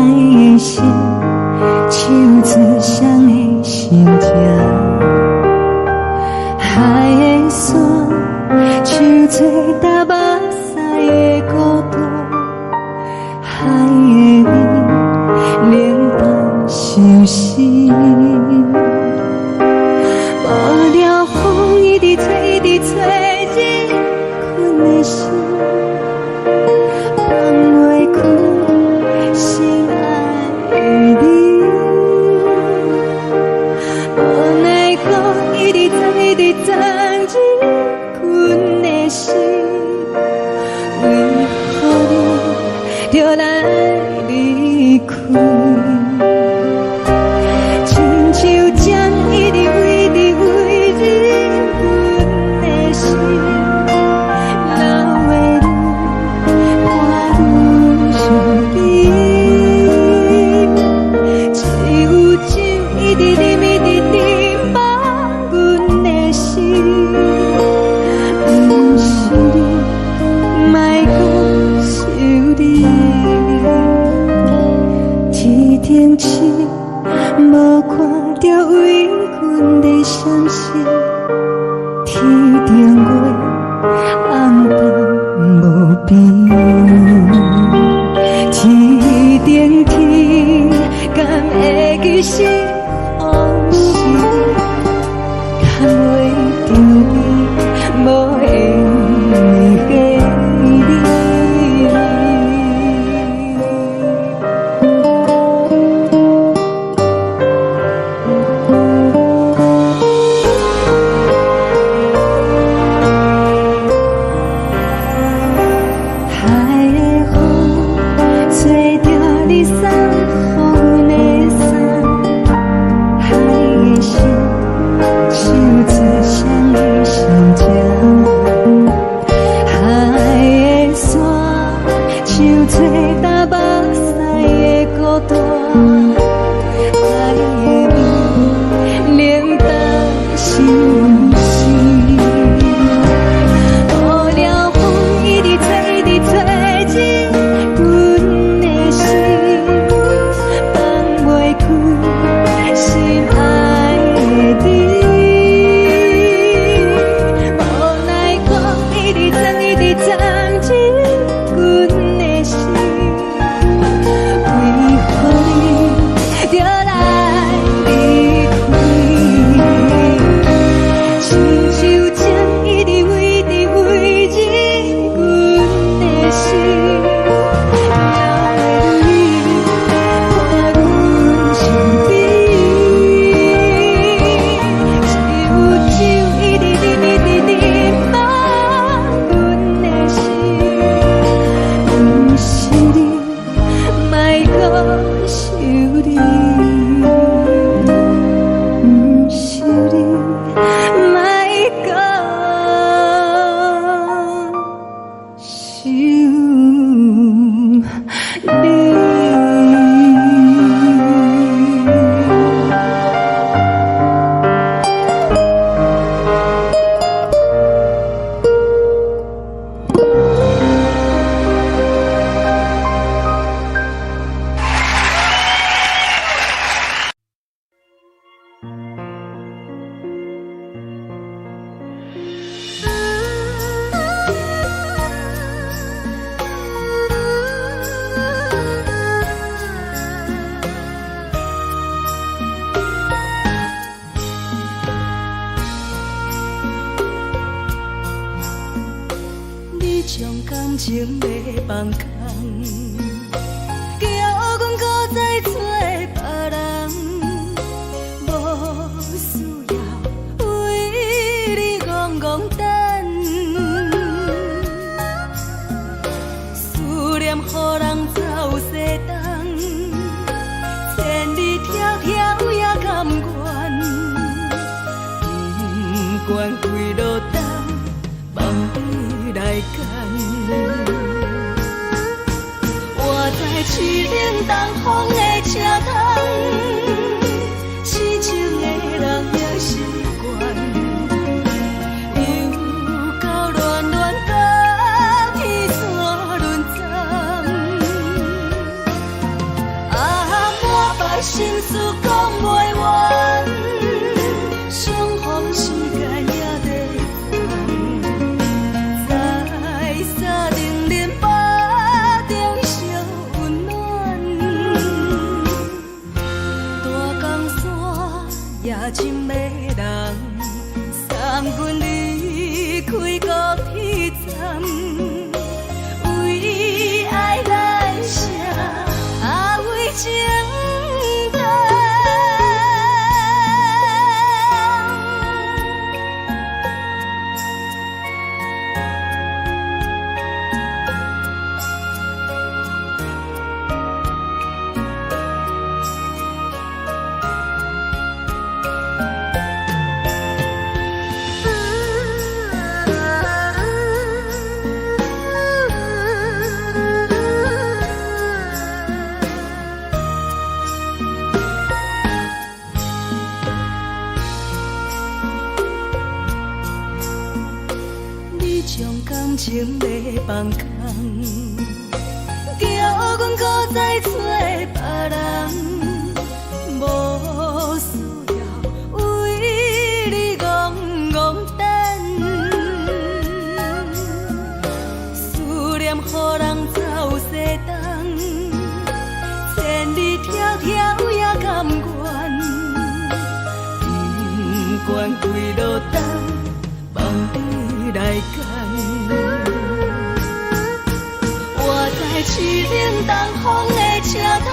的心，唱出誰的心情。海的山，像做焦目屎的孤單。海的味，冷淡相思。無聊風一直吹，一直吹入阮的心，放袂開心愛的你。無奈何一直鑽，一直鑽入阮的心，為何你著來離開？親像針一直圍直圍入阮的心，流的淚伴阮身邊。只有酒一直啉，一直啉，放阮的心。毋是你，莫閣想你。天頂星無看著為阮咧傷心，天頂月暗淡無邊。天頂天敢會記是予是？牽袂著你，無緣的你。海的風吹著你送予阮的衫，海的心唱出誰的心情。海的山像做焦目屎的孤單，海的味冷淡相思。無聊風一直吹，一直吹入阮的心，放袂開心愛的你。無奈何一直鑽，一直鑽入阮的心，為何你著來離開？親像針一直圍直圍入阮的心，流的淚伴阮身邊。只有酒一直啉，一直啉，放阮的心。毋是你，莫閣想你。毋是你，莫閣想你。你將感情欲放空，叫阮閣再找別人，無需要為你戇戇等，思念予人走西東，千里迢迢也甘願，不管幾落冬，放你來揀。我知凄冷東風的車窗，痴情的人也習慣，又到戀戀甲彼山輪鏨。心事講袂完，相逢時間也在站，在三重恁腹中相溫暖。大江山也真迷人，送阮離開高鐵站，為愛來寫，啊為情等。你將感情欲放空，叫阮閣再揣別人，無需要為你戇戇等。思念予人走西東，千里迢迢也甘願，不管幾落冬，放你來揀。活在淒冷東風的車窗，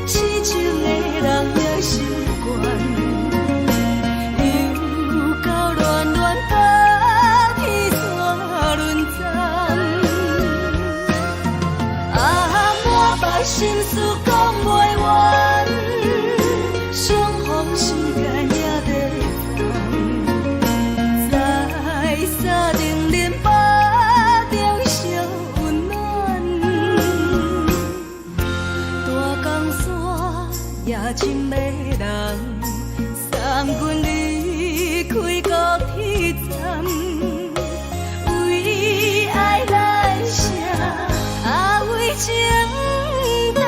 痴情的人也習慣。又到暖暖高鐵線輪站，啊，滿腹心事講袂完，相逢時間也在站，在三重恁腹中相溫暖。大江山也真迷人，送阮離開高鐵站，為愛來寫，啊為情等。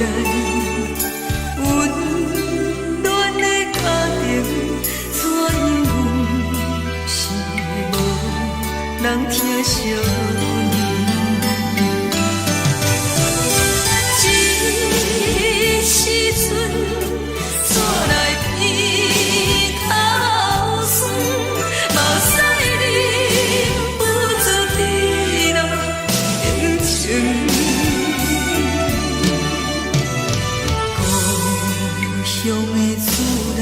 內，溫暖的家庭，怎樣阮是無人疼惜阮。這時陣，煞來鼻頭酸，目屎忍不住滴落眼睛。故鄉的厝內，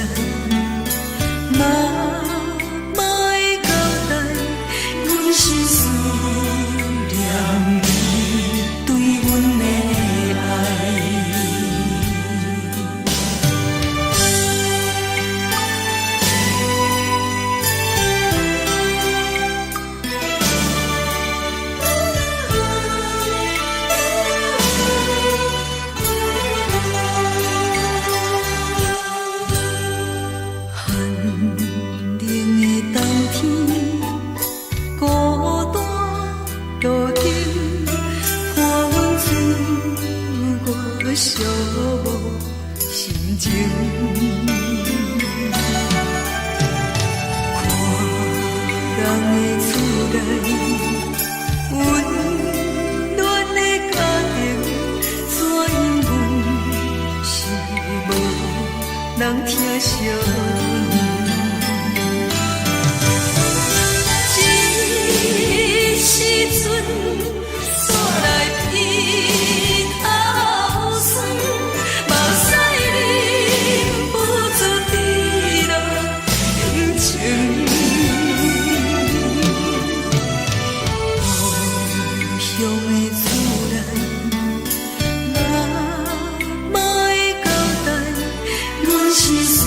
媽媽的交代，阮是思念你對阮的愛。寒冷的冬天，孤單路頂，看阮自我寂寞心情。看人的厝內，溫暖的家庭，怎樣阮是無人疼惜阮。這時陣，煞來鼻頭酸，目屎忍不住滴落眼睛。故鄉的厝內，媽媽的交代，阮是思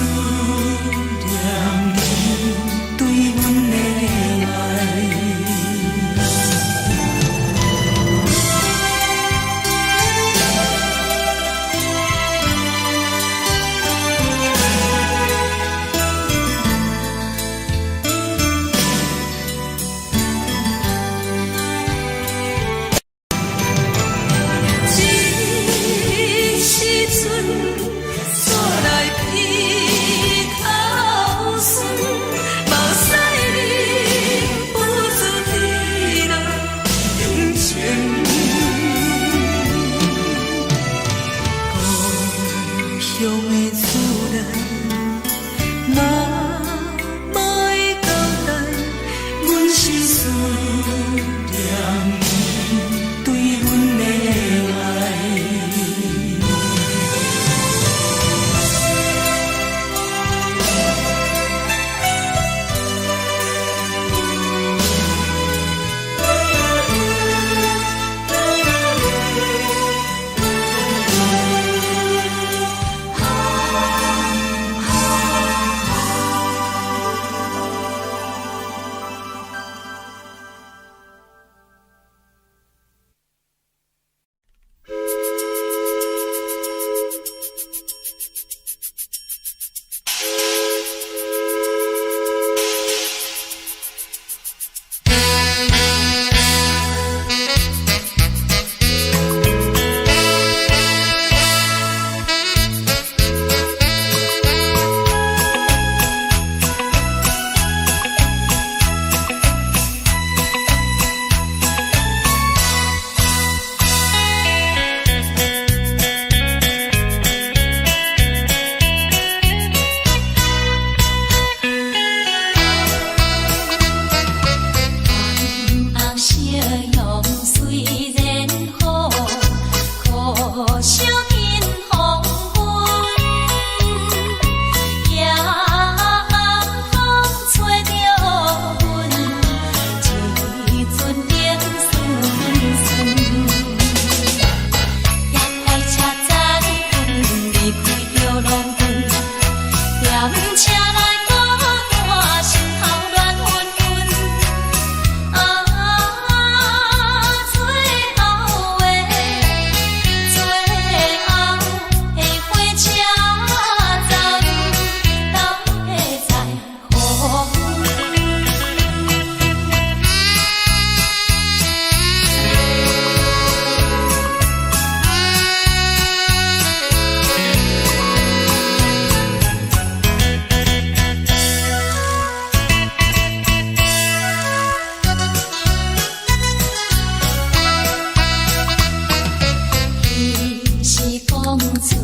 初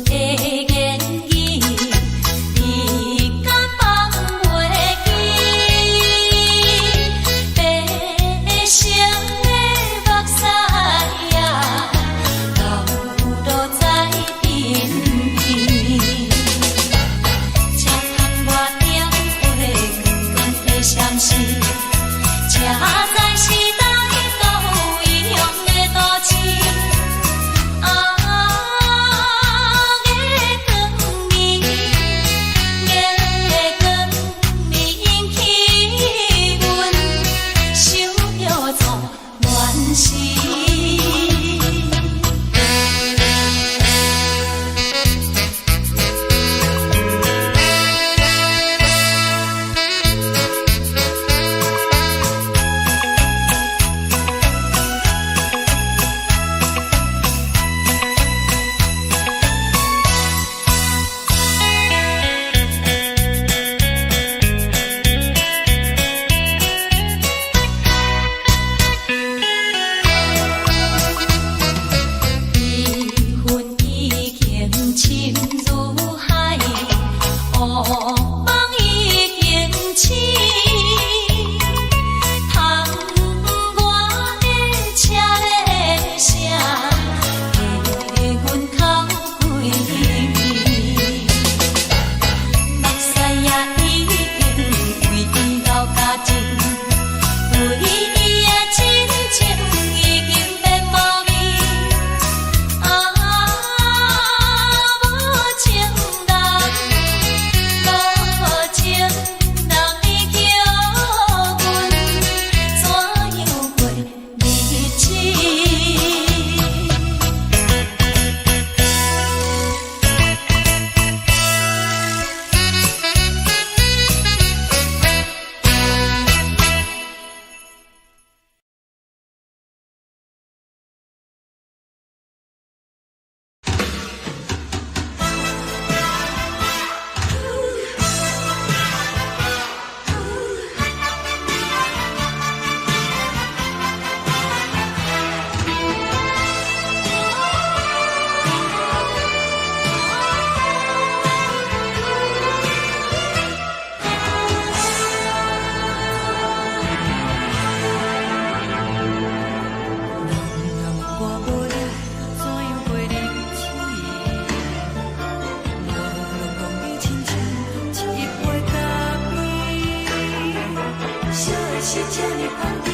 的言語，你敢放袂記？白色的目屎啊，流落在鬢邊。這窗外燈火光光的閃烁，這才是咱都異鄉的都市。啊，月光暝，月光暝引起阮想著做恋時。彼份已經深如海，烏夢已經醒。窗外的車鈴聲，替阮哭幾暝。目屎也已經為伊流乾淨，對伊的真情已經變無味。啊，無情人，無情人，你叫阮怎樣過日子？人若问我无你，怎樣過日子？我攏講你親像一杯咖啡，燒的是這呢香甜，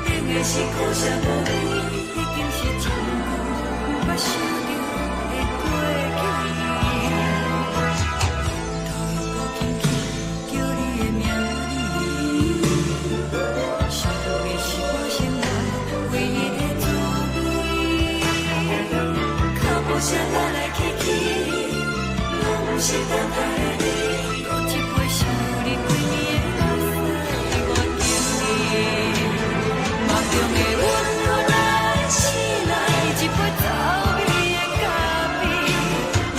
冷的是苦澀無味，已經是真久毋捌想著的過去。頭又閣輕輕叫你的名字，想的是我生活唯一的滋味。腳步聲來來去去，攏毋是等待的你。閣一杯想你規暝的目屎，我敬你。夢中的阮予咱醒來，一杯走味的咖啡。無論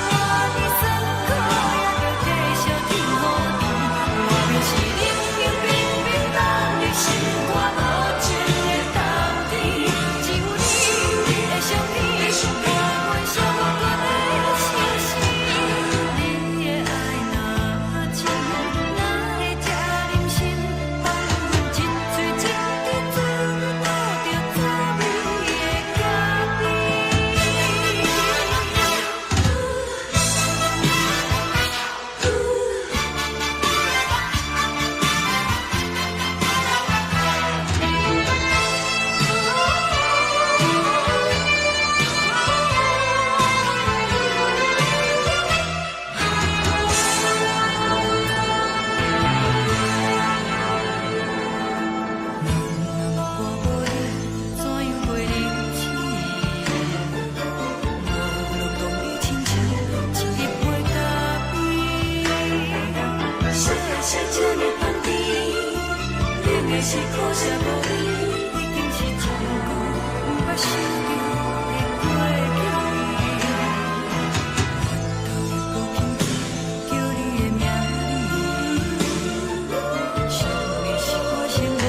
偌尼酸苦，也著繼續天雨甜。我便是冷冷冰冰凍入心肝無情的冬天，只有你的相片，陪阮寂寞的相思。你的愛若真，哪會這忍心放阮一喙一滴水吐著走味的咖啡？人若問我無你，怎樣過日子？我攏講你親像一杯咖啡，燒的是這呢香甜，冷的是苦澀無味，已經是真久毋捌想著的過去。頭又閣輕輕叫你的名字，想的是我生活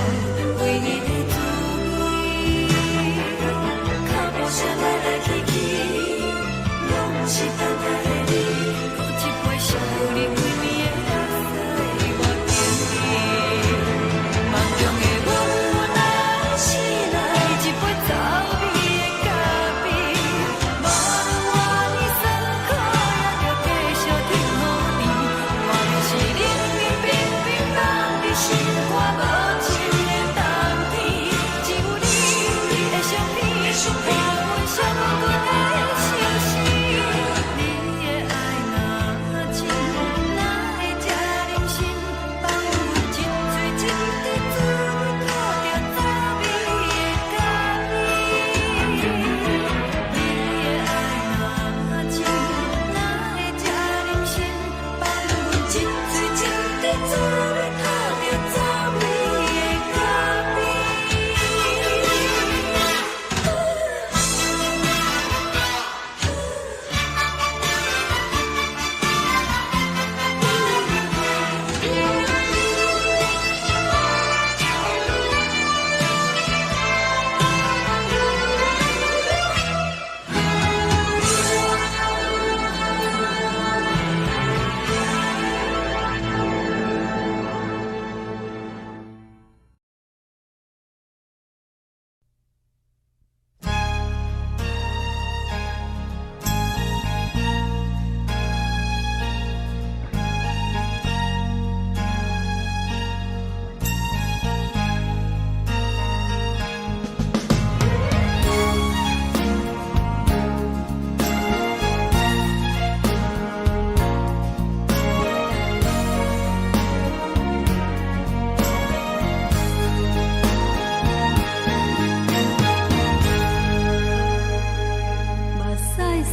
唯一的滋味。腳步聲來來去去，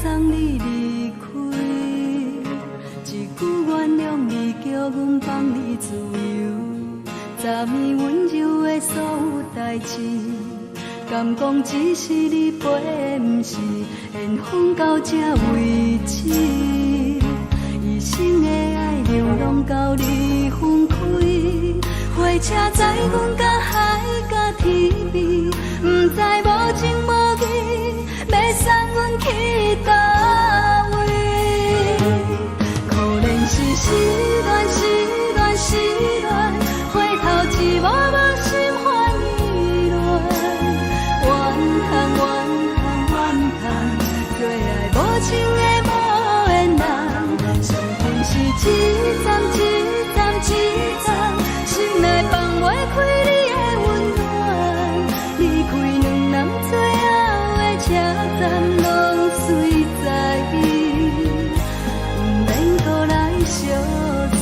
送你離開，一句原諒你，叫阮放你自由。昨暝溫柔的所有代誌，敢講只是你陪，毋是緣分到這為止。一生的愛流浪到你分開，火車載阮到海角天邊，毋知無情無義，欲送阮去佗位。可憐是失戀，失戀，失戀，回頭一幕幕心煩意亂。怨嘆怨嘆怨嘆，做愛無情的無緣人，上恨是一站一站一站，心內放袂開你的溫暖。離開兩人最後的車站，攏隨在伊，毋免閣來相送。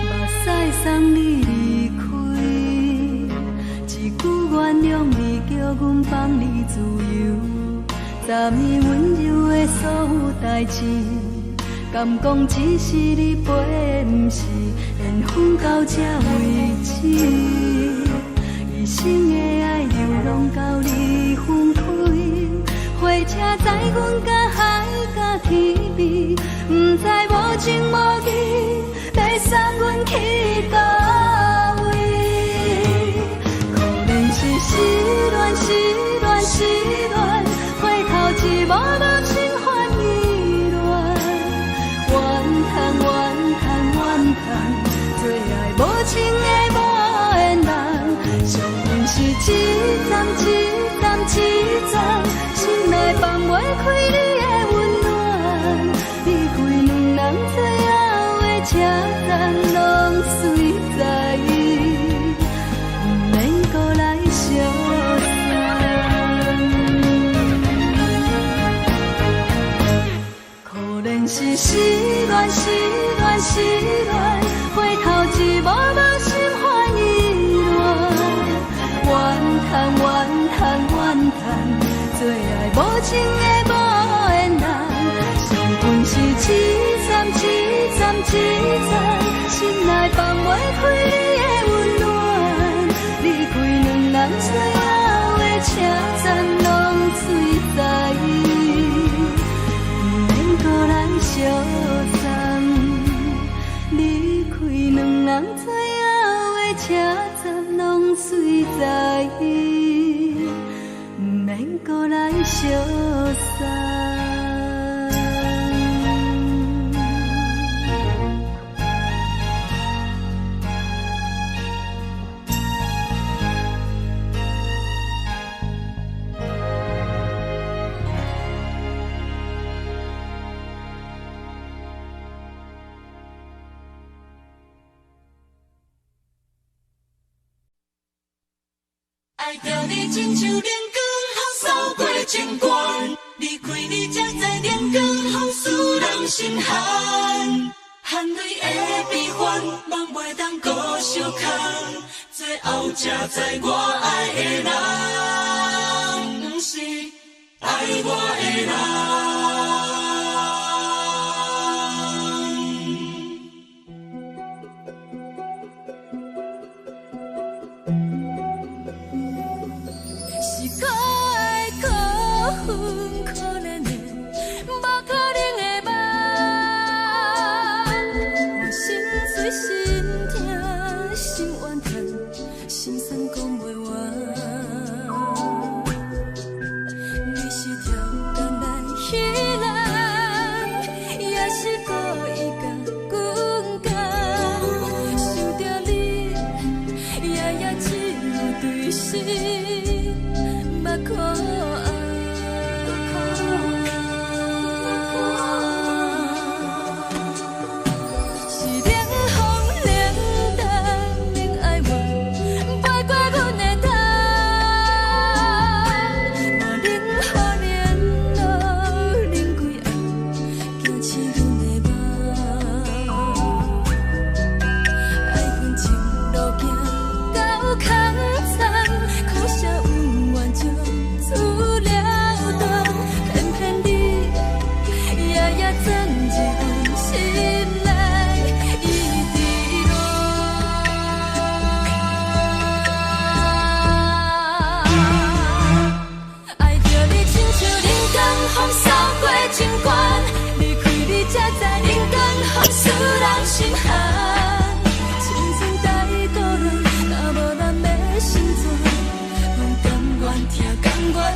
目屎送你離開，一句原諒你，叫阮放你自由。昨暝溫柔的所有代誌，敢講只是你陪，毋是緣分到這為止。一生的愛流浪到你分開，火車載阮到海角天邊，毋知無情無義，欲送阮去佗位。可憐是失戀，失戀，失戀，回頭一幕幕心煩意亂。怨嘆怨嘆怨嘆，做愛無情的無緣人，上恨是一站一站一站，心內放袂開你的溫暖。離開兩人最後的車站，攏隨在伊，毋免閣來相送。可憐是失戀，失戀，失戀，回頭一幕幕心煩意亂。怨嘆怨嘆怨嘆，做愛無情的無緣人，上恨是一站一站一站，心內放袂開你的溫暖。離開兩人最後的車站，攏隨在伊，毋免閣來相送。離開兩人最後的車站，攏隨在伊，毋免閣來相送。愛著你親像冷光予掃過情關，離開你才知冷光予使人心寒。含淚的悲歡，夢袂當閣相空，最後才知我愛的人，毋是愛我的人。是可愛可恨可憐的，無可能的夢。我心碎心疼心怨嘆，心酸講袂完。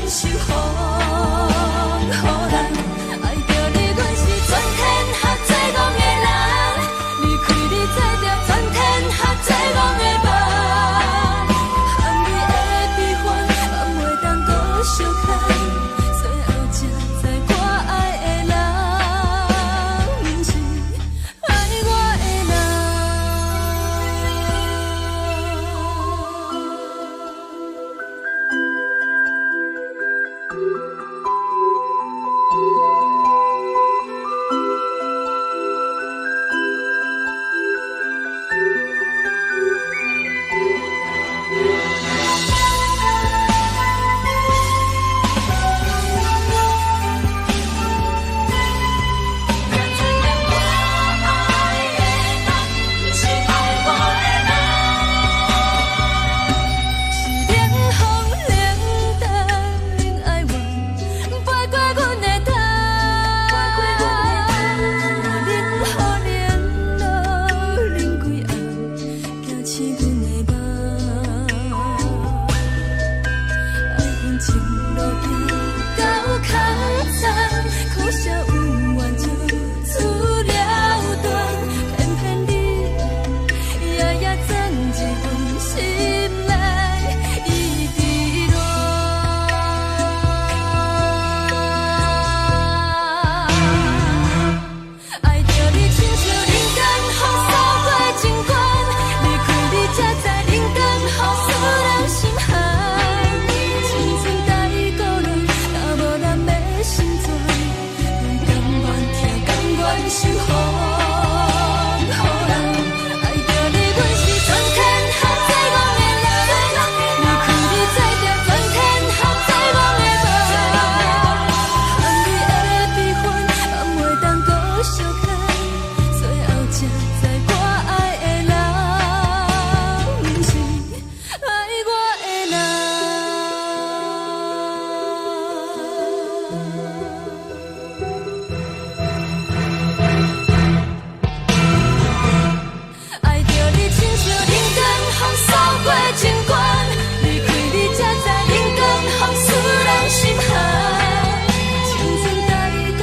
受予人。愛著你，阮是全天下最戇的人。離開你，做著全天下最戇的夢。含你的悲歡，放袂當閣相牽。最後才知我愛的人，毋是愛我的人。若知影我愛的人，毋是愛我的人。是冷風冷淡冷愛怨，飛過阮的頭。冷雨冷露冷幾暗，驚醒阮的夢。愛阮一路行到空残，可惜有緣就此了斷，偏偏你夜夜鑽入阮心內，一直戀。愛著你親像人間風掃過情關，離開你才知人間風使人心寒。青春太孤單，若無人欲成全，阮甘願疼，甘願受予人。愛著你，阮是全天下最戇的人，離開你做著全天下最戇的夢。含你的悲歡，放袂當閣相牽，最後才知我愛的人，毋是愛我的人。愛著你親像人間風掃過情關，離開你才知人間風使人心寒。青春太孤單，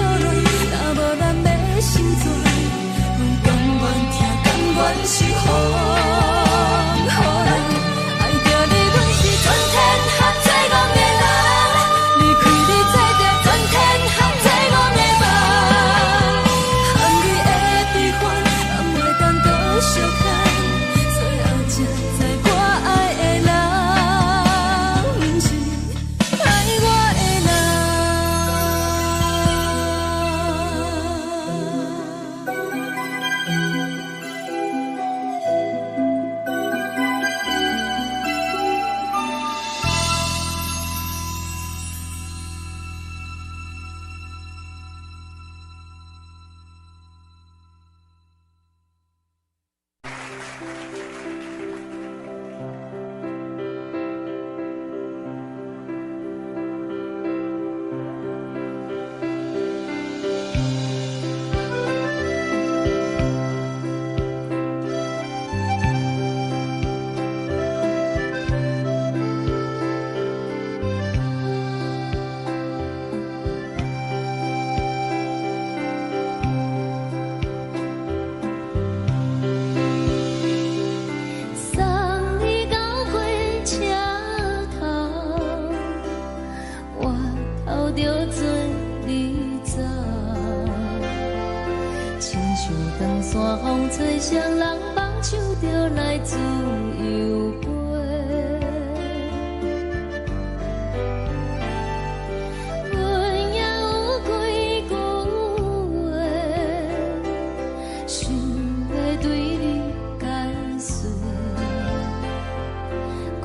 若無人欲成全，阮甘願疼，甘願受予人。愛著你，阮是全天下最戇的人，離開你做著全天下最戇的夢。含你的悲歡，放袂當閣相牽，最後才知我愛的人，毋是愛我的人。送你到火車頭，我頭著做你走，親像長山風吹誰人放手就來自由飛。阮也有幾句話，想欲對你解說。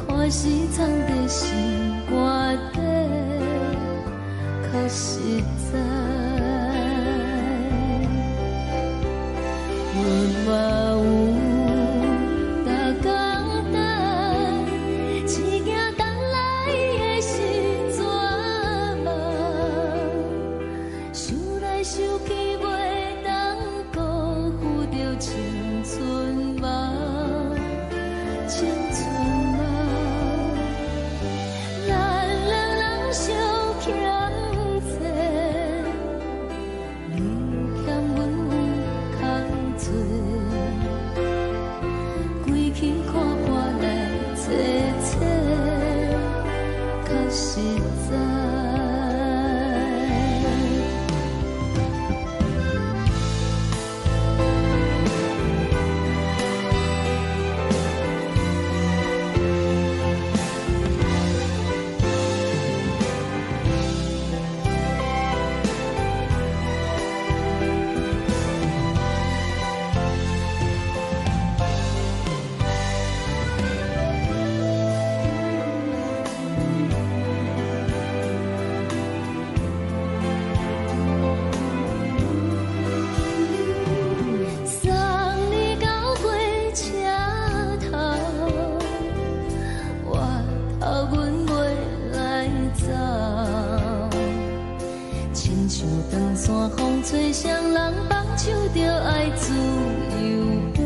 看是藏佇心肝底，較實在。阮嘛有逐工在。送你到火车头，我头阮袂来走，亲像长线风吹，双人放手就爱自由飞。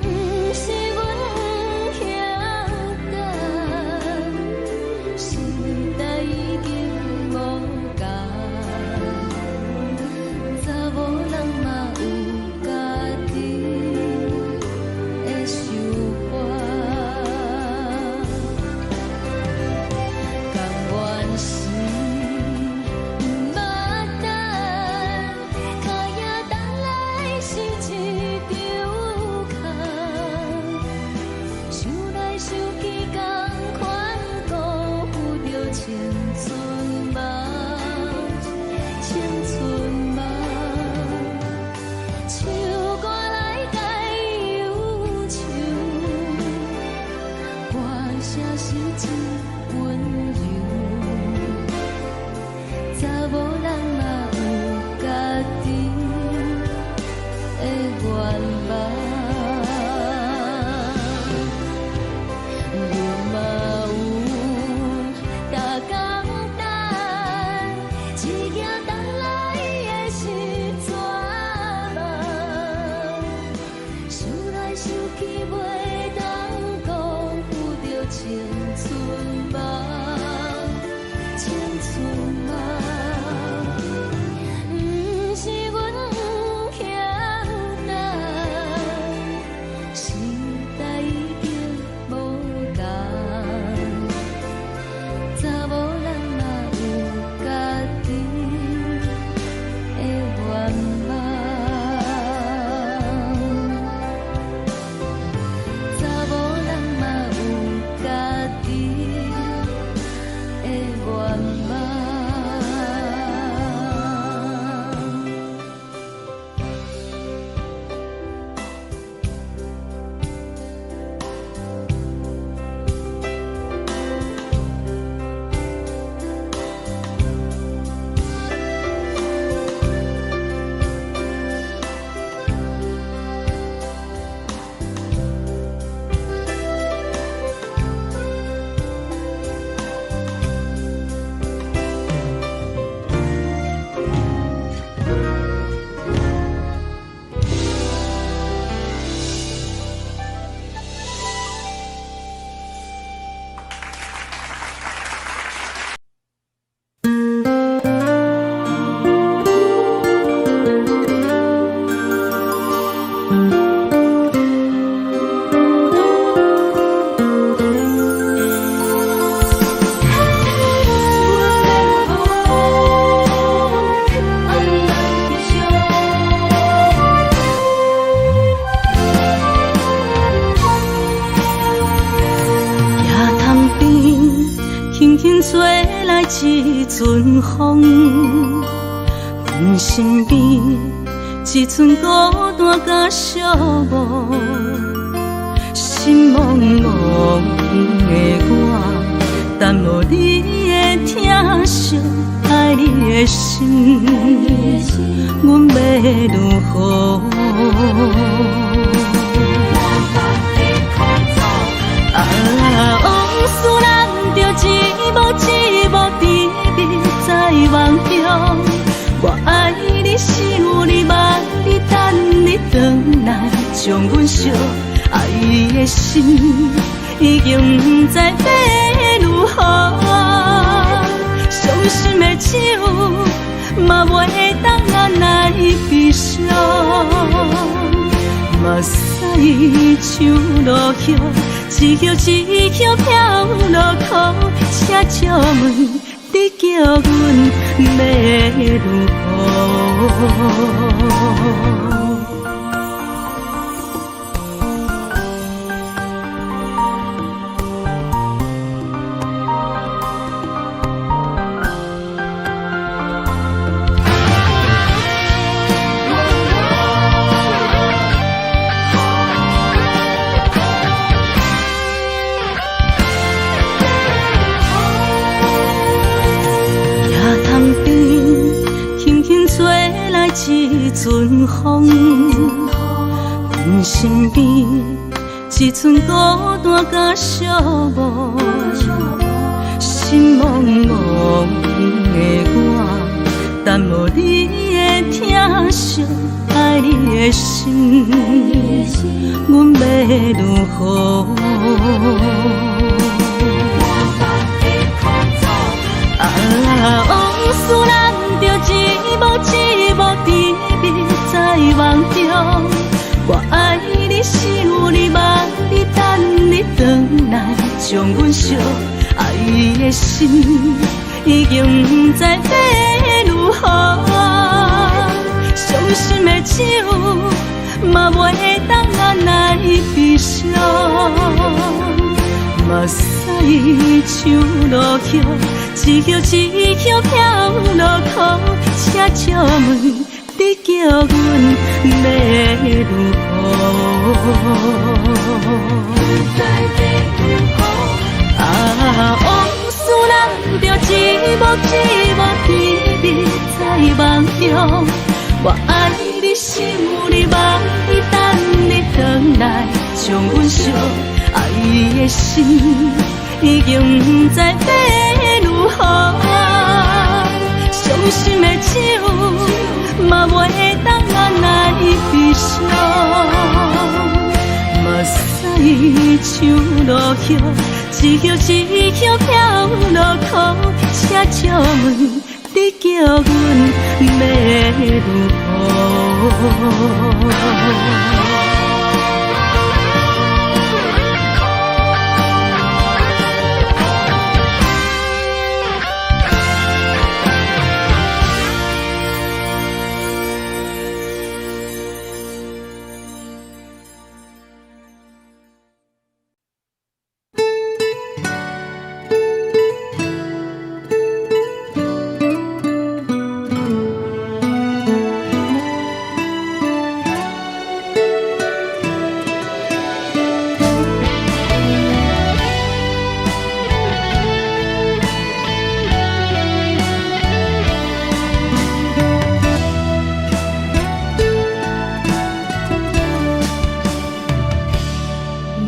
毋是阮不晓等，时代已经无仝，查某人嘛有家己的想法。甘愿是毋捌等，脚也等来是一场空，想来想去，仝款辜负著青春梦，青春梦。唱歌来解忧愁，歌声是真温柔。查某人嘛有家己的愿望，阮嘛有逐工等，一行等来的是绝望。想来想去，袂当辜负著青春梦，青春梦。毋是阮不晓等，时代已经无仝，查某人嘛有家己的愿望，查某人嘛有家己的愿望。野潭边，轻轻吹来一阵风，阮身边一阵孤单佮寂寞，心茫茫的我，等无你的疼惜，爱你的心，阮欲如何？啊，往事咱就一幕一幕甜蜜在梦中。我爱你，想你，望你，等你转来，将阮惜。爱的心已经不知欲如何，伤心的酒嘛袂当来悲伤。目屎像落雨，一叶一叶飘落苦，请借问你叫阮欲如何？一阵风，阮身边一阵孤单佮寂寞，心茫茫的我，等无你的疼惜，爱你的心，阮欲如何？啊，往事咱著一幕一幕甜蜜在梦中，我爱你，想你，望你，等你转来，将阮惜爱的心已经不知欲如何，伤心的酒嘛袂当按捺悲伤。目屎像落雨，一叶一叶飘落苦，请借问你叫阮欲如何？啊，往事咱著一幕一幕甜蜜在梦中，我爱你，想你，望你，等你转来，将阮惜爱的心已经不知欲如何，伤心的酒嘛袂当按捺悲伤。目屎像落雨，一叶一叶飘落苦，请借问你叫阮欲如何？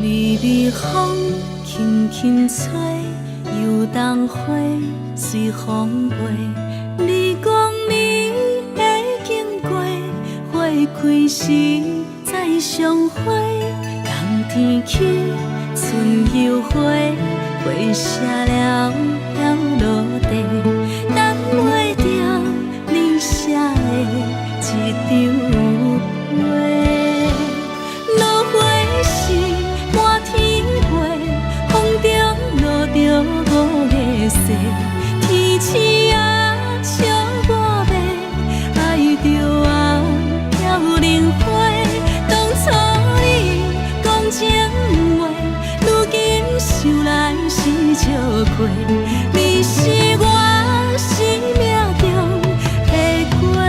微微风轻轻吹，油桐花随风飞。你讲你会经过，花开时再相会。冬天起，春又花，花谢了飘落地，等袂著你写的一张批。落花是满天飞，风中落著五个雪，天星啊笑我欲爱著啊飘零花。当初你讲情话，如今想来是笑亏，你是我生命中的过客。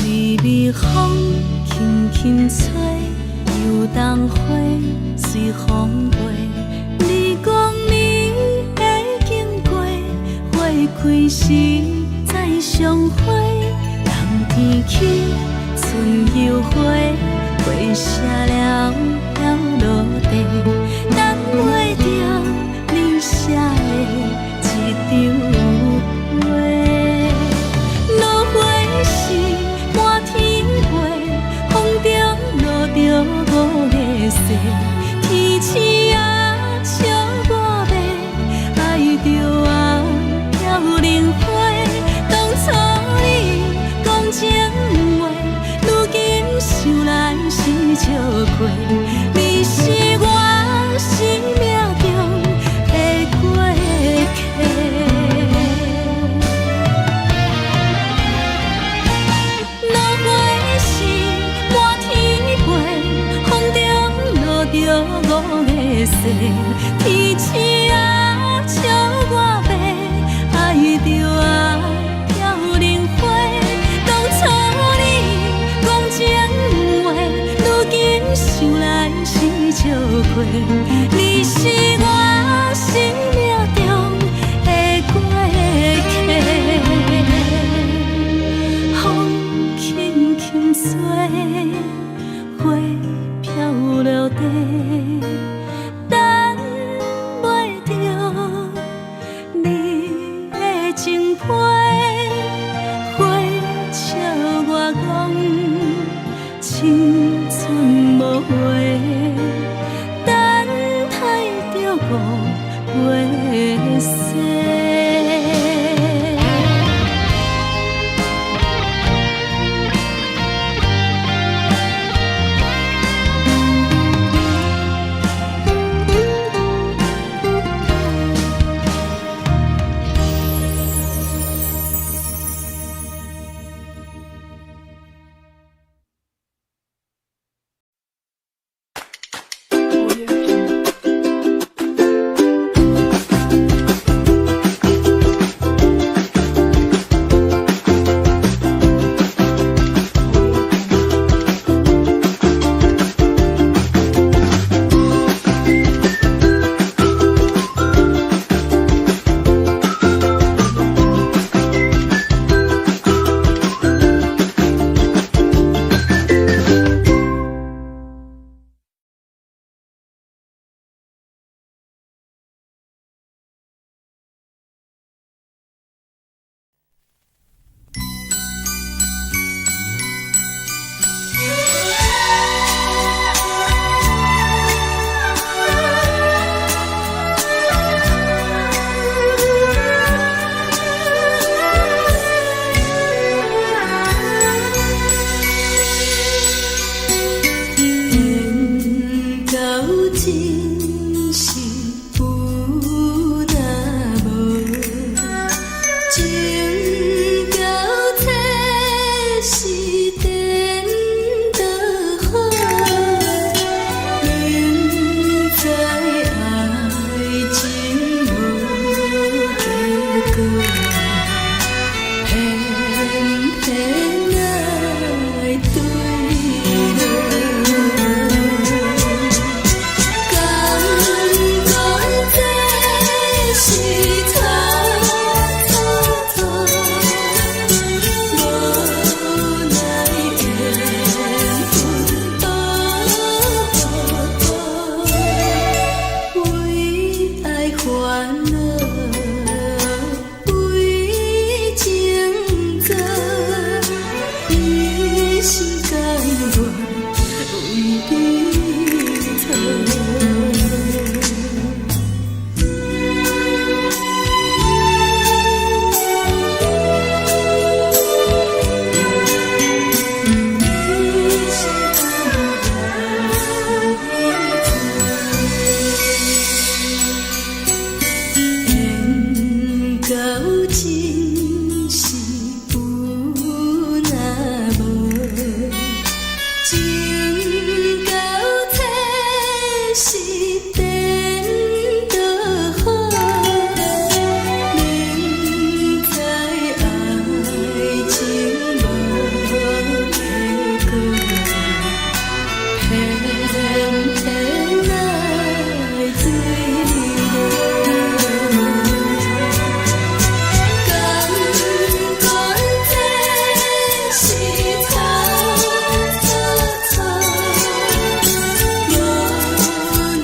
微微风轻轻吹，油桐花随风飞。你讲你会经过，花开时再相会。冬天起，春又花，花谢了飘落地，等袂著你写的一张批。落花是满天飞，风中五个誓，天星啊，笑我白，愛著啊飄零花。當初你講情話，如今想來是笑話。你是我生命中的過客，風輕輕吹，花飄落地，等袂著你的情批，花笑我講青春無話，等待著五月雪。緣到真是有若無，情到這是顛倒好，明知愛情無結果，偏偏愛對落。敢講這是錯錯錯，無奈緣分薄薄，為愛煩惱，為情做，一心甘願為你妥。緣到真是有若無，情到這是顛倒好，明知愛情無結果，偏偏愛對落。敢講這是錯錯錯，無奈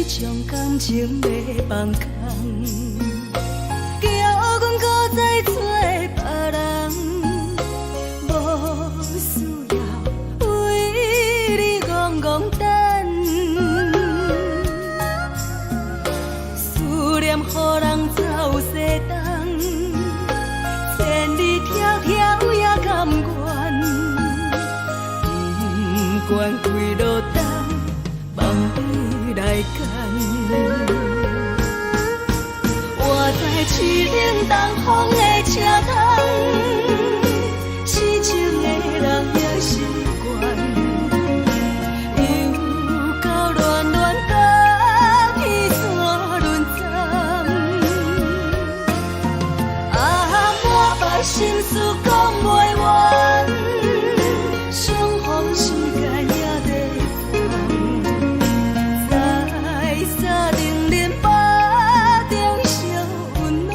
將感情欲放空，叫阮閣再找別人，無需要為你戇戇等，思念予人走西東，千里迢迢也甘願，不管幾落冬，望你來牽。我知凄冷東風的車窗，痴情的人也習慣，又到暖暖甲彼山轮站，啊，满腹心事講袂完，相逢時間也在等，在三重恁腹中相溫暖，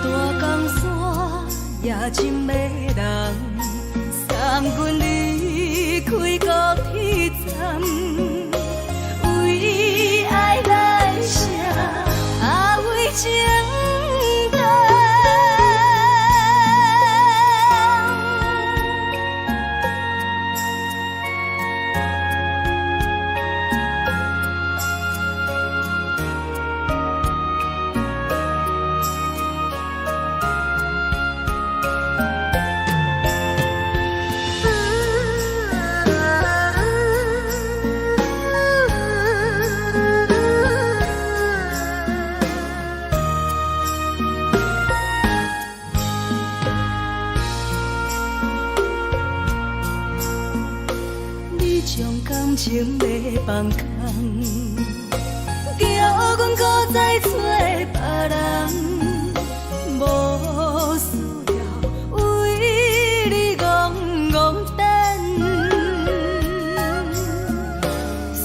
大江山也真迷人，送阮離開高鐵站，為愛來寫，啊為情等。你將感情欲放空，叫阮閣再找別人，無需要為你戇戇等，思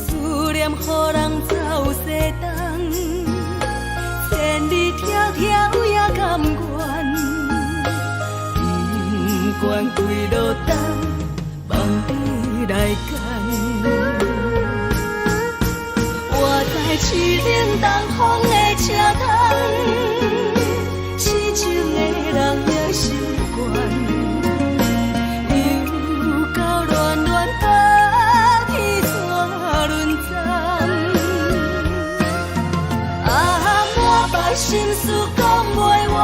念予人走西東，千里迢迢也甘願，不管幾落冬，望你來牽。我知凄冷東風的車窗，痴情的人也習慣，又到暖暖甲彼山轮站，啊，满腹心事講袂完，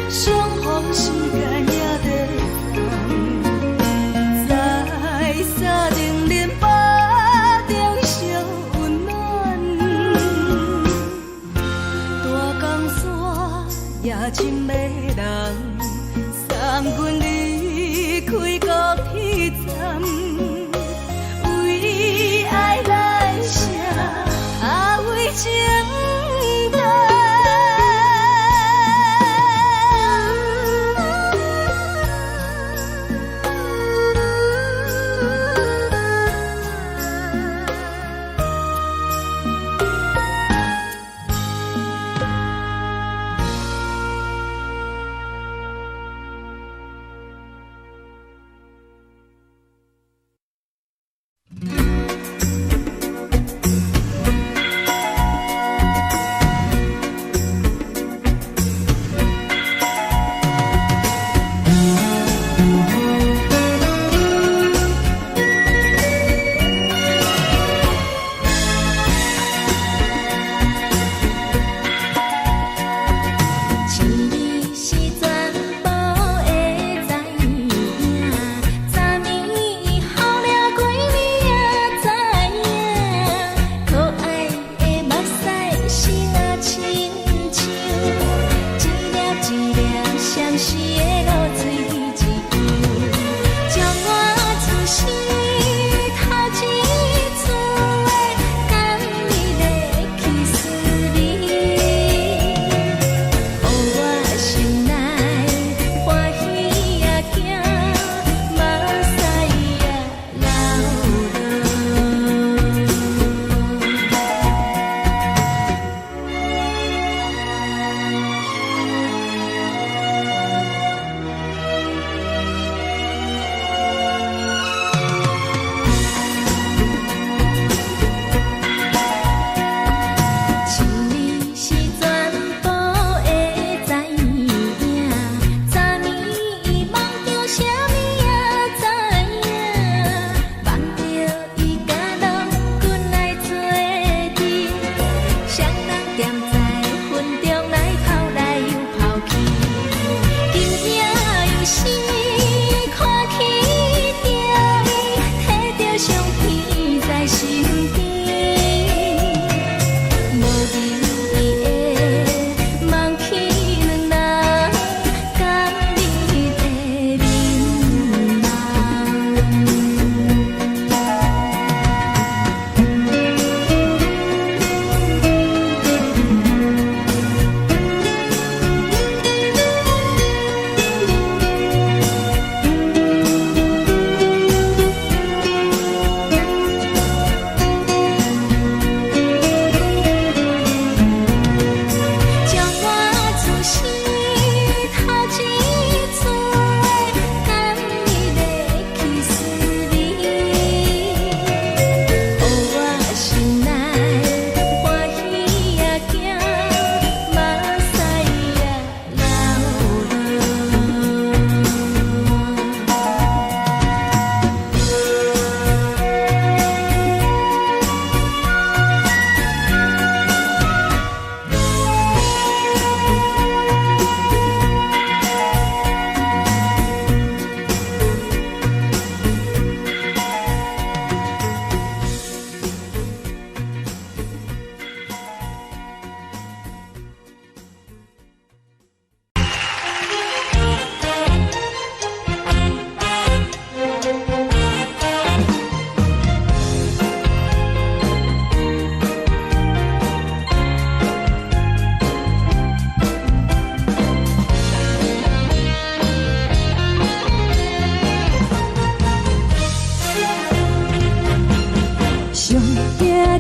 相逢時間也在等，在三重恁腹中相溫暖，大江山也真迷人，送阮離開高鐵站，為愛來寫，啊為情等。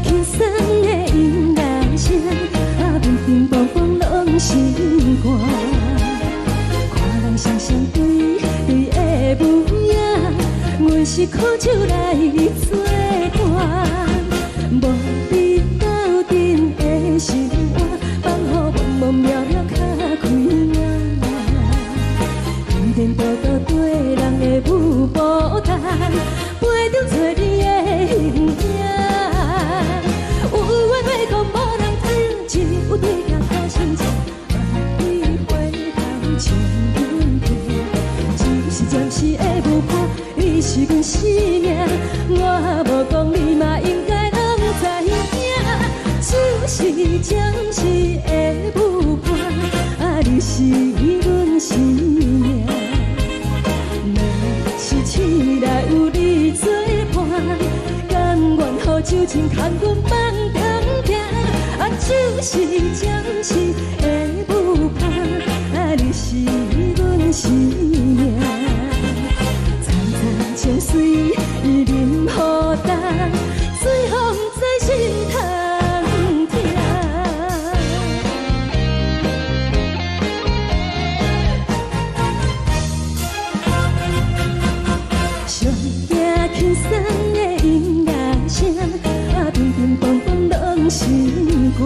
輕鬆的音樂聲，啊，乒乒乓乓攏心肝。看人雙雙對對的舞影，阮是苦酒來做伴，無你鬥陣的心肝，放予茫茫渺渺較開眼。天多多對人的舞步動，陪中找你的形影。有緣話講無人知，只有對鏡看親像，萬里回頭將阮聽。只是暫時的舞伴，你是阮生命，我無講你嘛應該攏知影。只是暫時的舞伴，啊，你是阮生命。若是醒來有你作伴，甘願予酒精牽阮放長行。啊，只是暫時的舞伴，啊，你是阮生命。層層情水伊啉予乾，水予毋知心通疼。上驚輕鬆的音樂聲，啊，乒乒乓乓攏心肝。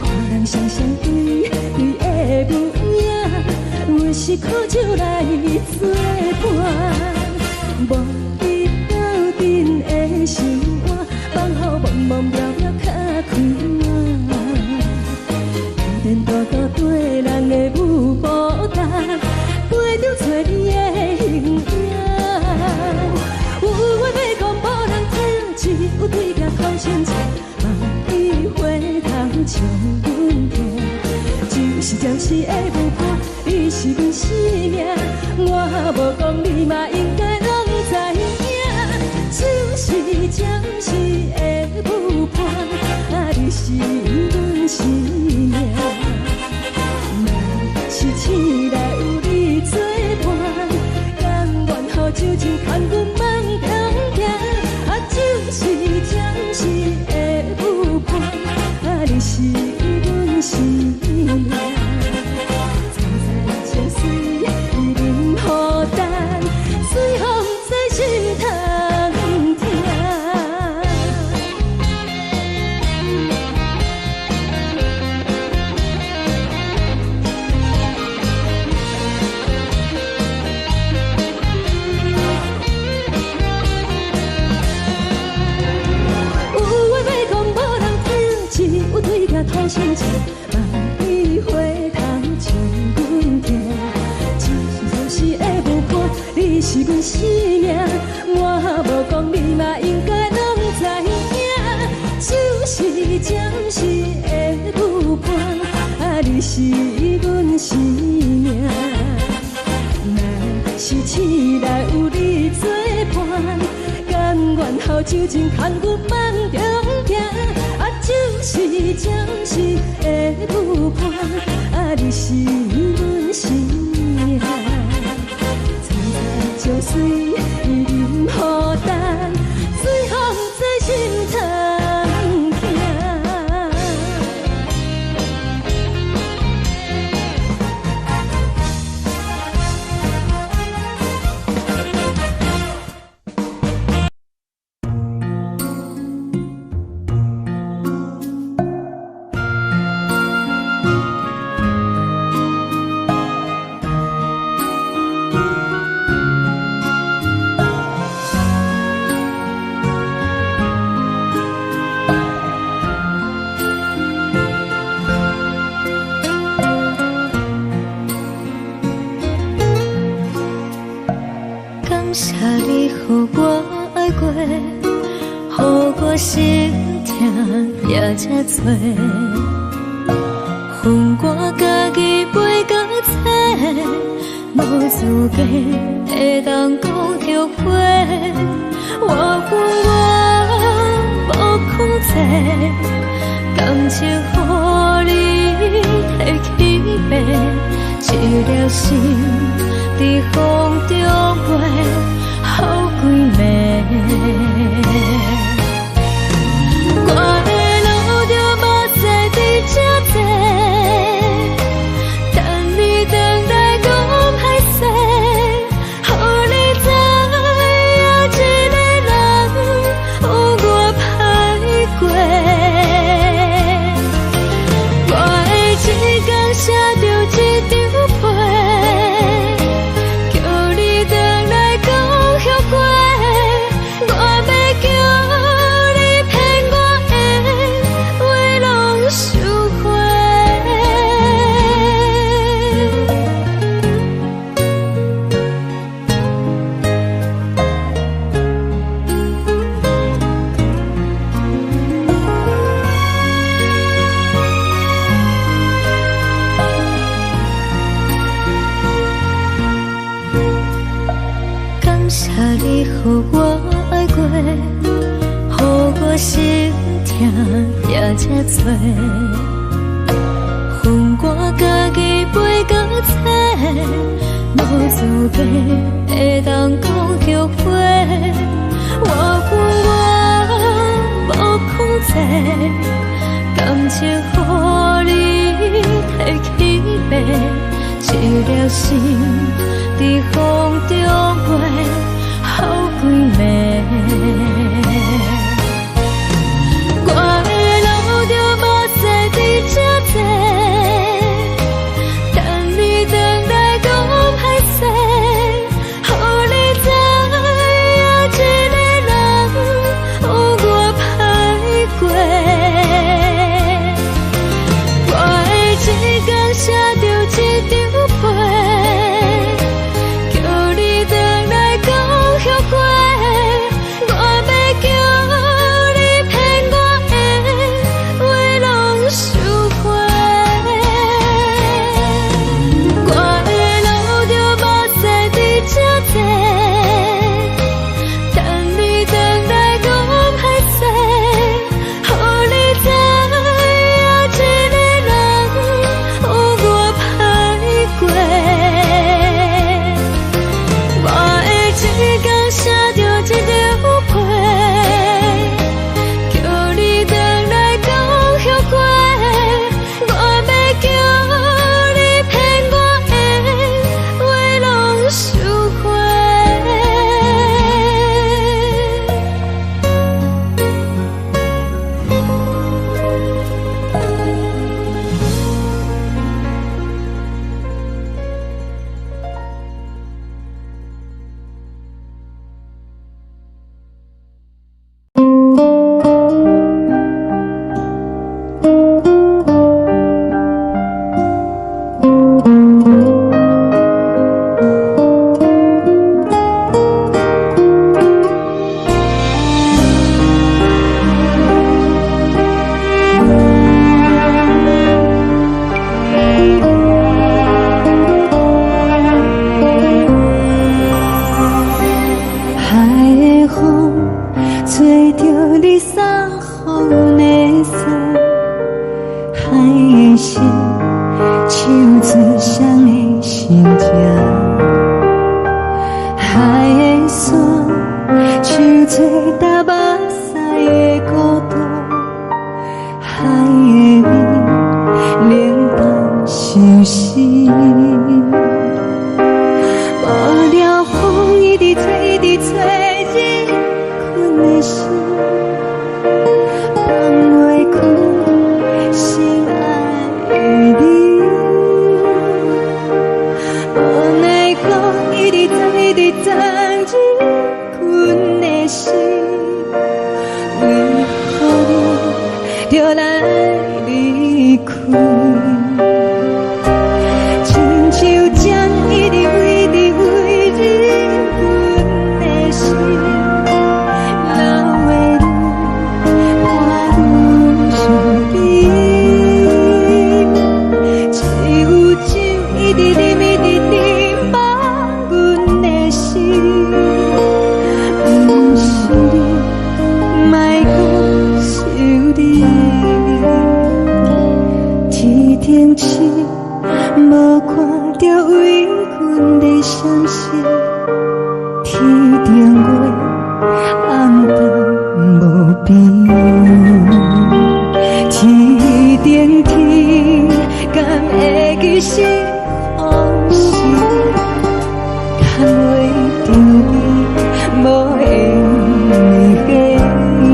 看人雙雙對對的舞影，阮是苦酒來做伴，無你鬥陣的心肝，放予茫茫渺渺較開眼。天多多對人的舞步動，陪中找你的形影。有話欲講無人聽，只有對鏡看親像，望你回頭將阮聽。只是暫時的舞伴，你是阮生命，我無講你嘛應該攏知影。只是暫時的舞伴，啊，你是阮生命。若是醒來有你作伴，甘願予酒精牽阮放長行。啊，只是暫時的舞伴，啊，你是阮生命。層層情水伊啉予乾，水予毋知心通疼。有話欲講無人聽，只有對鏡看親像，望你回頭將阮聽。只是暫時的舞伴，你是阮生命，我無講你嘛應該攏知影。只是暫時的舞伴，啊，你是阮生命。若是醒來有你作伴，甘願予酒精牽阮放長行。啊，只是暫時的舞伴，啊，你是阮生命。層層情水伊啉予乾，水予毋知心通疼。感謝你予我愛過，予我心疼也這多。分我家己背甲切，無資格會當講後悔。我恨我無控制，感情予你提去爬，一粒心佇風中飛，好幾暝。謝你予我愛過，予我心疼也這多。予我家己飞到找，無資格會當講後悔。我有我無控制，感情予你提去爬，一粒心佇風中飛，好幾暝。我會流著目屎佇這坐，等你轉來講歹勢，予你知影一个人有偌歹過。我會一工寫著一張批，叫你轉來講後悔。我欲叫你騙我的話攏收回。我會流著目屎佇這坐，等你轉來講歹勢，予你知影一個人有偌歹過。我會一工寫著一張批，叫你轉來講後悔。我欲叫你騙我的話攏收回。海的風吹著你送予阮的衫，海的心唱出誰的心情，海的山唱出踏目屎的孤獨，海的味冷淡相思。無聊風一直吹，一直吹，入阮的心，放袂開心愛的你。無奈風一直鑽，一直鑽入阮的心，為何你著來離開？親像針一直一直飛入阮的心，流的淚伴阮相依。只有酒一直啉，一直啉，放阮的心，毋是你，莫閣想你。天頂星無看著為阮的傷心，天頂月暗淡無邊，天頂天敢會記是予是牽袂著你無緣的你。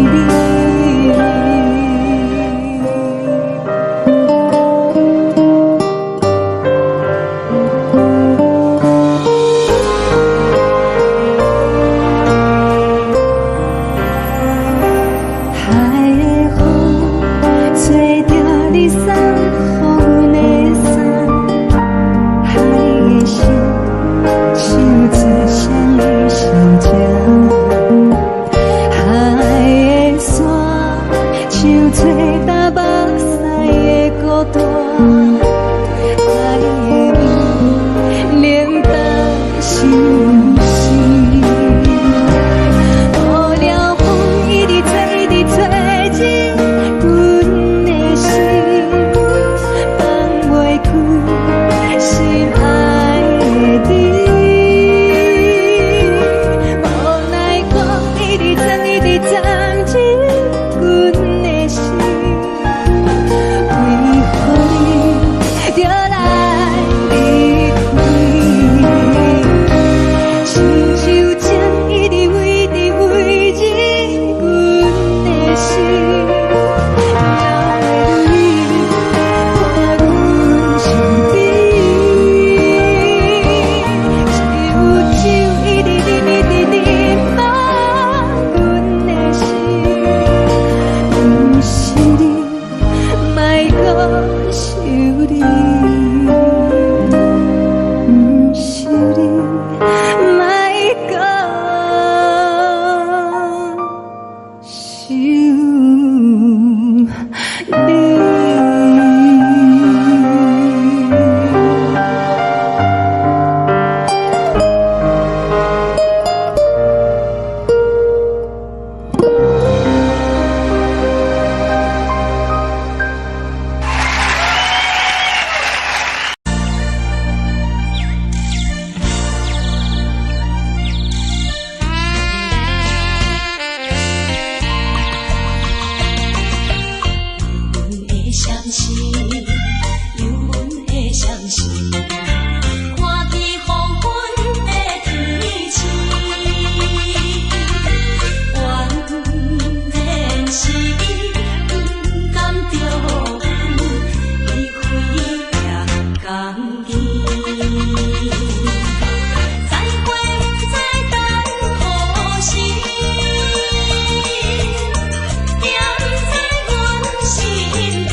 海的風吹著你送予阮的衫，手情一直圍著圍入阮的心，留的淚伴阮身邊，一有酒一直啉一直啉滿阮的心，毋是你，莫閣想你，毋是你，莫閣想你。阮的相思，有阮的相思，看见黃昏的天星，原然是伊不甘著阮離開也共去。再會不知等何時，惦在阮身邊，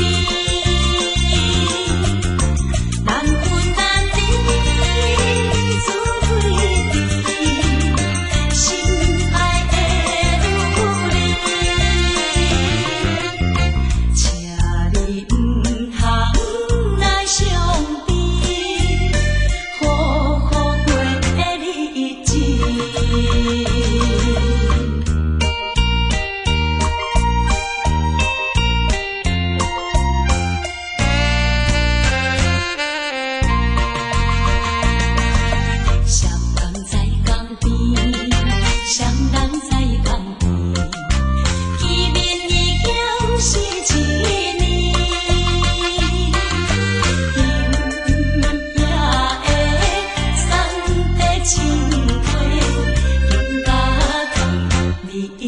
難分難離，滋味甜，心愛的女兒，請你毋通來傷悲，好好過日子。誰人在江邊？誰人在江邊？見面已經是一年，今夜的三塊情話，更加甜蜜甜。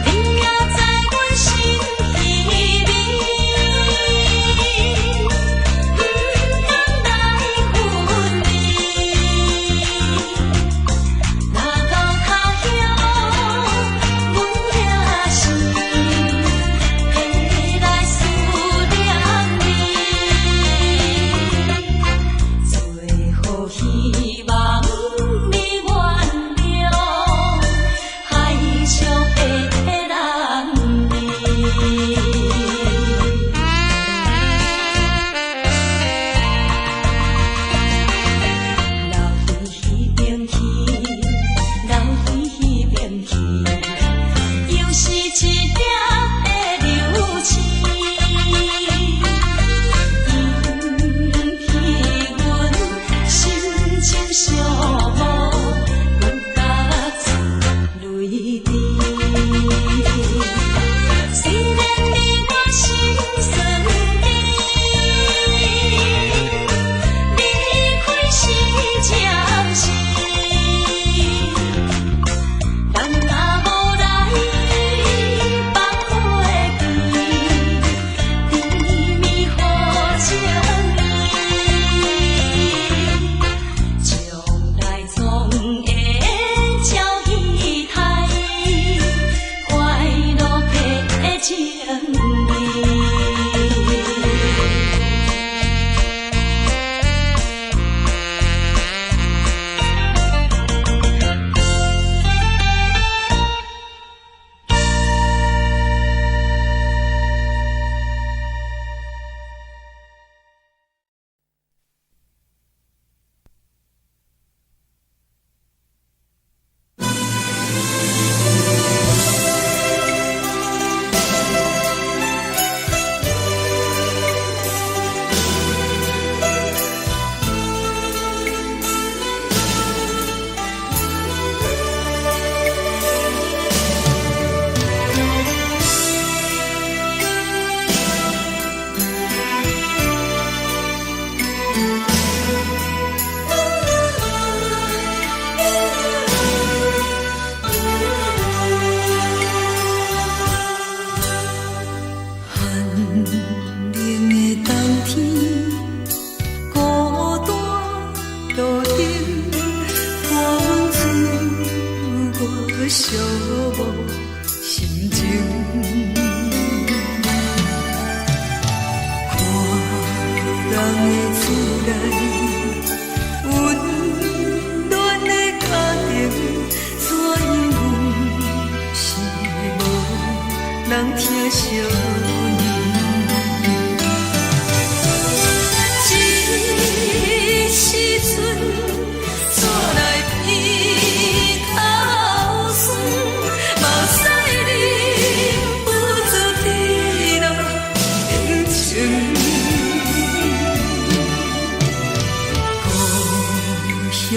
你也在阮心彼邊，毋通來分離。若到他鄉，阮也是會來思念你。最好希望你原諒海上的男兒。留彼邊去，留彼邊去，又是一粒的流星，引起阮心情寂寞，阮甲出淚滴。雖然你我心酸甜，離開是暫時，咱若無來放袂記，甜蜜好情意，將來怎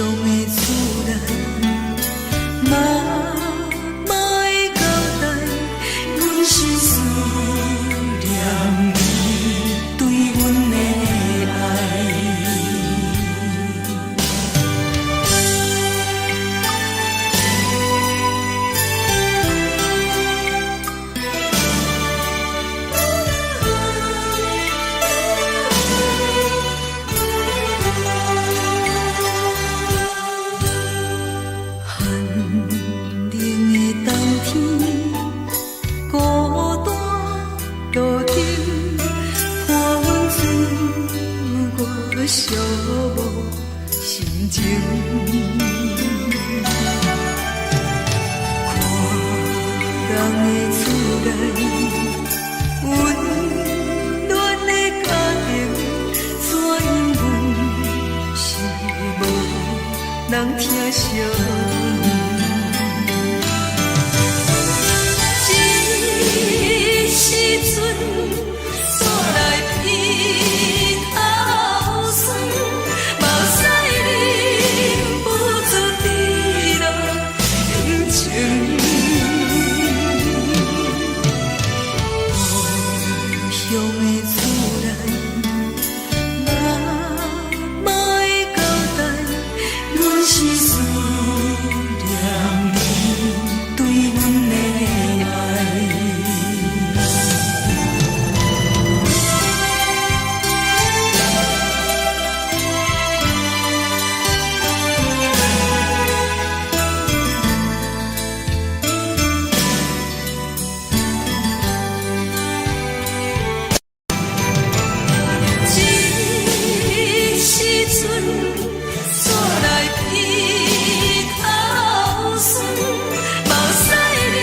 的厝內，媽媽的交代，阮是思念你對阮的愛。寒冷的冬天，孤單路燈，伴阮歲月寂寞心情。看人的厝內，溫暖的家庭，怎樣阮是無人疼惜阮。這時陣，煞來鼻頭酸，目屎忍不住滴落眼睛。故鄉的厝內，媽媽的交代，阮是思念你對阮的愛。這時陣，煞來鼻頭酸，目屎忍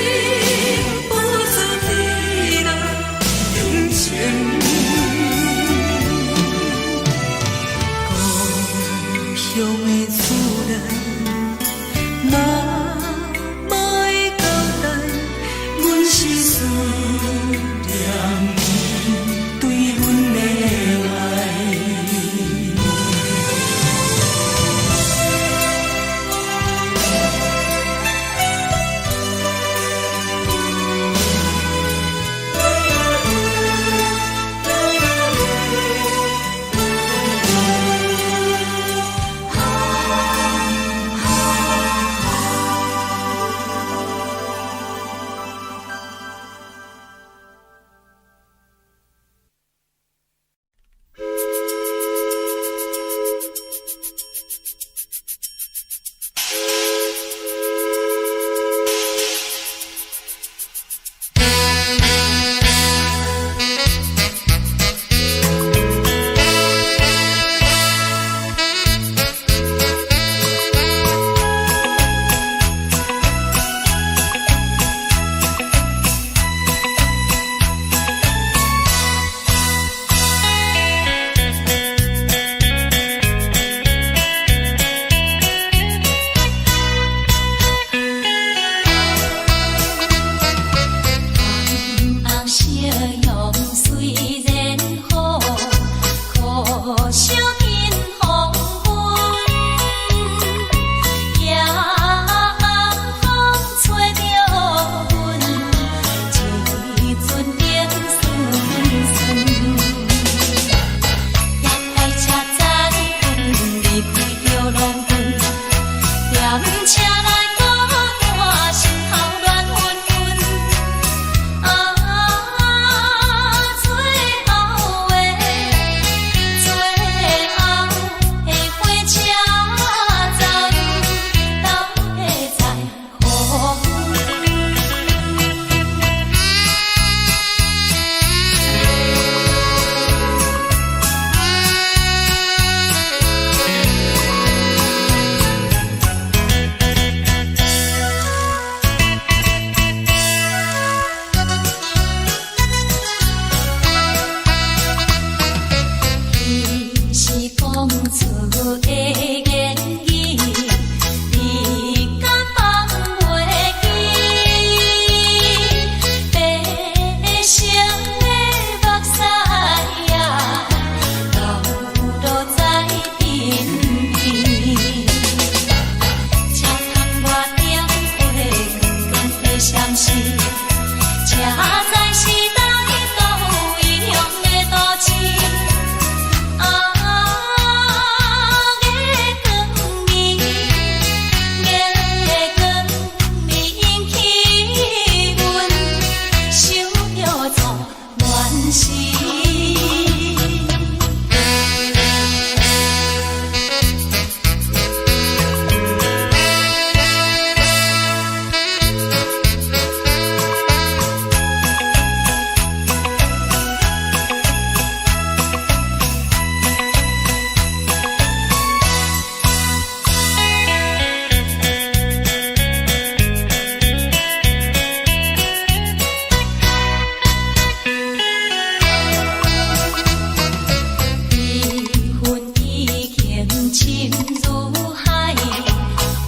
不住滴落眼睛。故鄉的厝內，媽媽的交代，阮是思念你對阮的愛。紅夕陽雖然好，可惜見黃昏。夜風吹著阮，一陣冰酸酸。夜來車載阮離開著農村，踮車內孤單，心頭亂紛紛。啊，最後的最後的火車站，到底在何方？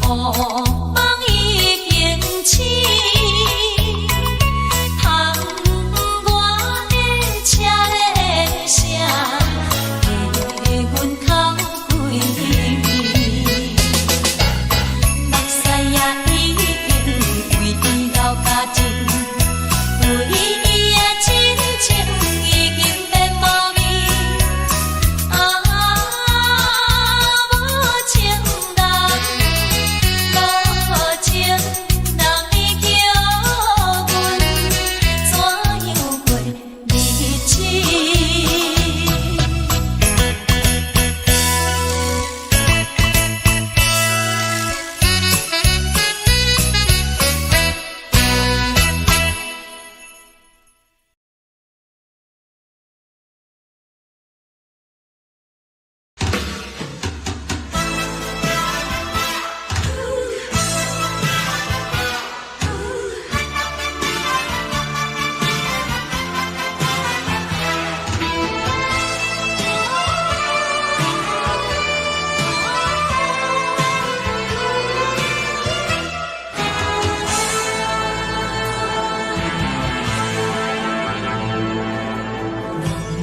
雨梦已經醒，窗外的車的聲，替阮哭規暝。目屎也已經為伊流乾淨，對伊的真情已經變無味。啊，無情人，無情人，你叫阮怎樣過日子？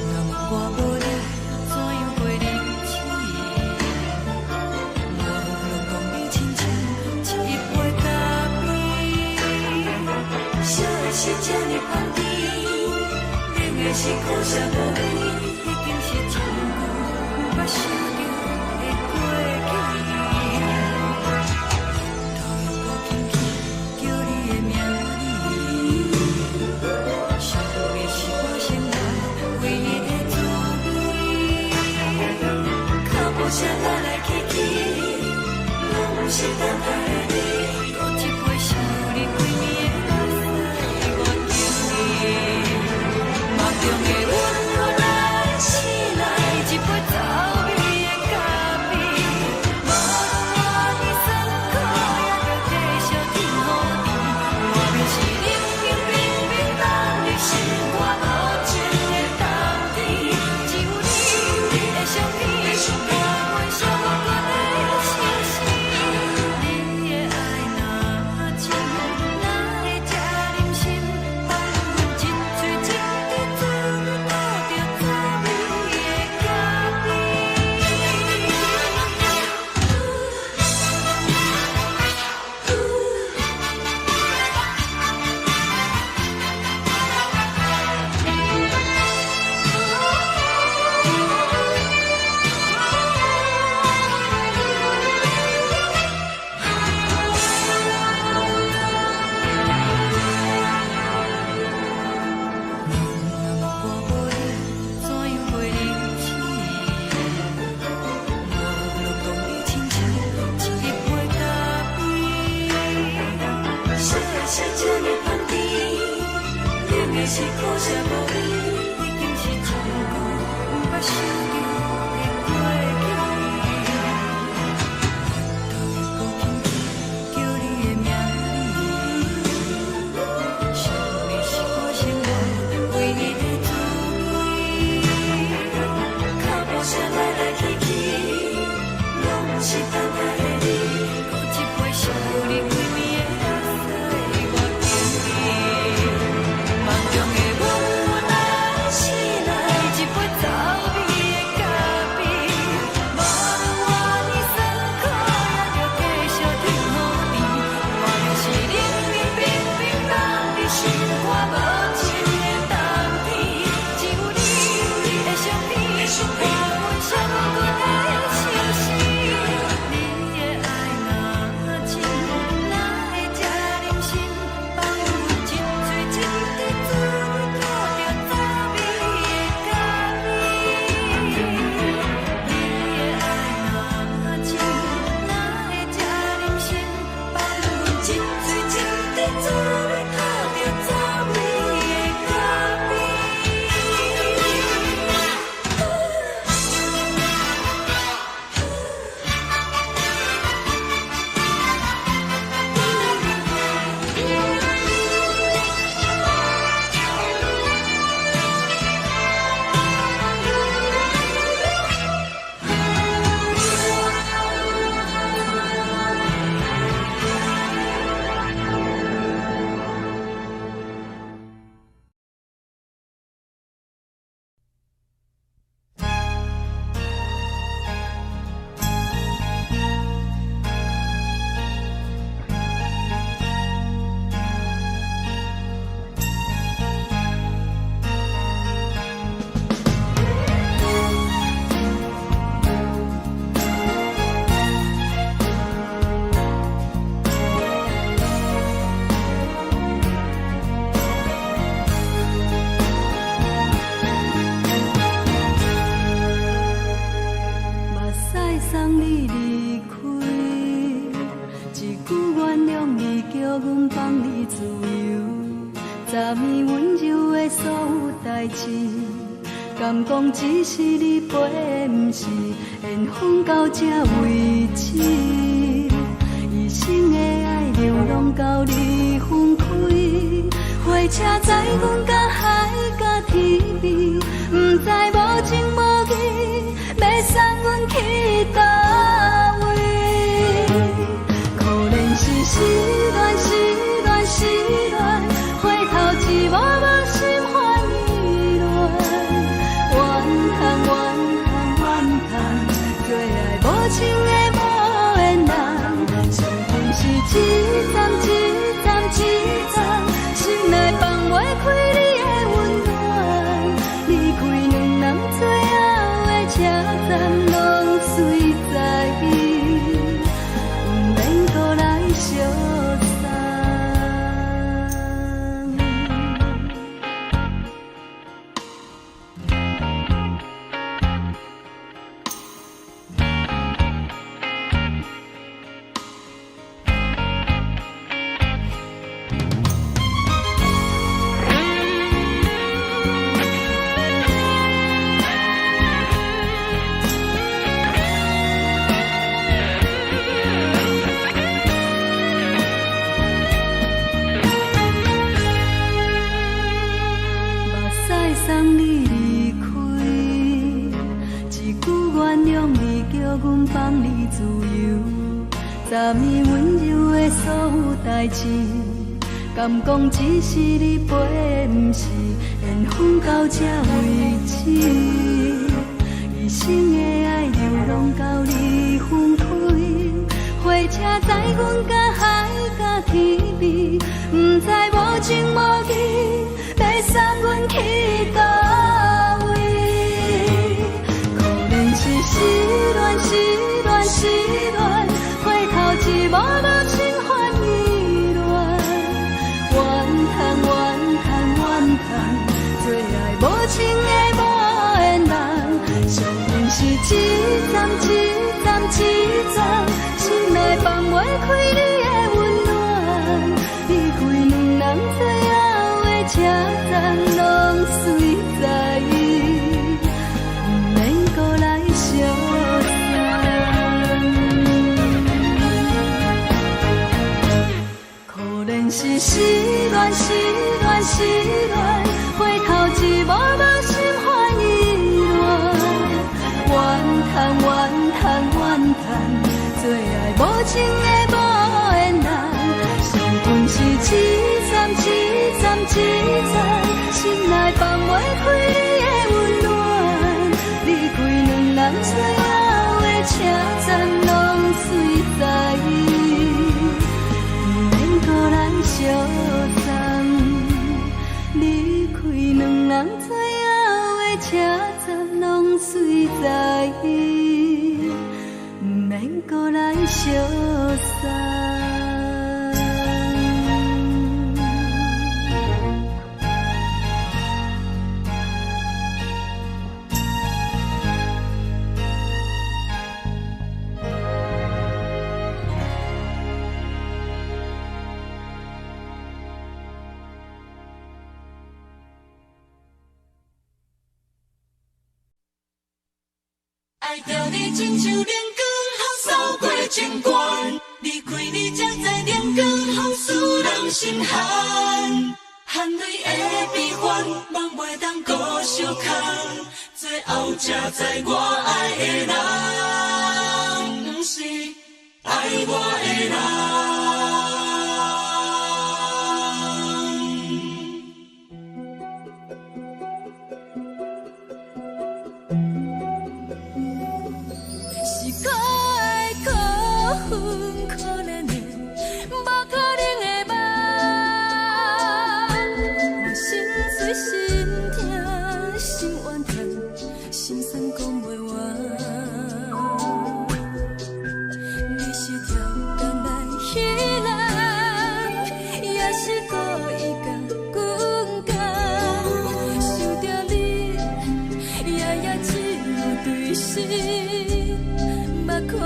人若问我無你，怎樣過日子？我攏講你親像一杯咖啡，燒的是這呢香甜，冷的是苦澀無味，已經是真久毋捌想著的過去。頭又閣輕輕叫你的名字，想的是我生活唯一的滋味。腳步聲來來去去，攏毋是等待的你。閣一杯想你規暝的目屎，我敬你。夢中的阮來醒來，一杯走味的咖啡，無論偌尼酸苦，也著繼續天予甜。外面是冷冰冰冰凍的心肝無情的冬天，只有你的相片，伴阮寂寞的相思。你的愛若真，哪會這忍心放阮一喙一滴做你吐著走味的咖啡？人若問我無你，怎樣過日子？我攏講你親像一杯咖啡，燒的是這呢香甜，冷的是苦澀無味，已經是真久毋捌想著的過去。頭又閣輕輕叫你的名字，想的是我生活唯一的滋味。腳步聲來來去去，攏毋是等待的你。閣一杯想你規暝的目屎，我敬你。夢中的阮來叫阮放你自由，昨暝温柔的所有代誌，敢講只是你陪的，毋是緣分到這為止。一生的愛流浪到你分開，火車載阮到海角天邊，毋知無情無義，欲送阮去佗位。可憐是失戀，失戀，失戀，回頭一幕幕心煩意亂，怨嘆怨嘆怨嘆，做愛無情的無緣人，上恨是一站一站一站，心內放袂開你的溫暖，離開兩人最後的車站，攏隨在意，毋免閣來相送。目屎送你離開，一句原諒你叫阮放你自由。昨暝溫柔的所有代誌，敢講只是你陪的，毋是緣分到這為止。一生的愛流浪到你分開，火車載阮到海角天邊，毋知無情無義，欲送阮去佗位。可憐是失戀，失戀，失戀，回頭一幕幕心煩意亂，怨嘆怨嘆怨嘆，做愛無情的無緣人，上恨是一站一站一站，心內放袂開你的溫暖，離開兩人最後的車站，攏隨在意，毋免閣來相送。可憐是失戀，失戀，失戀，回頭一幕幕心煩意亂，怨嘆怨嘆怨嘆，做愛無情的無緣人，上恨是一站一站一站，心內放袂開你的溫暖，離開兩人最後的車站，攏隨在意，毋免閣來相送。離開兩人最後的車站，攏隨在意，毋免閣來相送。愛著你親像冷光予掃過情關，離開你才知冷光予使人心寒，汗淚的悲歡，夢袂當閣相牽，最後才知我愛的人，毋是愛我的人。是可愛可恨可憐的，無可能的夢。我心碎心疼心怨嘆，心酸講袂完。你是超工來彼人，也是故意共阮講。想著你，夜夜只有對心目苦紅。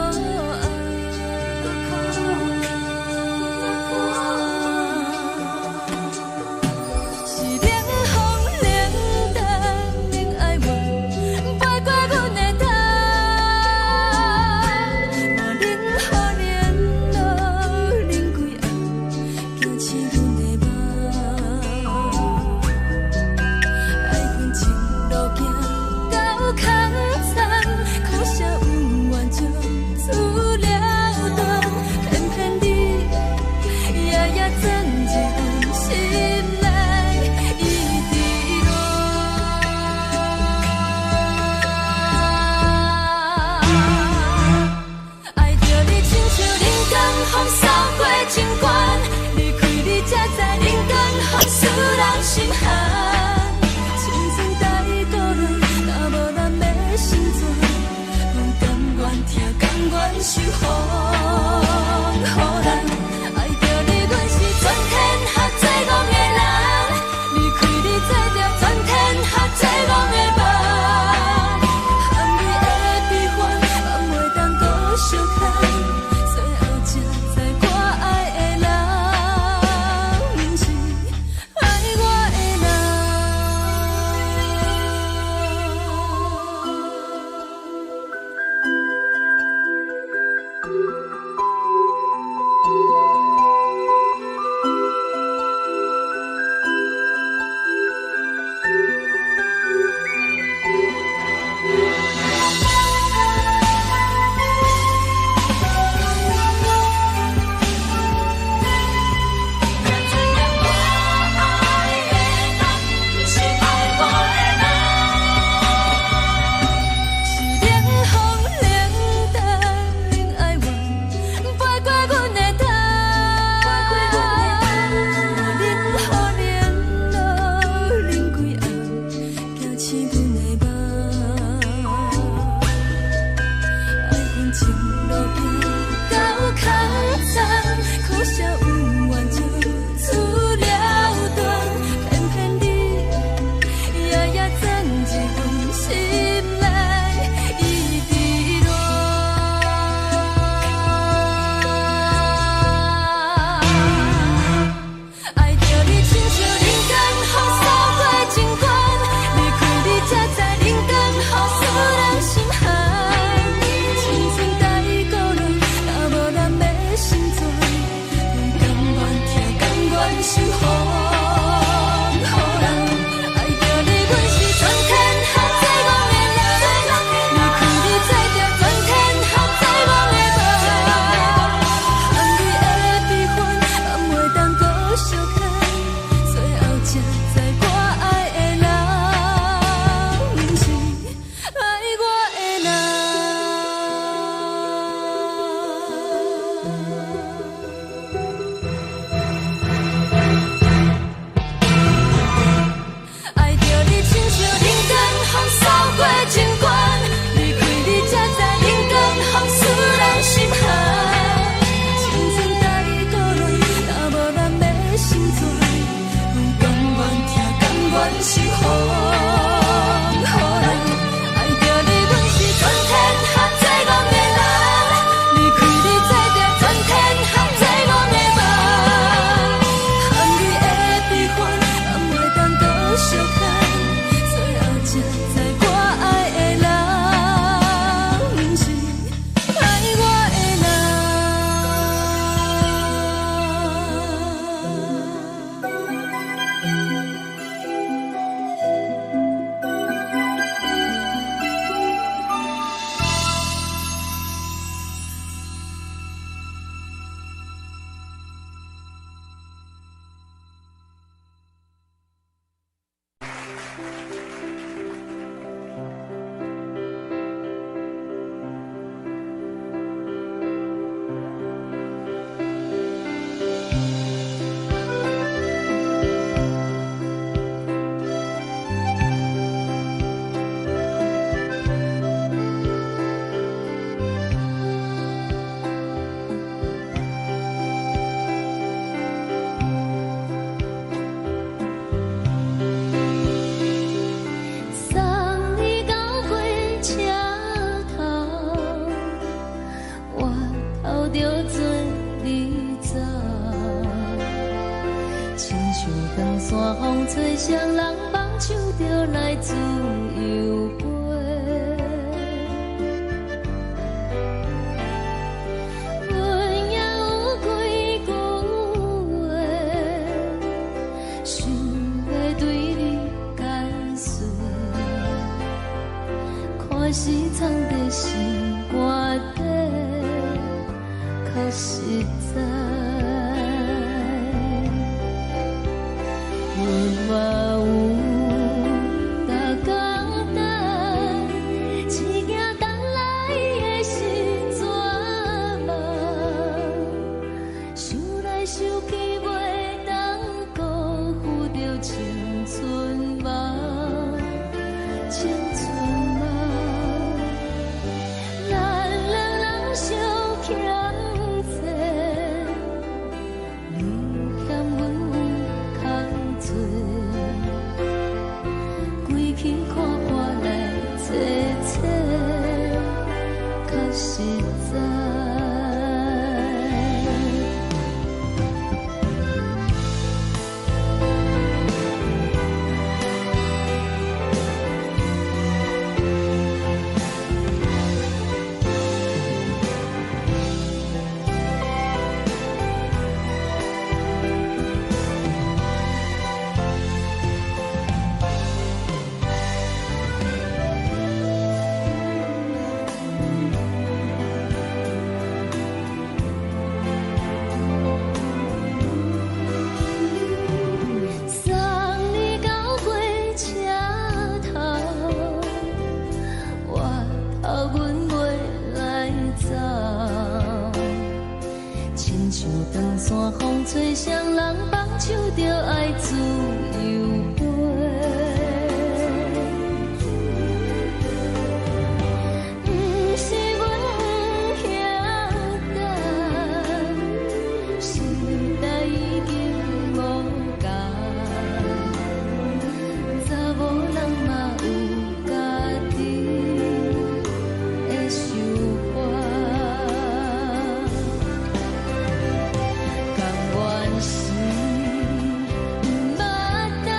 受予予人。愛著你，阮是全天下最戇的人。離開你，做著全天下最戇的夢。含你的悲歡，嘛袂當閣相牽。最後才知我愛的人，毋是愛我的人。愛著你，親像冷光風掃過情關，離開你才知冷光風使人心寒。青春太孤單，若無咱欲生存，阮甘願疼，甘願受予予人。愛著你，阮是全天下最戇的人，離開你做著全天下最戇的夢。含你的悲歡，嘛袂當閣相牽。最後才知我愛的人，毋是愛我的人。送你到火車頭，我頭著做你走。親像長山風吹雙人放手就來自由飛。阮也有幾句話，想欲對你解說。看是藏佇心肝底，較實在。阮嘛有逐工等，只驚等來的是絕望。想來想去，袂當辜負著青春夢，青春夢。咱兩人相欠債，你欠阮有空濟，規氣看破來坐坐，較實在。送你到火車頭，我頭阮袂來走。親像長山風吹雙人放手就愛自由飛。毋是阮不曉等，時代已經無仝，查某人嘛有家己的想法。甘願是毋捌等，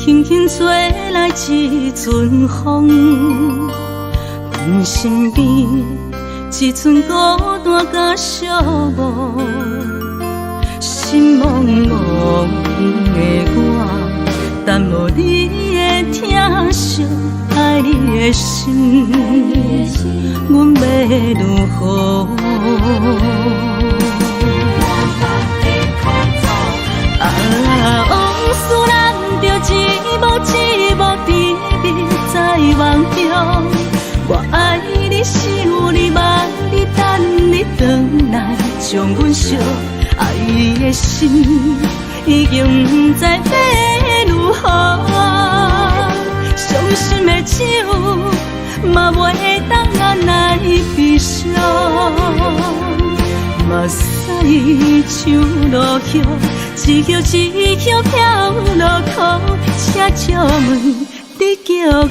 輕輕吹來一陣風，阮身邊一陣孤單佮寂寞，心茫茫的我，等無你的疼惜，愛你的心，阮欲如何？啊，往事難著一幕一幕甜蜜在夢中，我愛你，想你，望你，等你轉來，將阮惜愛的心已經毋知欲如何，傷心的酒嘛袂當按來悲傷。目屎像落雨，一葉一葉飄落苦，請借問你叫阮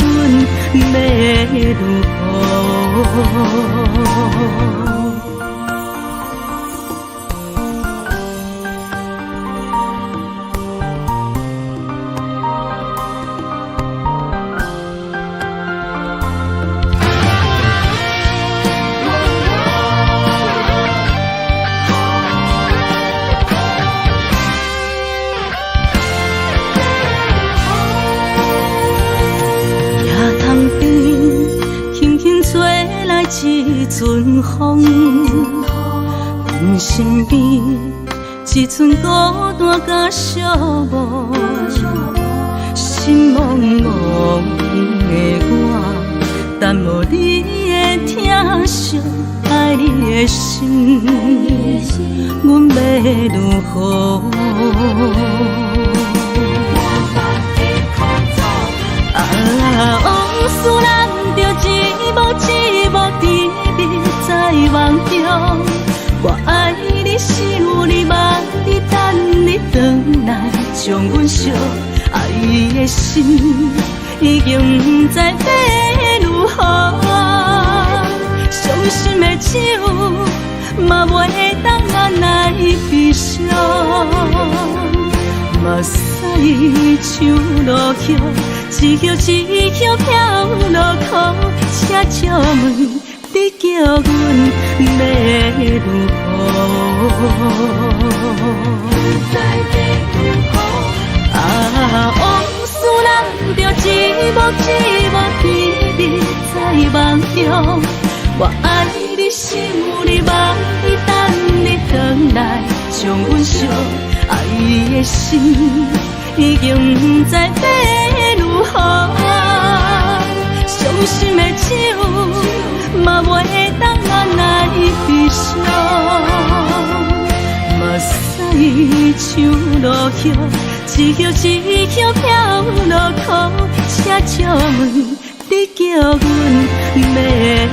欲如何？一陣風，阮身邊一陣孤單佮寂寞，心茫茫的我，等無你的疼惜，愛你的心，阮欲如何？啊，往事難著一幕一幕甜蜜在夢中，我愛你，想你，望你，等你轉來，將阮惜愛的心已經毋知欲如何，傷心的酒嘛袂當按來悲傷。目屎像落雨，一葉一葉飄落苦，請借問你叫阮欲如何？啊，往事難著一幕一幕甜蜜在夢中，我愛你，想你，望你，等你轉來，將阮惜愛的心已經毋知欲如何，傷心的酒嘛袂當按來悲傷。目屎像落雨，一葉一葉飄落苦，請借問你叫阮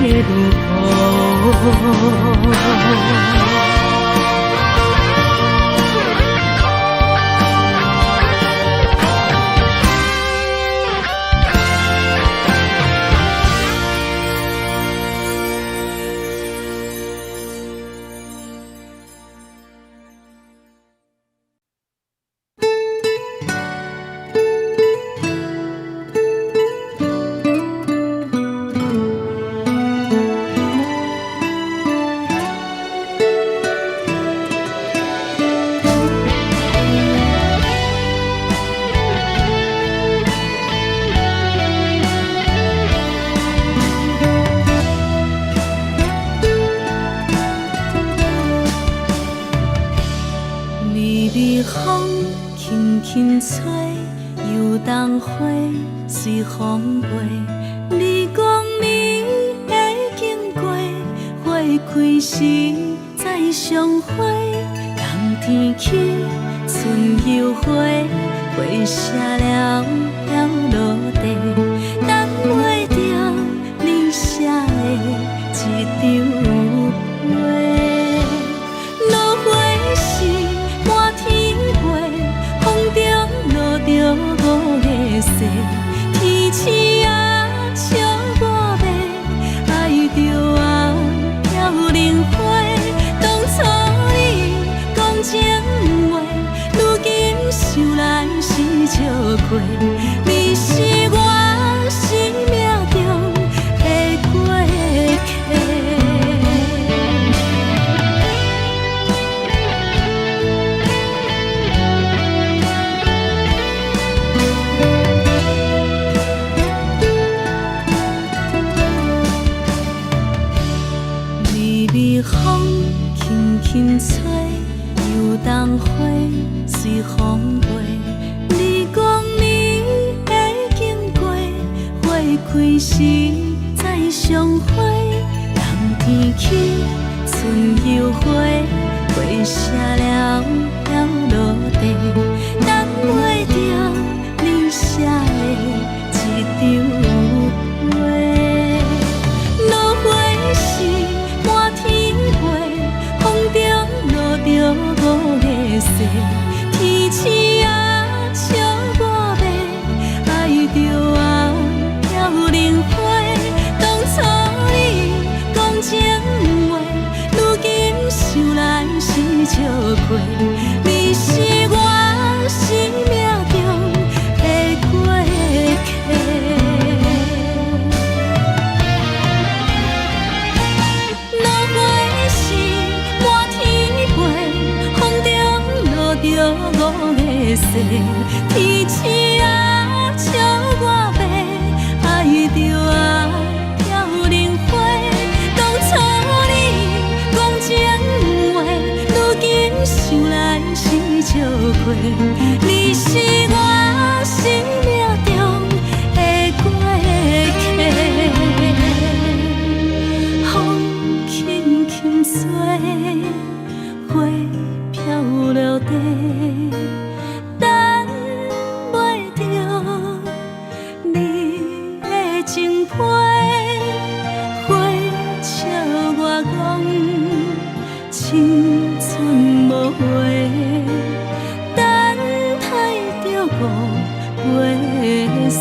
欲如何？微微風輕輕吹，油桐花隨風飛。你講你會經過，花開時再相會。冬天起，春又回，花謝了飄落地，等袂著你寫的這張批。落花是滿天飛，風中落著五个雪，天星啊笑我欲愛著啊飄零花。當初你講情話，如今想來是笑虧。開時再相會，冬天起春又回，花謝了飄落地，等袂著你寫的一張批。落花時滿天飛，風中落著五个誓，天星啊笑我欲，愛著啊飄零花。當初你講情話，如今想來是笑話，你是我生命中的過客。落花時滿天飛，風中落著五个誓，天星啊笑我欲，愛著啊飄零花。當初你講情話，如今想來是笑話，你是我生命中的過客。風輕輕吹，花飄落地，等袂著你的情批，花笑我講青春無話，等待著五月雪。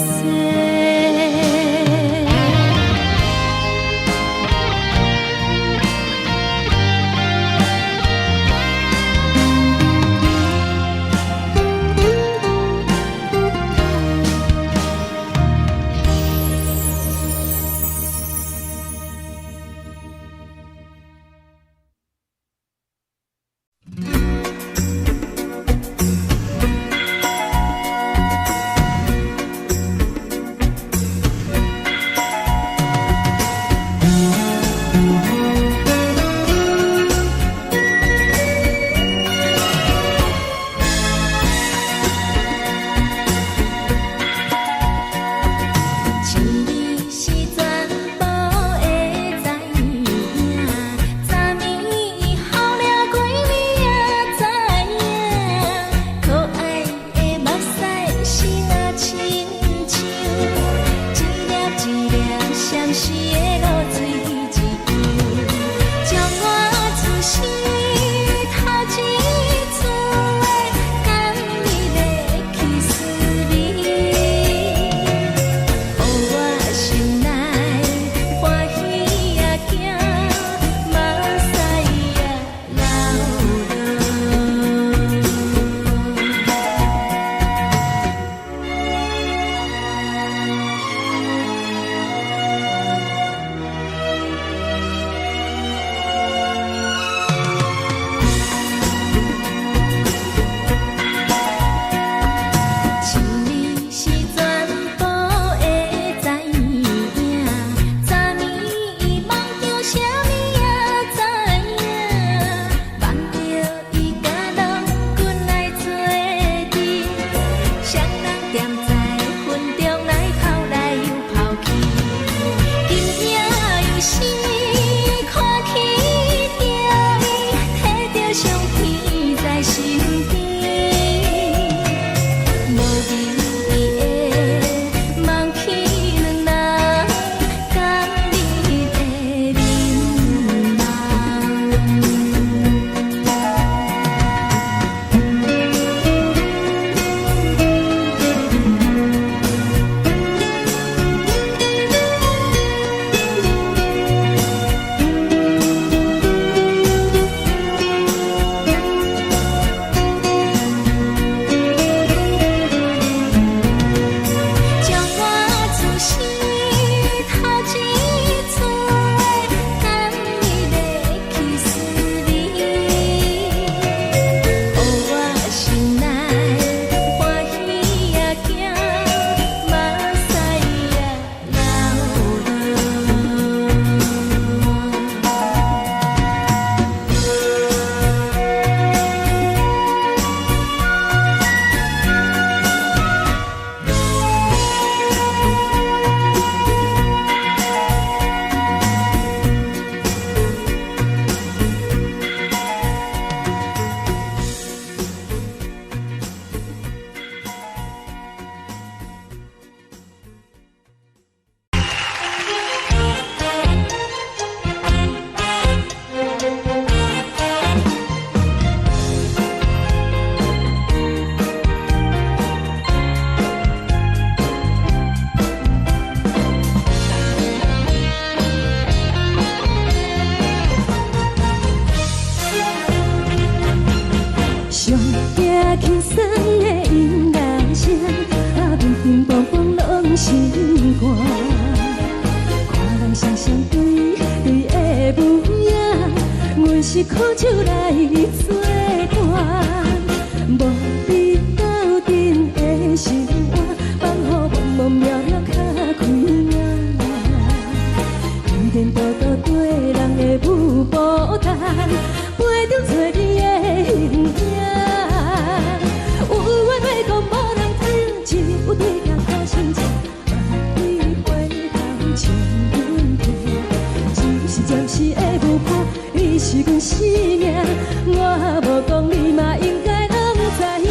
我無講你嘛應該攏知影，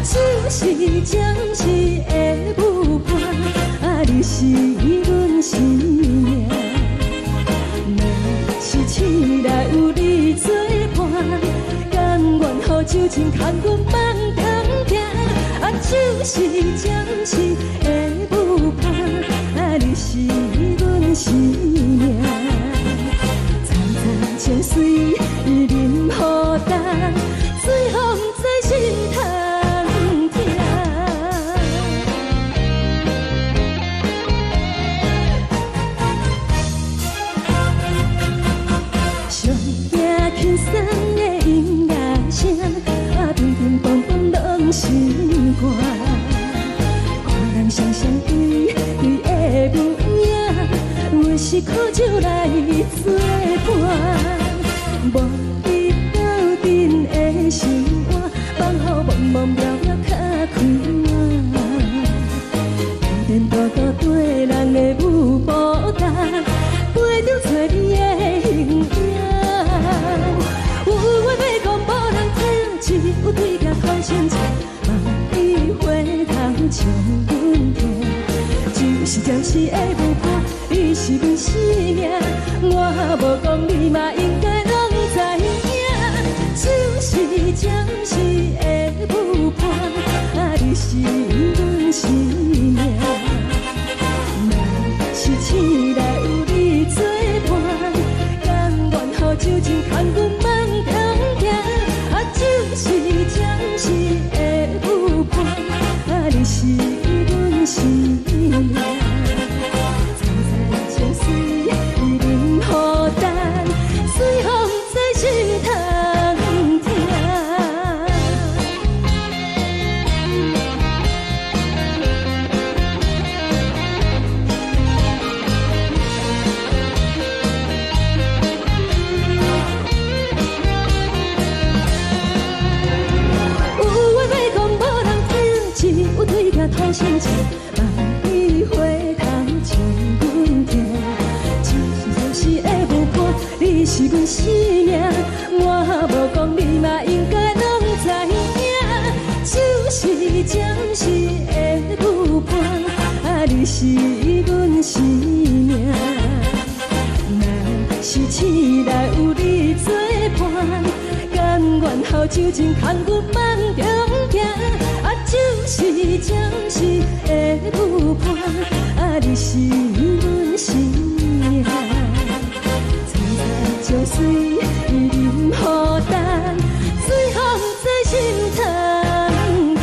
酒是暫時的舞伴，啊你是阮生命。若是醒來有你做伴，甘願予酒精牽阮放通行。啊，酒是暫時的舞伴，啊你是阮生命。層層情水啉予乾，水予毋知心通疼。上驚輕鬆的音樂聲，啊乒乒乓乓攏是歌。看人雙雙對對的舞影，阮是苦酒來做伴。無你鬥陣的生活，放予茫茫渺渺較快活。天天多多對人的舞步動，陪著找你的形影。有話欲講無人聽，只有對鏡看清楚，望你回頭笑阮聽。酒是暫時的舞伴，你是阮生命，我無講你嘛應該攏知影。酒是暫時的舞伴，啊你是阮生命。若是醒來有你做伴，甘願予酒精牽阮放通行。啊，酒是暫時的舞伴，啊你是阮生命。層層情水啉予乾，水予毋知心通疼。有話欲講無人聽，只有對鏡吐心情，望你回頭笑阮聽。酒是暫時的舞伴，你是阮生命，我無講你嘛應該攏知影。酒是暫時的舞伴，啊你是阮生命。若是醒來有你做伴，甘願予酒精牽阮放中行。啊，酒是暫時的舞伴，啊你是阮生命。層層情水啉予乾，水予毋知心通疼。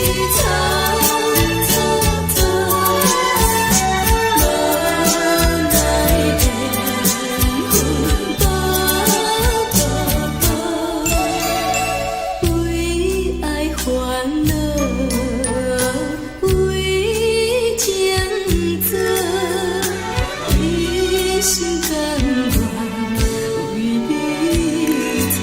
蹉蹉跎，无奈缘分薄薄薄，为愛煩惱，為情做，一心甘願為你錯。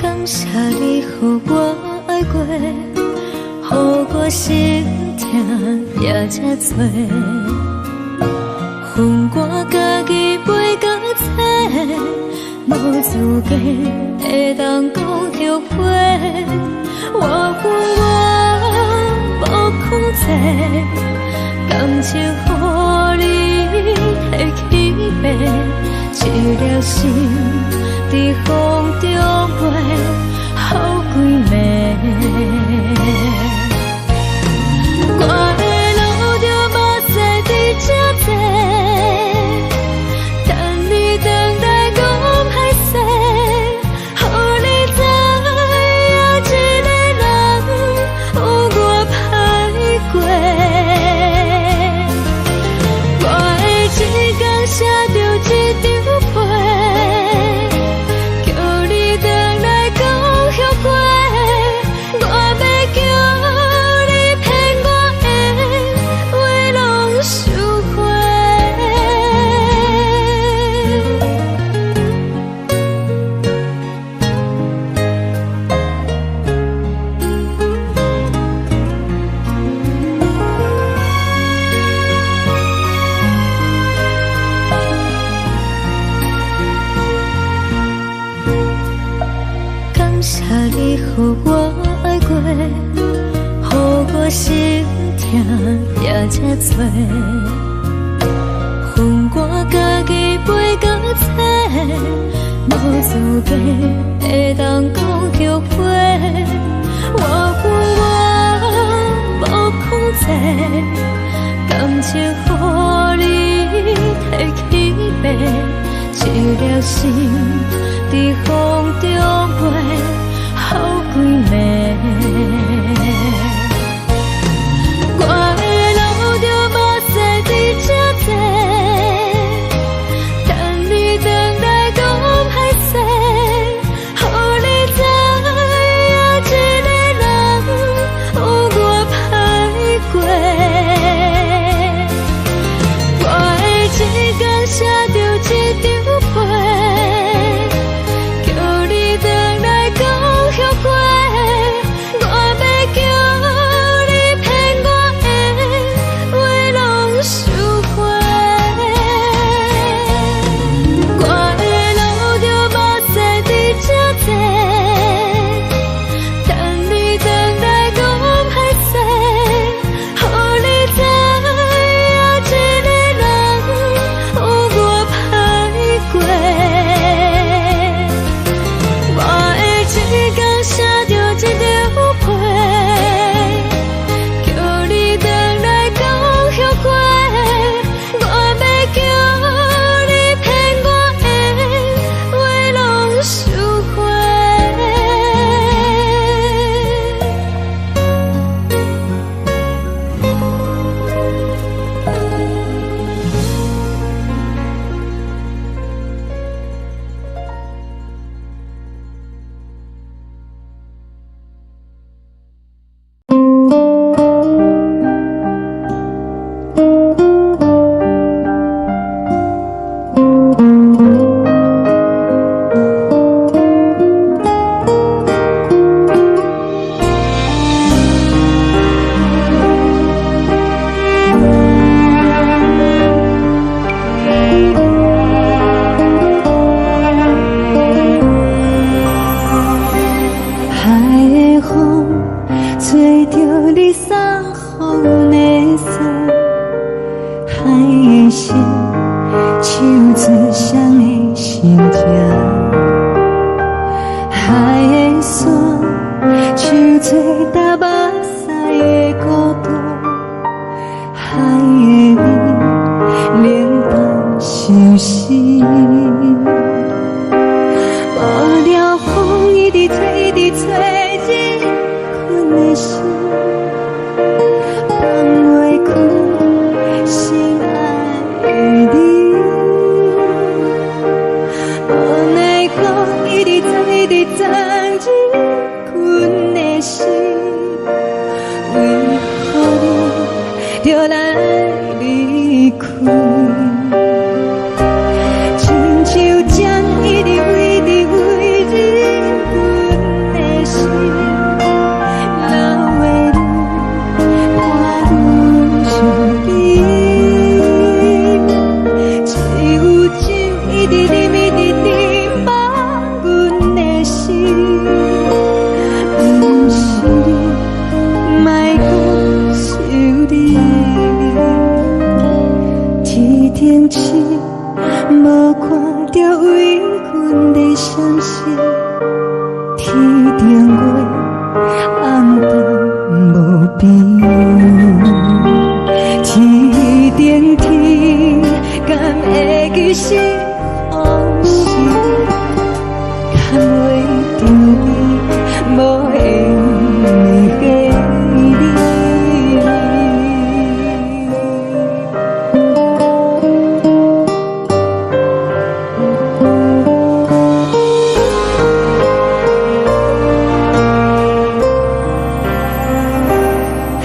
感謝你予我愛過，予我心疼也這多。分我家己袂共找，無資格會當講後悔。我分我無控制，感情予你提去爬，一粒心佇風中飛，予幾暝。我會流著目屎佇這坐，等你轉來講歹勢，予你知影這个人有偌歹過。我會一工寫著一張批，叫你轉來講後悔。我欲叫你騙我的話攏收回。感謝你予我愛過，予我心疼也這多。分我家己袂共找，無資格會當講後悔。我分我無控制，感情予你提去爬，一粒心佇風中飛，予幾暝。我會流著目屎佇這坐，等你轉來講歹勢，予你知影這个人有偌歹過。我會一工寫著一張批，叫你轉來講後悔。心情。海的山，像做焦目屎的孤單，海的味，冷淡相思。無聊風一直吹，一直吹，入阮的心，放袂開心愛的你。無奈何，一直鑽，一直鑽入阮的心，為何你著來離開？親像針一直一直飛入阮的心，流的淚伴阮相依。只有酒一直啉，一直啉，放阮的心，毋是你，莫閣想你。天頂星，無看著為阮咧閃爍，天頂月，暗淡無邊。天頂天，敢會記是風時，牽袂著你，無緣的你。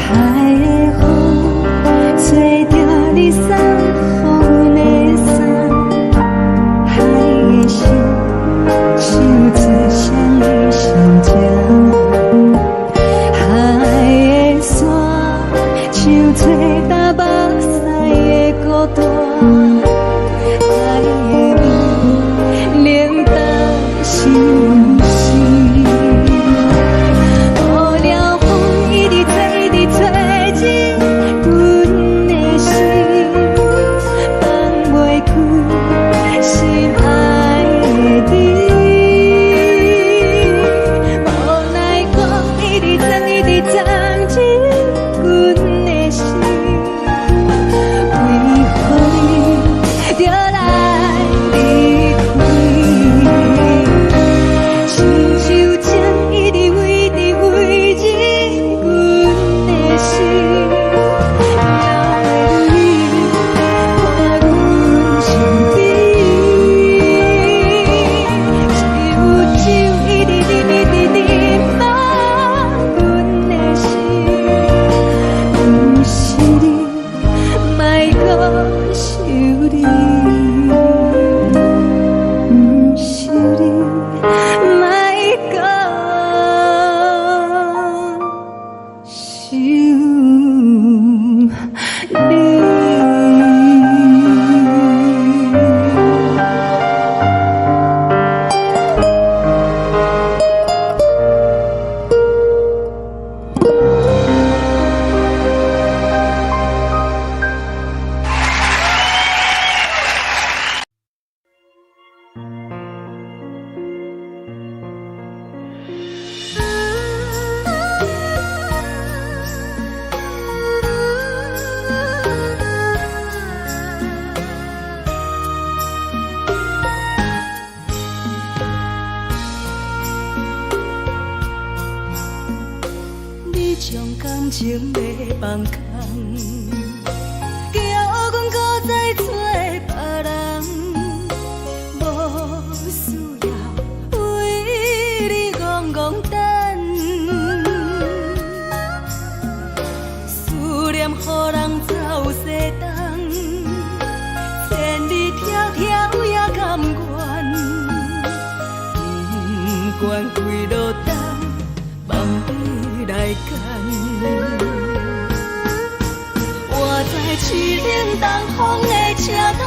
海的風，吹著你送予阮的衫，海的心，唱出誰的心情。海的山，像做焦目屎的孤單，海的味，冷淡相思。無聊風一直吹，一直吹入阮的心，放袂開心愛的你。無奈何，一直鑽，一直鑽入阮的心，為何你著來離開？親像針一直飛，一直飛入阮的心，流的淚伴阮相依。只有酒一直啉，一直啉，放阮的心，毋是你，莫閣想你。毋是你，莫閣想你。你將感情欲放空，叫阮閣再找別人，無需要為你戇戇等，思念予人走西東，千里迢迢也甘願，不管幾落冬，放你來揀。我知凄冷東風的車窗，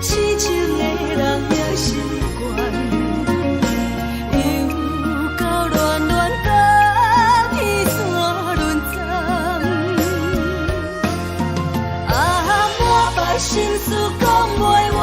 痴情的人也習慣，又到暖暖甲彼山輪鬃。啊，满腹心事講袂完。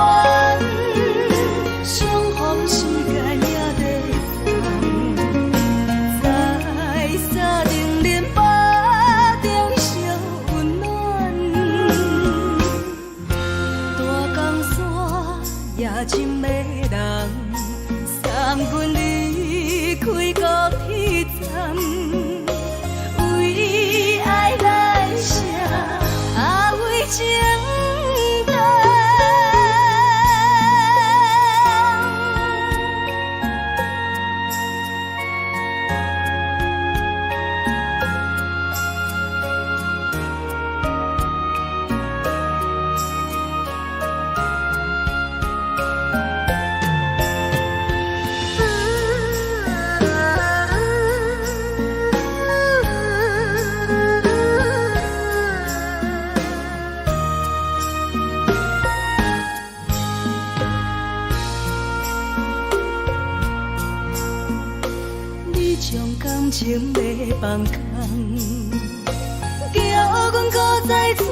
放空，叫阮閣再揣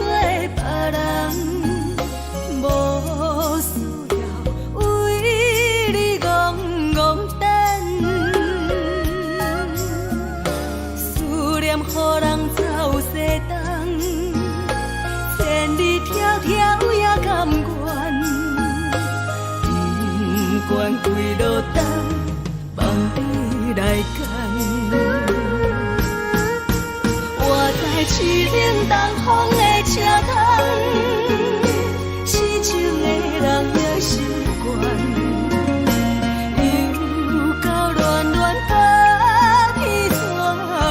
別人，無需要為你戇戇等。思念予人走西東，千里迢迢也甘願，不管幾落冬，放你來揀。我知凄冷東風的車窗，痴情的人也習慣。又到暖暖甲彼纸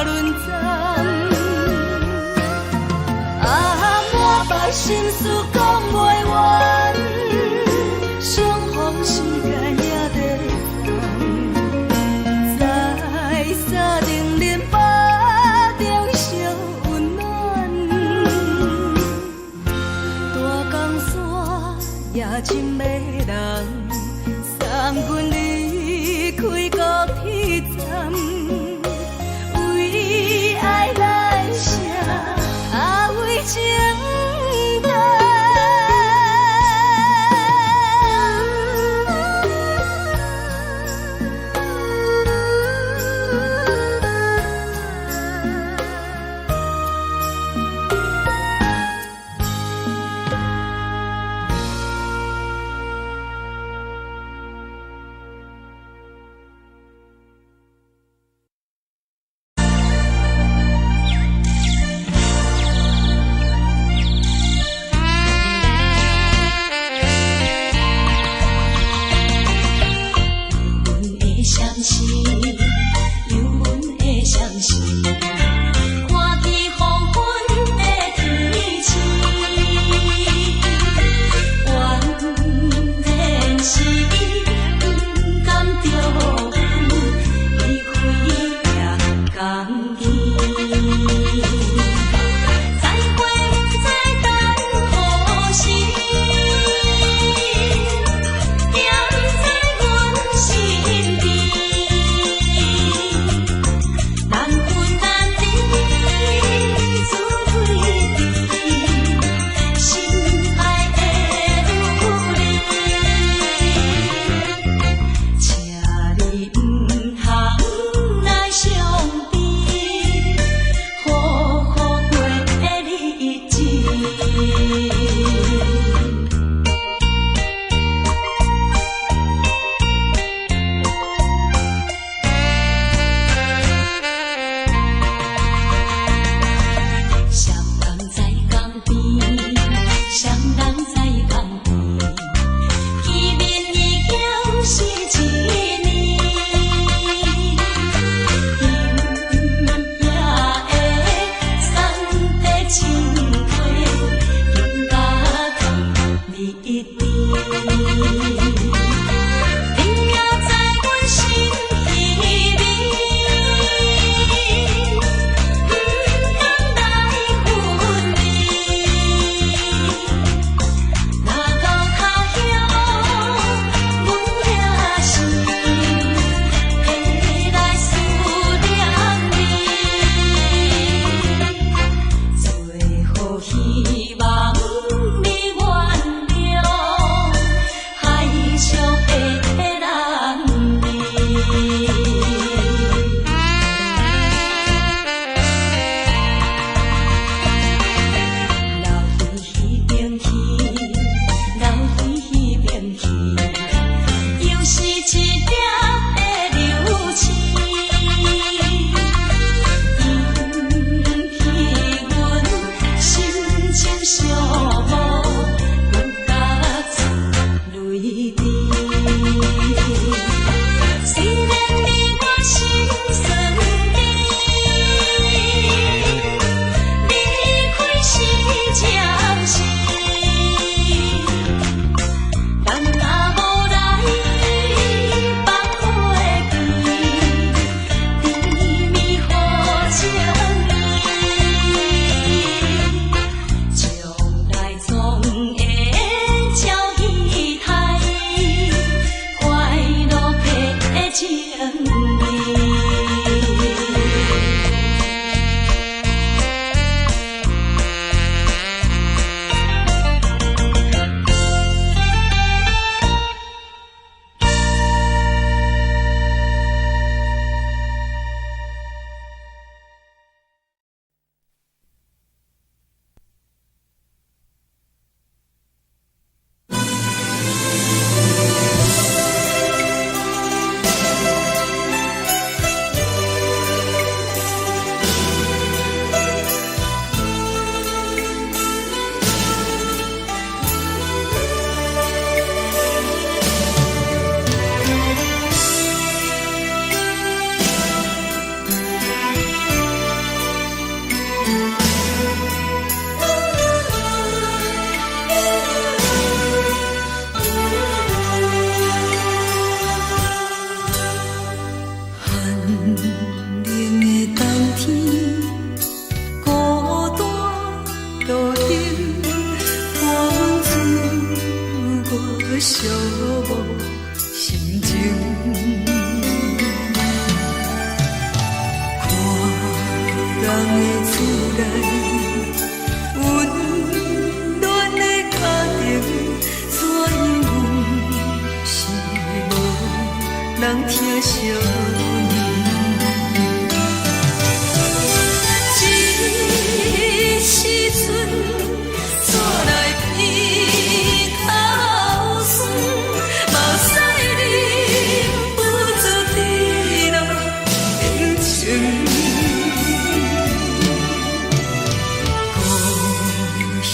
輪針，啊，滿腹心事講袂完，相逢時間也短暫，在三重恁腹中相溫暖，大江山也真迷人，送阮離開高鐵站，為愛來寫，啊為情等。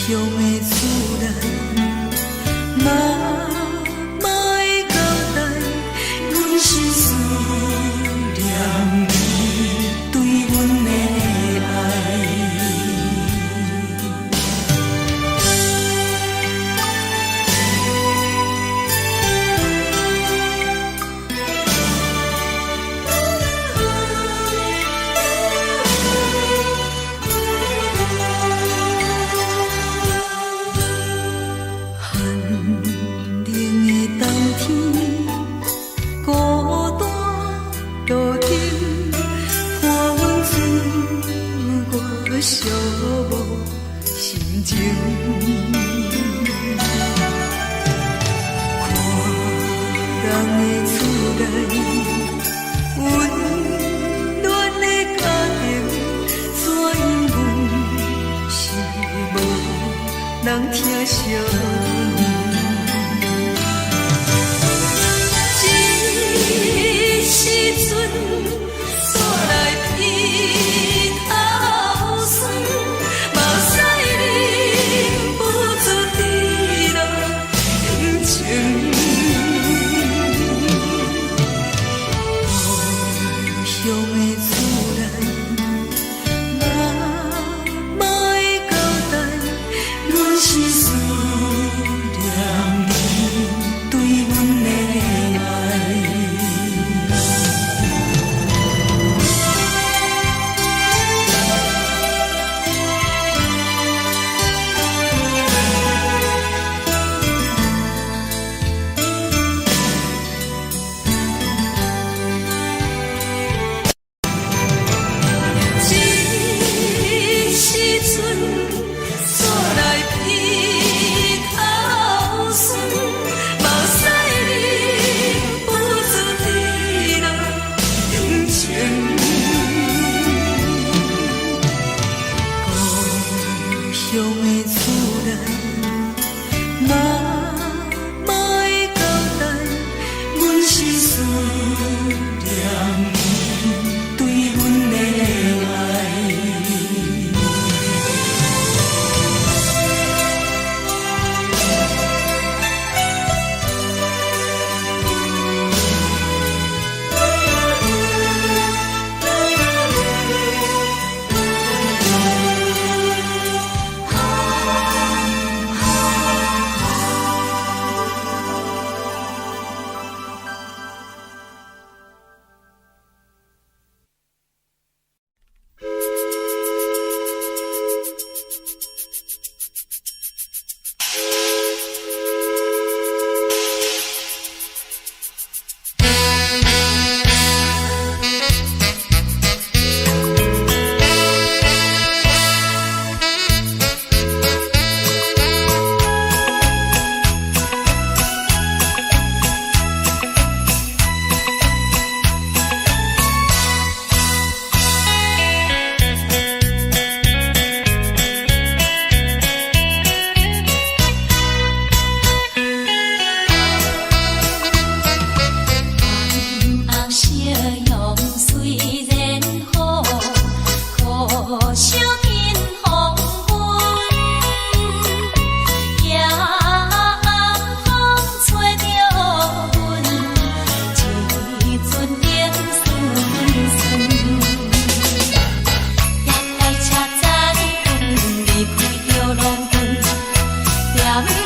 鄉的厝內，媽媽的交代，阮是思念你對阮的愛。寒冷的冬天，孤單路燈，伴阮穿過寂寞心情。看人的厝內，溫暖的家庭，怎樣阮是無人疼惜阮。這時陣，煞來鼻頭酸，目屎忍不住直落眼睛。故鄉的厝內，媽媽的交代，阮是思念你對阮的愛。這時陣，煞來鼻頭酸，目屎忍不住直落眼睛。故鄉的厝內，媽媽的交代，阮是思念你對阮的愛。紅夕陽雖然好，可惜見黃昏。夜暗風吹著阮，一陣冷酸酸。夜來車載阮離開著農村，踮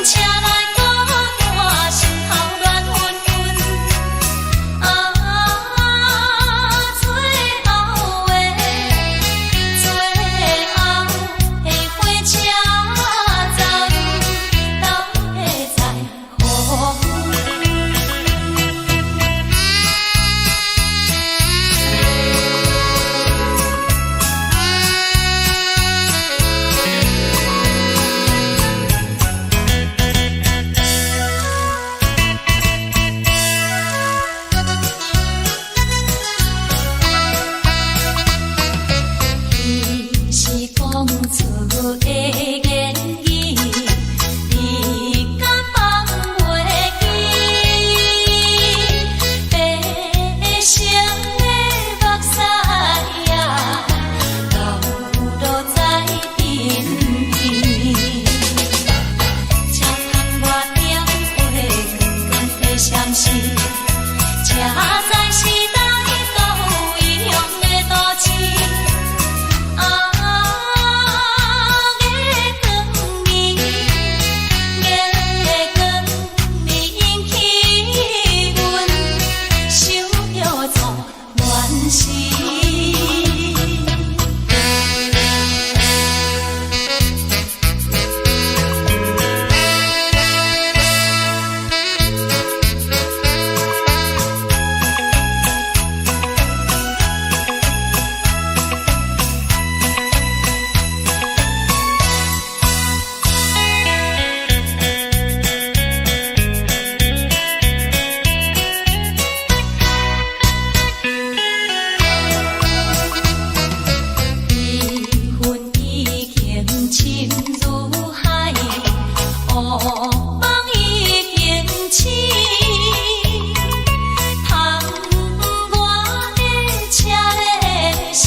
車內孤單，心頭亂紛紛。啊，最後的最後的火車站，到底在何方？彼是講出的言語，你敢放袂記？白色的目屎啊，流落在鬢邊。深如海，烏夢已經醒。窗外的車咧聲，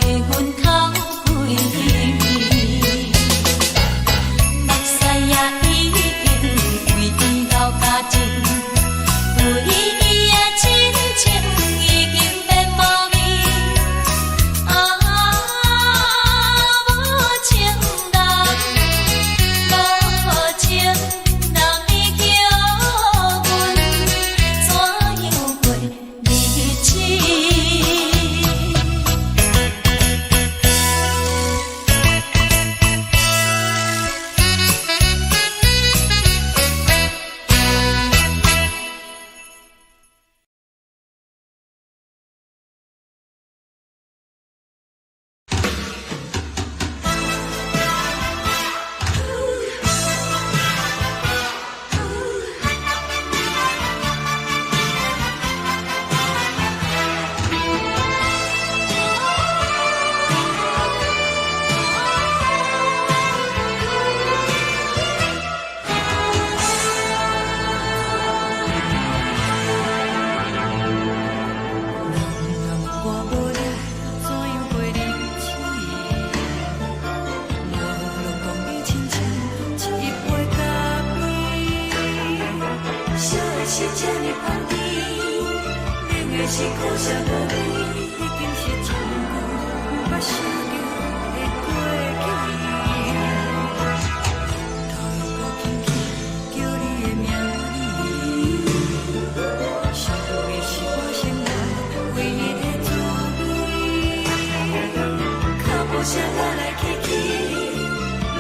伫阮口規暝。目屎也已經為伊流乾淨，對伊的真情已經變無味。啊，無情人，無情人，伊叫阮怎樣過日子？人若我無你，怎樣過日子？無論講你親像一杯咖啡，燒的是這呢香甜，冷的是苦澀無味，已經是真久毋捌想著的過去。頭又閣輕輕叫你的名字，想的是我生活唯一的滋味。腳步聲來來去去，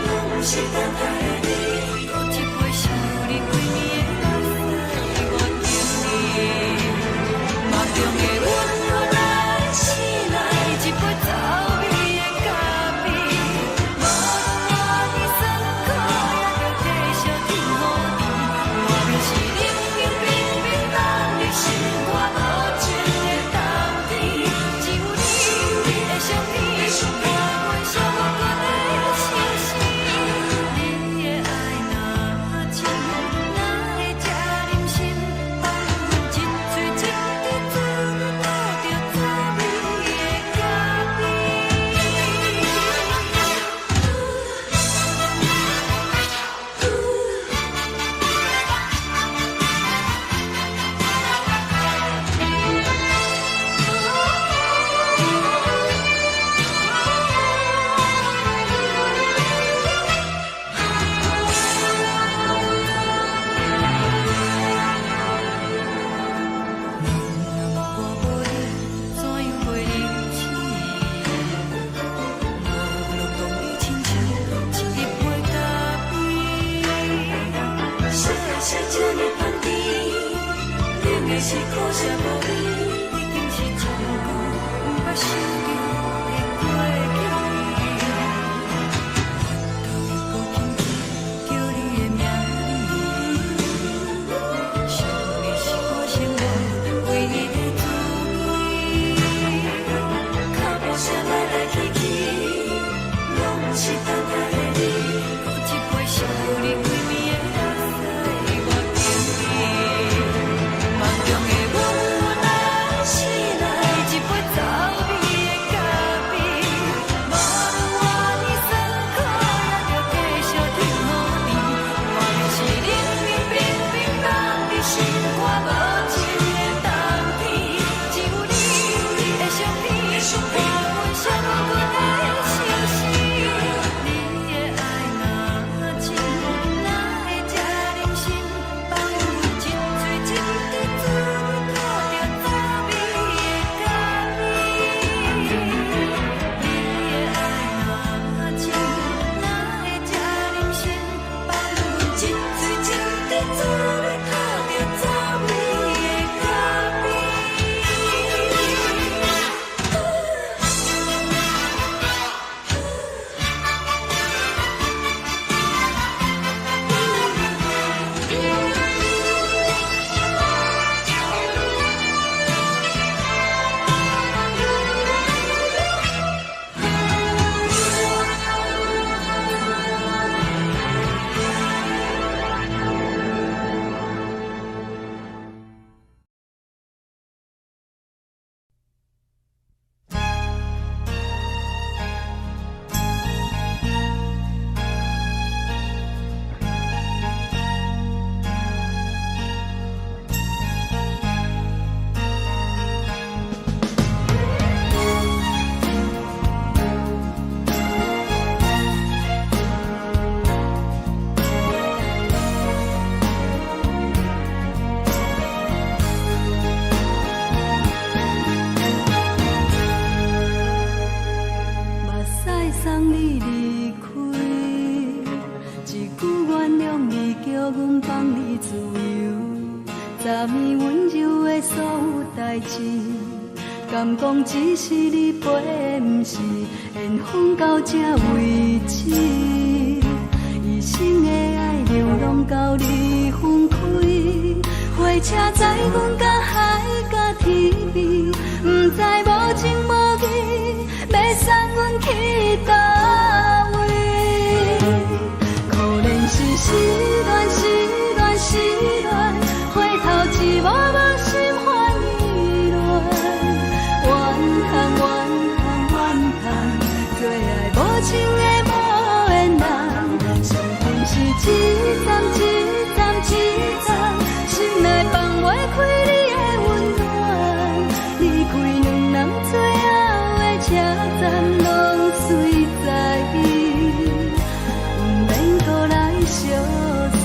攏是等待的你。閣一杯想你規暝的目屎，我敬你。夢中的阮來醒來，一杯走味的咖啡。無論偌酸苦，也著繼續天雨甜。外面是冷冷冰冰，等你心肝無情的冬天。只有你的相片，伴阮寂寞的相思。你的愛若深，哪會這忍心放阮一喙一滴怎倒著滋味的咖啡？人若我無你，怎樣過日子？無論講你親像一杯咖啡，燒的是這呢香甜，冷的是苦澀無味，已經是真久毋捌想著的過去。頭又閣輕輕叫你的名字，想的是我生活唯一的滋味。腳步聲來來去去，攏是等待的你。閣一杯想你規暝的目屎，我敬你。夢中的阮來送你離開，一句原諒你，叫阮放你自由。昨暝溫柔的所有代誌，敢講只是你陪，毋是緣分到這為止。一生的愛流浪到你分開，火車載阮到海角天邊，毋知無情無義，欲送阮去佗位？可憐是失戀，失戀，失戀，回頭一幕幕心煩意亂。怨嘆怨嘆怨嘆，做愛無情的無緣人，上恨是一站一站一站，心內放袂開你的溫暖，離開兩人最後的車站，攏隨在伊，毋免閣來相送。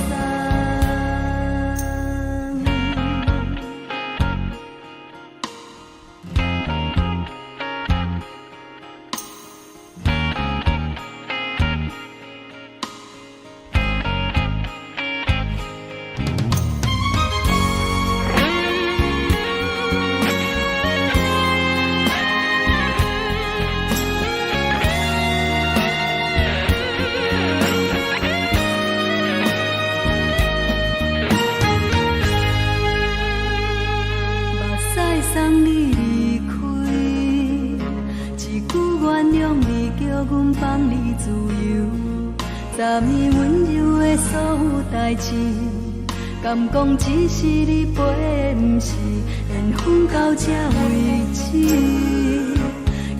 目屎送你離開，一句原諒你，叫阮放你自由。昨暝溫柔的所有代誌，敢講只是你陪，毋是緣分到這為止。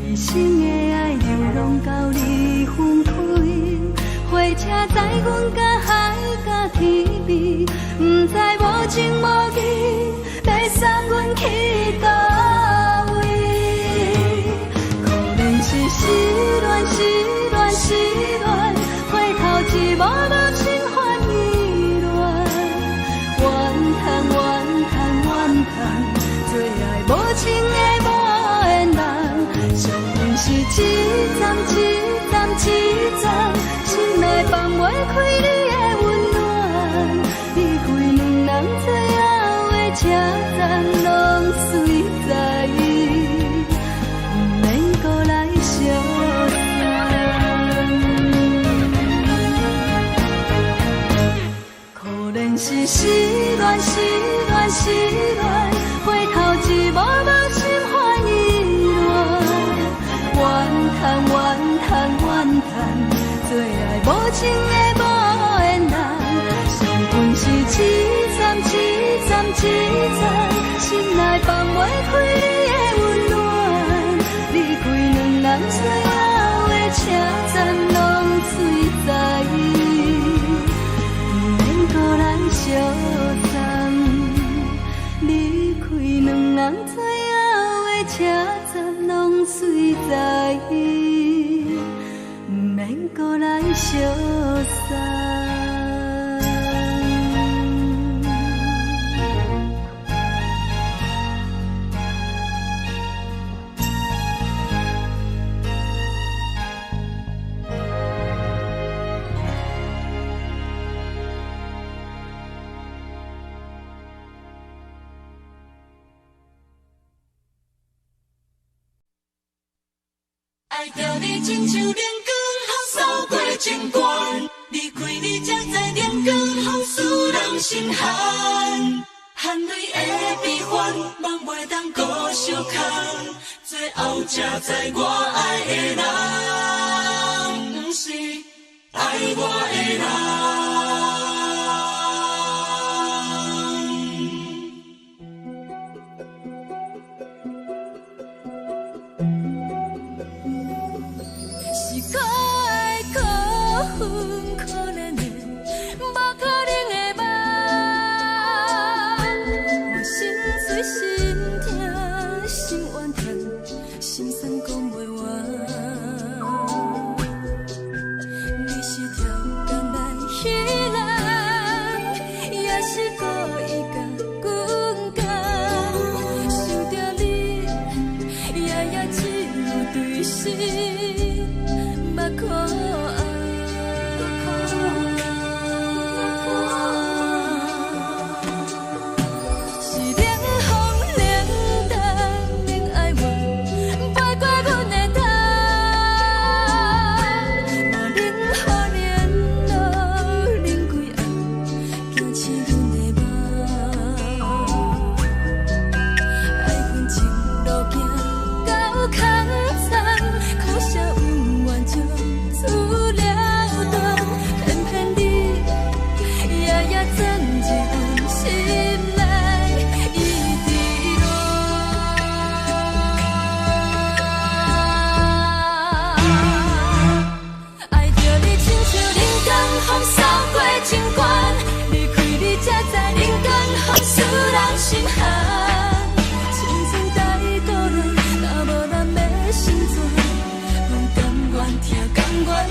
一生的愛流浪到你分開，火車載阮到海角天邊，毋知無情無義，欲送阮去佗位？可憐是失戀，失戀，失戀，回頭一幕幕心煩意亂。怨嘆怨嘆怨嘆，做愛無情的無緣人，上恨是一站一站一站，心內放袂開你的溫暖，離開兩人最後的車站，攏隨在伊，毋免閣來相送。可憐是失戀，失戀，失戀，回頭一幕幕心煩意亂。怨嘆怨嘆怨嘆，做愛無情的無緣人，上恨是一站一站一站，心內放袂開你的溫暖，離開兩人最後的車站，攏隨在伊，毋免閣來相送。離開兩人最後的車站，攏隨在伊，毋免閣來相送。愛著你親像冷光予掃過情關，離開你才知冷光予使人心寒，含淚的悲歡，夢袂當閣相牽，最後才知我愛的人，毋是愛我的人。是可愛可恨可憐的，無可能的夢。我心碎心痛心怨叹，心酸講袂完。你是超工來彼人，也是故意共阮講。想著你，夜夜只有對心。目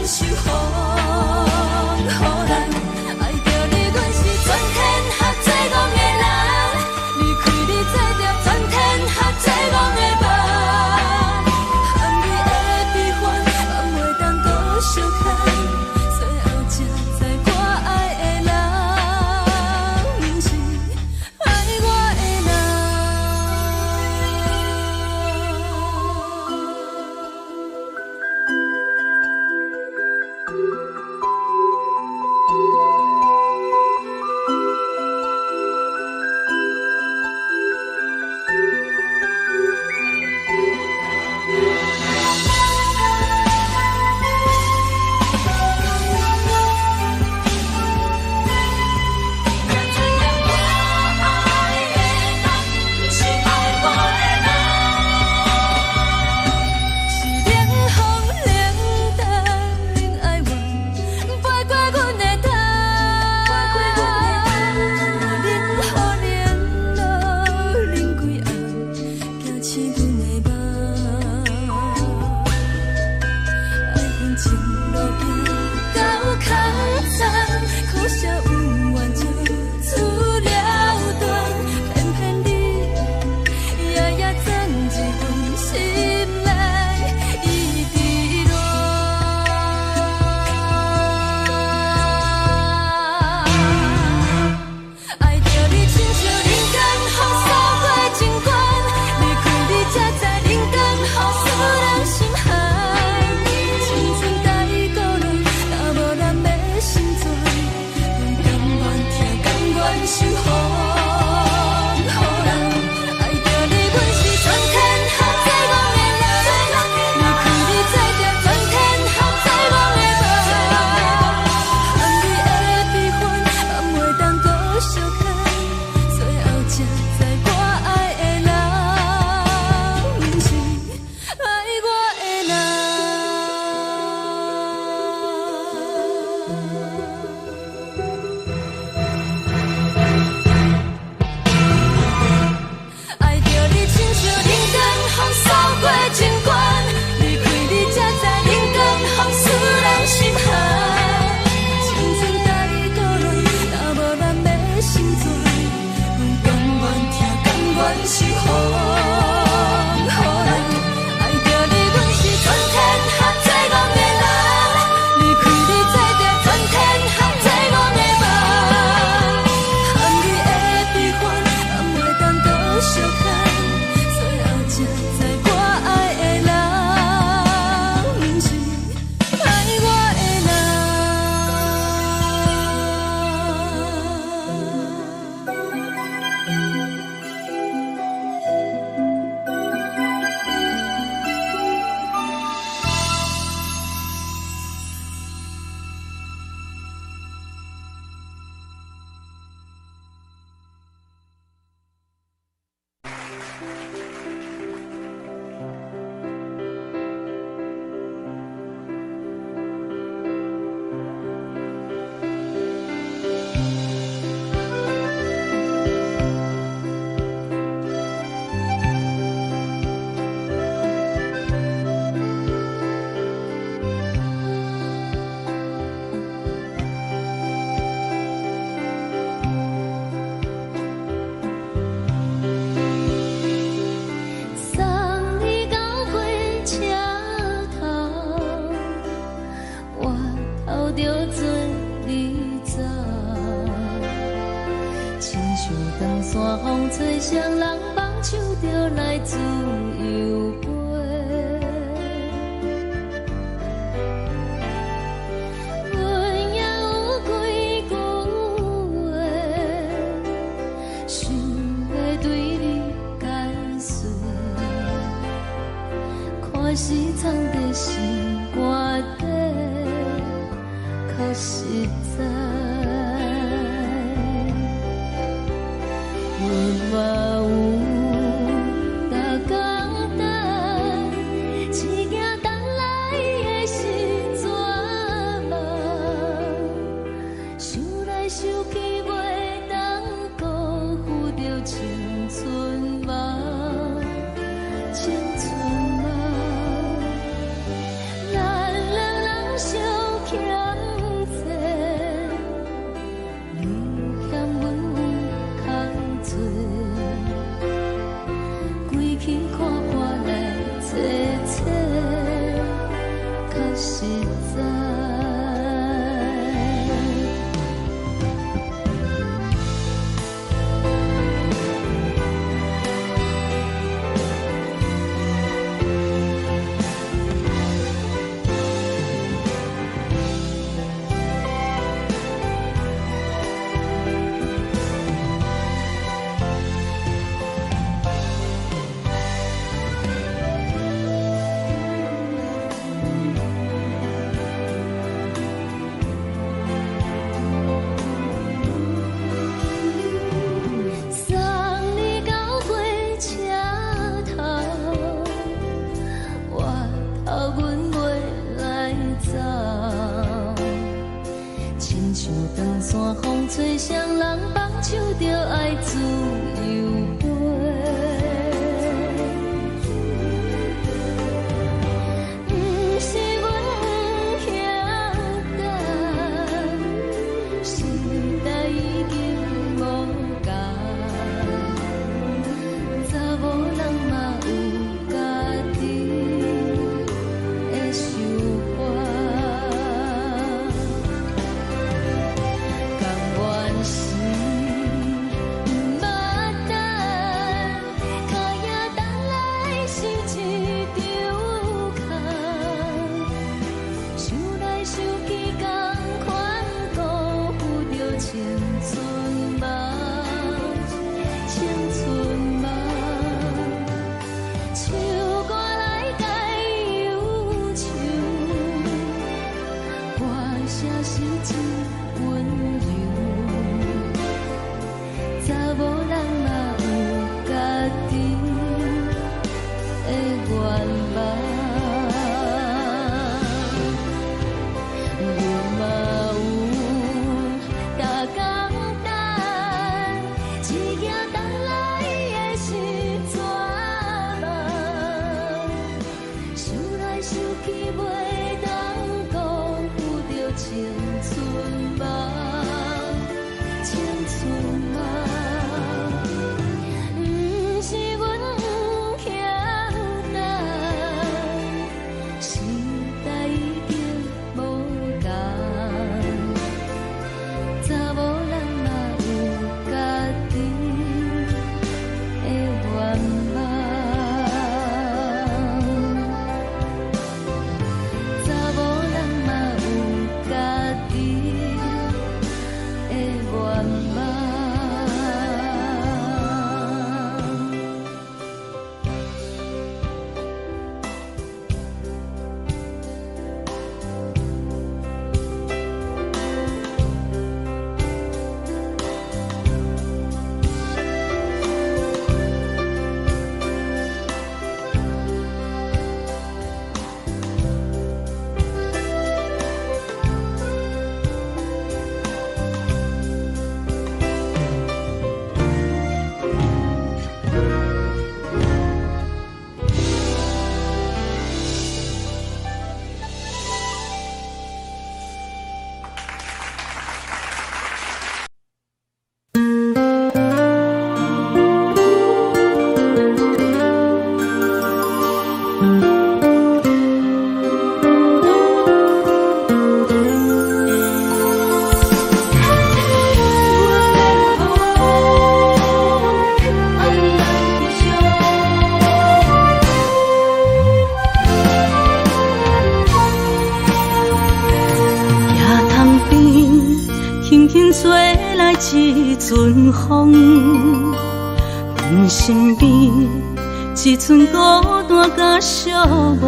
受風雨人。愛著你，阮是全天下最戇的人。離開你，做著全天下最戇的夢。含你的悲歡，放袂當閣相牽。最後才知我愛的人，毋是愛我的人。才知影我愛的人，毋是愛我的人。是冷風冷淡冷哀怨，飛過阮的頭。冷雨冷露冷規暗，驚醒阮的夢。愛恨情路行到空残，可惜有緣就此了斷，偏偏你夜夜藏入阮心內，一直戀。愛著你親像人間風掃過情關，離開你才知人間風使人心寒。青春太孤單，若無人欲心存，阮甘願疼，甘願受風雨人。愛著你，阮是全天下最戇的人。離開你，做著全天下最戇的夢。含你的悲歡，放袂當閣相牽。最後才知我愛的人，毋是愛我的人。愛著你親像人間風掃過情關，離開你才知人間風使人心寒。青春太孤單，若無人欲心存，阮甘願疼，甘願受風雨人。愛著你，阮是全天下最戇的人。離開你，做著全天下最戇的夢。含你的悲歡，放袂當閣相牽。最後才知我愛的人，毋是愛我的人。送你到火車頭，我頭著做你走。親像長山風吹，誰人放手就來自由飛。阮也有幾句話，想欲對你解釋。看是藏佇心肝底，較實在。阮嘛有逐工等，只驚等來的是絕望。想來想去，袂當辜負著青春夢，青春夢。咱兩人相山風吹，誰人放手就愛自由飛。毋是阮不曉等，時代已經無仝，查某人嘛有家己的想法。甘願是毋捌等，跤影等來是一場空。想來想去，仝款辜負著青春夢，青春夢。唱歌來解憂愁，歌聲是真溫柔。查某人嘛有家己的願望，阮嘛有逐工等，一夜等來的是绝望。想來想去，袂當辜負著青春夢，青春夢。毋是阮不曉等，時代已經無仝，查某人嘛有家己的願望，查某人嘛有家己的願望。野塘邊，輕輕吹來一陣風，阮身邊一陣孤單佮寂寞，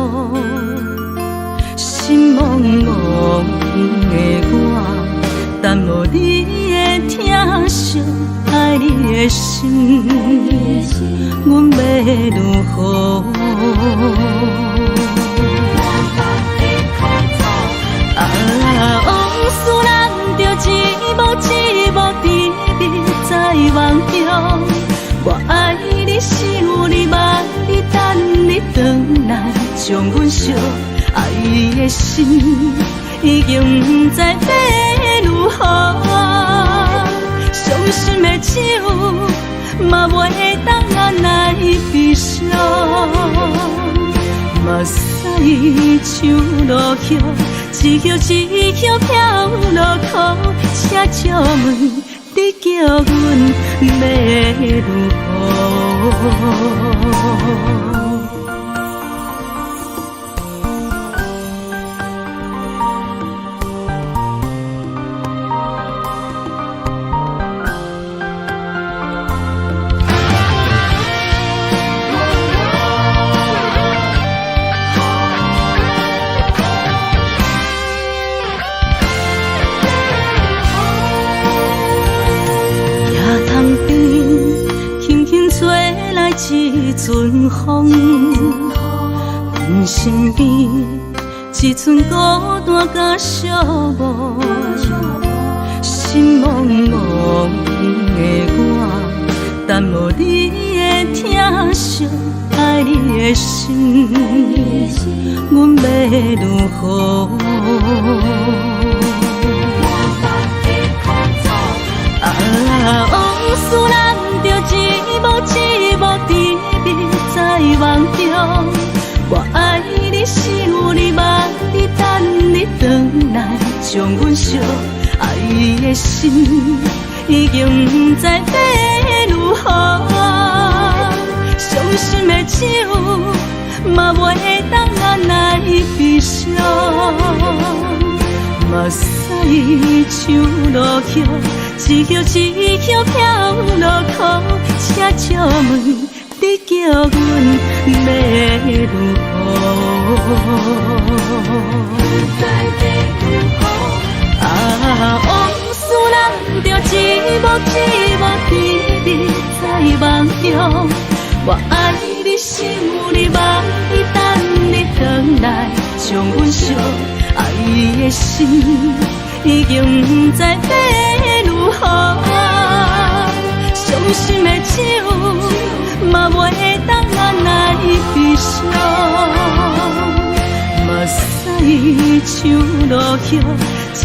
心茫茫的我，等無你的疼惜，愛你的心，阮欲如何？啊，往事難著一幕一幕甜蜜在夢中。我愛你，想你，望你，等你轉來，將阮惜。愛的心已經不知欲如何，傷心的酒嘛袂當按捺悲傷。目屎像落雨，一葉一葉飄落苦，請借問你叫阮欲如何？野塘邊，輕輕吹來一陣風，阮身邊一陣孤單佮寂寞，心心茫茫的我，等无你的疼惜，愛你的心，阮欲如何？啊，往事咱著一幕一幕甜蜜在夢中。我愛你，想你，望你，等你轉來，將阮惜愛的心已經毋知欲如何。傷心的酒嘛袂當按捺悲傷，目屎像落雨，一葉一葉飄落空，請借問你叫阮欲如何？啊，往事咱著一幕一幕甜蜜在夢中。我愛你，想你，望你，等你轉來，將阮惜愛的心已經毋知欲如何。傷心的酒嘛袂當按捺悲傷，目屎像落雨，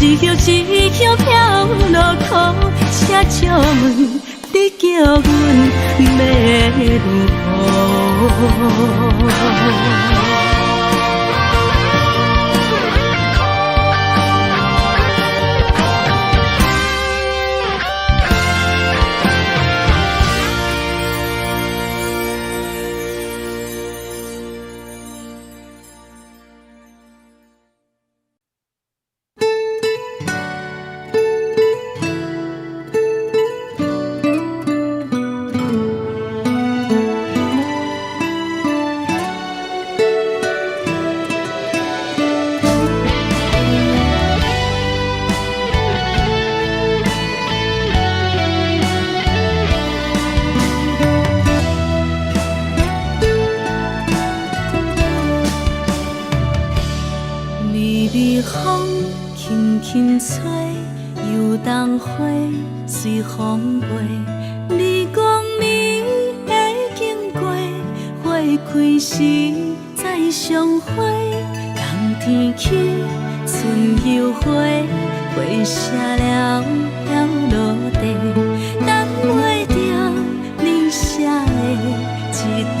一葉一葉飄落空，請借問你叫阮欲如何？微微風輕輕吹，油桐花隨風飛。你講你會經過，花開時再相會。冬天起，春又回，花謝了飄落地，等袂著你寫的這張批。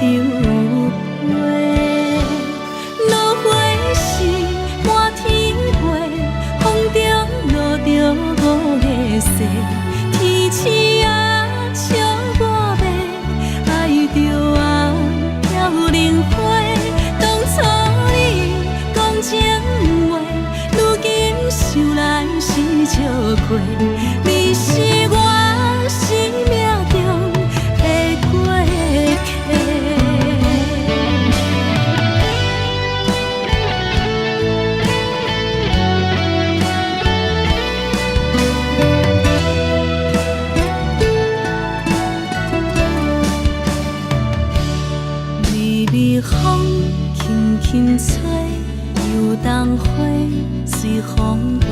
落花時滿天飛，風中落著五个誓，天鼠仔笑我欲愛著啊飄零花。當初你講情話，如今想來是笑虧。你是我生命中的過客。微微風輕輕吹，油桐花隨風飛。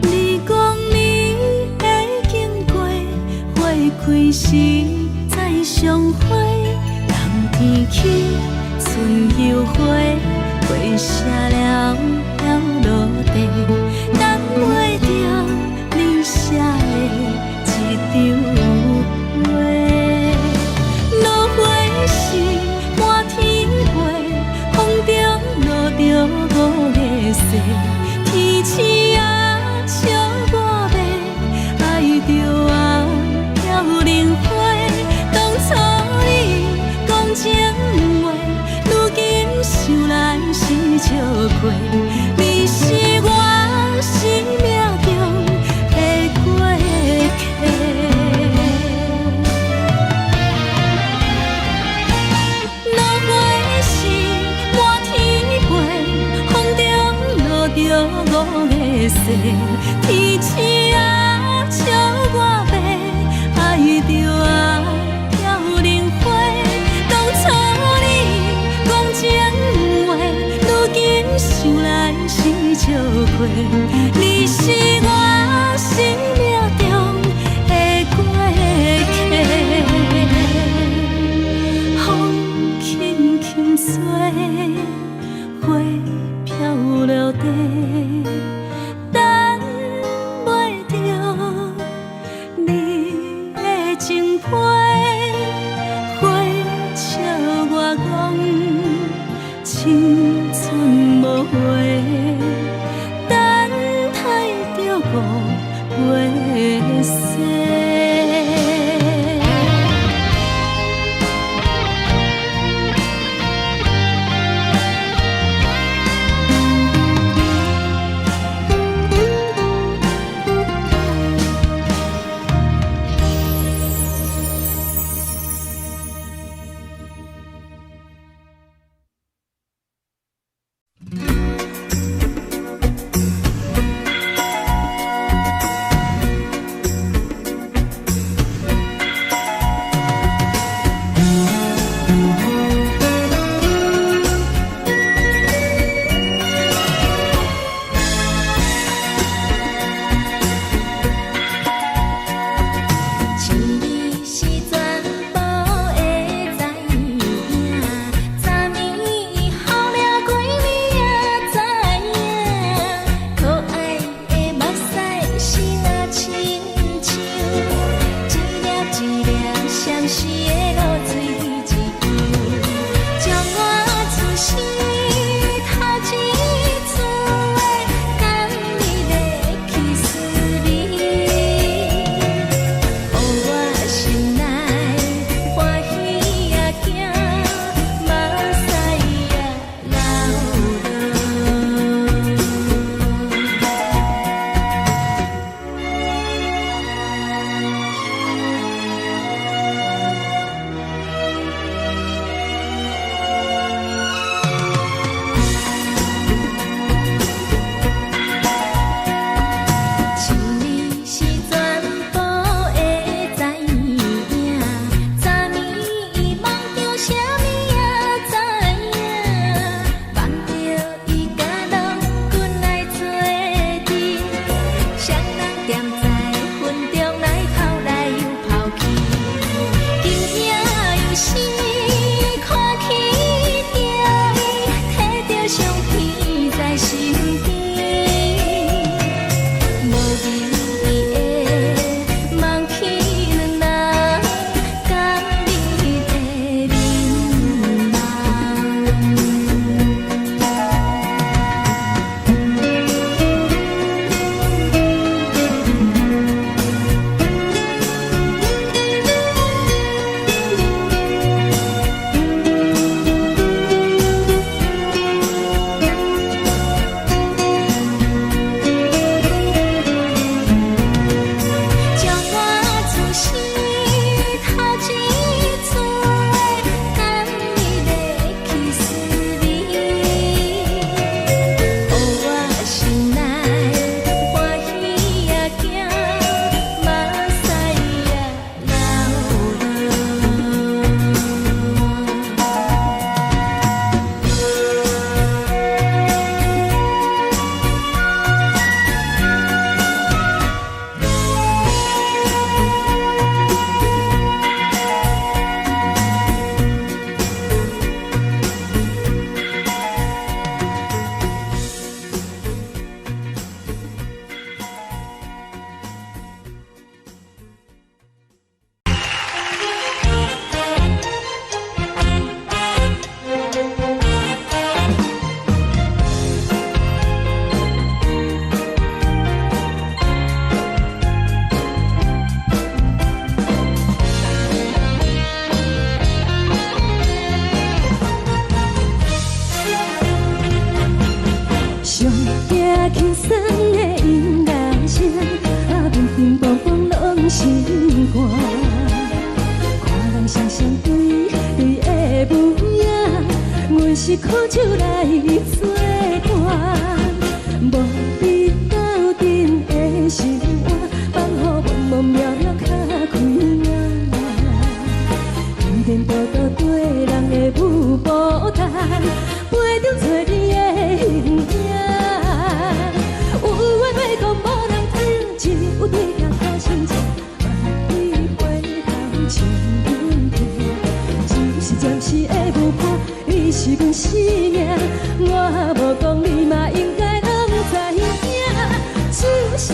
你講你會經過，花開時再相會。冬天起，春又回，花謝了飄落地，等袂著你寫的這張批。落花時滿天飛，風中落著五个誓，天鼠仔笑我欲愛著啊飄零花。當初你講情話，如今想來是笑虧。你是我生命中的過客。落花時滿天飛，風中落著五个誓，天鼠仔笑我欲愛著啊飄零花。當初你講情話，如今想來是笑虧。你是我生命中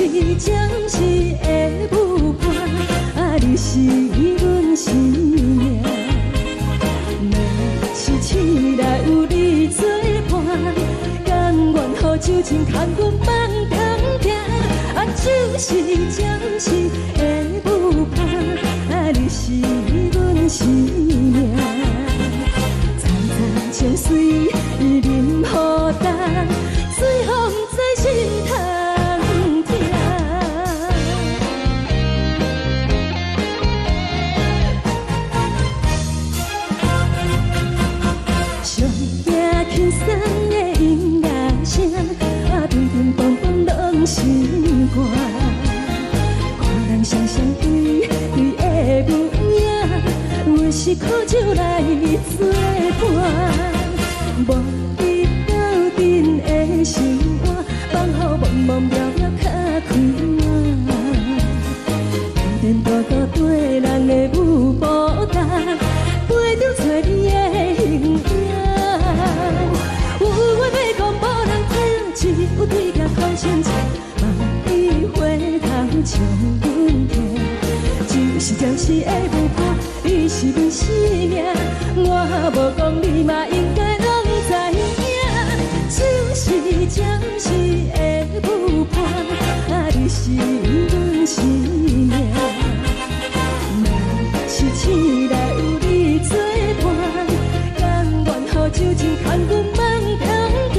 暫時的舞伴，啊，你是阮生命。若是醒來有你做伴，甘願予酒精牽阮夢中行。啊，酒是暫時的舞伴，啊，你是阮生命。層層情水啉予乾，水予毋知心通疼。上驚輕鬆的音樂聲，啊，乒乒乓乓攏是歌。看人雙雙對對的舞影，阮是苦酒來作伴。無你鬥陣的生活，放予茫茫渺渺較快活。天天多多缀人的舞步重，陪著找你的形影。有話欲講無人聽，只有對鏡講親情，望你回頭笑阮聽。酒是暫時的舞伴，你是阮生命，我無講你嘛應該攏知影。酒是暫時的舞伴，啊，你是阮生命。若是醒來有你作伴，甘願予酒精牽阮夢中行。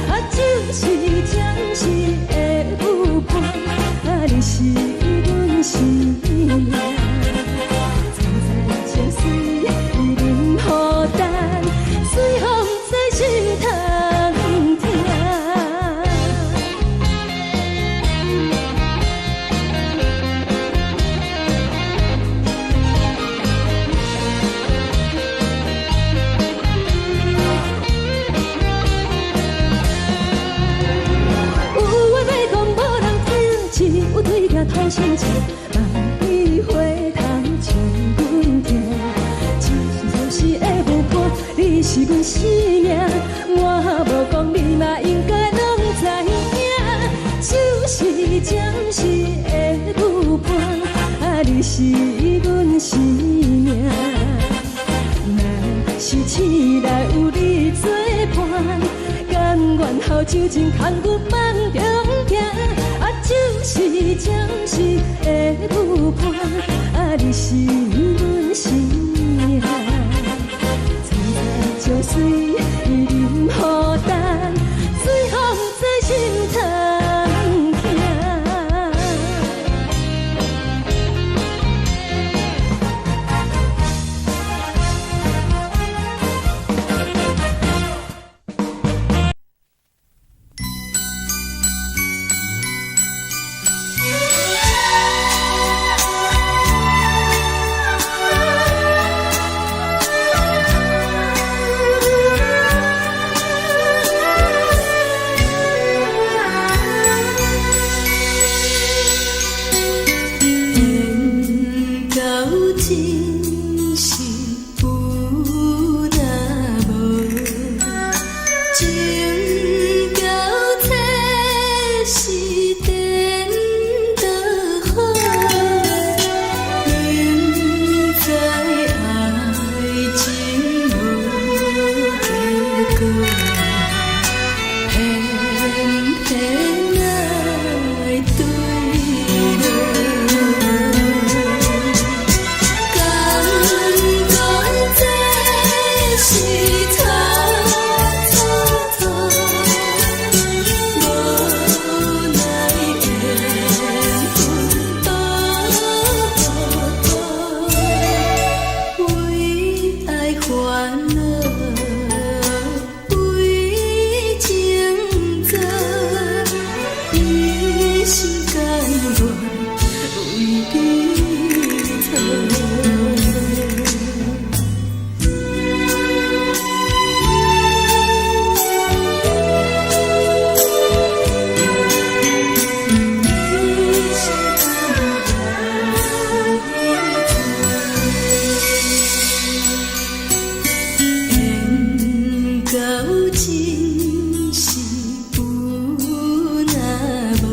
啊，酒是暫時的舞伴，啊，你是阮生命。層層情水啉予乾，水予毋知心通疼。有話欲講無人聽，只有對鏡吐心情，望你回頭笑阮聽。酒是暫時的舞伴，你是阮生命，我無講你嘛應該攏知影。酒是暫時的舞伴，啊，你是阮生命。若是醒來有你作伴，甘願予酒精牽阮夢中行。啊，酒是暫時的舞伴，啊，你是阮生命。層層情水啉予乾，水予毋知心通疼。緣到真是有若無，情到這是顛倒好，明知愛情無結果，偏偏愛對落。敢講這是蹉跎，無奈緣分蹉跎，為愛煩惱，為情做，一心甘願為你做。一心甘願為你做。緣到真是有若無，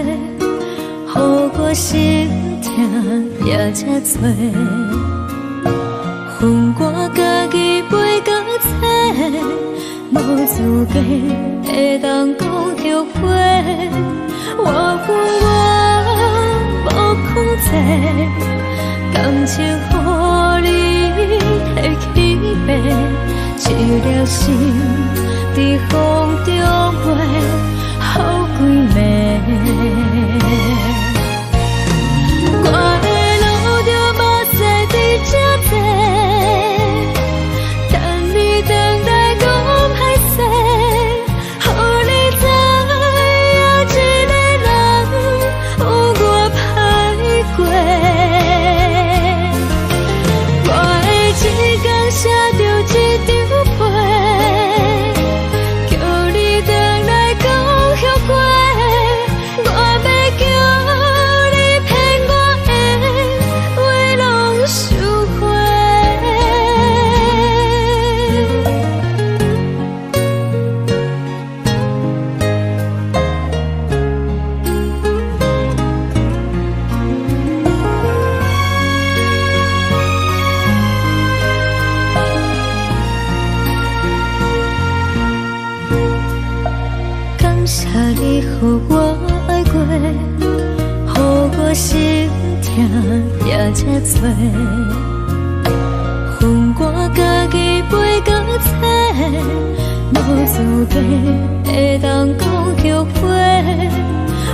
予我心疼也這多。予我家己飞到册，無資格會當講後悔。我有我無控制，感情予你提去爬，一粒心佇風中飛，予規暝。我會流著目屎佇這坐，等你轉來講歹勢，予你知影一個人有偌歹過。我會一工寫著一張批，叫你轉來講後悔。我欲叫你騙我的話攏收回。感謝你予我愛過，予我心疼也這多。予我家己飛到冊，無資格會當講後悔。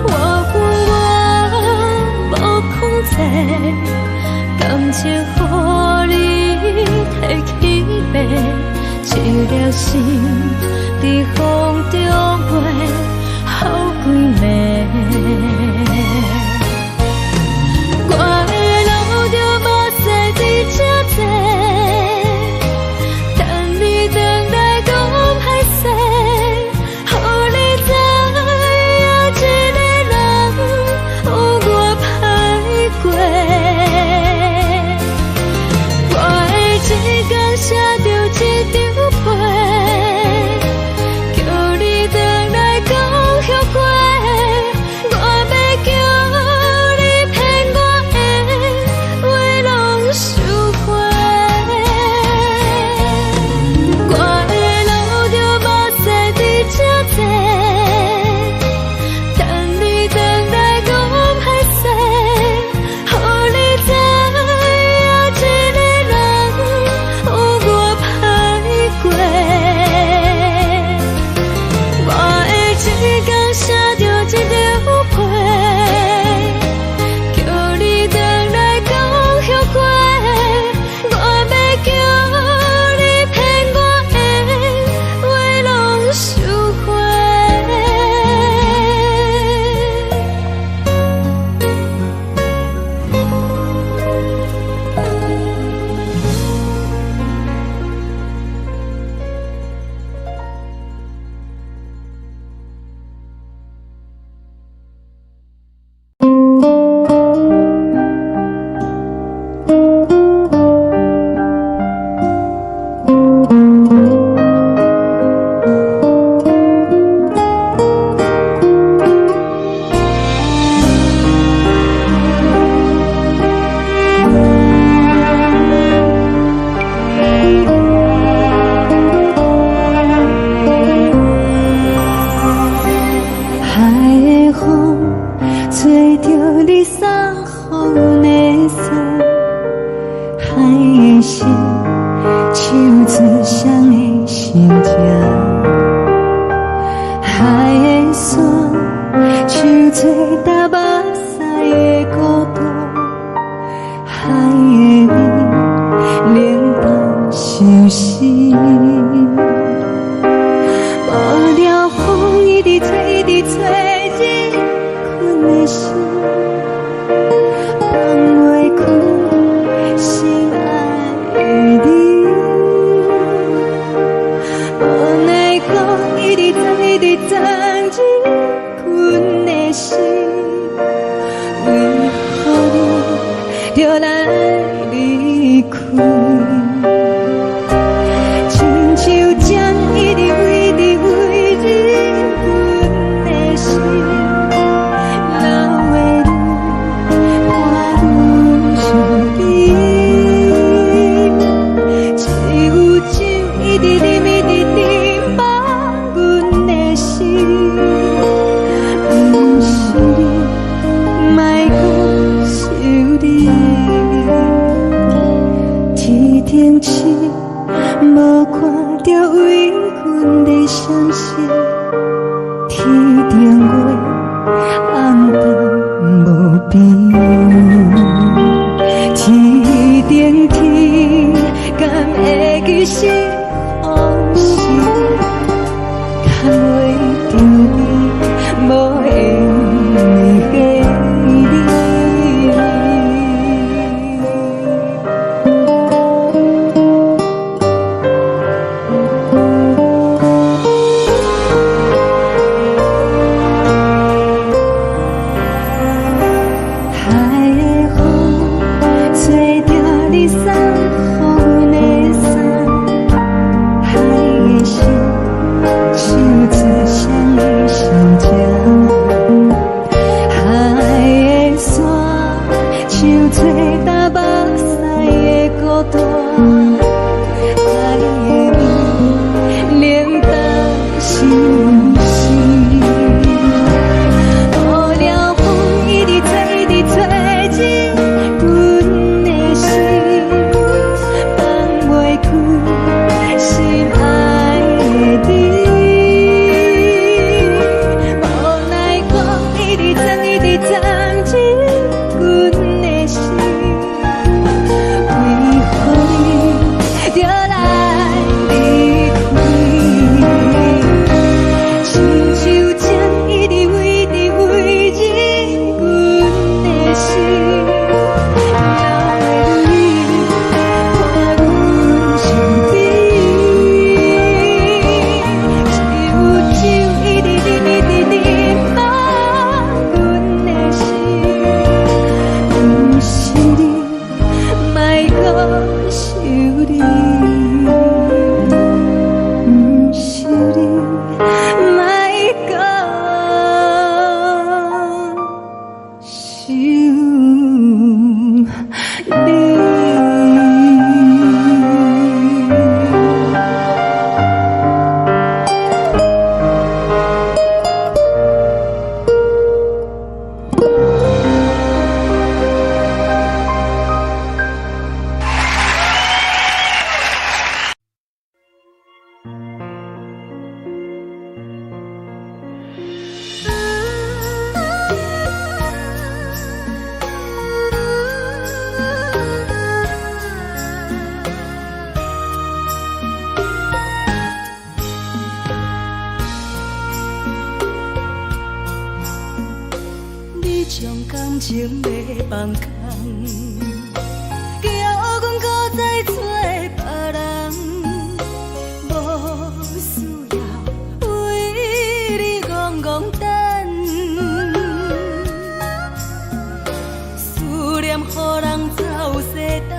我有我無控制，感情予你提去爬，一粒心佇風中飛，予規暝。我會流著目屎佇這坐，等你轉來講歹勢，予你知影一個人有偌歹過。我會一工寫著一張批，叫你轉來講後悔。我欲叫你騙我的話攏收回。我會流著目屎佇這坐，等你轉來講歹勢，予你知影一個人有偌歹過。我會一工寫著一張批，叫你轉來講後悔。我欲叫你騙我的話攏收回。海的風吹著你送予阮的衫，海的心唱出誰的心情，海的山唱出踏目屎的孤獨，海的味冷淡相思。無聊風一直吹，一直吹，入困的心，放袂開心愛的你。無奈何一直鑽，一直鑽入困的心，為予你。將感情欲放空，叫阮閣再找別人，無需要為你戇戇等，思念予人走西東，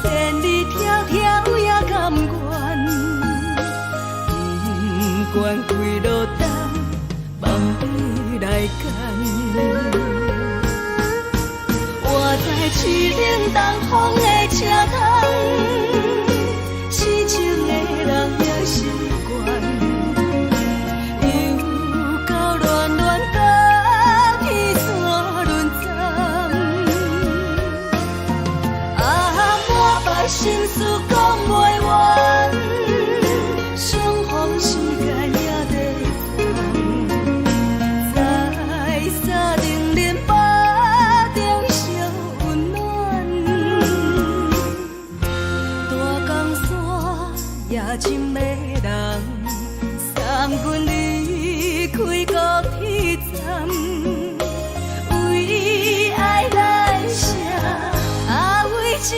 千里迢迢也甘願，不管幾落冬，望你來牽。我在凄冷東風的車窗，痴情的人也習慣，又到暖暖甲彼山輪站，啊，满腹心事講袂完，相逢時間也在等，在三重恁腹中相溫暖，大江山也真迷人，送阮離開高鐵站，為愛來寫，啊為情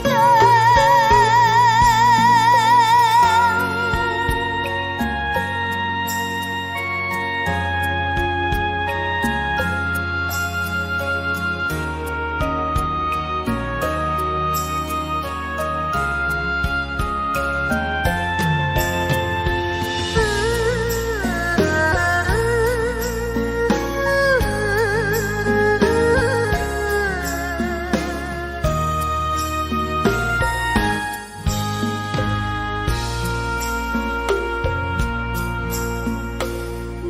等。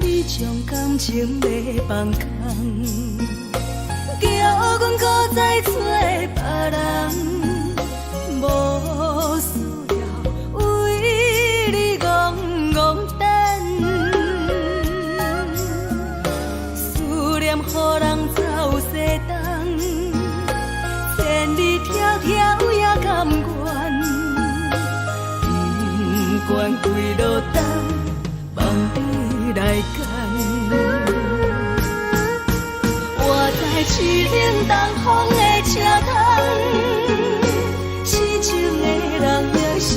你將感情欲放空，叫阮閣再找別人，無需要為你戇戇等，思念予人走西東，千里迢迢也甘願，不管幾落冬，望你來牽。我在凄冷東風的車窗，痴情的人也習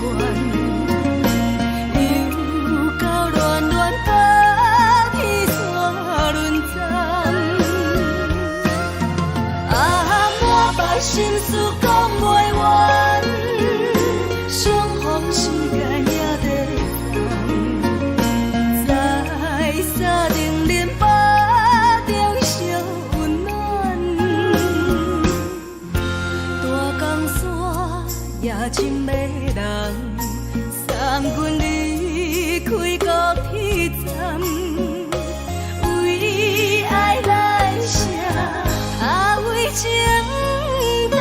慣，又到暖暖甲彼山輪站，啊，滿腹心事講袂完，相逢時間也在等，在三重恁腹中相溫暖，大江山也真迷人，送阮離開高鐵站，為愛來寫，啊為情等。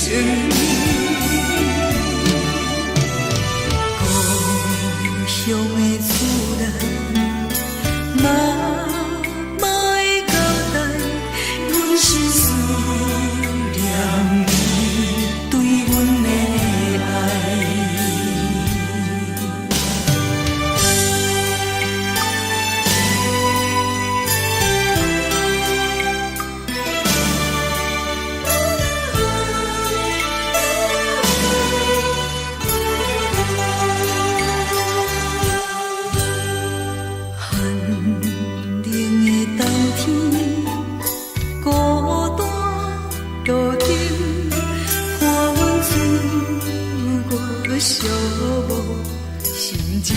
情。故鄉的厝內，媽媽的交代，阮心思念你對阮的愛。寒冷的冬天，孤單路燈，看阮自我寂寞心情。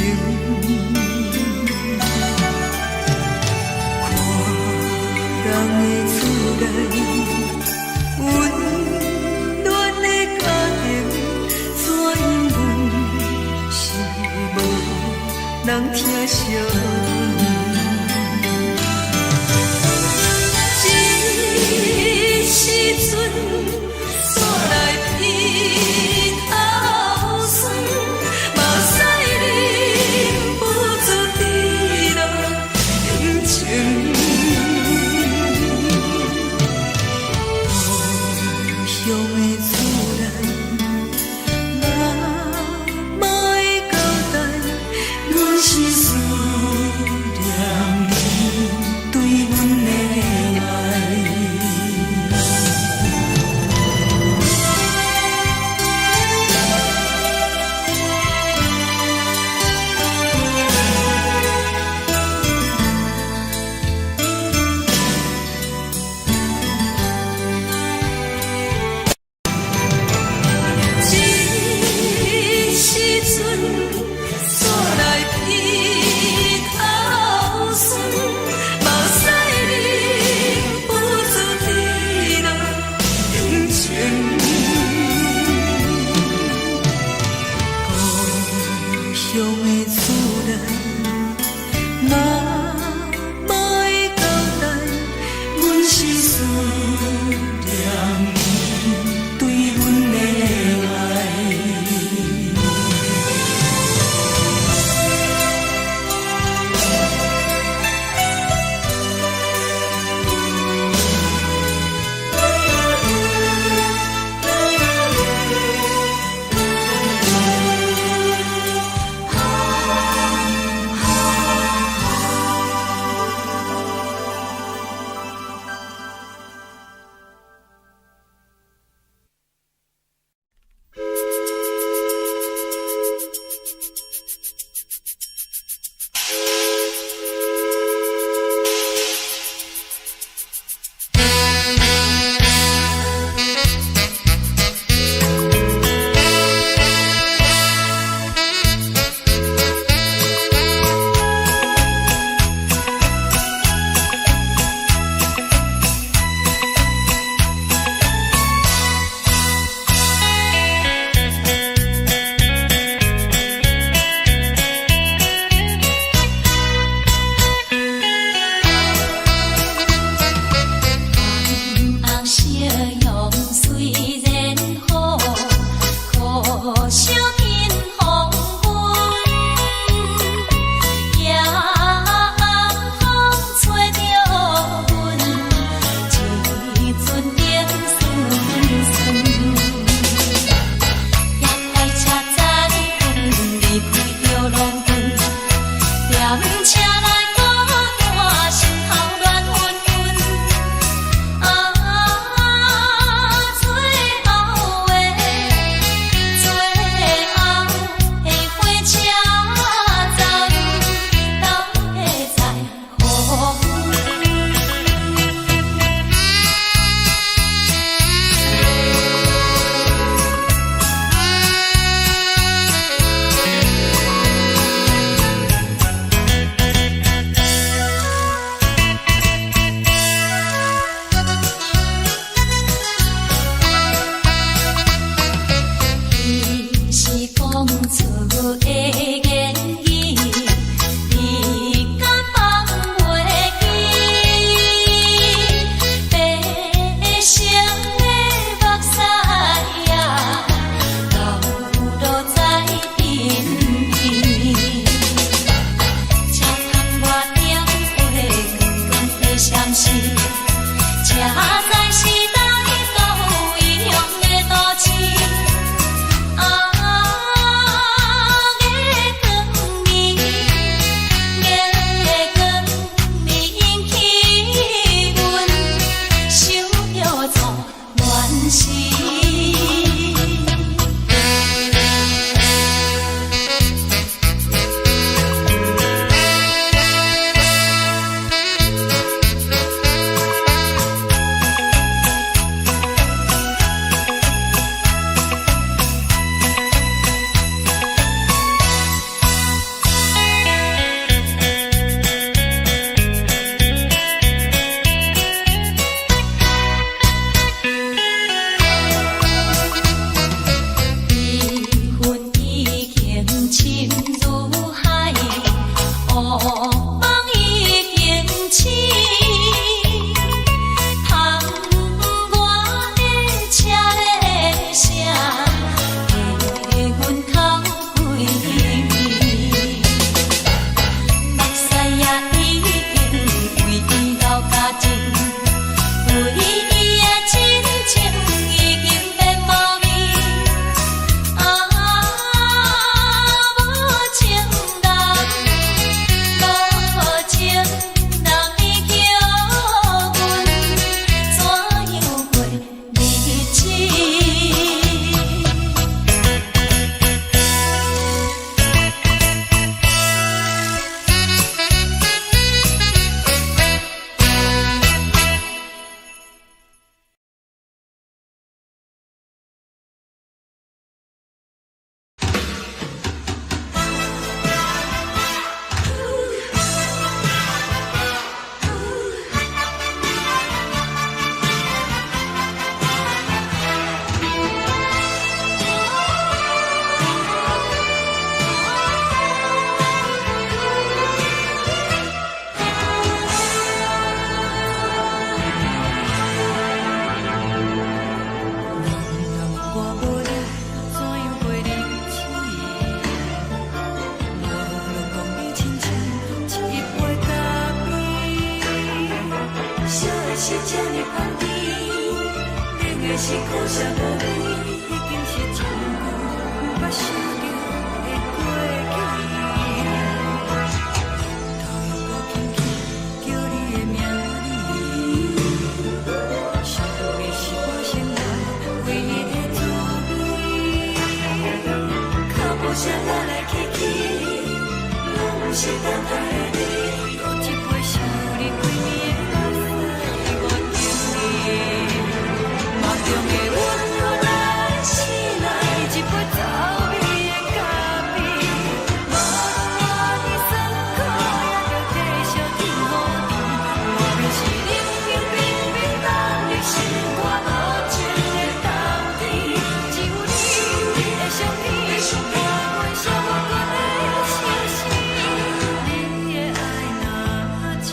看人的厝內，溫暖的家庭，怎樣阮是無人疼惜阮。這時陣煞來鼻頭酸，目屎忍不住滴落眼睛。故鄉的厝內，媽媽的交代，阮是思是苦澀無味，已經是真久毋捌想著的過去。頭又閣輕輕叫你的名字，想的是我生活唯一的滋味。腳步聲來來去去，攏毋是等待的你。閣一杯想你規暝的目屎，我敬你。夢中的阮予咱醒來，一杯走味的咖啡。無論偌尼酸苦，也著繼續天雨甜。外面是冷冷冰冰冬日，心肝無情的冬天。只有你的相片，伴阮寂寞的相思。你的愛若真，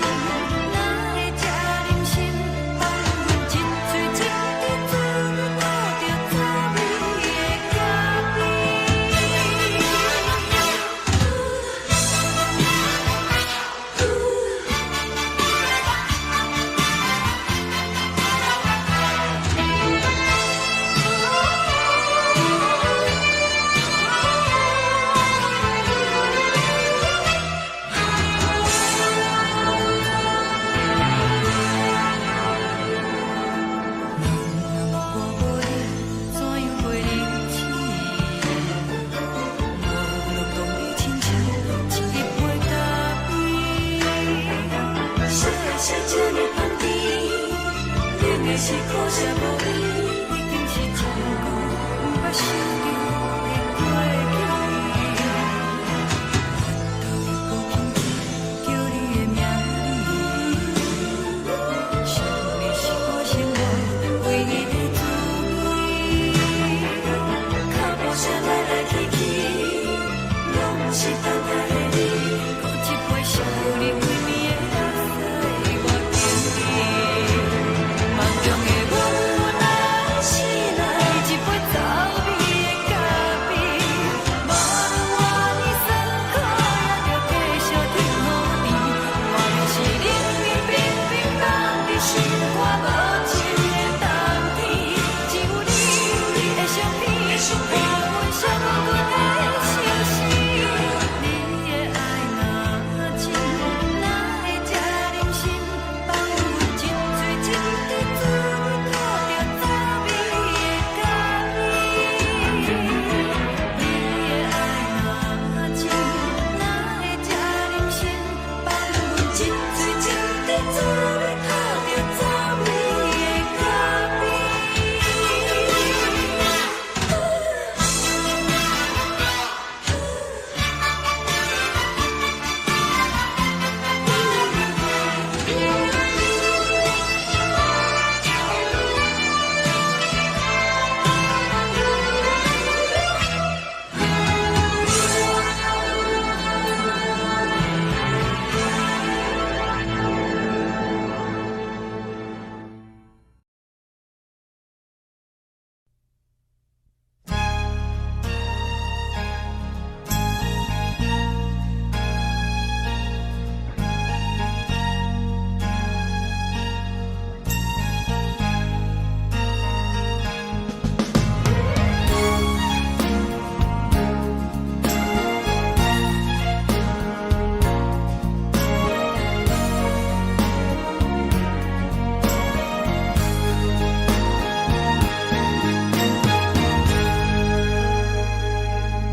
哪會這忍心放阮一喙一滴滋味吐著走味的咖啡？我無你，怎樣過日子？無論當你親像一杯咖啡，啥的是這呢香甜，冷的是苦澀無味，已經是真久毋捌想著的過去。頭又閣輕輕叫你的名字，想的是我生活唯一的滋味。腳步聲來來去去，攏毋是等待的你。閣一杯想你規暝的目屎，我敬你。夢中的阮來醒來，一杯走味的咖啡。無論偌尼酸苦，也著繼續天雨甜。外面是冷冷冰冰冬日，心肝無情的冬天。只有你的相片，伴阮寂寞的相思。你的愛若真，哪會這忍心放阮一喙一滴滋味吐著走味的咖啡？你的愛若真，哪會這忍心放阮一喙一滴滋味吐著走味的咖啡？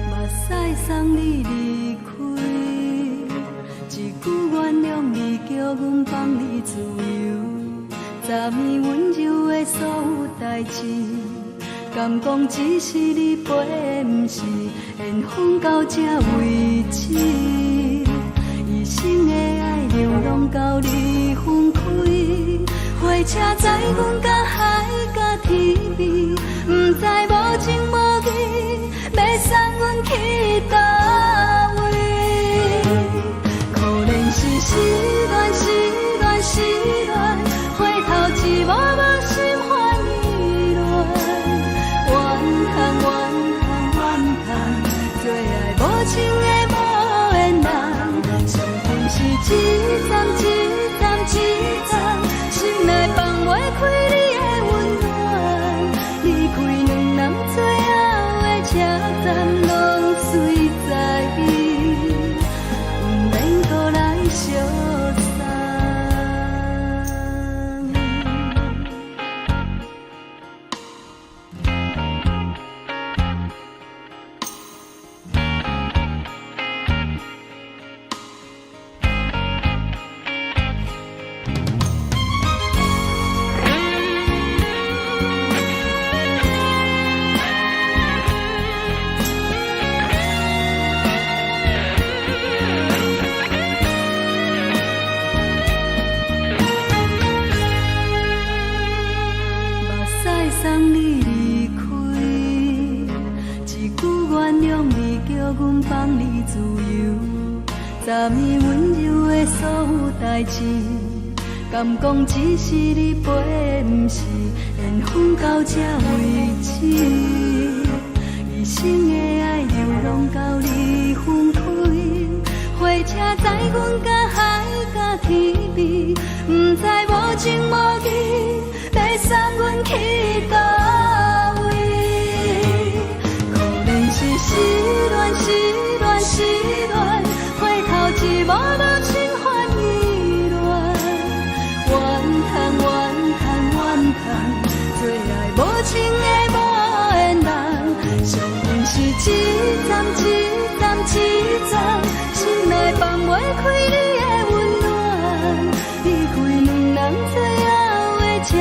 目屎送你離開，一句原諒你，叫阮放你自由。昨暝溫柔的所有代誌，敢講只是你陪的，毋是緣分到這為止。一生的愛流浪到你分開，火車載阮到海角天邊，毋知無情無義，欲送阮去佗位。可憐是失戀，失戀，失戀，回頭一幕幕心煩意亂。怨嘆怨嘆怨嘆，做愛無情的無緣人，傷心是一站一站一站，心內放袂開你的溫暖。阮放你自由。昨暝溫柔的所有代誌，敢講只是你陪的，毋是緣分到這為止。一生的愛流浪到你分開，火車載阮甲海佮天邊，毋知無情無義，欲送阮去佗位。可憐是失戀，失戀，失戀，回頭一幕幕心煩意亂。怨嘆怨嘆怨嘆，做愛無情的無緣人，惜阮是一站一站一站，心內放袂開你的溫暖。離開兩人最後的車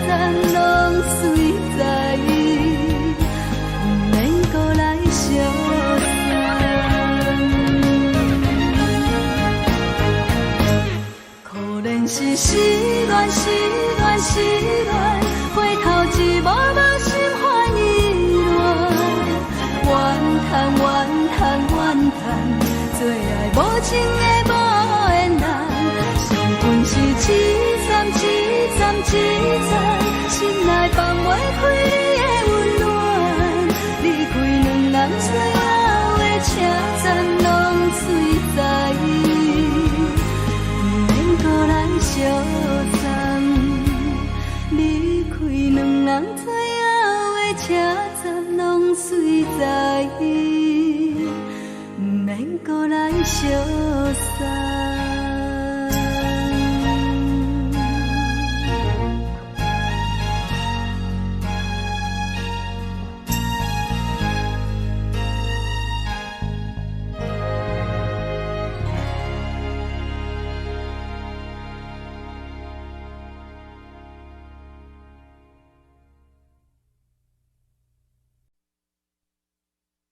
站，攏隨在伊，毋免閣來相送。可憐是失戀，失戀，失戀，回頭一幕幕心煩意亂。怨嘆怨嘆怨嘆，做愛無情的無緣人，惜阮是一站一站一站，心內放袂開你的溫暖。離開兩人最後的車站，攏隨在伊，毋免閣來相送。離開兩人最後的車站，攏隨在伊，毋免閣來相送。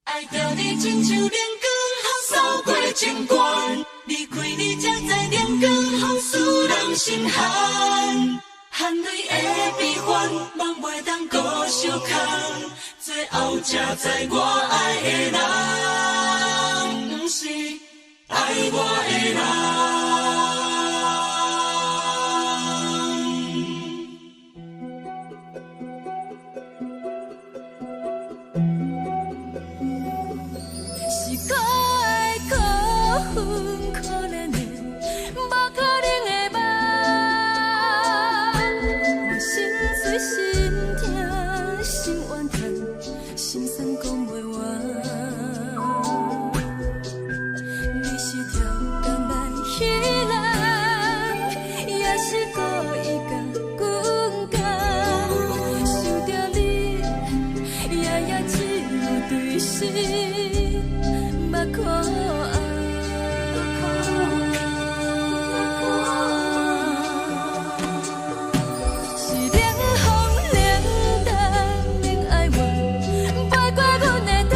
愛著你親像冷光予掃過情關，離開你才知冷光予使人心寒。含淚的悲歡，夢袂當閣相空，最後才知我愛的人，毋是愛我的人。是可愛可恨可憐的，無可能的夢。我心碎心疼心怨嘆，心酸講袂完。你是超工來彼人，也是故意共阮講。想著你，夜夜只有對心目苦紅。是冷風冷淡冷愛怨，飛過阮的頭。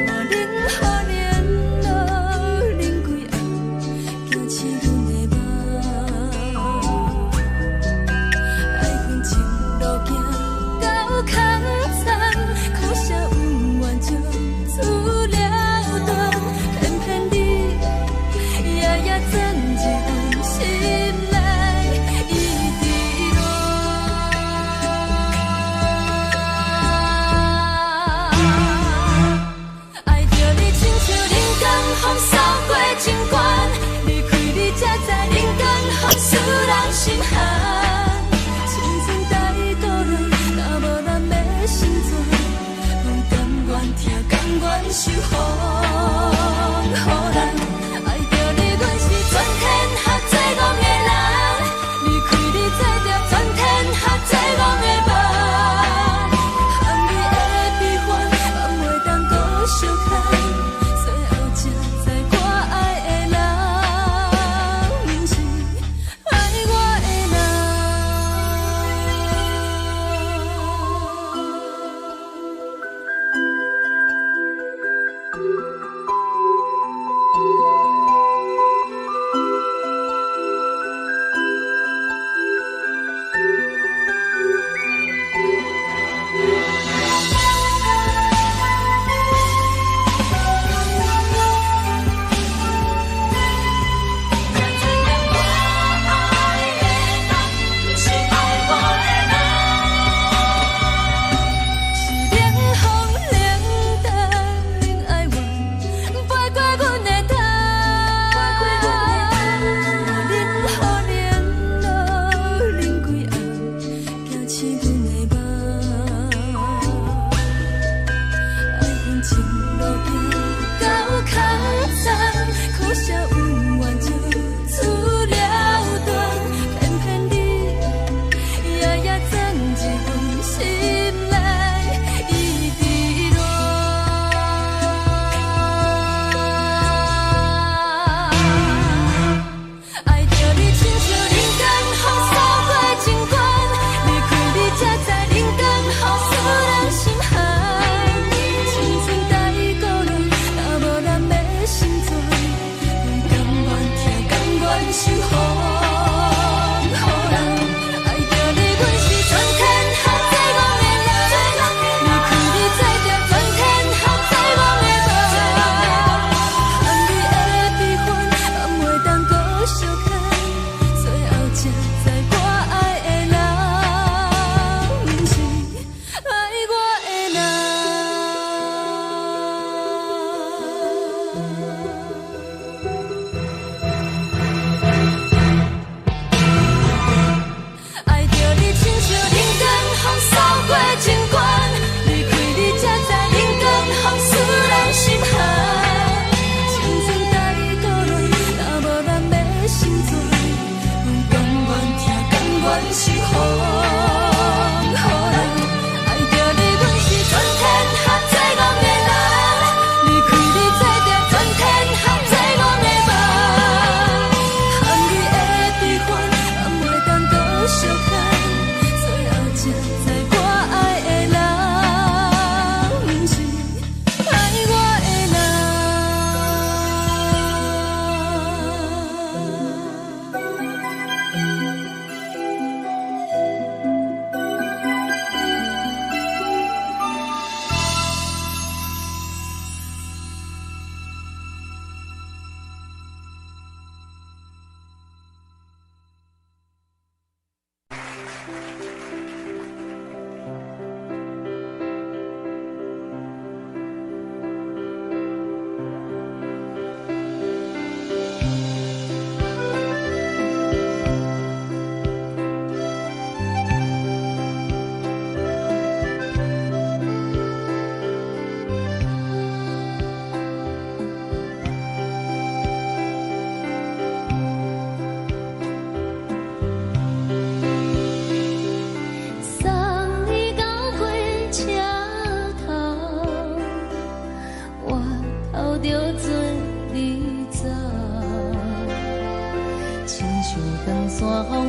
無冷雨冷露冷規暗，驚醒阮的夢。愛恨情路行到空残，可惜恩怨就此了斷。偏偏你夜夜鑽入阮心內，一直戀。愛著你親像冷光予掃過情關，離開你才知冷光予使人心寒。青春代倒落，若無人欲成全，阮甘願疼，甘願受風雨人。愛著你，阮是全天下最戇的人，離開你做著全天下最戇的夢。含淚的悲歡，放袂當閣相看，最後才知我愛的人，毋是愛我的人。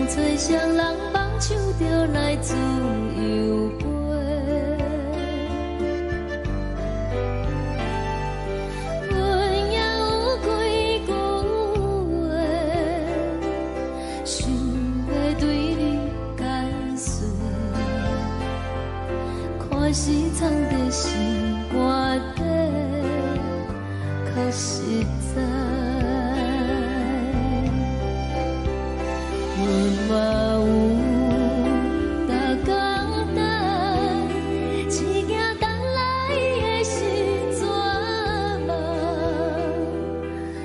風吹，雙人放手就來自由飛。阮也有幾句話，想欲對你解說，看是藏佇心肝底，較實在。阮嘛有逐工等，一行等來的是绝望，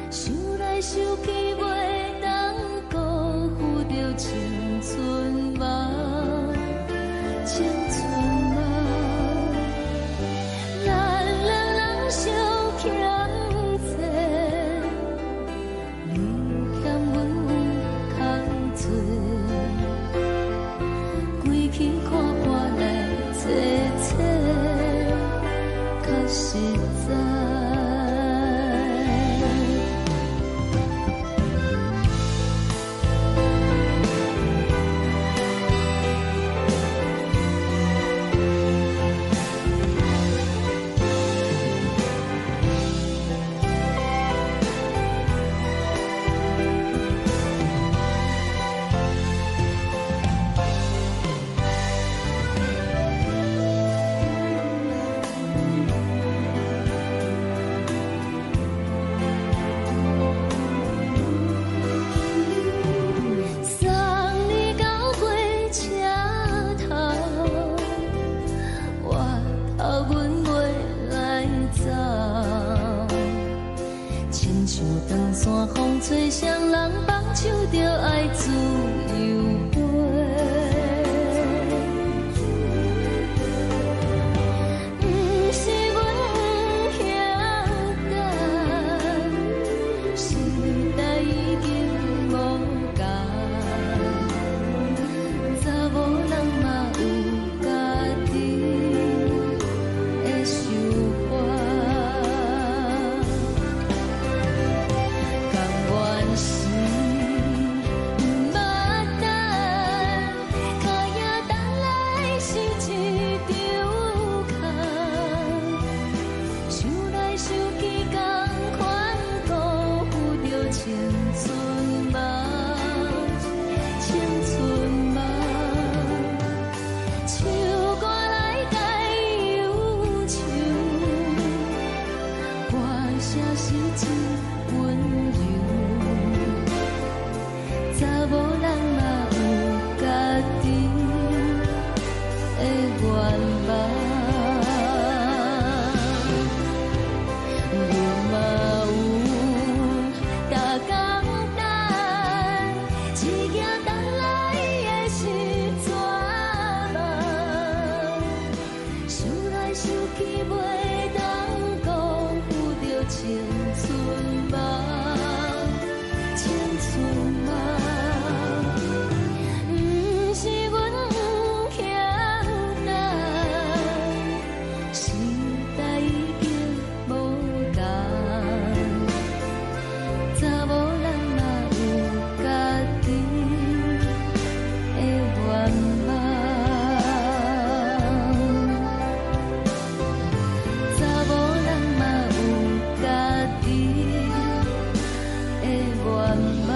想來想去袂當辜負著青春夢，青春夢。咱兩人相欠債，你欠阮有空做，規氣看破來坐坐，較實在。送你到火車頭，我頭阮袂來走。親像長山風吹，雙人放手就愛自由飛。毋是阮不曉等，時代已經無仝，查某人嘛有家己的想法。甘願是毋捌等，跤影等來是一場空。想來想去，仝款辜負著青春夢，青春夢。唱歌來解憂愁，歌聲是真溫柔。查某人嘛有家己的願望。阮嘛有逐工等，一行等來的是绝望。想來想去袂當辜負著青春夢，青春夢。毋是阮不曉等，時代已經無仝，查某人嘛有家己的願望。查某人嘛有家己的願望。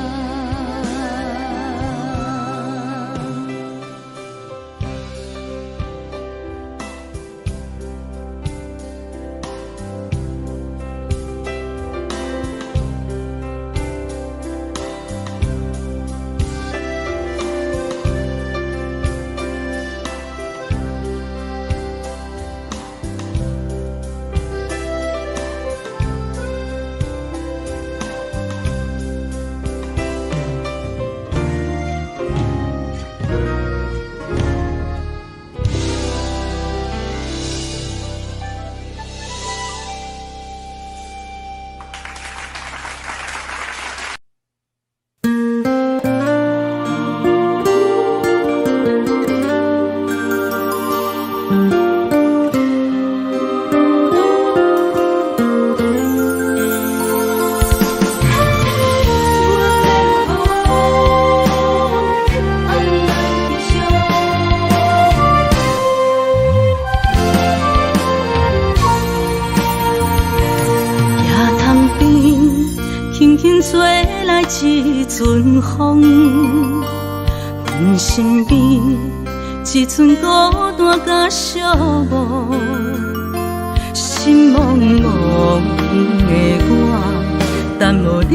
來一陣風，阮身邊一寸孤單佮寂寞，心茫茫的我，等無你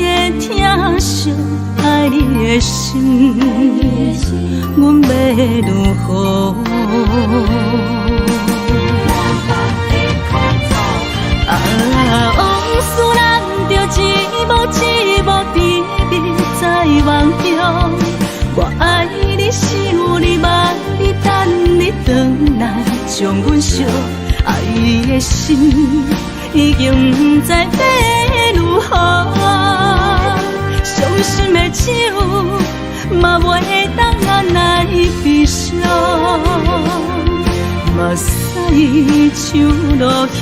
的疼惜，愛你的心，阮欲如何？啊，往事難著一幕一幕甜蜜在夢中，我愛你，想你，望你，等你轉來，將阮惜愛的心已經不知欲如何，傷心的酒嘛袂當來悲傷，目屎像落雨，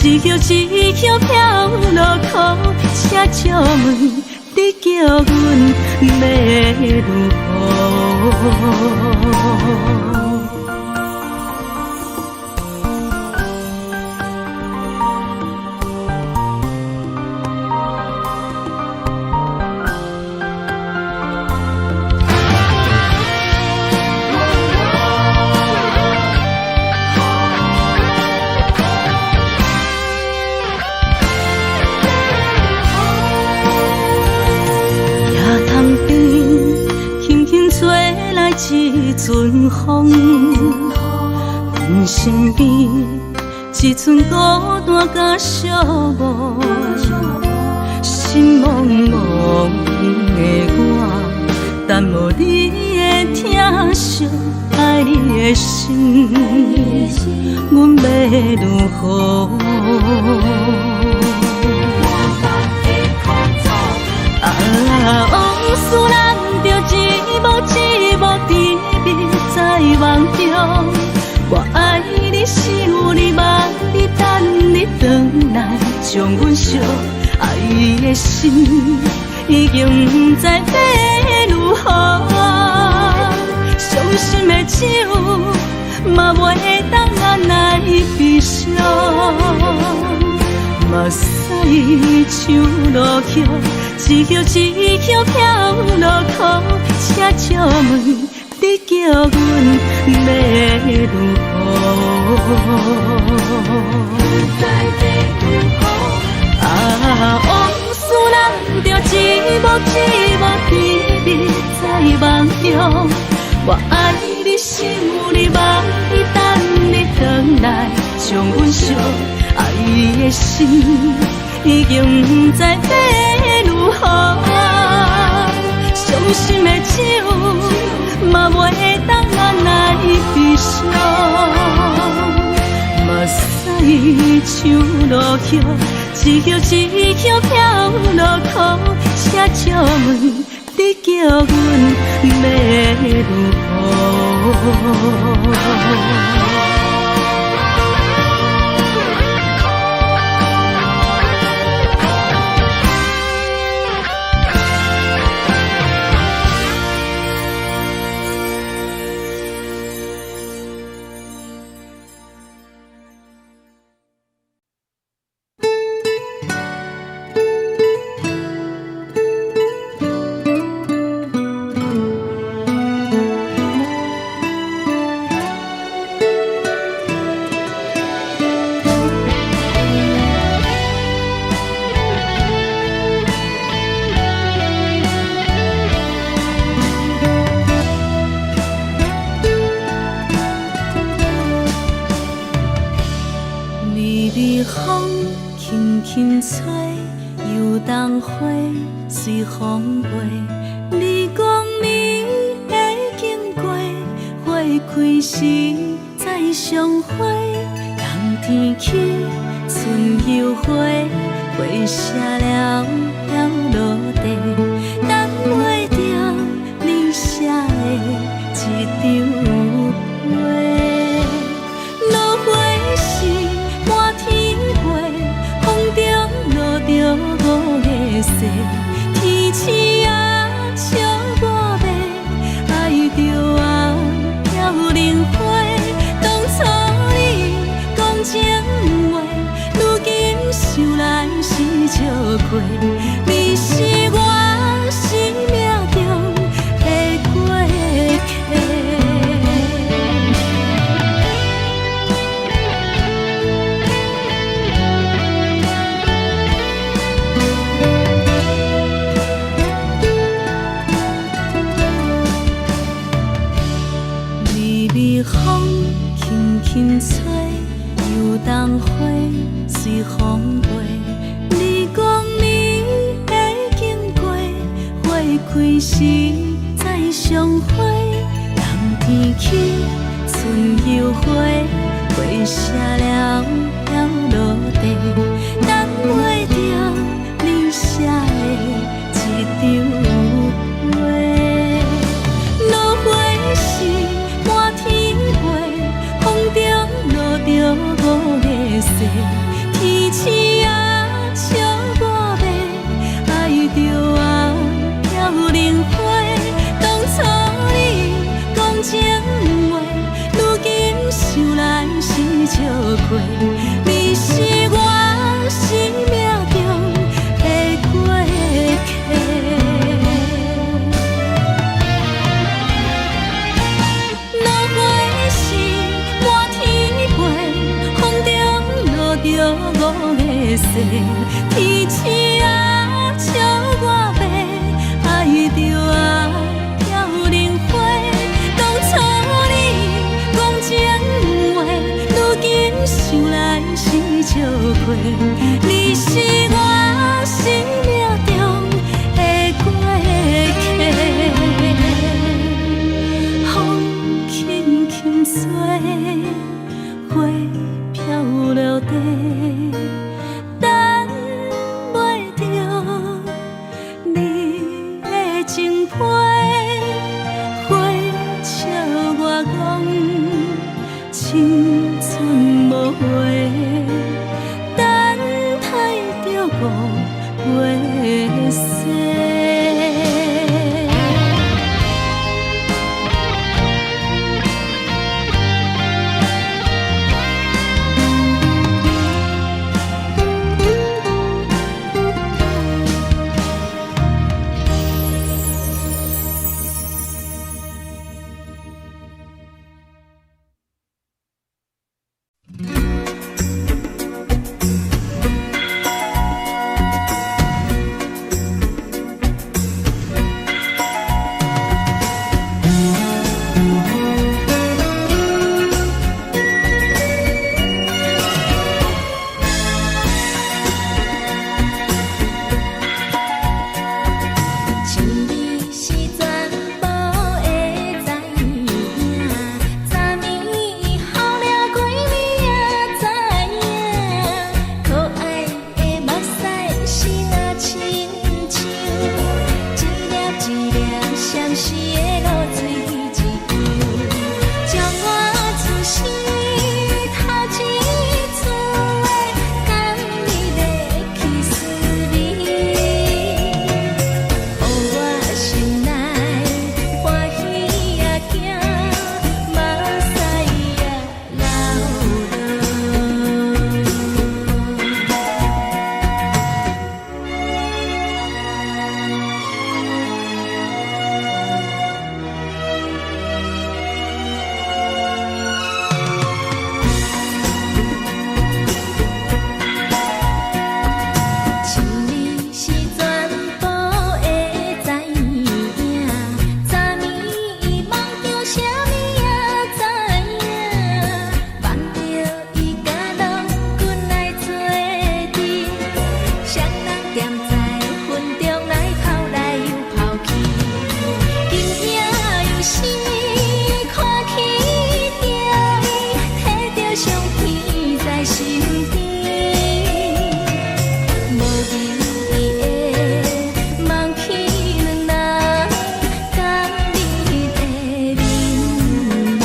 一葉一葉飄落苦，請借問你叫阮欲如何？一陣風，阮身邊一寸孤單佮寂寞，心茫茫的我，等無你的疼惜，愛你的心，阮欲如何？啊，往事難著一幕一幕甜蜜在夢中，我愛你，想你，望你，等你轉來，將阮惜愛的心已經不知欲如何，傷心的酒嘛袂當來悲傷，目屎像落雨，一葉一葉飄落苦，請借問你叫阮欲如何？啊，往事難著一幕一幕甜蜜在夢中，我愛你，想你，望你，等你轉來，將阮惜愛的心已經不知欲如何，傷心的酒嘛袂當來悲傷，目屎像落雨，一葉一葉飄落苦，請借問你叫阮欲如何？微微風輕輕吹，油桐花隨風飛。你講你會經過，花開時再相會。冬天起，春又回，花謝了飄落地，等袂著你寫的這張批。落花時滿天飛，風中落著五个雪，天星啊笑我欲愛著啊飄零花。當初你講情話，如今想來是笑虧。你是我冬花隨風飛。你講你會經過，花開時再相會。冬天起，春又回，花謝了飄落地，等袂著你寫的一張批。落花時滿天飛，風中落著五个誓，天鼠仔笑我欲，愛著我飄零花。當初你講情話，如今想來是笑虧。你是我生命中的過客。落花時滿天飛，風中落著五个誓，天鼠仔笑我欲，愛著我飄零花。當初你講情話，如今想來是笑虧。你是我生命中的過客。風輕輕吹，花飄落地，等袂著你的情批。花笑我講青春無話，等待著五月雪。情你是全部的知影，昨暝予了幾暝也知影，可愛的目屎是若親像一粒一粒相思的露水一樣，將我此生頭一次的甘你的去思味。予我心內歡喜也驚，目屎也流落。情你是全部的知影，昨暝夢著啥物也知影，望著伊佮郎君來做陣，雙人踮在雲中來跑來又跑去，今夜又是看起著伊，提著相片在身邊。無言的望去兩人甘美的面貌。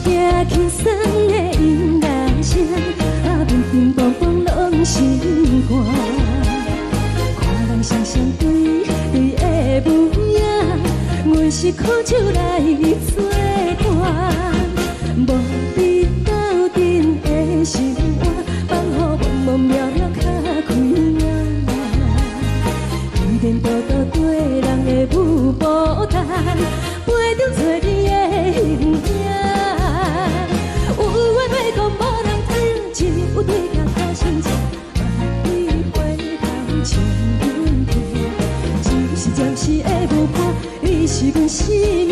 驚輕鬆的音樂聲，啊，乒乒乓乓攏心肝。看人雙雙對對的舞影，阮是苦酒來做伴，無比鬥陣的心肝，放予茫茫渺渺較開眼。彼電倒倒綴人的舞步動，陪著找你的形影。有緣欲講無人聽，只有對鏡苦心情，萬里回頭唱阮聽。只是暫時的舞伴，你是阮生命，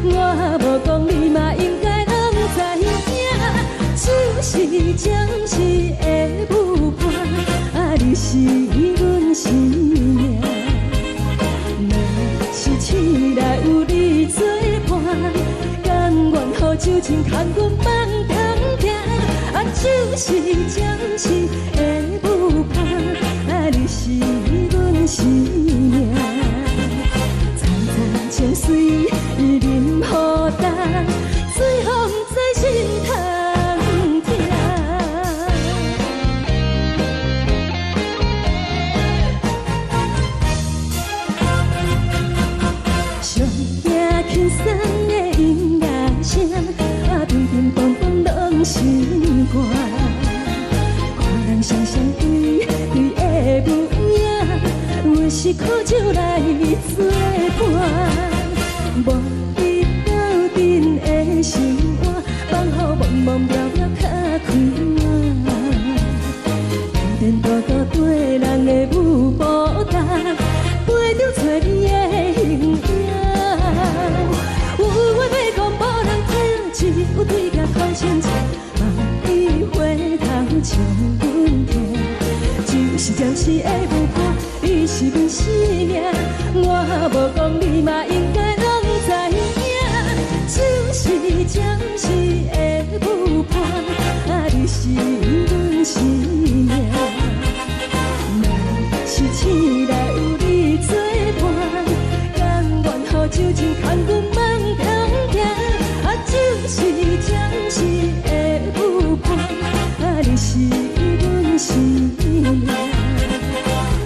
我無講你嘛應該攏知影。只是暫時的舞伴，啊，你是阮生命。若是醒來有你做伴，甘願予酒精牽阮放通聽。啊，只是暫時的舞伴，啊，你是阮生命。層層情水伊啉予乾，醉予毋知心通疼。上驚輕鬆的音樂聲，啊，乒乒乓乓攏心肝。看人雙雙對對的舞影，阮是苦酒來做伴，無比鬥陣的心肝，放予茫茫渺渺較開眼。天電倒倒綴人的舞步動，陪著找你的形影。有話欲講無人聽，只有對鏡苦心情，望你回頭唱阮聽。只是暫時的舞伴，你是阮生命，我無講你嘛應該攏知影。只是暫時的舞伴，啊，你是阮生命。若是醒來有你做伴，甘願予酒精牽阮放通聽。啊，只是暫時的舞伴，啊，你是阮生命。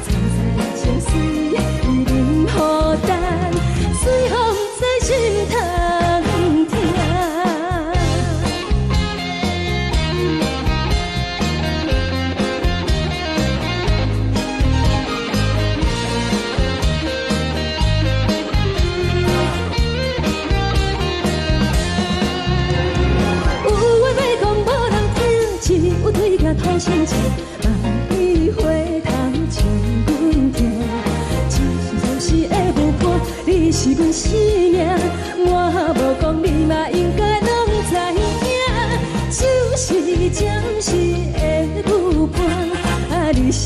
層層情水伊啉予乾，醉予毋知心通疼。有話欲講無人聽，只有對鏡吐心情，望你回頭唱阮聽。只是暫時的舞伴，你是阮生命，我無講你嘛應該攏知影。只是暫時的舞伴，啊，你是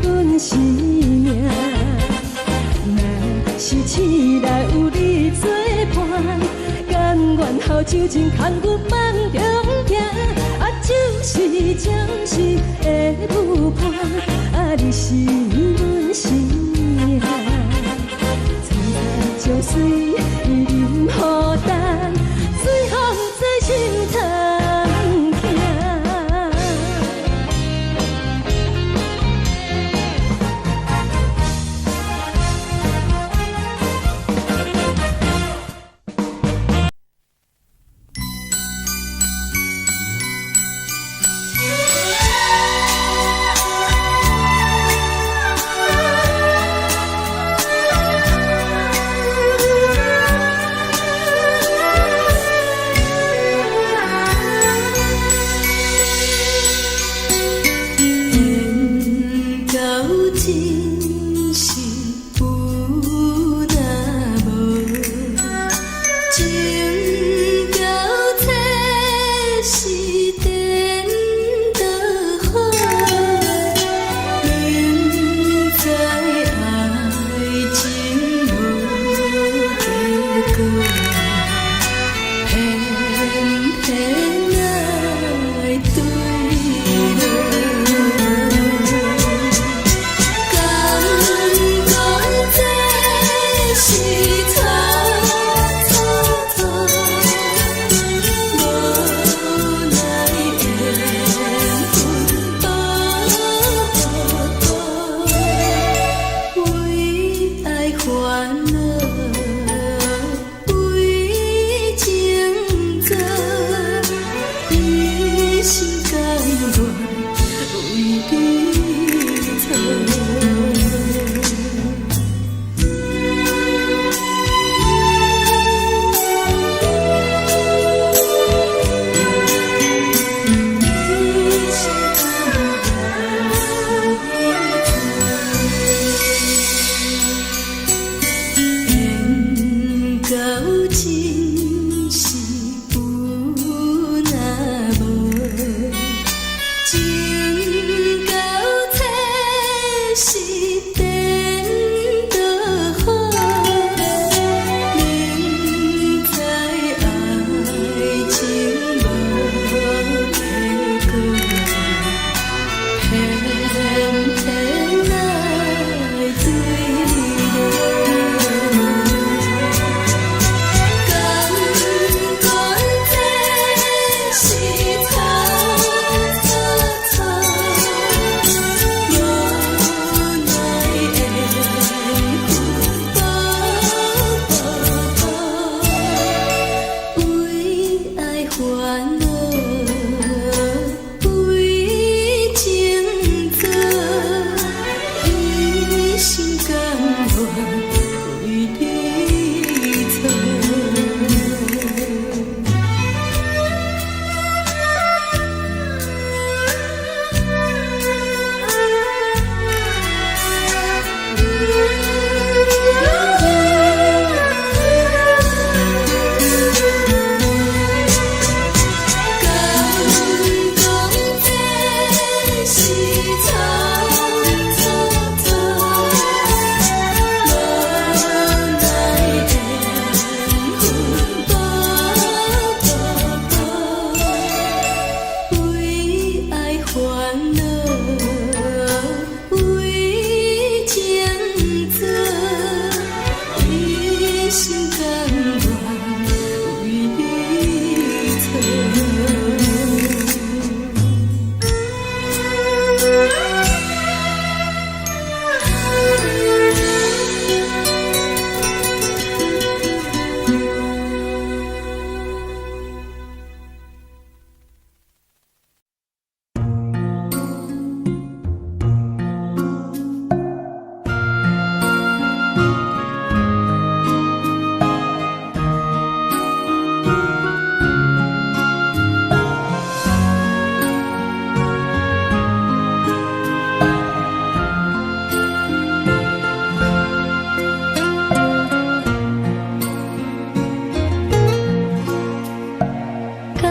阮生命。若是醒來有你做伴，甘願予酒精牽阮放中聽。啊，只是暫時的舞伴，啊，你是阮生命。層層情水伊啉予乾，醉予毋知心通疼。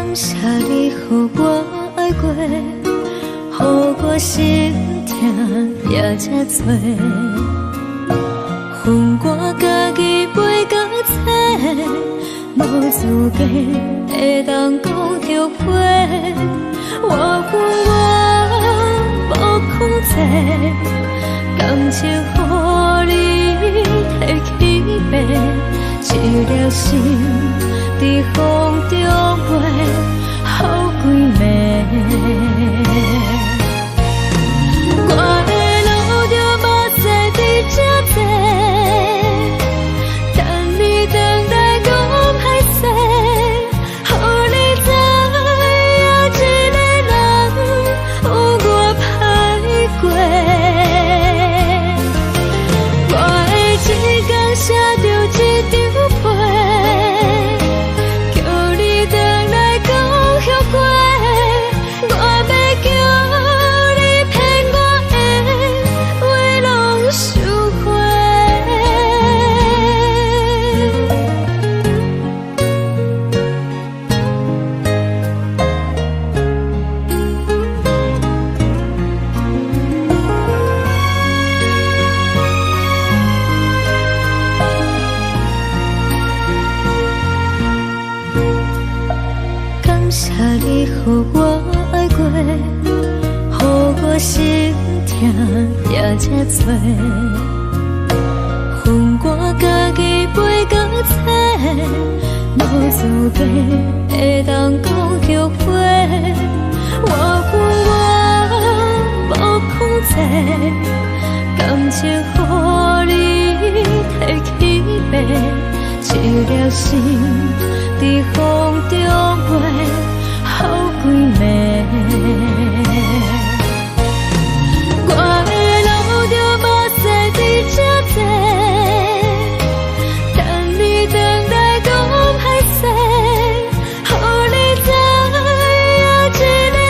感謝你予我愛過，予我心疼也這多。予我家己飛到找，無資格會當講後悔。我有我無控制，感情予你提去爬，一粒心佇風中飛，予幾暝。我會流著目屎佇這坐，等你轉來講歹勢，予你知影一個人有偌歹過。我會一工寫著一張批，叫你轉來講後悔。我欲叫你騙我的話攏收回。感謝你予我愛過，予我心疼也這多。予我家己飛到找，無資格會當講後悔。我有我無控制，感情予你提去爬，一粒心佇風中飛，予幾暝。我會流著目屎佇這坐，等你轉來講歹勢，予你知影一個人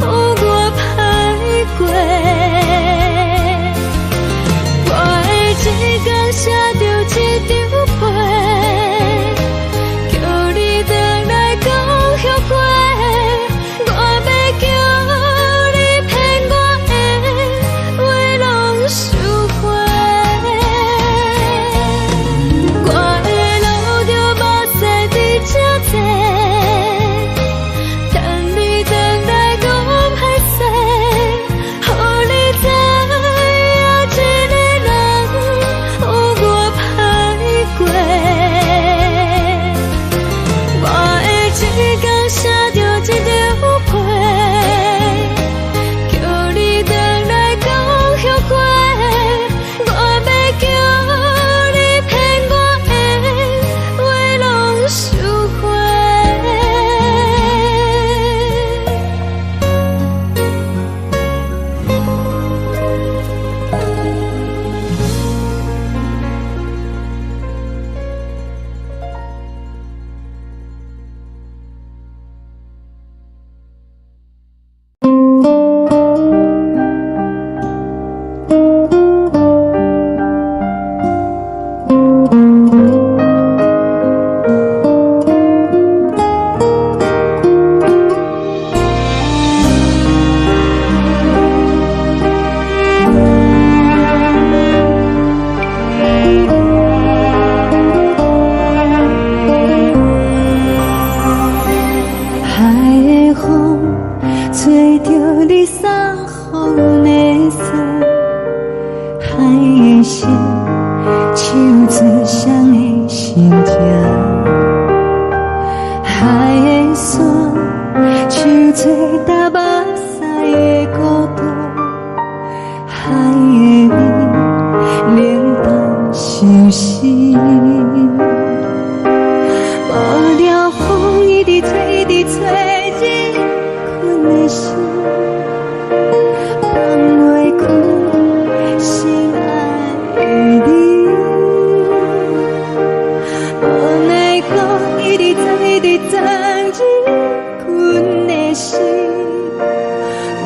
有偌歹過。我會一工寫著一張批，叫你轉來講後悔。我欲叫你騙我的話攏收回。我會流著目屎佇這坐，等你轉來講歹勢，予你知影一個人有偌歹過。我會一工寫著一張批，叫你轉來講後悔。我欲叫你騙我的話攏收回。海的風吹著你送予的衫，海的心唱出誰的心痛，海的山唱出踏目屎的孤獨，海的味冷淡相思。無聊風一直吹，一直吹入困的心，放袂開心愛的你。無奈何一直鑽，一直鑽入困的心，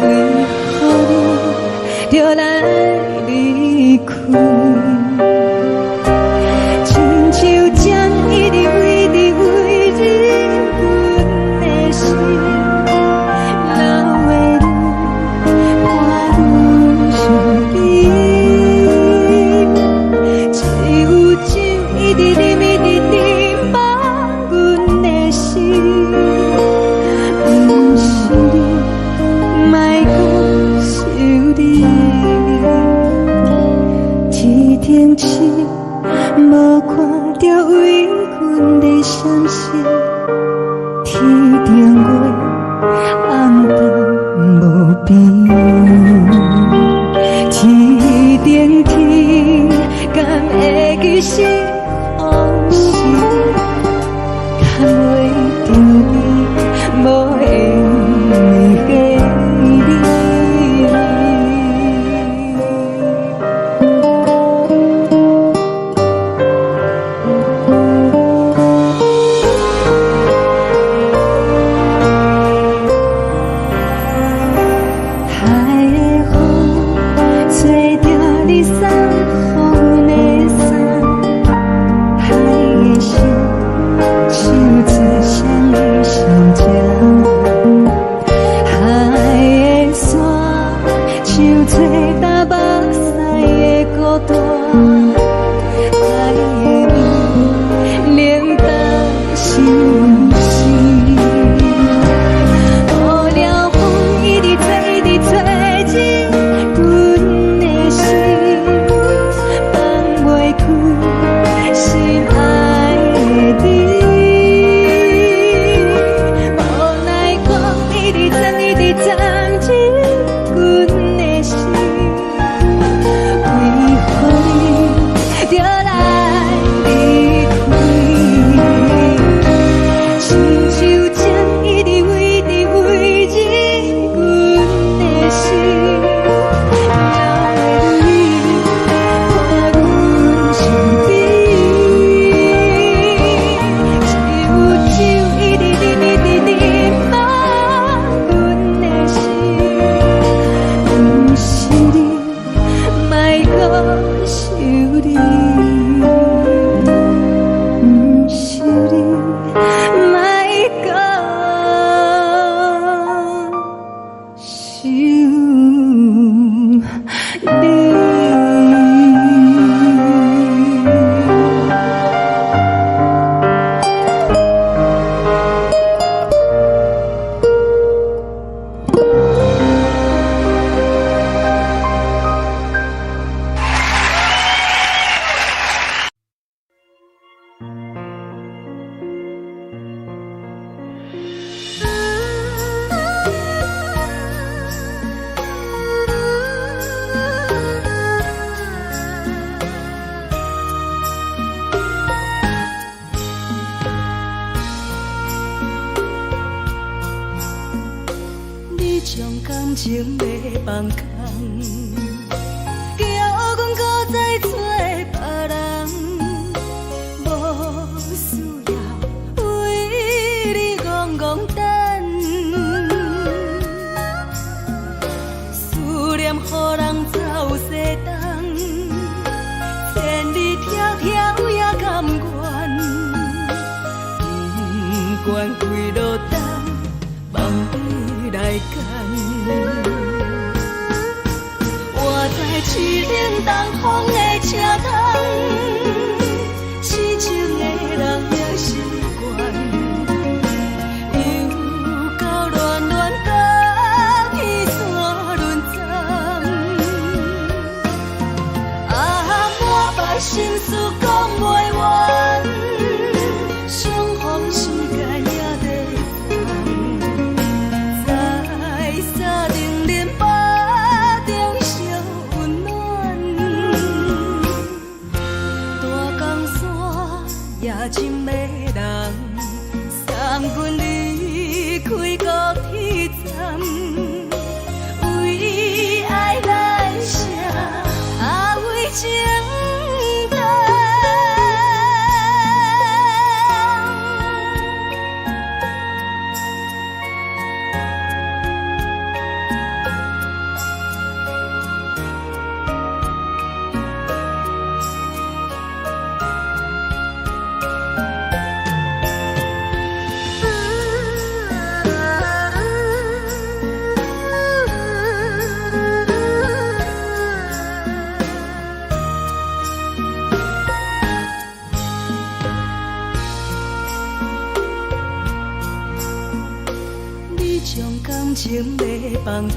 為何你著來離開？親像針一直飛，一直飛入阮頂月暗淡無邊，天頂天敢會記是予時，牽袂著你無緣的你。海的風吹著你送予阮的衫，海的心唱出誰的心情？海的沙唱出淡目屎的孤單，海的味冷淡心事。予了風一直吹，一直吹入阮的心，放袂開心愛的你。無奈風一直鑽，一直鑽入阮的心，為何你著來離開？親像情一直圍直圍入阮的心，流的淚伴阮身邊。只有酒一直啉，一直啉滿阮的心，毋是你，莫閣想你，毋是你，莫閣想你。你將感情欲放空，叫阮閣再找別人，無需要為你戇戇等，思念予人走西東，千里迢迢也甘願，不管幾落冬，望你來牽。活在凄冷東風的車窗，痴情的人也習慣，又到暖暖甲彼山轮转，啊，满腹心事講袂完，相逢時間也短暫，在三重林腹中相溫暖，大江山也真迷人，送阮離開高鐵站，為愛來寫，啊為情等。你將感情欲放空，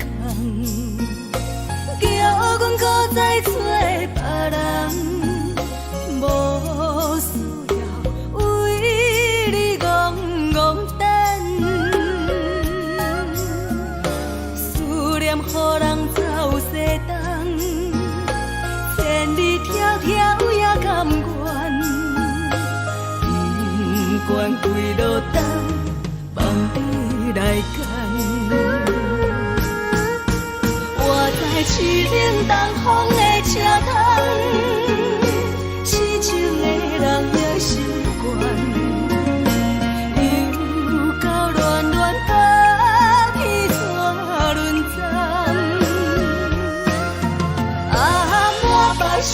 叫阮閣再找別人，無需要為你戇戇等，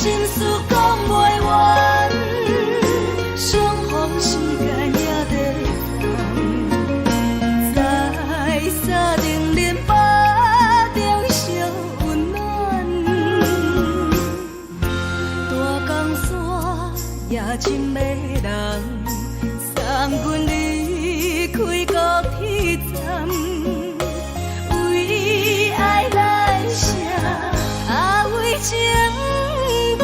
心事講袂完，相逢時間也在等，在三重恁腹中相溫暖。大江山也真迷人，送阮離開高鐵站，為愛來寫，啊為情等。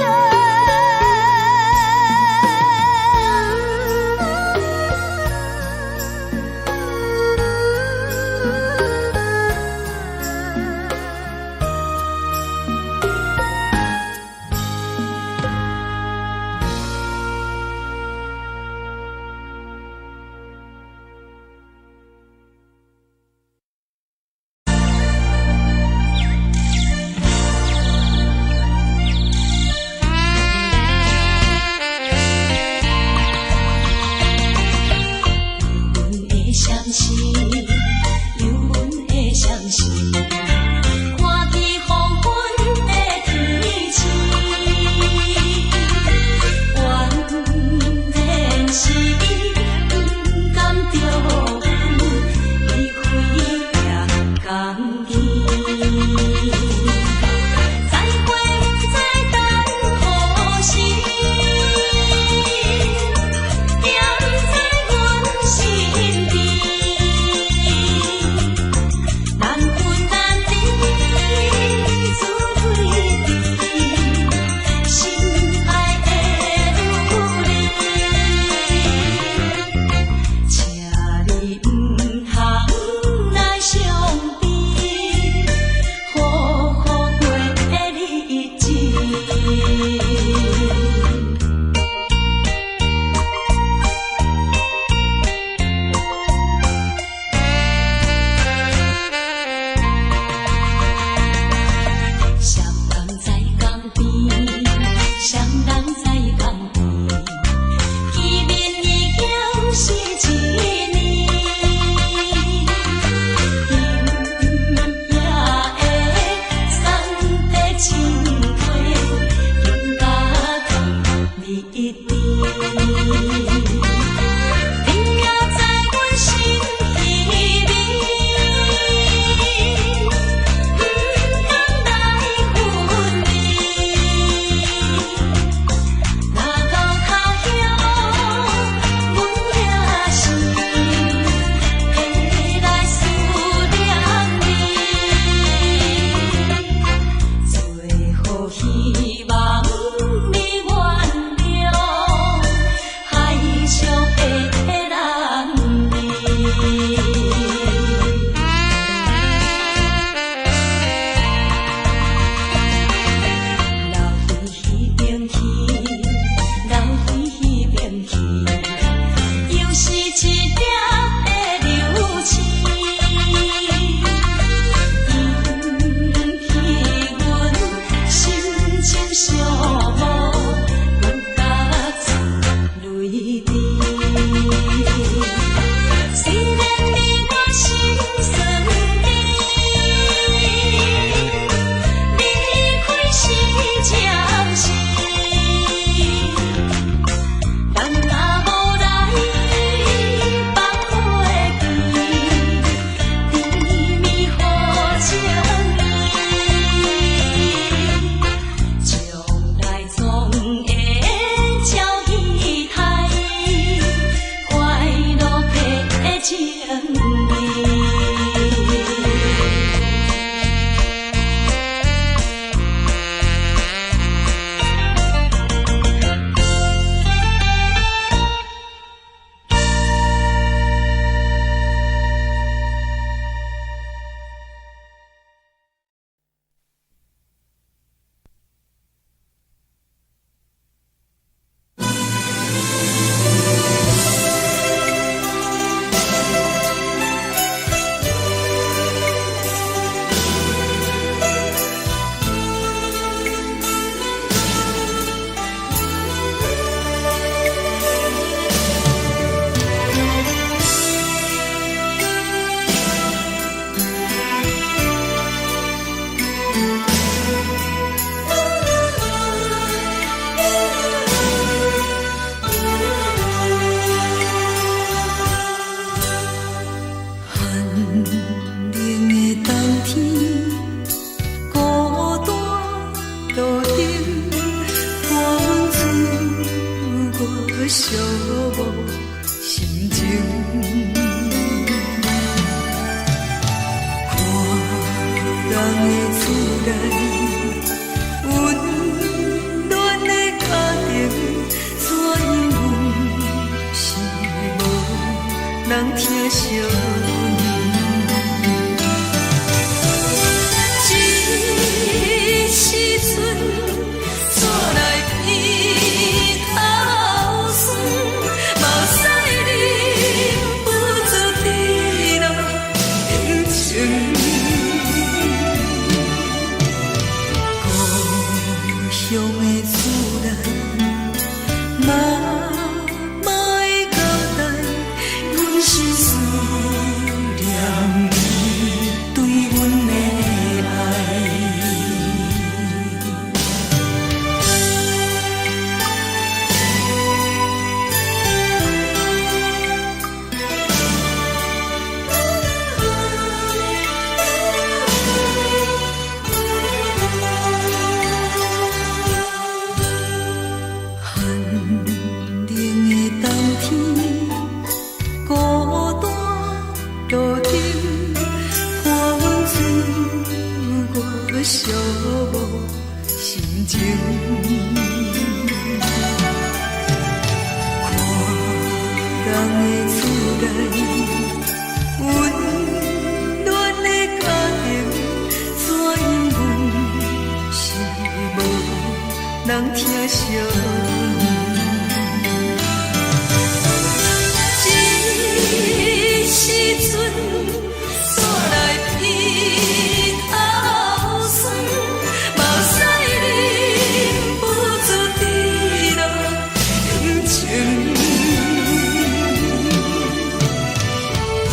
阮的相思，有阮的相思，看见黃昏的天星，原來是伊不甘著阮離開行江去。再會不知等何時，惦在阮身邊。難分難離，自對對，心愛的女兒，請你毋通來傷悲，好好過日子。雙人在江邊，雙人在江邊，見面已經是一年。今夜的三塊情話，更加甜蜜甜。你也在阮心裡面，毋甘來分離。若到他鄉，阮也是會來思念你。最好希望你原諒海上的男兒。留伫彼邊去，留伫彼邊去，又是一粒的流星，引起阮心情寂寞，阮甲出淚滴。雖然你我心酸甜，離開是暫時，咱若無來放袂記，甜蜜予情意，將來總會照期待，快樂的情意。冷的冬天，孤單路燈，伴阮自我寂寞心情。看人的厝內，溫暖的家庭，怎樣阮是無人疼惜阮。這時陣，煞來鼻頭酸，目屎忍不住滴落眼睛。故鄉的厝內，媽媽的交代，阮是思念你對阮的愛。寒冷的冬天，孤單路燈，伴阮自我寂寞心情。看人的厝內，溫暖的家庭，怎樣阮是無人疼惜阮。這時陣，煞來鼻頭酸，目屎忍不住滴落眼睛。故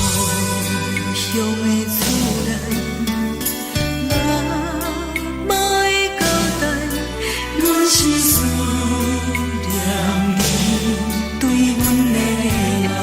鄉的厝內，媽媽的交代，阮是思念你對阮的愛。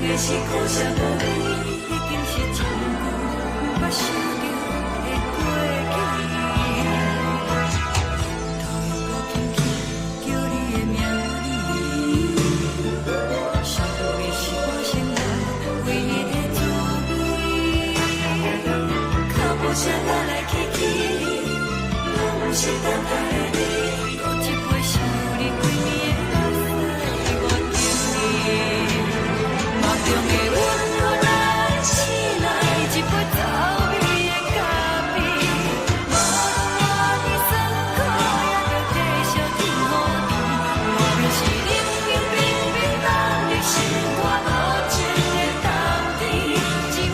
的是苦涩無味，已經是真久毋捌想著的過去。頭又閣輕輕叫你的名字，想你是我生活唯一的滋味。腳步聲來來去去，攏毋是等待的你。閣一杯想你規暝的目屎，我敬你。夢中的阮予咱醒來，一杯走味的咖啡。無論偌尼酸苦，也著繼續天雨甜。我便是冷冷冰冰放佇心肝無情的冬天，只有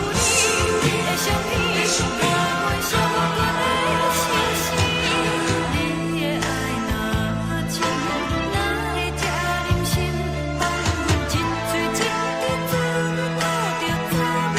你的相片，伴阮寂寞的相思。你的愛若真，哪會這忍心放阮一喙一滴水吐著走味的咖啡？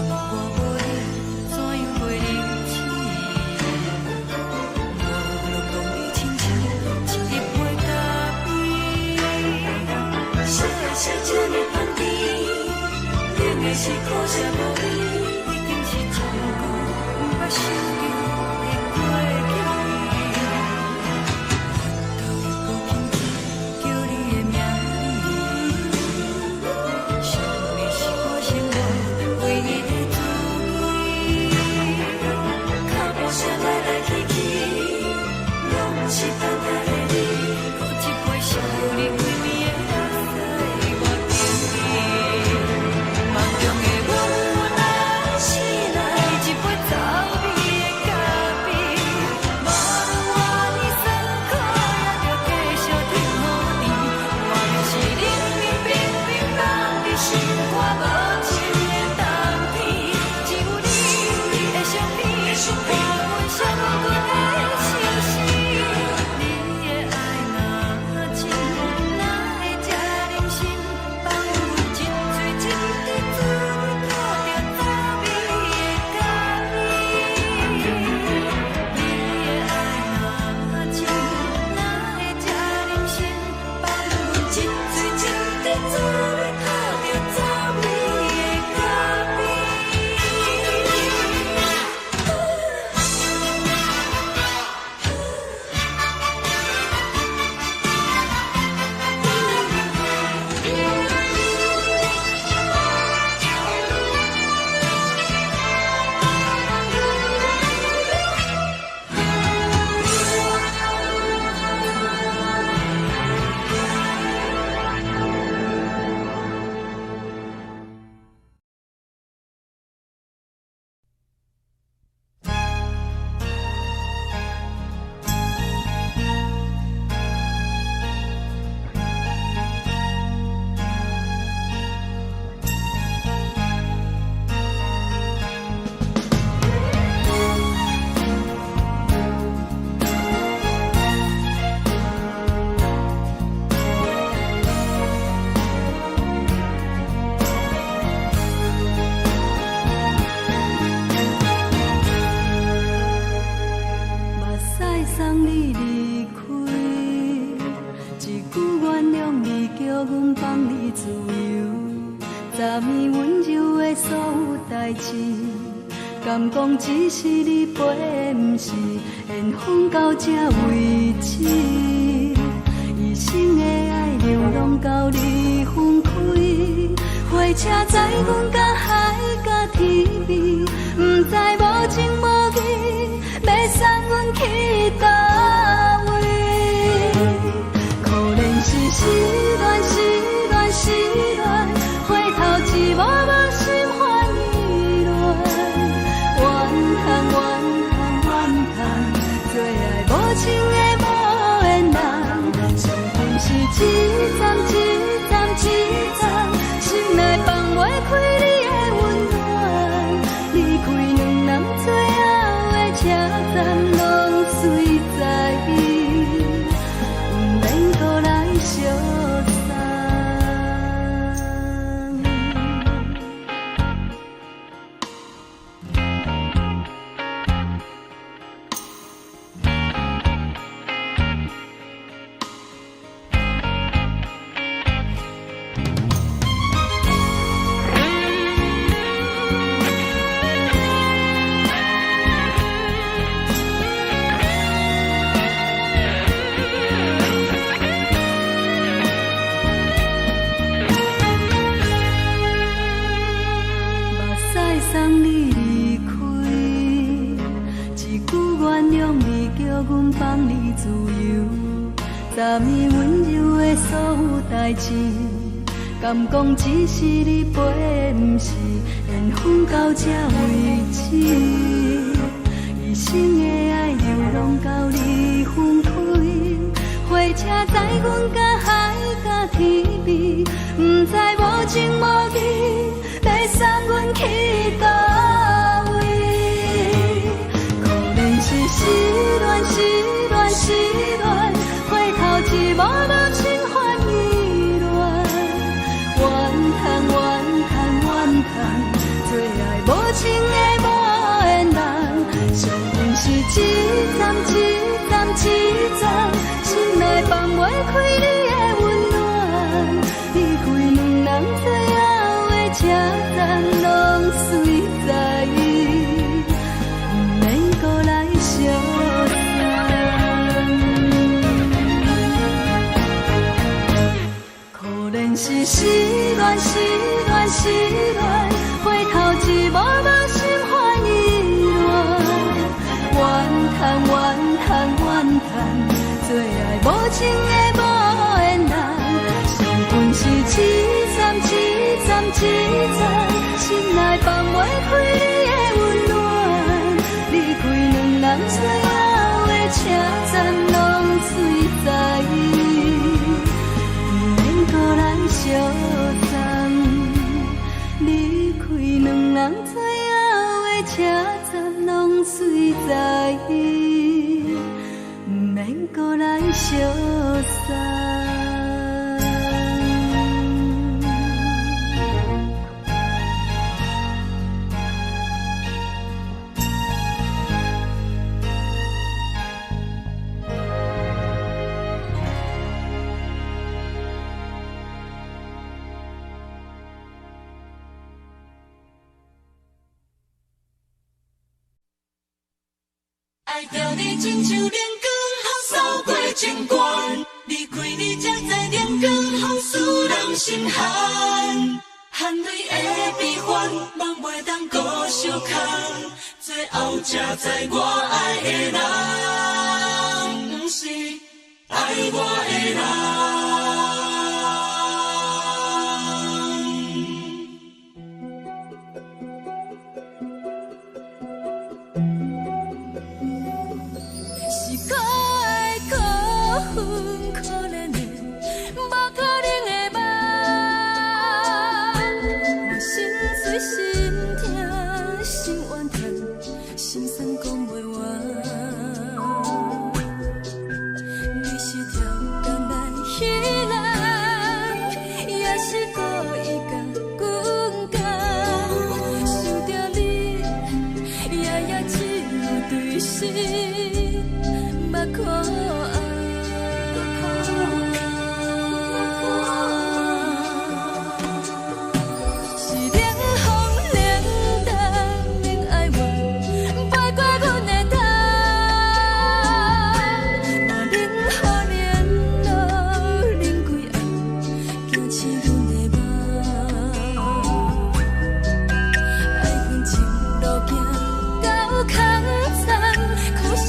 若我無你，怎樣過日子？無論當你親像一杯咖啡，啥的啥這呢香甜，冷的是苦澀無味，已經是真久毋捌想著的過去。頭又閣輕輕叫你的名字，想你是我生活唯一的滋味。腳步聲來來去去，攏毋是等待的你。閣一杯想你規暝的目屎，我敬你。夢中的阮咱醒來，一杯走味的咖啡。無論偌尼酸苦，也著繼續天雨甜。我便是冷冷冰冰放佇心肝無情的冬天，只有你的相片，伴阮寂寞的相思。你的愛若真，哪會這忍心放阮一喙一滴水吐著走味的咖啡？你的愛若真，哪會這忍心放阮一喙一滴水吐著走味的咖啡？目屎送你離開，一句原諒你，叫阮放你自由。昨暝溫柔的所有代誌，敢講只是你陪的，毋是緣分到這為止。一生的愛流浪到你分開，火車載阮到海角天邊，毋知無情無義，欲送阮去佗位？可憐是失戀，失戀，失戀，回頭一幕幕心煩意亂。怨嘆怨嘆怨嘆，最愛無情的無緣人，傷心是一站一站一站，心內放袂開你的溫暖。送你離開，一句原諒你，叫阮放你自由。昨暝溫柔的所有代誌，敢講只是你陪的，毋是緣分到這為止。一生的愛流浪到你分開，火車載阮甲海甲天邊，毋知無情無義，欲送阮去佗位？可憐是失戀，失戀，失戀，回頭一望無心煩意亂，怨嘆怨嘆怨嘆，做愛無情的無緣人，相逢是一站一站一站，心內放袂開你的溫暖，離開兩人最後的車站，攏隨在伊，毋免閣來相送。可憐是失戀，失戀，失戀，回頭一望無心煩意亂，怨嘆怨嘆怨嘆，做愛無情的無緣人，相逢是一站一站一站，心內放袂開你的溫暖，離開兩人最後的車站，攏隨在伊，毋免閣來相送。離開兩人最後的車站，攏隨在伊，毋免閣來相送。愛著你親像冷光予掃過情關，離開你才知冷光予使人心寒，汗淚的悲歡，夢袂當閣相牽，最後才知我愛的人，毋是愛我的人。是可愛可恨可憐的，無可能的夢。我心碎心痛心怨嘆，心酸講袂完。你是超工來彼人，也是故意共阮講。想著你，夜夜只有對心目苦紅。是冷風冷淡免哀怨，飛過阮的頭。若冷雨連落冷規暗，驚醒阮的夢。愛阮情路行到空残，苦涩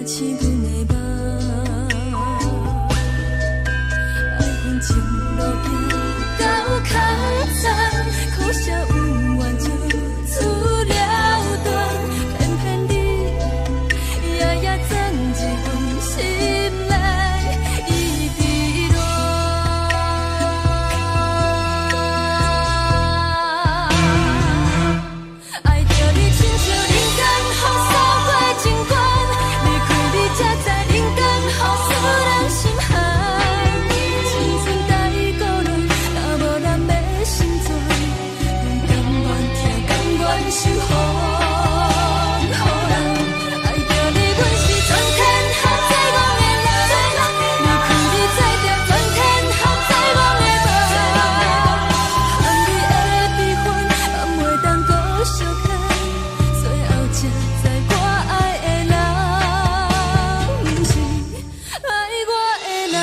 醒阮的夢。愛恨情路行到空残，可惜恩怨就此了斷，偏偏你夜夜鑽入阮心內，一直戀。愛著你親像人間風掃過情關，離開你才知人間風使人心寒。青春太孤單，若無人欲心存，阮甘願疼，甘願受風雨人。愛著你，阮是全天下最戇的人。離開你，才著全天下最戇的夢。含你的悲歡，放袂當閣相牽，最後才知我愛的人，毋是愛我的人。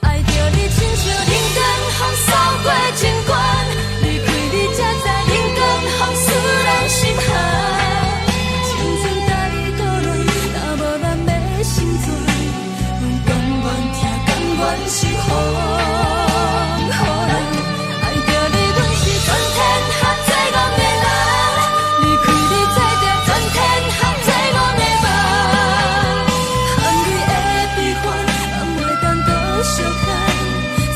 愛著你親像人間風掃過情關，離開你才知人間風使人心寒。青春太孤單，若無人欲心存，阮甘願疼，甘願受風雨人。愛著你，阮是全天下最戇的人。離開你，才著全天下最戇的夢。含你的悲歡，放袂當閣相牽，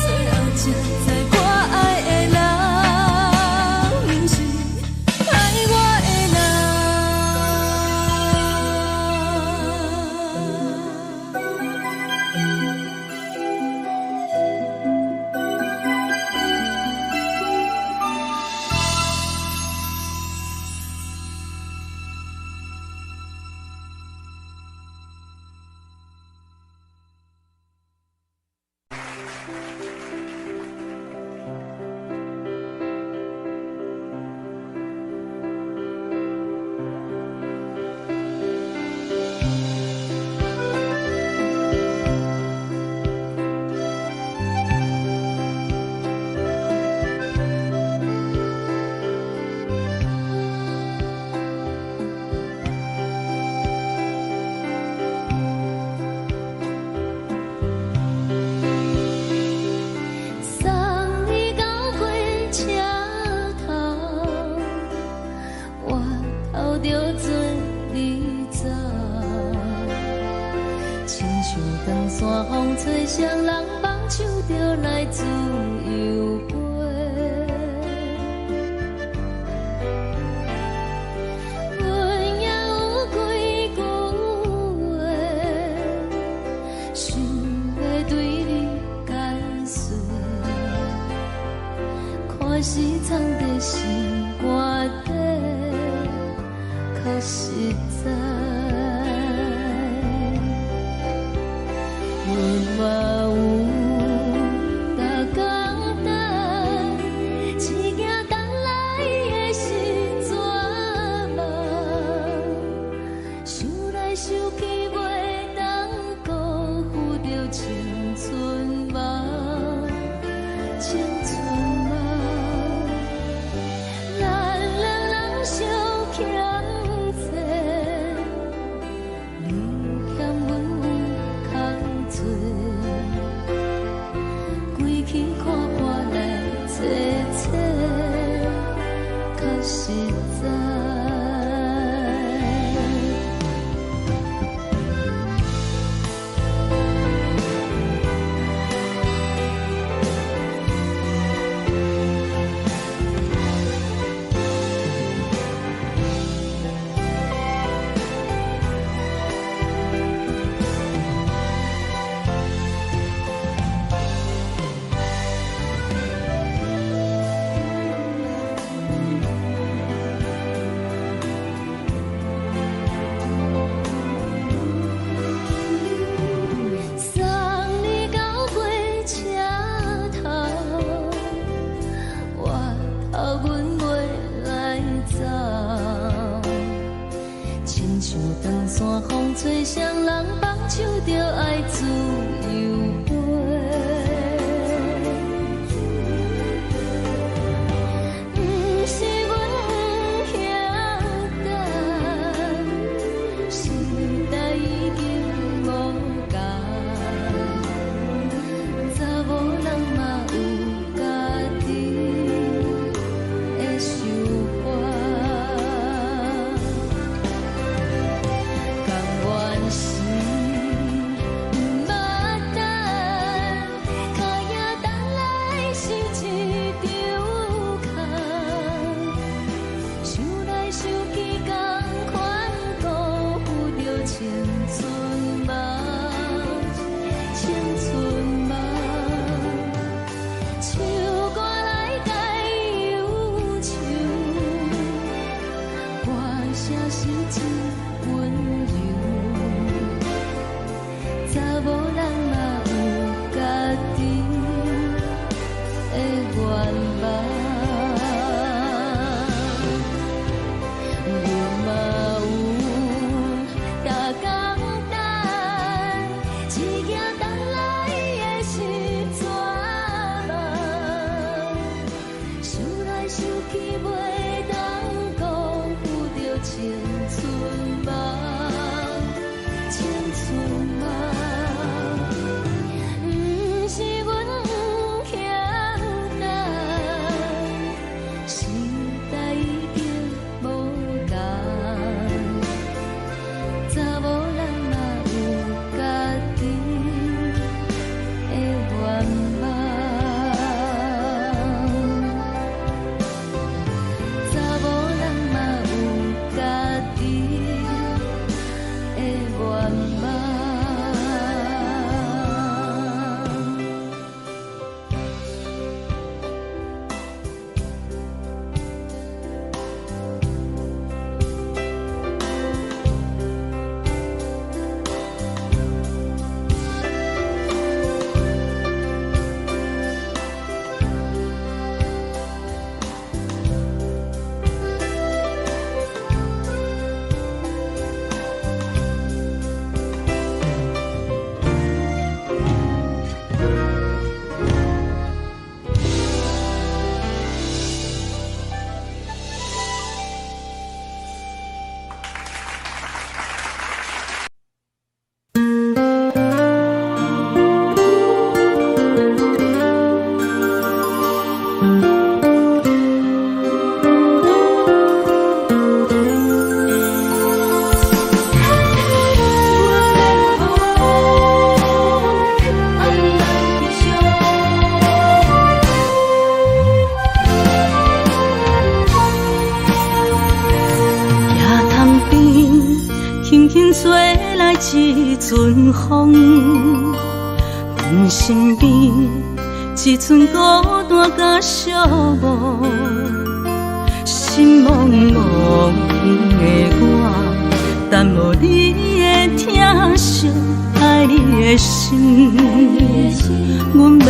最後才知我愛的人，毋是愛我的人。送你到火車頭，我頭著做你走。親像長山風吹，誰人放手就來自由飛。阮也有幾句話，想欲對你解說，看是藏佇心肝底，較實在。阮嘛有逐工等，只驚等來的是绝望。想來想去，袂當辜負著青春夢，青春夢。咱兩人相欠債，你欠阮有空做，規氣看破來找找，較實在。唱歌來解憂愁，歌聲是真溫柔。查某人嘛有家己的願望，阮嘛有逐工等，一行等來的是绝望，想來想去袂當辜負著青春夢，青春夢。毋是阮毋曉等，時代已經無仝，查某人嘛有家己的願望，查某人嘛有家己的願望。野潭邊，輕輕吹來一陣風，阮身邊一陣孤單佮寂寞，心茫茫的我，等無你的疼惜，愛你的心，阮欲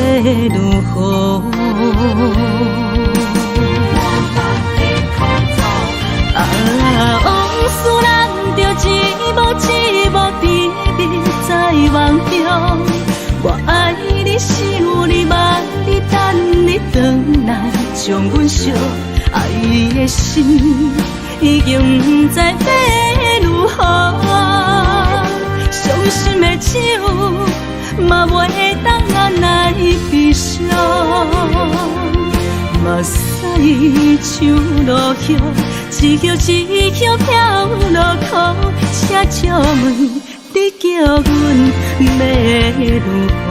如何？啊，往事咱著一幕一幕甜蜜在夢中。我愛你，想你，望你，等你轉來，將阮惜。愛的心已經毋知欲如何，傷心的酒嘛袂當來悲傷。目屎像落雨，一葉一葉飄落苦，請借問你叫阮欲如何？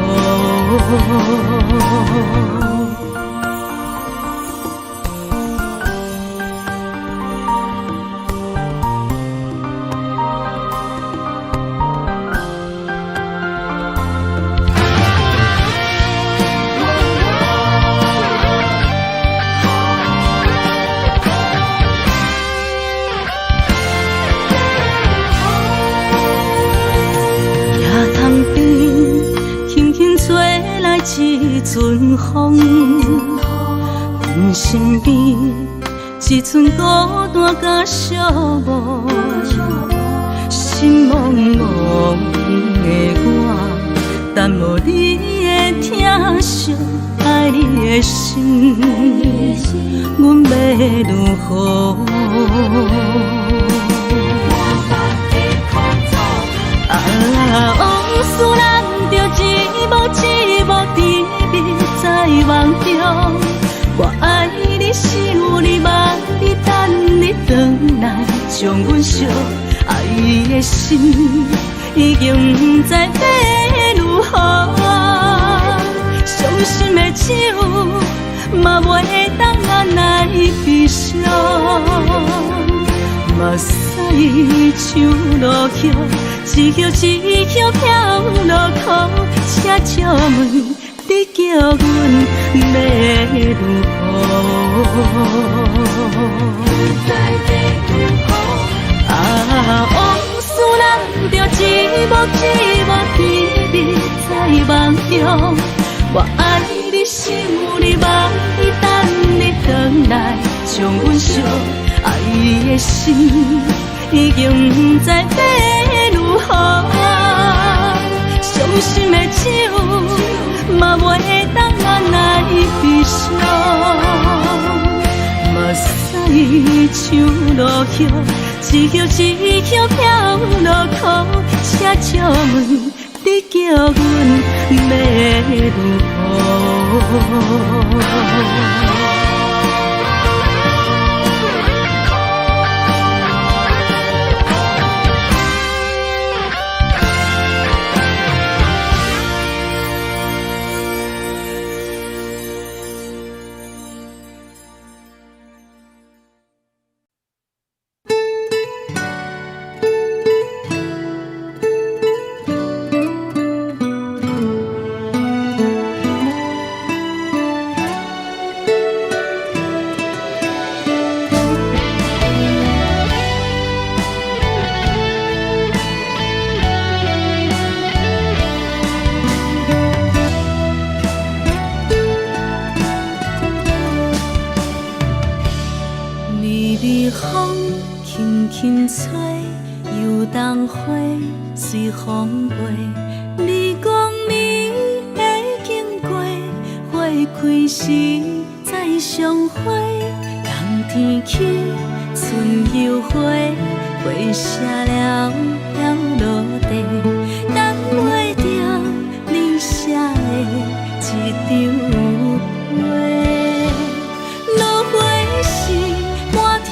野潭邊，輕輕吹來一陣風，阮身邊一陣孤單佮寂寞，心茫茫的我，等無你的疼惜，愛你的心，阮欲如何？啊，往事咱著一幕一幕甜蜜在夢中。我愛你，想你，望你，等你轉來，將阮惜。愛的心已經毋知欲如何，傷心的酒嘛袂當來悲傷。目屎像落雨，一葉一葉飄落苦，請借問你叫阮欲如何？啊，往事咱著一幕一幕甜蜜在夢中。我愛你，想你，望你，等你轉來，將阮惜愛的心已經毋知欲如何。傷心的酒嘛袂當按捺悲傷。目屎像落葉，一葉一葉飄落苦，請借問你叫阮欲如何？微微風輕輕吹，油桐花隨風飛。你講你會經過，花開時再相會。冬天起，春又回，花謝了飄落地，等袂著你寫的這張批。落花時滿天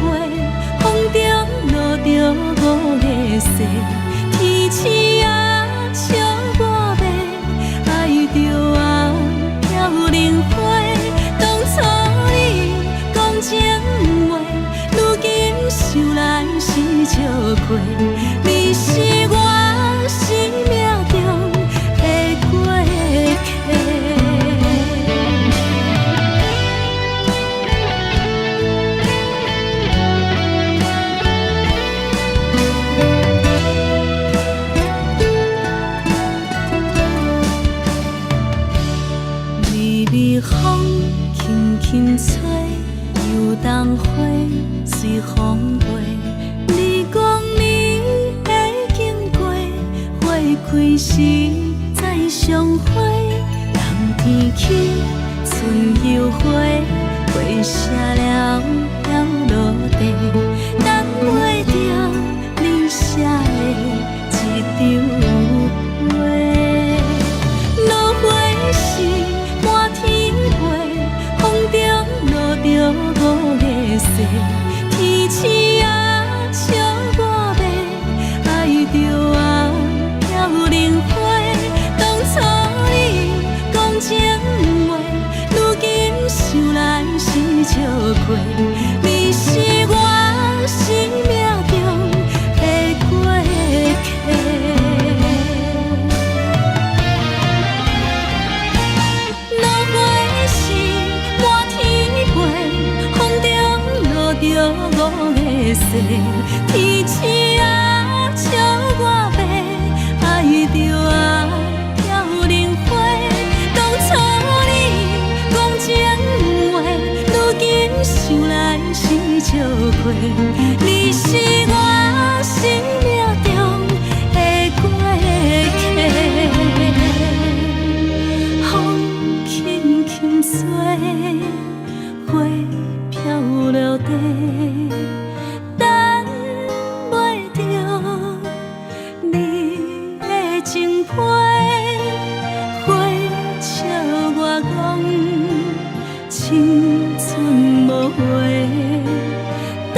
飛，風中落著五月雪，天鼠仔笑我欲，愛著我飄零花。當初你講情話，如今想來是笑虧。你是我生命中的過客。微微風輕輕吹，油桐花隨風飛。你講你會經過，花開時再相會。冬天起，春又回，花謝了飄落地，等袂著你寫的這張批。落花時滿天飛，風中落著五月雪，天鼠仔笑我欲，愛著我飄零花。當初你講情話，如今想來是笑虧。你是我生命中的過客。落花時滿天飛，風中落著五月雪，天鼠仔笑我欲，愛著我飄零花。當初你講情話，如今想來是笑虧。你是我生命中的過客。風輕輕吹，花飄落地，等袂著你的情批。花笑我講青春無話，等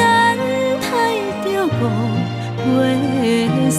待著五月雪。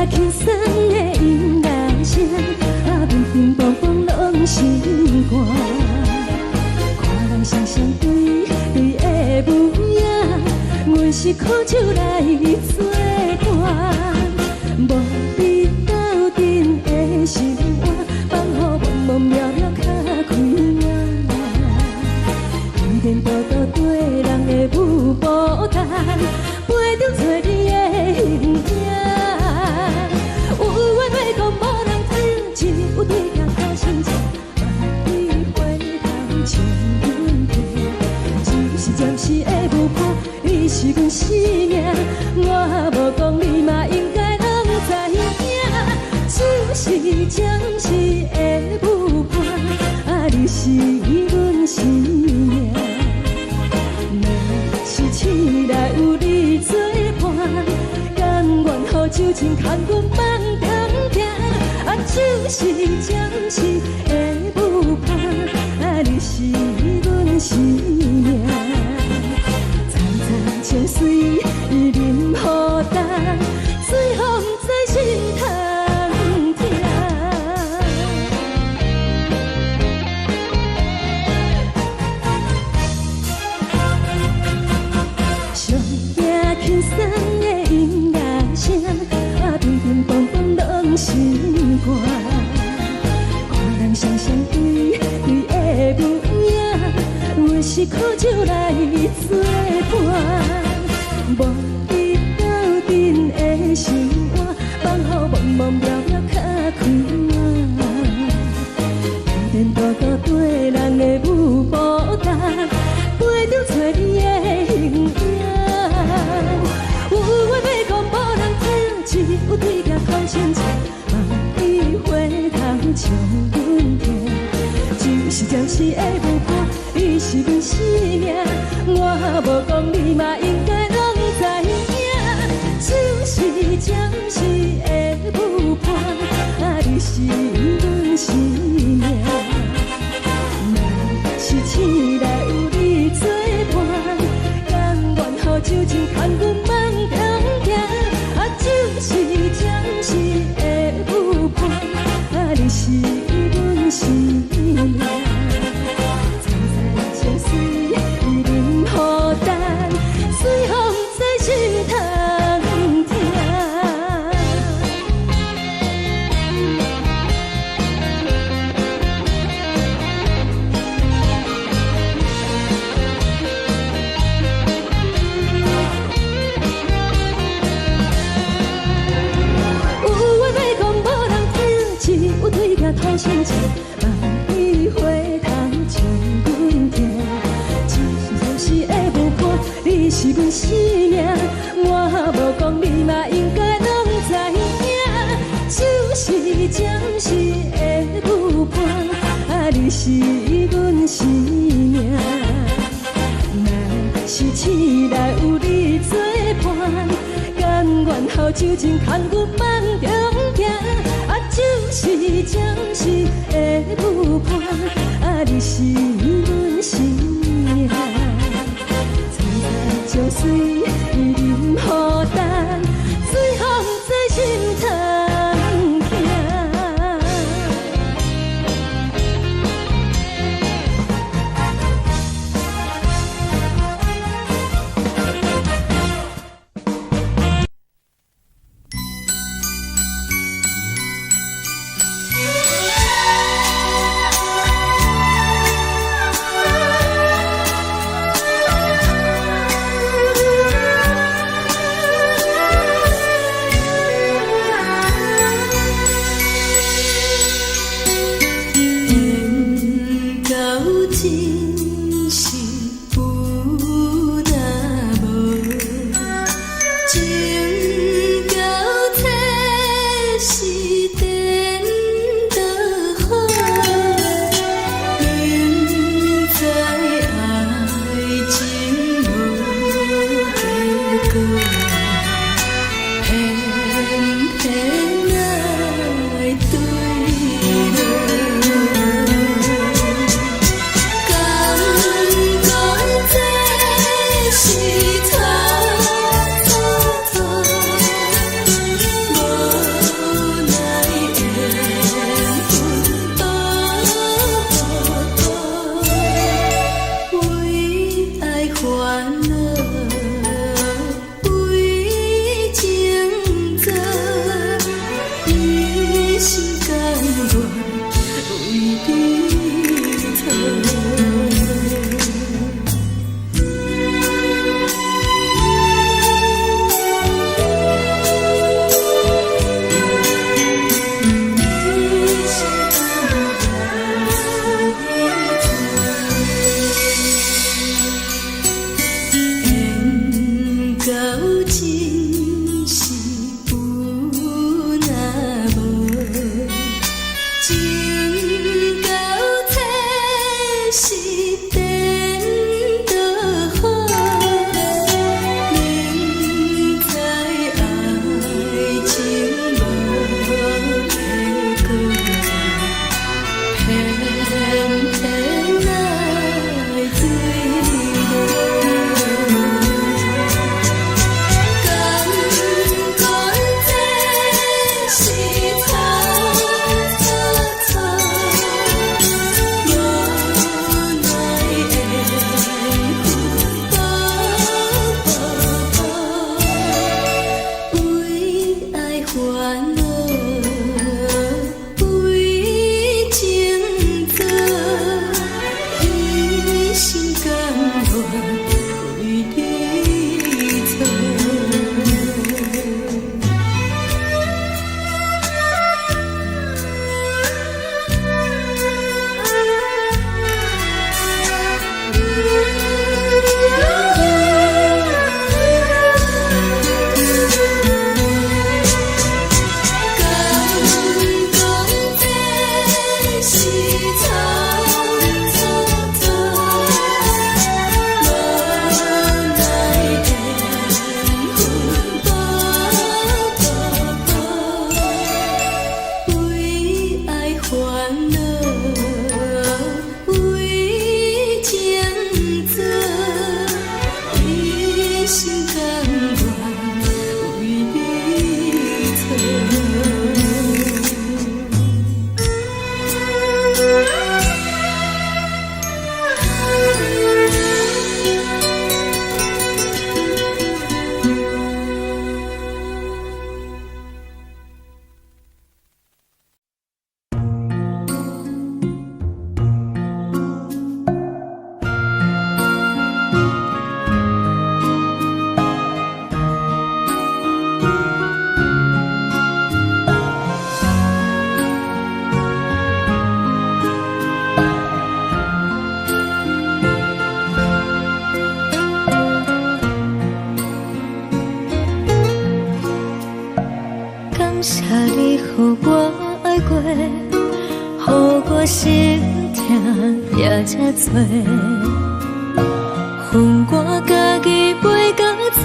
輕鬆的音樂聲，啊，乒乒乓乓攏心肝。看人雙雙對對的舞影，阮是苦酒來做伴，無比鬥陣的心肝，放予茫茫渺渺較開朗。依然獨獨綴人的舞步動，陪著找你的形影。有緣話講無人聽，只有對鏡苦心情，萬里回頭唱阮聽。只是暫時的舞伴，你是阮生命，我無講你嘛應該攏知影。只是暫時的舞伴，啊，你是阮生命。若是醒來有你做伴，甘願予酒精牽阮放中行。啊，只是暫時的舞伴，啊，你是阮生命。層層情水伊啉予乾，最予毋知心通疼。上驚輕鬆的音樂聲，啊，乒乒乓乓攏心肝。看人雙雙對對的舞影，阮是苦酒來做伴，無比鬥陣的心肝，放予茫茫渺渺較開朗。依然獨獨綴人的舞步動，陪著找你的形影。有話欲講無人聽，只有對鏡苦心情，望你回頭唱阮聽。只是暫時的舞伴，你是阮生命，我無講你嘛應該攏知影。只是暫時的舞伴，啊，你是阮生命。若是醒來有你做伴，甘願予酒精牽阮放中行。啊，只是暫時的舞伴，啊，你是阮生命。層層情水伊啉予乾，最予毋知心通疼。有話欲講無人聽，只有對鏡苦心情，望你回頭唱阮聽。只是暫時的舞伴，你是阮生命，我無講你嘛應該攏知影。只是暫時的舞伴，啊，你是阮生命。若是醒來有你做伴，甘願予酒精牽阮放中行。啊，只是暫時的舞伴，啊，你是阮生命。層層情水伊啉予乾，最予毋知心通疼。緣到真是有若無，情到這是顛倒好，明知愛情無結果，偏偏愛對落。敢講這是錯錯錯，無謝你予我愛過，予我心疼也這多。予我家己背甲冊，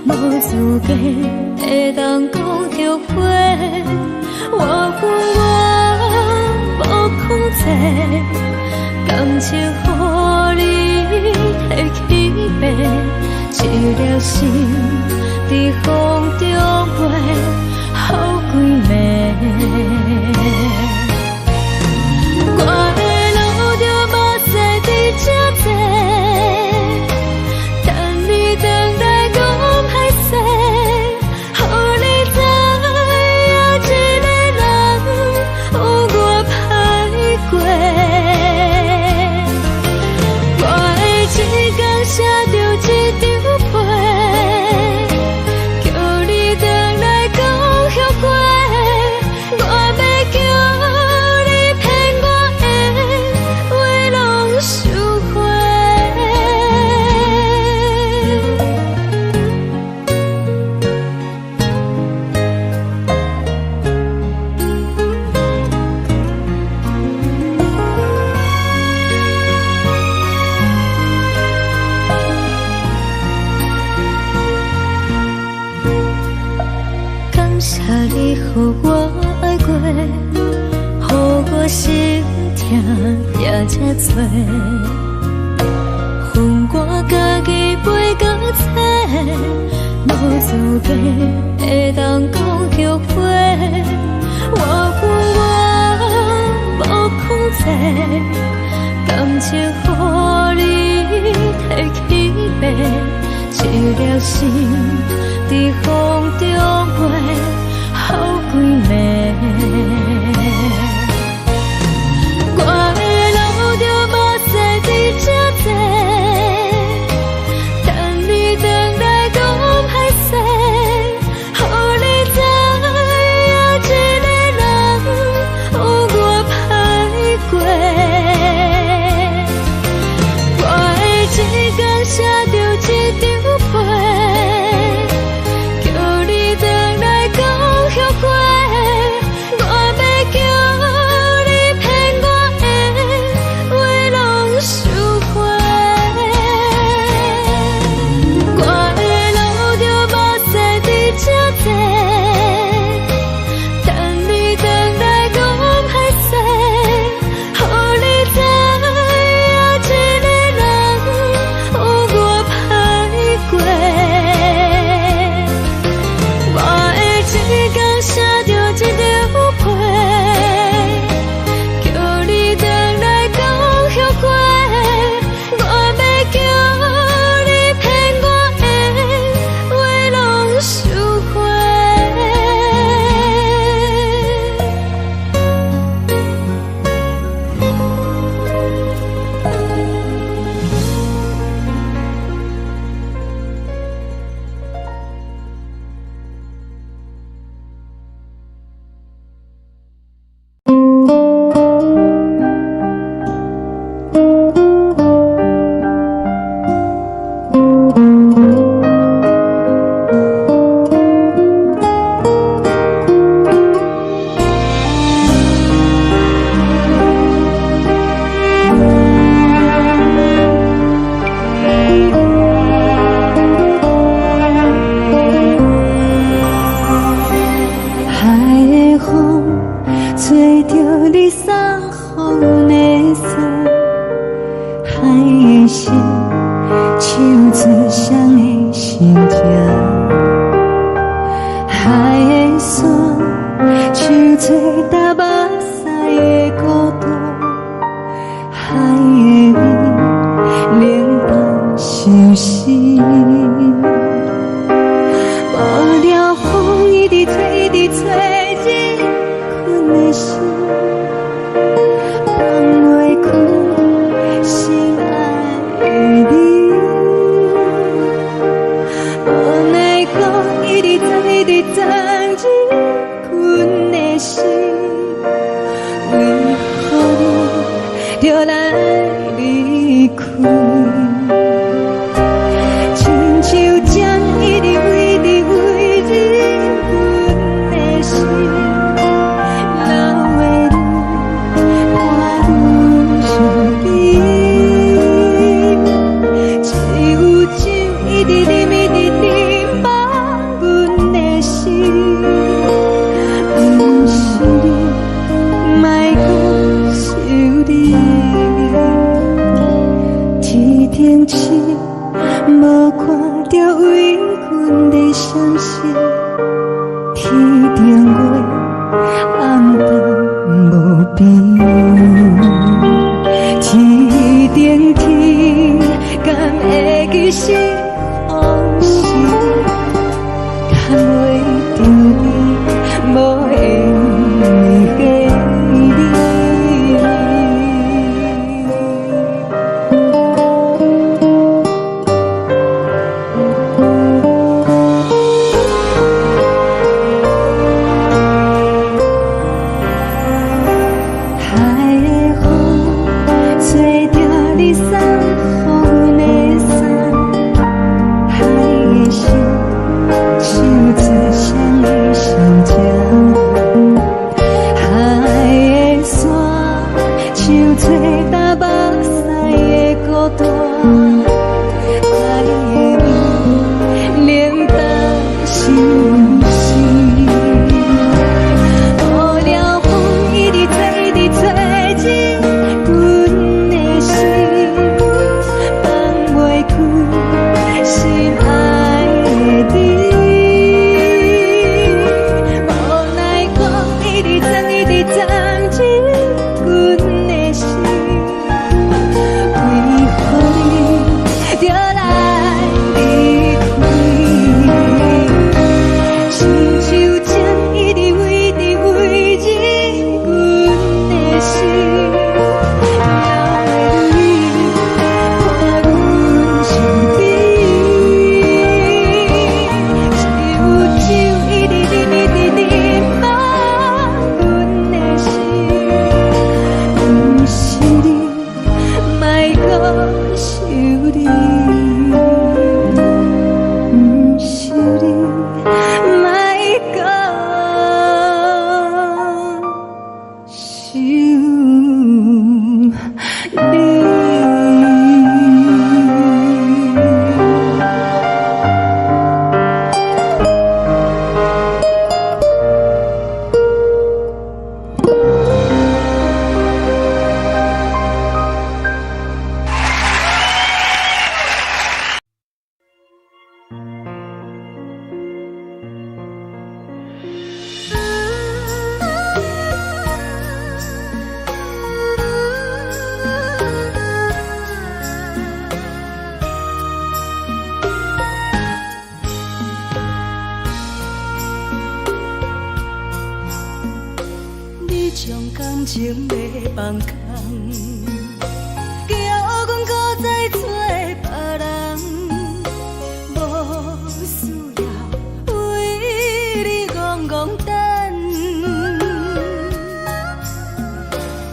無資格會當講後悔。我有我無控制，感情予你提去爬，一粒心佇風中飛，予幾暝。我會流著目屎佇這坐，等你轉來講歹勢，予你知影一个人有偌歹過。我會一工寫著一張批，叫你轉來講後悔。我欲叫你騙我的話攏收回。感謝你予我愛過，予我心疼也這多。予我家己背甲冊，無資格會當講後悔。我有我無控制，感情予你提去爬，一粒心佇風中飛，予幾暝。我會流著目屎佇這坐，等你轉來講歹勢，予你知影一個人有偌歹過。我會一工寫著一張批，叫你轉來講後悔。我欲叫你騙我的話攏收回。我會流著目屎佇這坐，等你轉來講歹勢，予你知影一個人有偌歹過。我會一工寫著一張批，叫你轉來講後悔。我欲叫你騙我的話攏收回。海的風吹著你送予阮的衫，海的心唱出誰的心痛，海的山唱出踏目屎的孤單，海的味冷淡相思。無聊風一直吹，一直吹，入困的心，放袂開心愛的你。無奈何一直鑽，一直鑽入困的心，為何你著來離開？親像針一直為，一直為入阮將感情欲放空，叫阮閣再找別人，無需要為你戇戇等。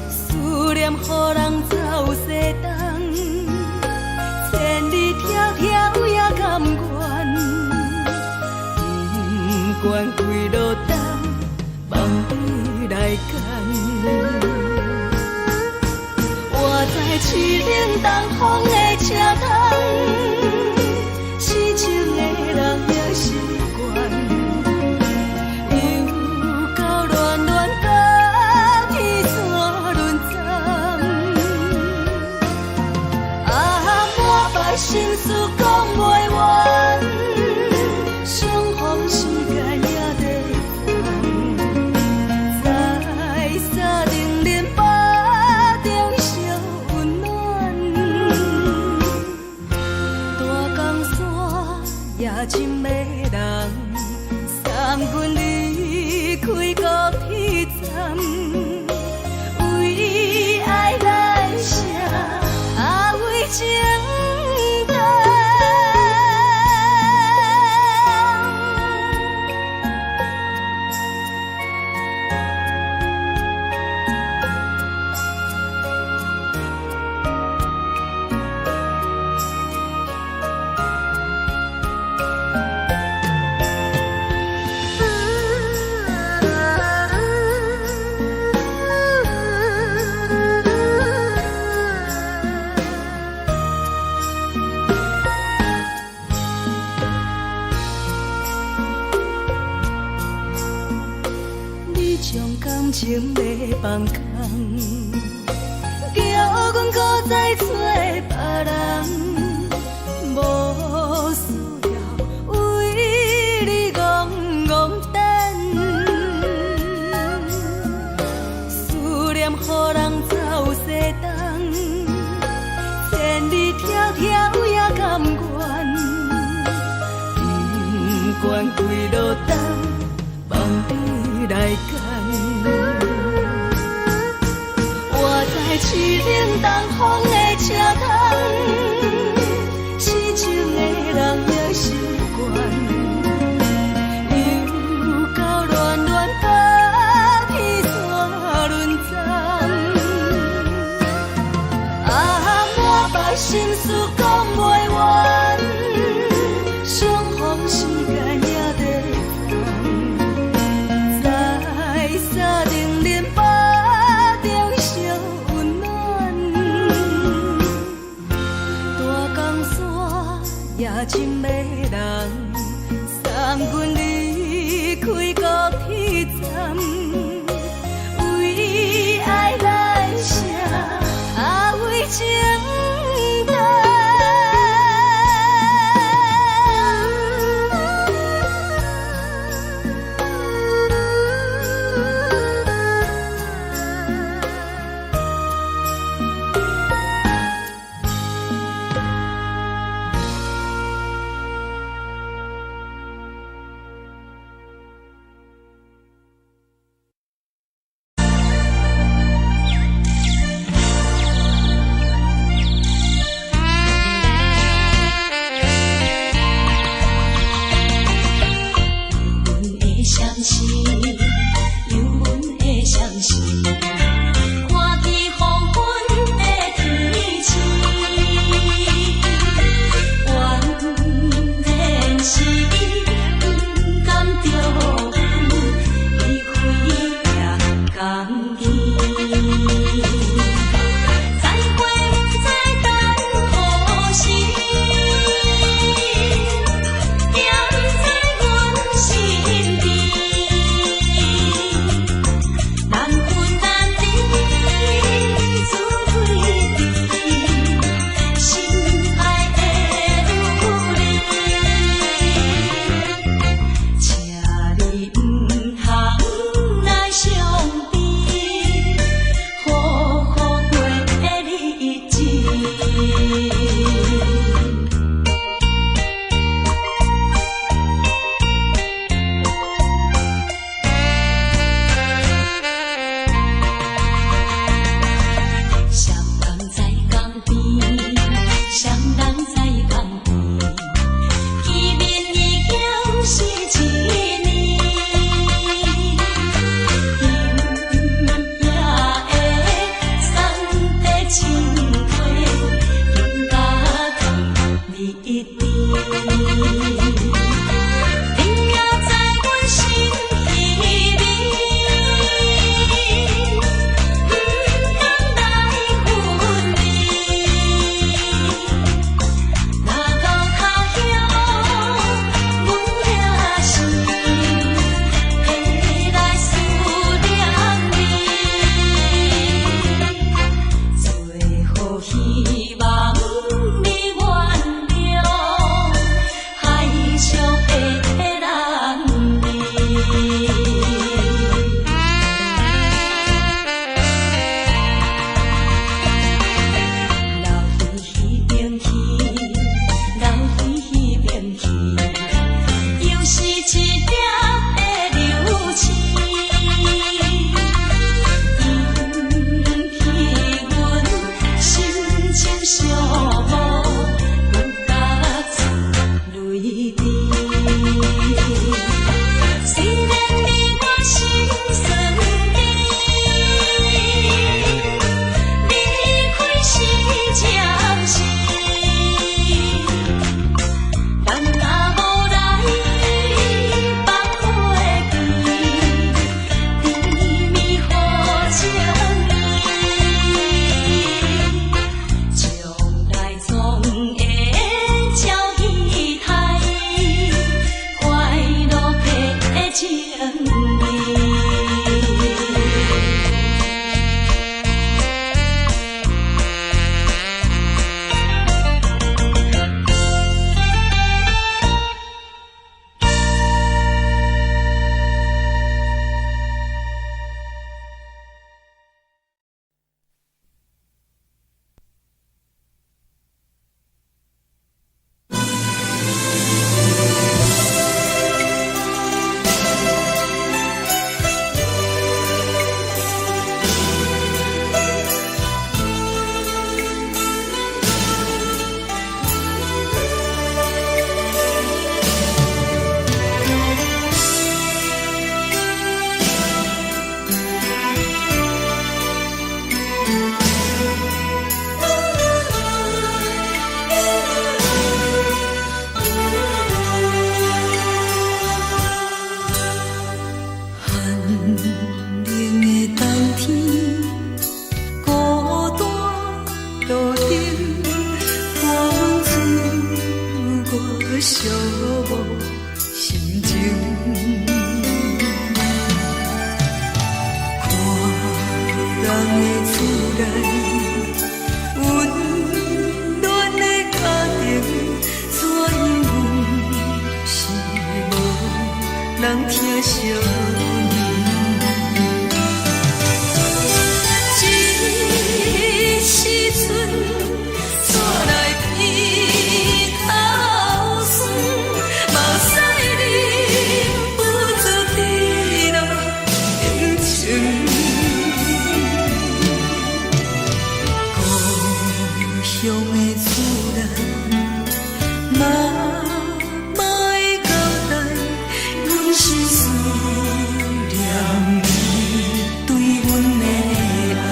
思念予人走西東，千里迢迢也甘願，不管幾落冬，放你來揀。我知凄冷東風的車窗，痴情的人也習慣。又到暖暖甲天山輪鬃，啊，满腹心事講袂完，相逢時間也短暫，在三重恁腹中相溫暖。大江山也真迷人，送阮離開高鐵站，為愛來寫，啊為情等。你將感情欲放空，叫阮閣再找別人，無需要為你戇戇等。思念予人走西東，千里迢迢也甘願，不管幾落冬，放你來揀。我知凄冷東風的車窗，痴情的人也習慣。又到暖暖甲天山輪鬃，啊，滿腹心事講袂完，相逢時間也短暫，在三重恁腹中相溫暖。大江山也真迷人，送阮離開高鐵站，為愛來寫，啊為情等。人疼惜阮。這時陣，煞來鼻頭酸，目屎忍不住滴落眼睛。故鄉的厝內，媽媽的交代，阮是思念你對阮的愛。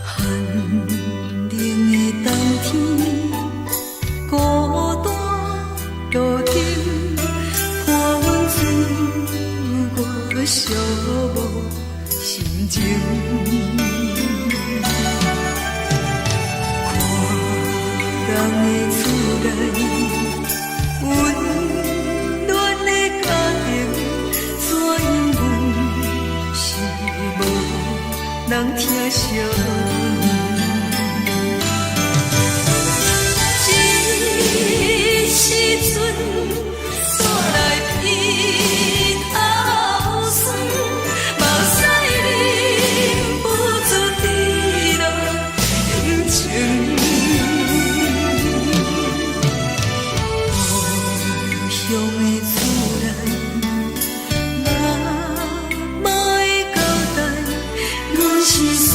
寒冷的冬天，孤單路燈，伴阮自我寂寞心情。看人的厝內，溫暖的家庭，怎樣阮是無人疼惜阮。這時陣，煞來鼻頭酸，目屎忍不住滴落眼睛。故鄉的厝內，媽媽的交代，阮是思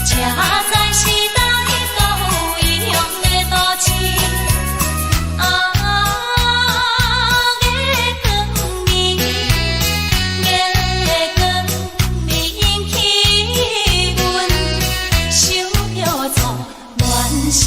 才知是佗去到异乡的都市。啊，月光暝，月光暝引起阮想著初恋时。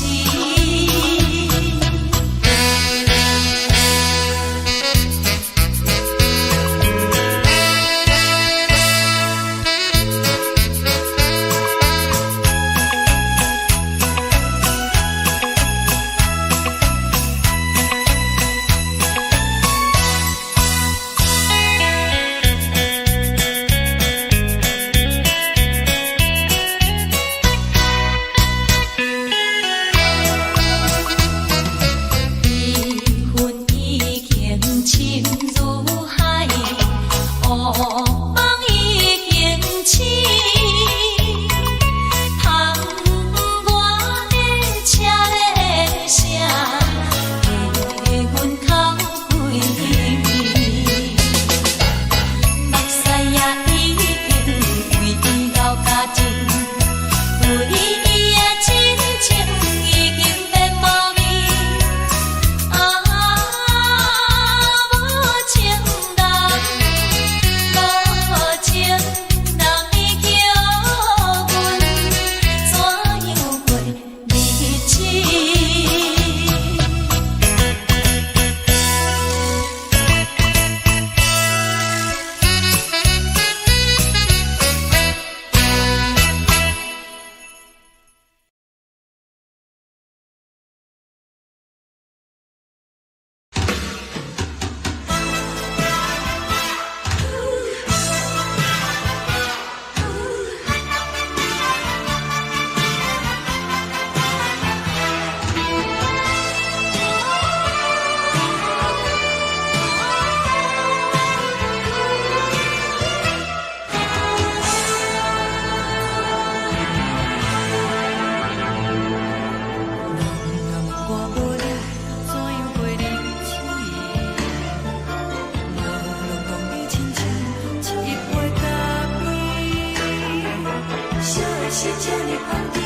彼份已經深如海，烏夢已經醒。窗外的車咧聲，替阮哭幾暝。目屎也已經為伊流乾淨，對伊的真情已經變無味。啊，無情人，無情人，你叫阮怎樣過日子？人若問我無你，怎樣過日子？我攏講你親像一杯咖啡，燒的是這呢香甜，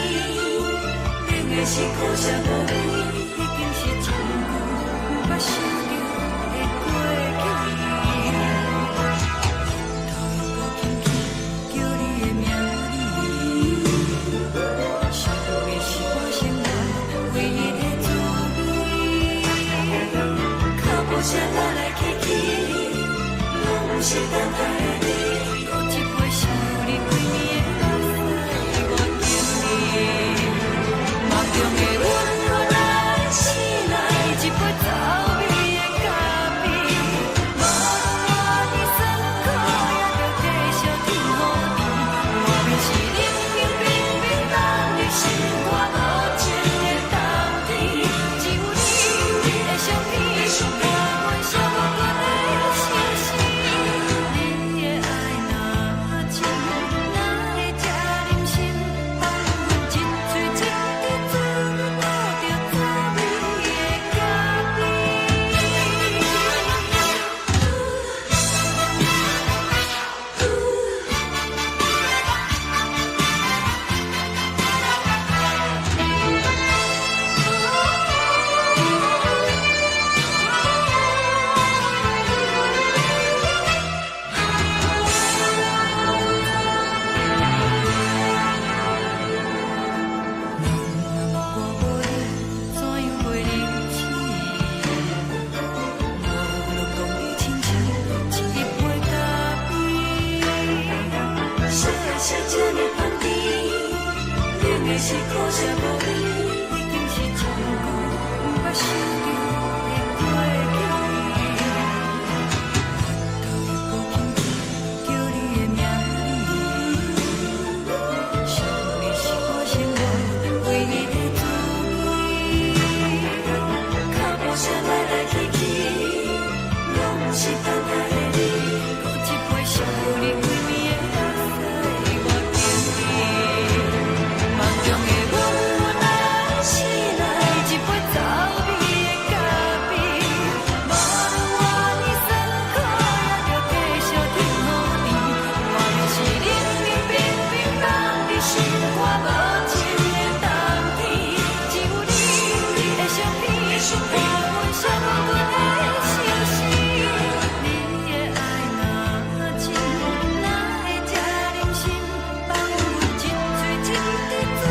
冷的是苦澀無味，已經是真久毋捌想著的過去。頭又閣輕輕叫你的名字，想的是我生活唯一的滋味。腳步聲來來去去，攏毋是等待的你。閣一杯想你規暝的目屎，我敬你。夢中的阮予來醒來，一杯走味的咖啡。無論活佇酸苦，也著繼續天雨甜。外面是冷冷冰冰，等你心肝無情的冬天。只有你的相片，伴阮寂寞的相思。你的愛若真，哪會這忍心放阮一喙一滴嘴吐著滋味的咖啡？人若問我無你，怎樣過日子？我攏講你親像一杯咖啡，燒的是這呢香甜，冷的是苦澀無味，已經是真久毋捌想著的過去。頭又閣輕輕叫你的名字，想的是我生活唯一的滋味。腳步聲來來去去，攏毋是等待的你。閣一杯想你規暝的目屎，我敬你。夢中的阮來心肝無情的冬天，只有你，你的相片，伴阮寂寞的相思。你的愛若深，哪會這忍心放阮一喙一滴水吐著滋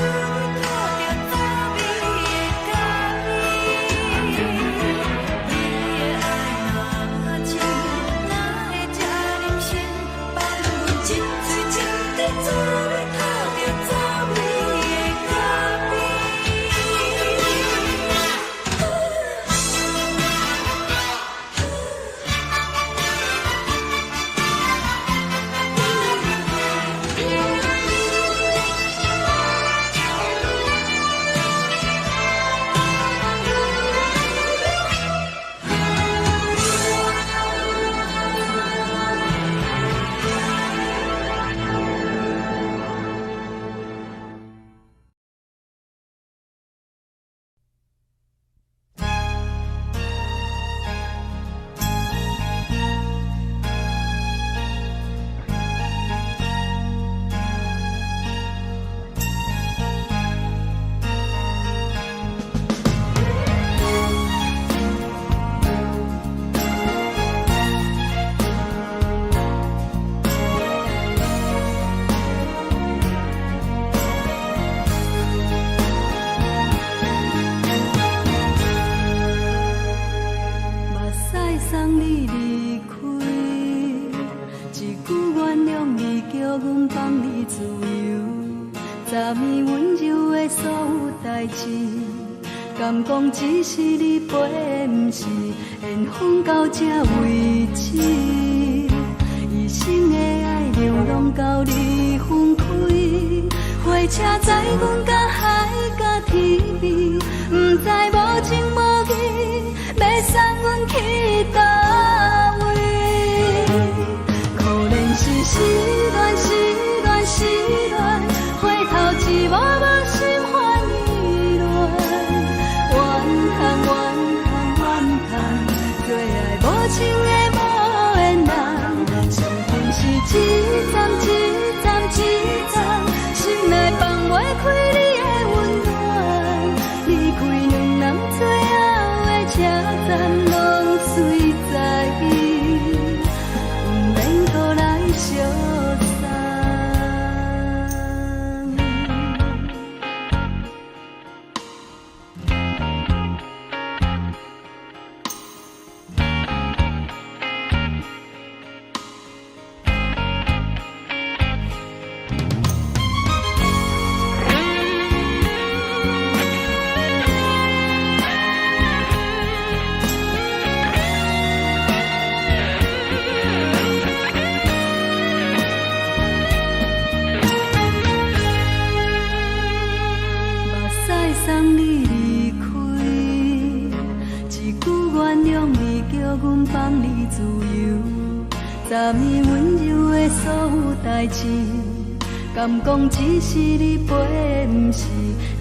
味的咖啡？你的愛若深，哪會這忍心放阮一喙一滴水吐著滋味的咖啡？目屎送你離開，一句原諒你，叫阮放你自由。昨暝溫柔的所有代誌，敢講只是你陪，毋是緣分到這為止。一生的愛流浪到你分開，火車載阮甲海甲天邊，毋知無情無義，欲送阮去佗位？可憐是失戀，失戀，失戀，回頭一幕幕心煩意亂。怨嘆怨嘆怨嘆，做愛無情的無緣人，相逢是一站一站一站，心內放袂開你的溫暖。離開兩人最後的車站，攏隨在意，毋免閣來相送。目屎送你離開，一句原諒你，叫阮放你自由。昨暝溫柔的所有代誌，敢講只是你陪，毋是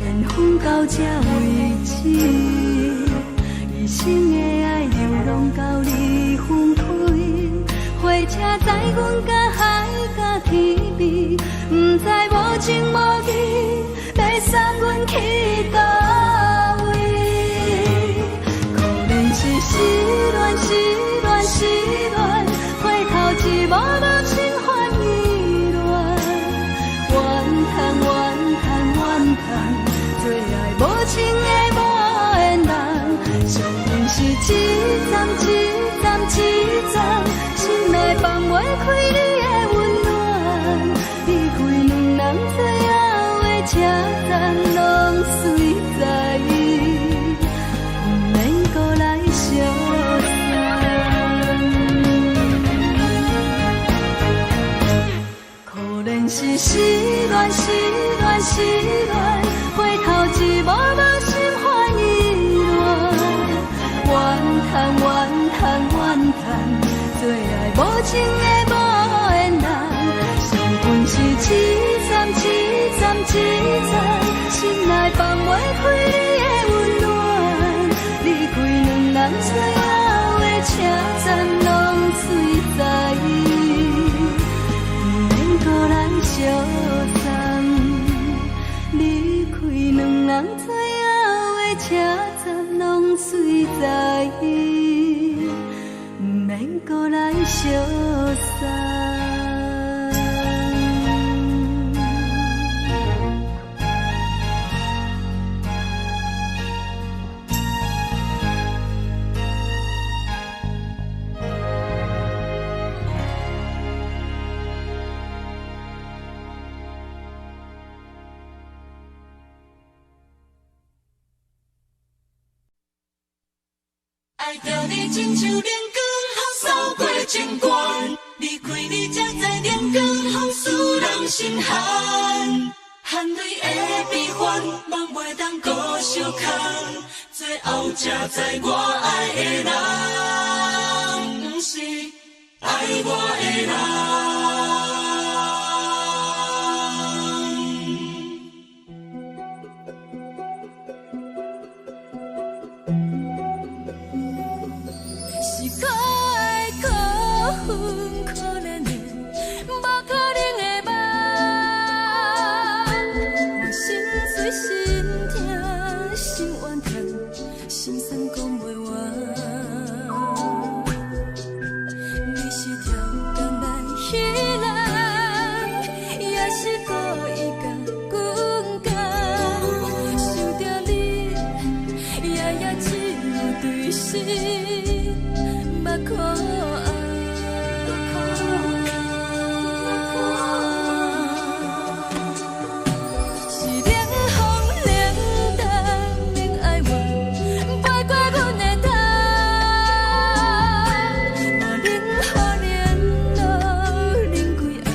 緣分到這為止。一生的愛流浪到你分開，火車載阮甲海甲天邊，毋知無情無義，欲送阮去佗位？可憐是失戀，失戀，失戀，回頭一幕幕心煩意亂。怨嘆怨嘆怨嘆，做愛無情的無緣人，相逢是一站一站一站，心內放袂開你的溫暖。離開兩人最後的車站，攏隨在意，毋免閣來相送。可憐是失戀，失戀，失戀，回頭一幕幕心煩意亂。怨嘆怨嘆怨嘆，做愛無情的無緣人，相逢是一站一站一站，心內放袂開你的溫暖。離開兩人最後的車站，攏隨在意，毋免閣來相送。愛著你親像冷光予掃過情關，離開你才知冷光予使人心寒。含淚的悲歡，夢袂當閣相牽，最後才知我愛的人，毋是愛我的人。是可愛可恨可憐的，無可能的夢。我心碎心痛心怨嘆，心酸講袂完。你是刁工來戲人，也是故意共阮講。想著你，夜夜只有對心目苦紅。是冷風冷淡冷哀怨，飛過阮的頭。無冷雨連露冷規暗，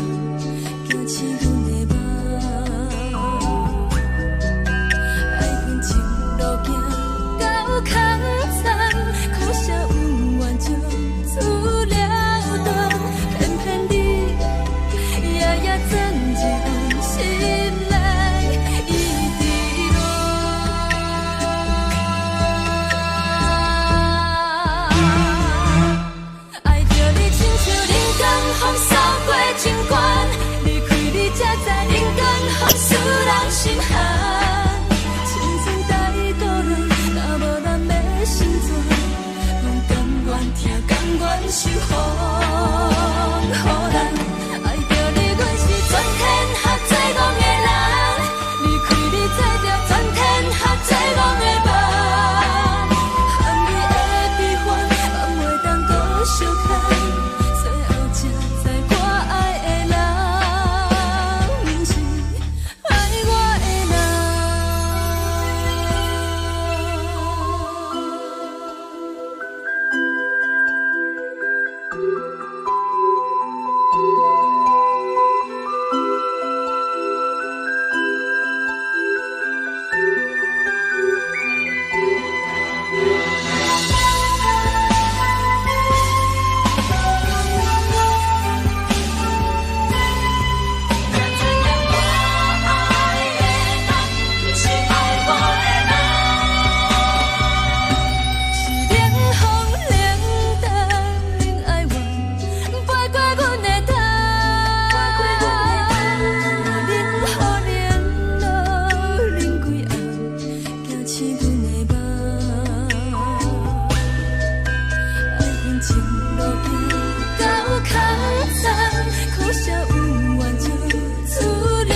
驚醒阮的夢。愛恨情路行到空残，可惜恩怨就此了斷。偏偏你夜夜鑽入阮心內，一直亂。愛著你親像冷光予掃過情關，離開你才知冷光予使人心寒。青春太孤單，若無人欲成全，阮甘願疼，甘願受風雨難。愛著你，阮是全天下最戇的人。離開你，做著全天下最戇的夢。含淚的悲歡，夢袂當閣相牽，最後才知我愛的人，毋是愛我的人。才知影我愛的人，毋是愛我的人。是冷風冷淡冷哀怨，飛過阮的頭。冷雨連露冷規暗，驚醒阮的夢。愛恨情路行到空殘，可惜恩怨就此了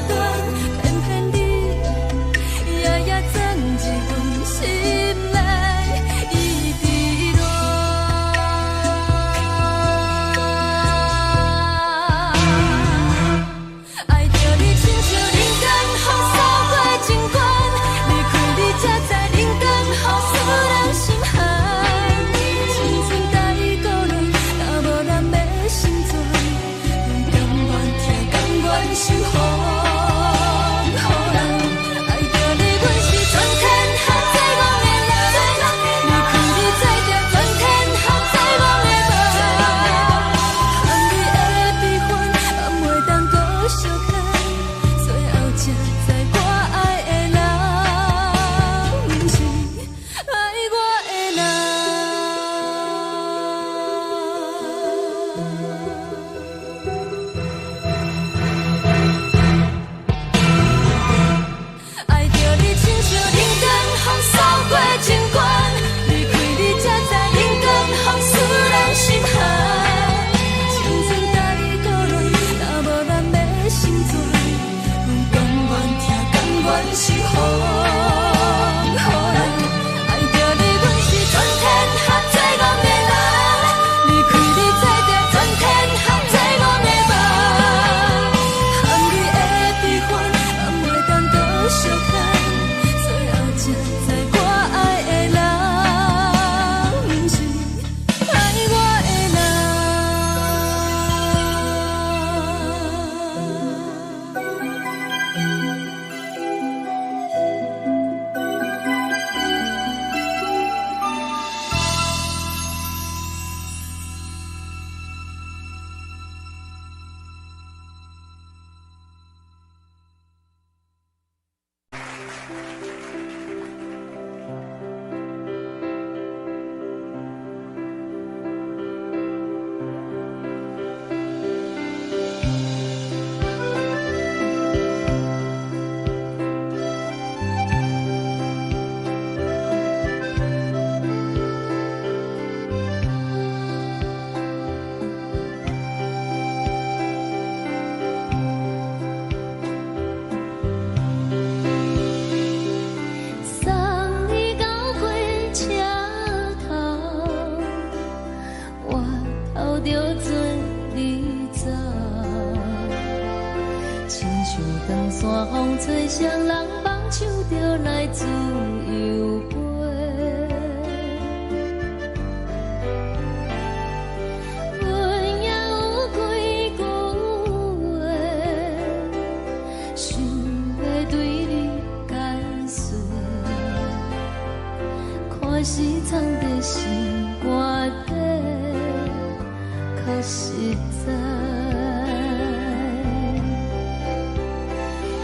斷。偏偏你夜夜鑽入阮心內，一直亂。愛著你親像冷光予掃過情關，離開你才知冷光予使人心寒。青春太孤單，若無人欲成全，阮甘願疼，甘願受風雨難。愛著你，阮是全天下最戇的人。離開你，做著全天下最戇的夢。含淚的悲歡，夢袂當閣相牽，最後才知我愛的人，毋是愛我的人。愛著你親像冷光予掃過情關，離開你才知冷光予使人心寒。青春太孤單，若無人欲成全，阮甘願疼，甘願受風雨難。愛著你，阮是全天下最戇的人。離開你，做著全天下最戇的夢。含淚的悲歡，夢袂當閣相牽，最後才知我愛的人，送你到火車頭，我偷著做你走，親像長山風吹，誰人放手就來自由飛。阮也有幾句話，想欲對你解說。看是藏佇心肝底，較實在。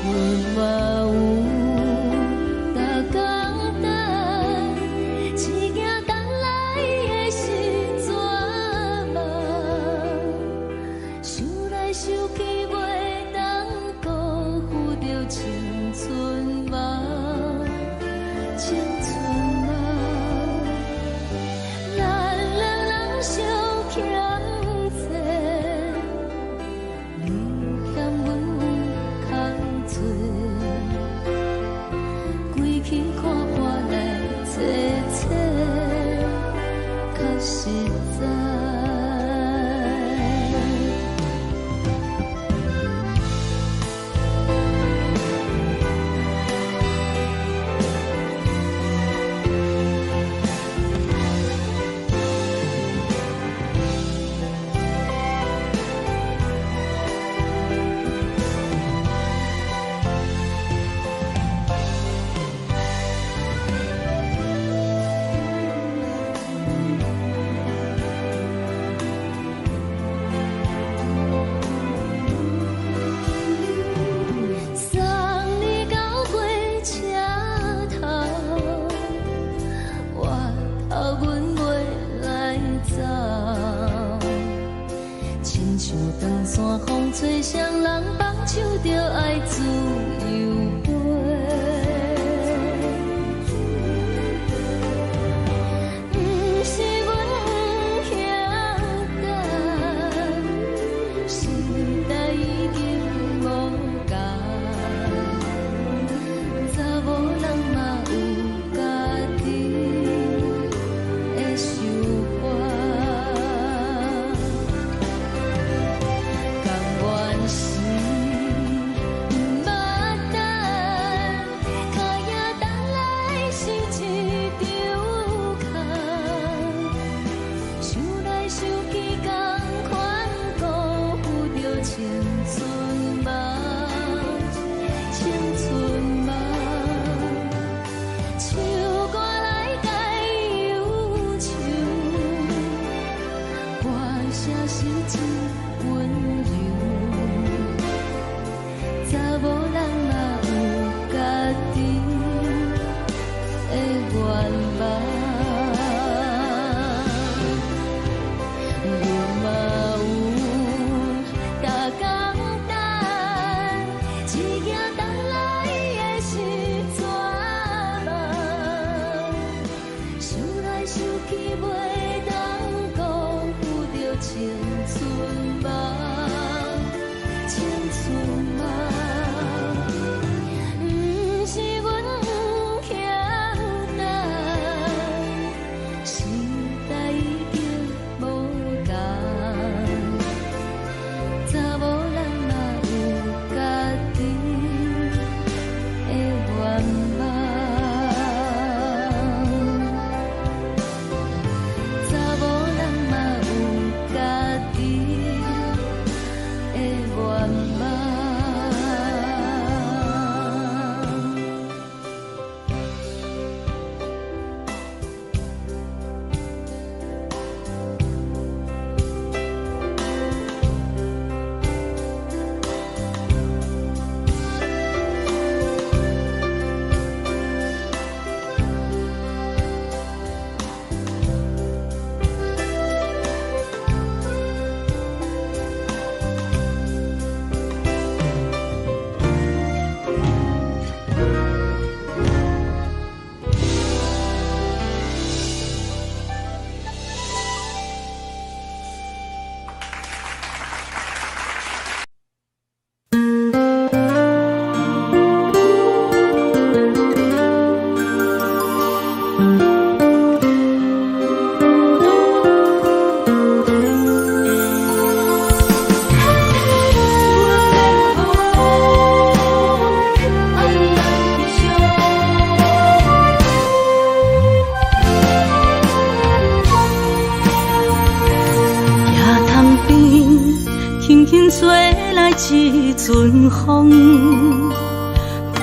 阮嘛有逐工等，只驚等來的是绝望。想來想去，袂當辜負著青春夢，青春夢。咱兩人相欠債，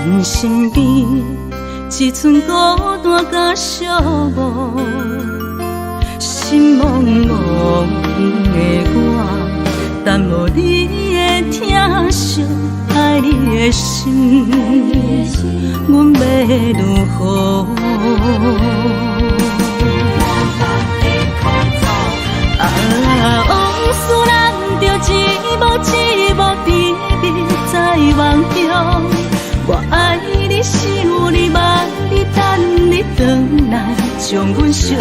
阮身邊一寸孤單佮寂寞，心茫茫的我，等無你的疼惜，愛你的心，阮欲如何？啊，往事難著一幕一幕甜蜜在夢中。我愛你，想你，夢你，等你轉來，將阮惜。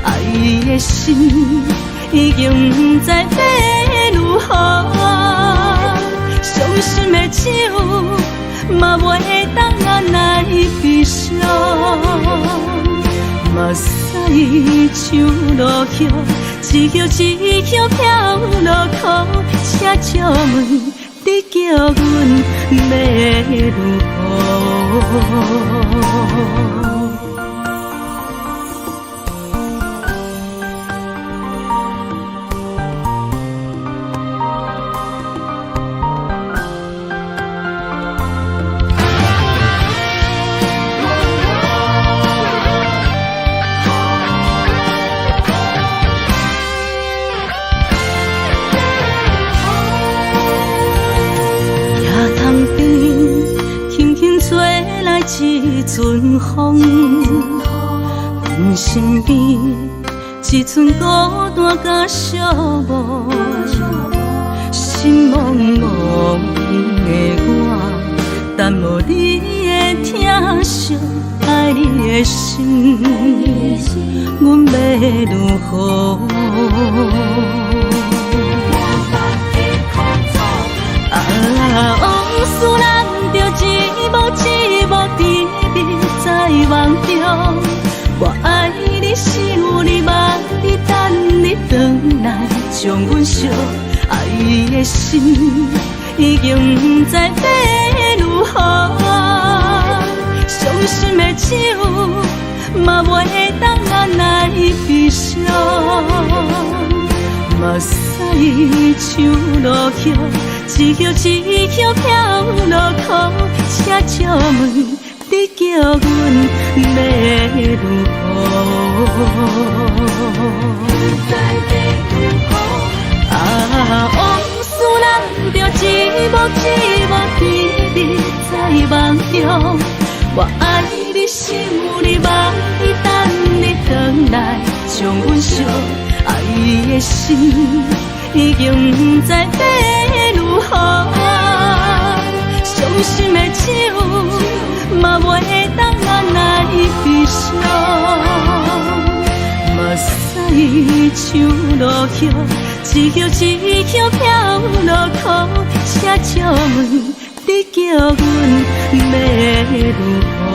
愛的心已經毋知欲如何，傷心的酒嘛袂當來悲傷。目屎像落雨，一葉一葉飄落苦，請借問你叫阮欲如何？一陣風，阮身邊一寸孤單佮寂寞，心茫茫的我，等無你的疼惜，愛你的心，阮欲如何？啊，往事難著一幕一幕甜蜜在夢中。我愛你，想你，夢你，等你轉來，將阮惜。愛的心已經毋知欲如何，傷心的酒嘛袂當來悲傷。目屎像落雨，一葉一葉飄落苦，請借問你叫阮欲如何？啊，往事難著一幕一幕甜蜜在夢中。我愛你，想你，夢你，等你轉來，將阮惜。愛的心已經毋知欲如何，傷心的酒嘛袂當來悲傷。目屎像落雨，一葉一葉飄落苦，請借問你叫阮欲如何？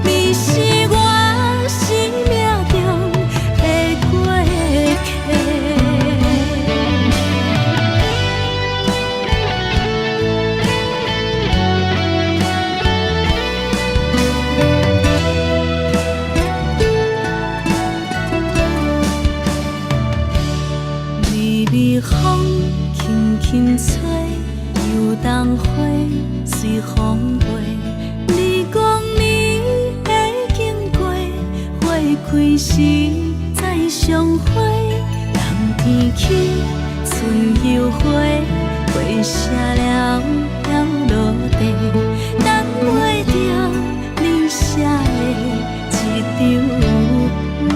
你是我心輕吹，油桐花隨風飛。你講你會經過，花開時再相會。冬天起，春又回，花謝了飄落地，等袂著你寫的一張批。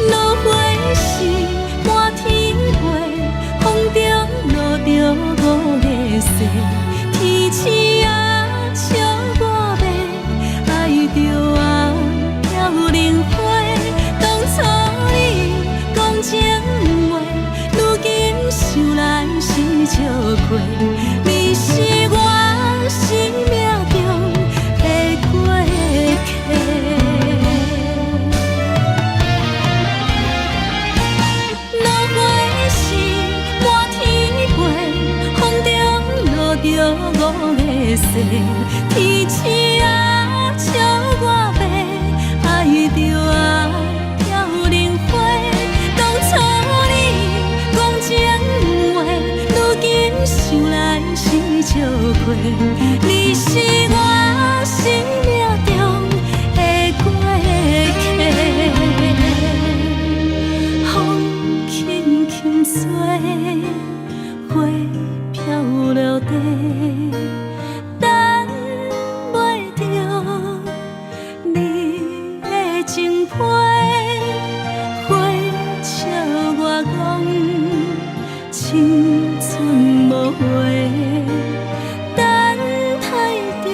落花時滿天飛，風中落著五个誓，天鼠仔笑我欲，愛著我飄零花。當初你講情話，如今想來是笑虧。你是我生命中的過客。落花時滿天飛，風中落著五个誓，天鼠仔笑我欲，愛著我飄零花。當初你講情話，如今想來是笑虧。你是我生命中的過客。風輕輕吹，花飄落地，等袂著你的情批。花笑我講青春無話，等待著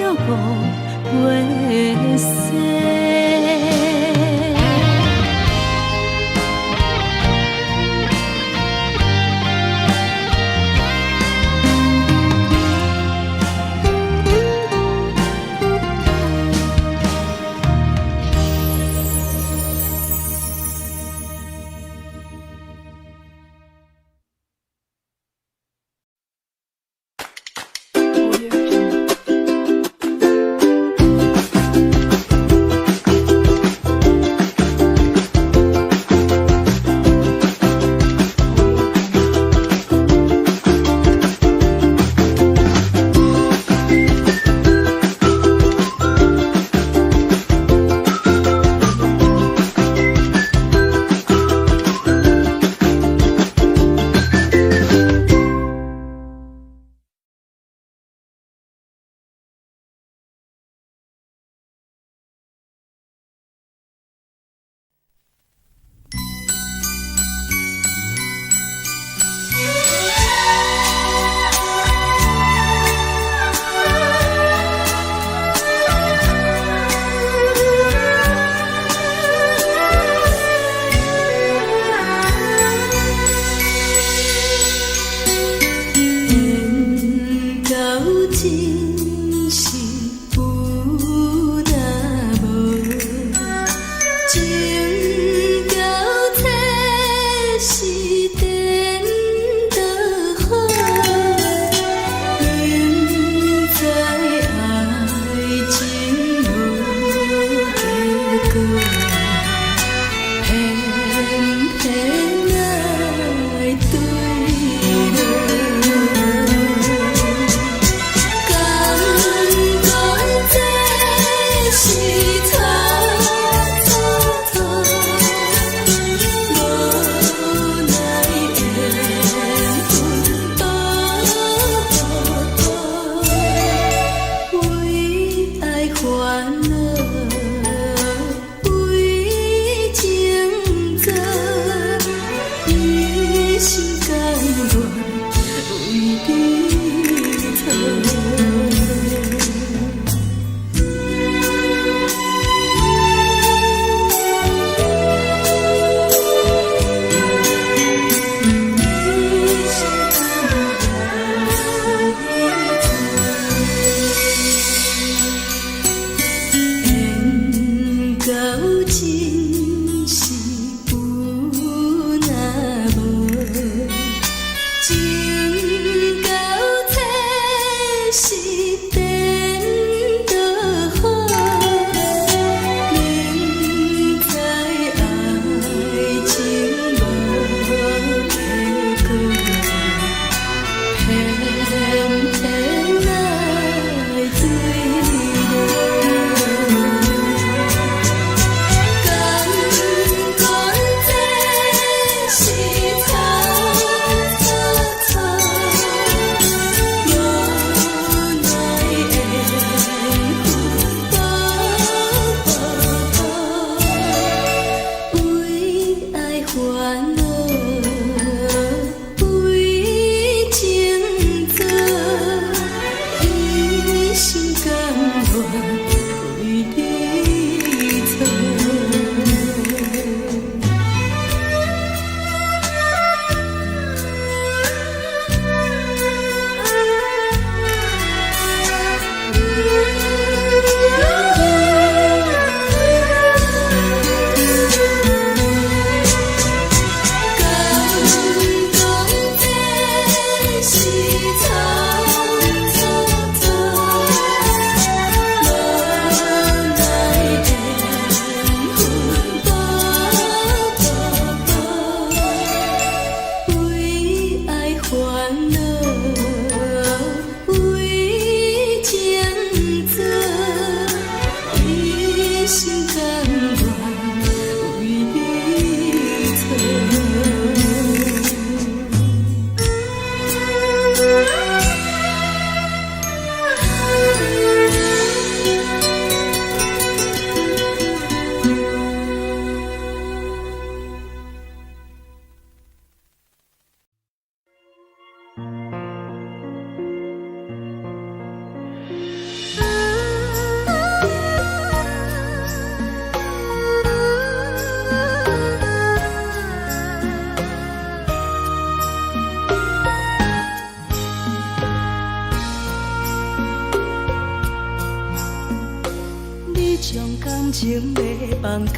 情欲放空，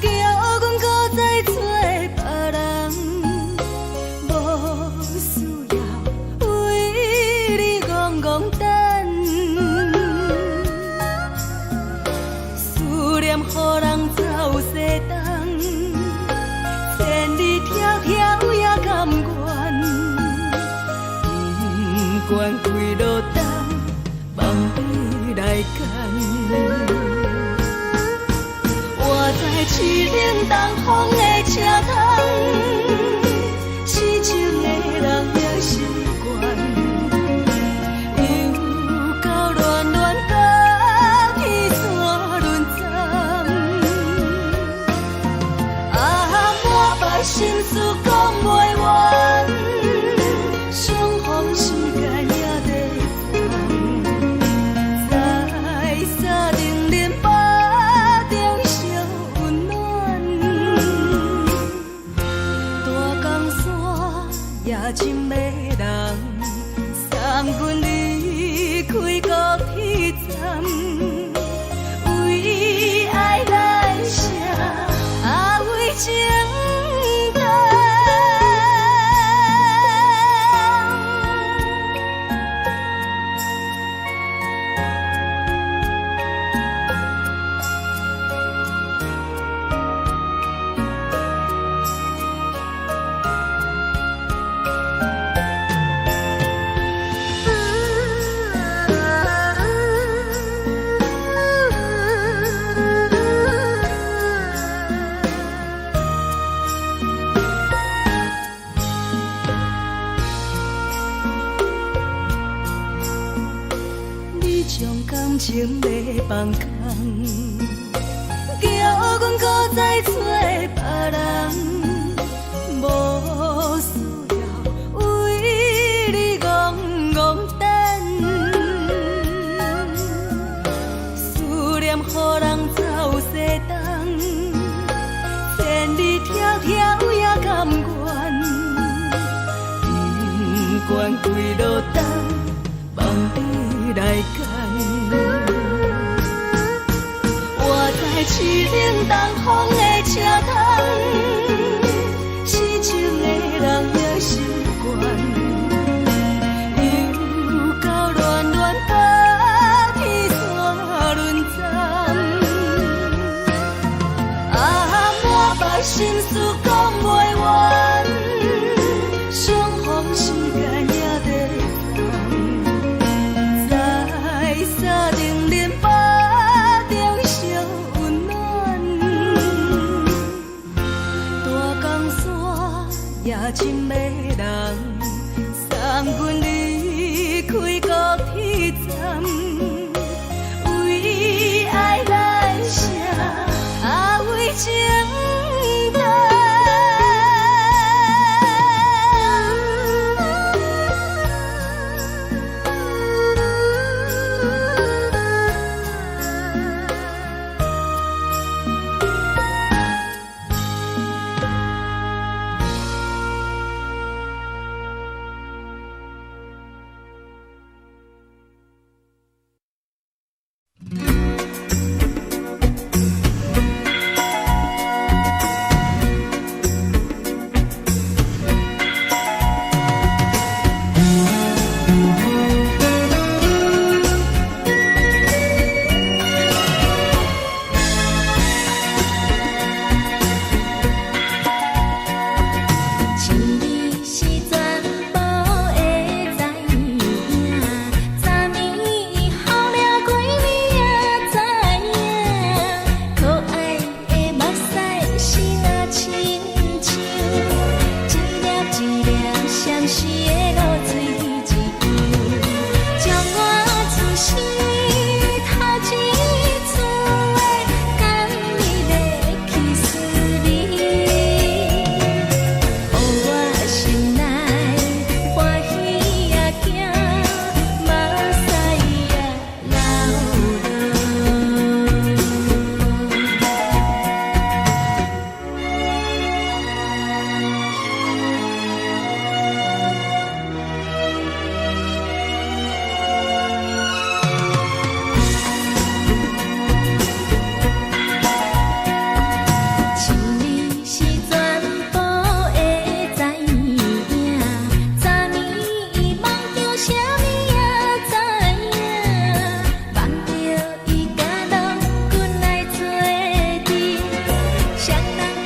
叫阮閣再找別人，無需要為你戇戇等。思念予人走西東，千里迢迢也甘願，不管幾落冬，放你來揀。我知凄冷東風的車窗，痴情的人也習慣，又到亂亂甲天山輪站。啊，满腹心事講袂完，相逢時間也短暫，在三重恁腹中相溫暖。大江山也真迷人，送阮離開高鐵站，為愛來寫，啊為情等。你將感情欲放空，叫阮閣再找別人，無需要為你戇戇等。思念予人走西東，千里迢迢也甘願，不管幾落冬，放你來揀。我知凄冷東風的車窗，痴情的人也習慣，又到亂亂甲天山輪站。啊，滿腹心事講袂完，相逢時間也短暫，在三重恁腹中相溫暖。大江山也真迷人，送阮離開高鐵站，為愛來寫，啊為情等。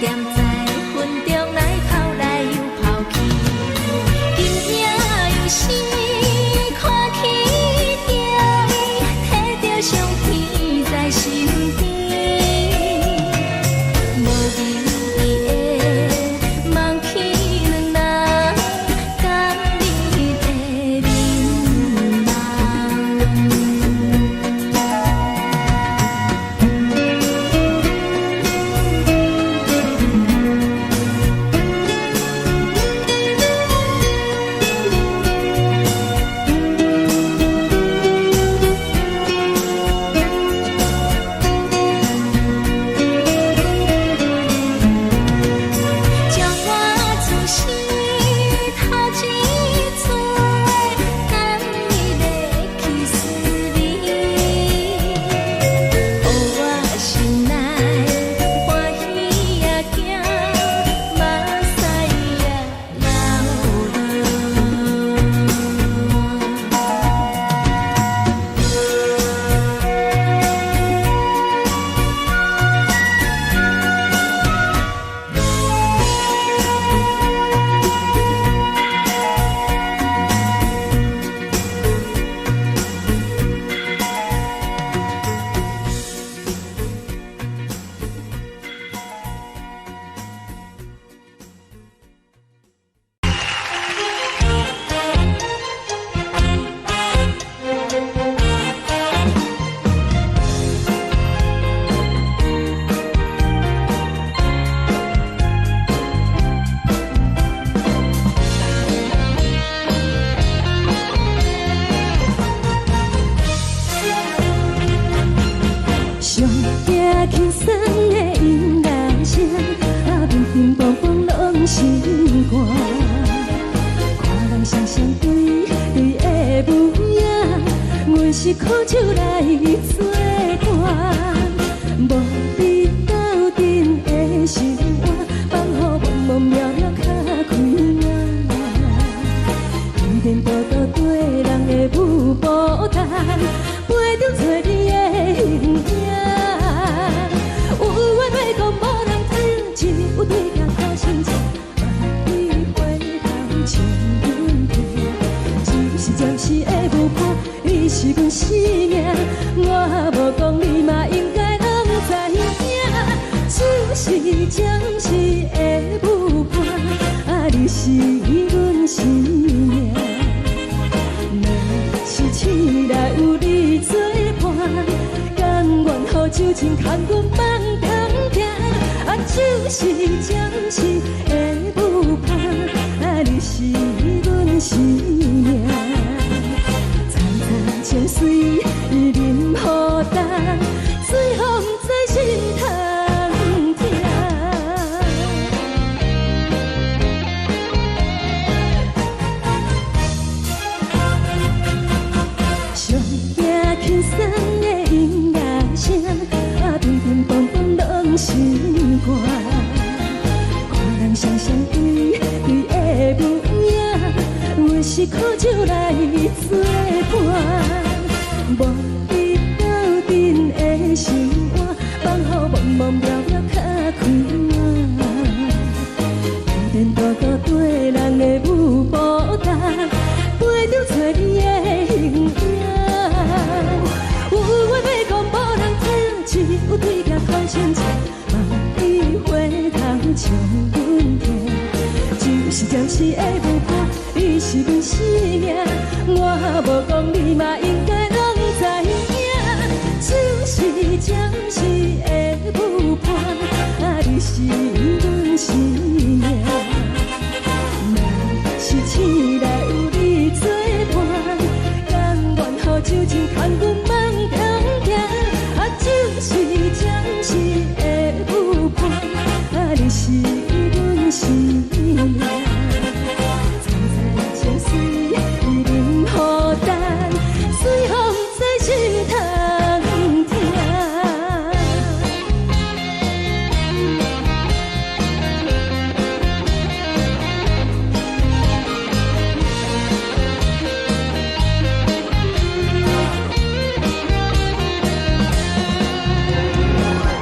踮在雲中來拋來又拋去，今夜又是看起著伊，提著相片在身邊，無意義的忘去兩人甘蜜的眠夢。將我此生頭一次甘蜜的キス味，予我心內歡喜也驚，目屎也流落。上驚輕鬆的音樂聲，啊，乒乒乓乓攏心肝。看人雙雙對對的舞影，阮是苦酒來做伴，無比鬥陣的生活，放予茫茫渺渺較開朗。天天多多對人的舞步动，陪著找你的形影。有話欲講無人聽，只有對鏡看心情，望你回頭笑阮聽。只是暫時的舞伴，你是阮生命，我無講你嘛應該攏知影。只是暫時的舞伴，啊，你是阮生命。若是醒來有你作伴，甘願予酒精牽阮放通行。啊，只是暫時的舞伴，啊，你是阮生命。層層情水啉予重，醉予毋知心通疼。上驚輕鬆的音樂聲，啊，乒乒乓乓攏心肝。看人雙雙對對的舞影，阮是苦酒來做伴，無比鬥陣的生活，放予茫茫渺渺較開朗。天天多多對人的舞步動，陪著找你的形影。有話欲講無人聽，只有對鏡看心情，望你回頭笑阮聽。只是暫時的舞伴，你是阮生命，我無講你嘛應該攏知影。只是暫時的舞伴，啊，你是阮生命。若是醒來有你作伴，甘願予酒精牽阮放通行。啊，只是暫時的舞伴，啊，你是阮生命。層層情水啉予重，醉予毋知心通疼。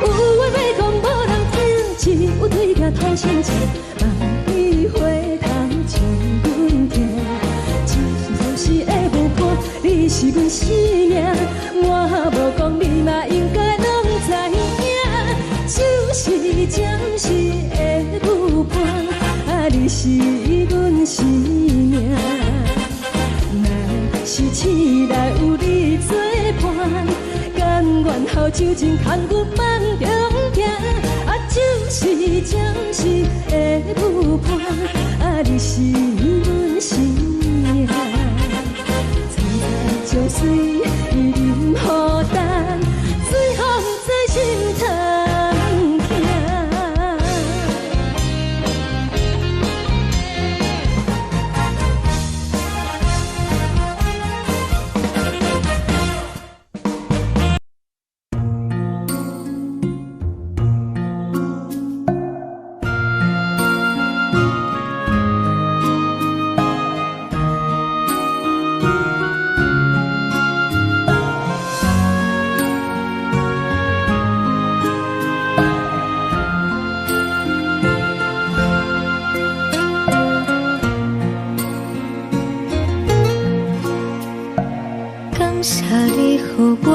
有話欲講無人聽，只有對徛土生情，望你回頭將阮疼。一生一世的舞伴，你是阮生命，我無講你嘛應該攏知影。就是暫時的舞伴，啊，你是阮生命。若是醒來有你作伴，甘願予酒精牽阮夢中行。啊，就是暫時的舞伴，啊，你是阮生命。層層潮水淋雨干，水予毋知心痛疼。感謝你予我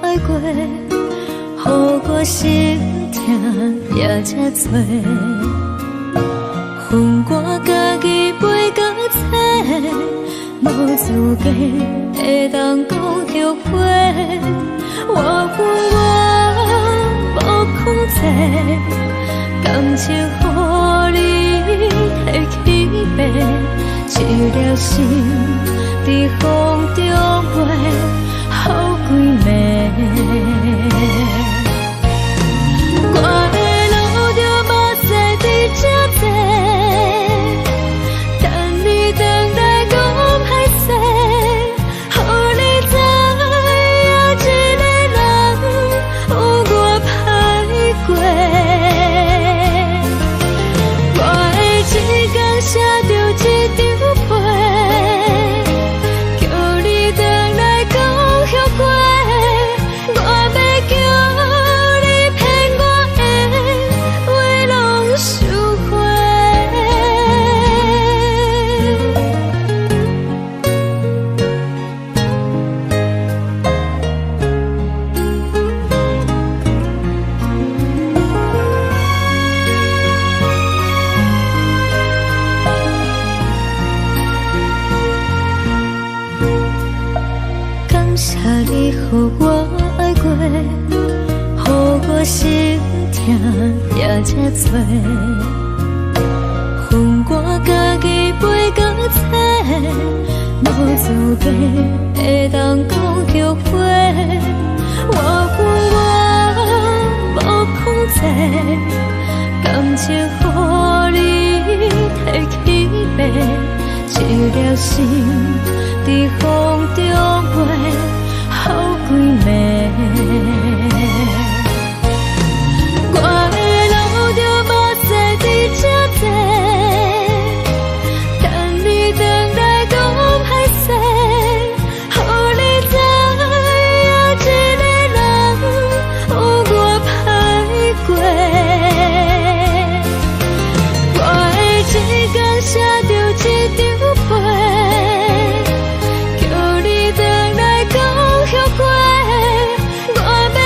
愛過，予我心疼也這多。予我家己飛到找，無資格會當講後悔。我有我無控制，感情予你提去爬，一粒心佇風中飛，好幾暝。我會流著目屎佇這坐，等你轉來講歹勢，予你知影一個人有偌歹過。我會一工寫著一張批，叫你轉來講後悔。我欲叫你騙我的話攏收回。感謝你予我愛過，予我心疼也這多。予我家己飛到找，無資格會當講後悔。我有我無控制，感情予你提去爬，一粒心佇風中飛，好幾暝。我會流著目屎佇這坐，等你轉來講歹勢，予你知影一個人有偌歹過。我會一工寫著一張批，叫你轉來講後悔。我欲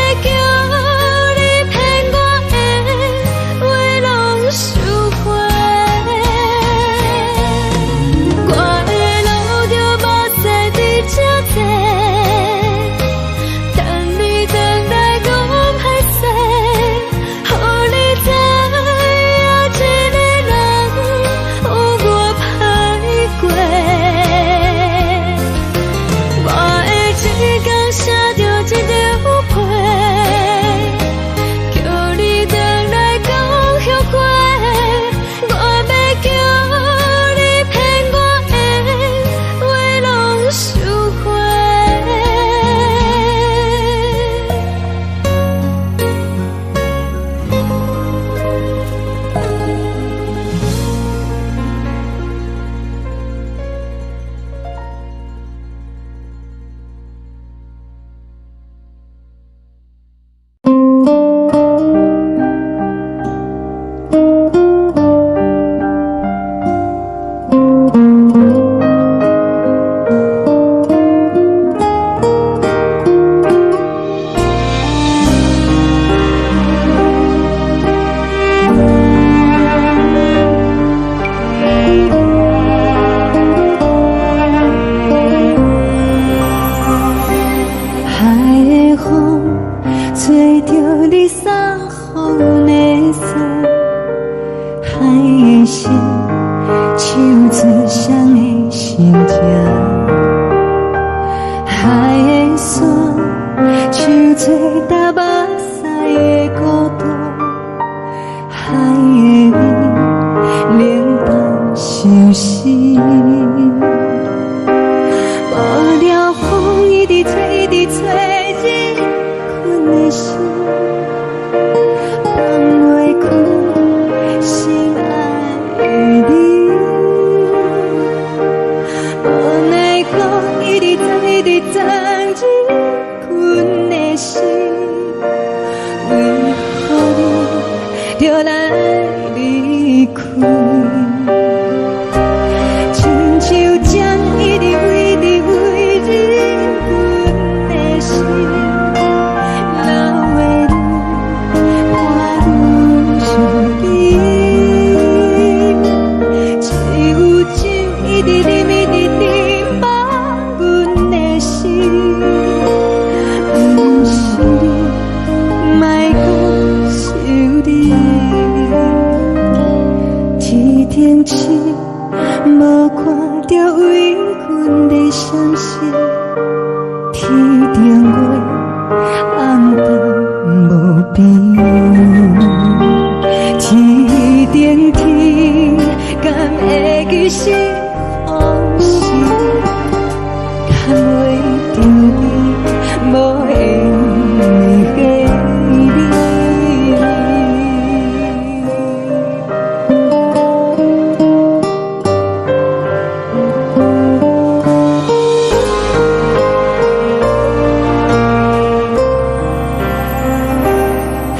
的心，唱出誰的心情？海的山，唱出台北市的孤單。海的味，冷淡相思。無聊風一直吹，一直吹，入阮的心，放袂開心愛的你。無奈何，一直鑽，一直鑽入阮的心，為何你著來離開？親像針一直一直飛入阮的心，流的淚伴阮身邊。只有酒一直啉，一直啉，放阮的心。毋是你，莫閣想你。天頂星，無看著為阮咧傷心；天頂月，暗淡無邊。天頂天，敢會記是予是牽袂著你，無緣的你。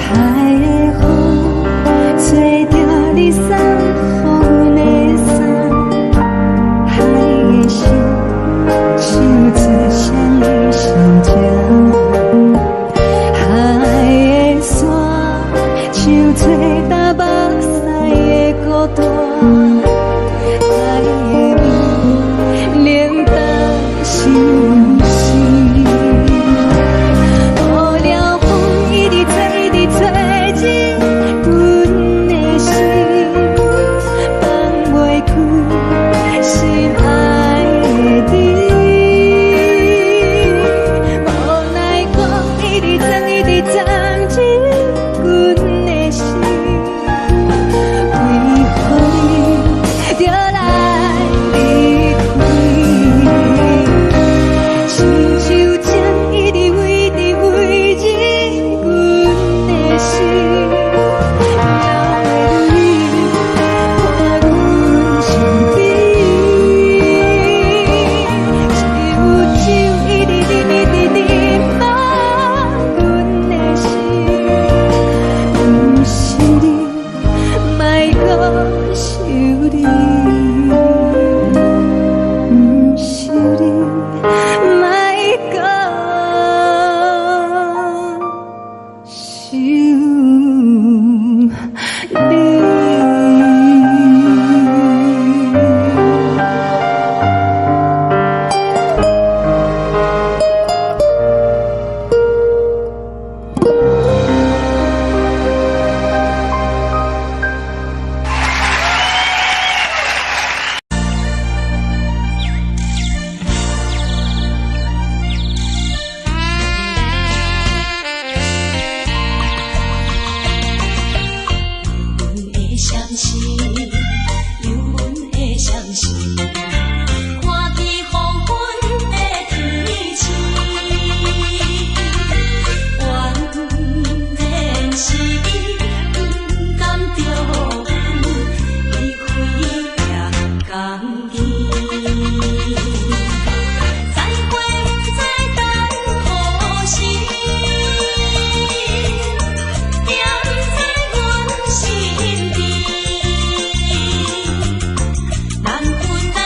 海的風，吹著你送予阮的衫，海的心，唱出誰的心情？海的山，唱出台北市的孤單。海的味，冷淡相思。無聊風一直吹，一直吹入阮的心，放袂開心愛的你。無奈何，一直鑽，一直鑽入阮的心，為何你著來離開？親像針一直飛，一直飛入阮的心，流的淚伴阮身邊。只有酒一直啉，一直啉，放阮的心。毋是你，莫閣想你。毋是你，莫閣想你。阮的相思，有阮的相思，看见黃昏的天星，原來是伊不甘著阮離開行工去。再會不知等何時，惦在阮身邊。難分難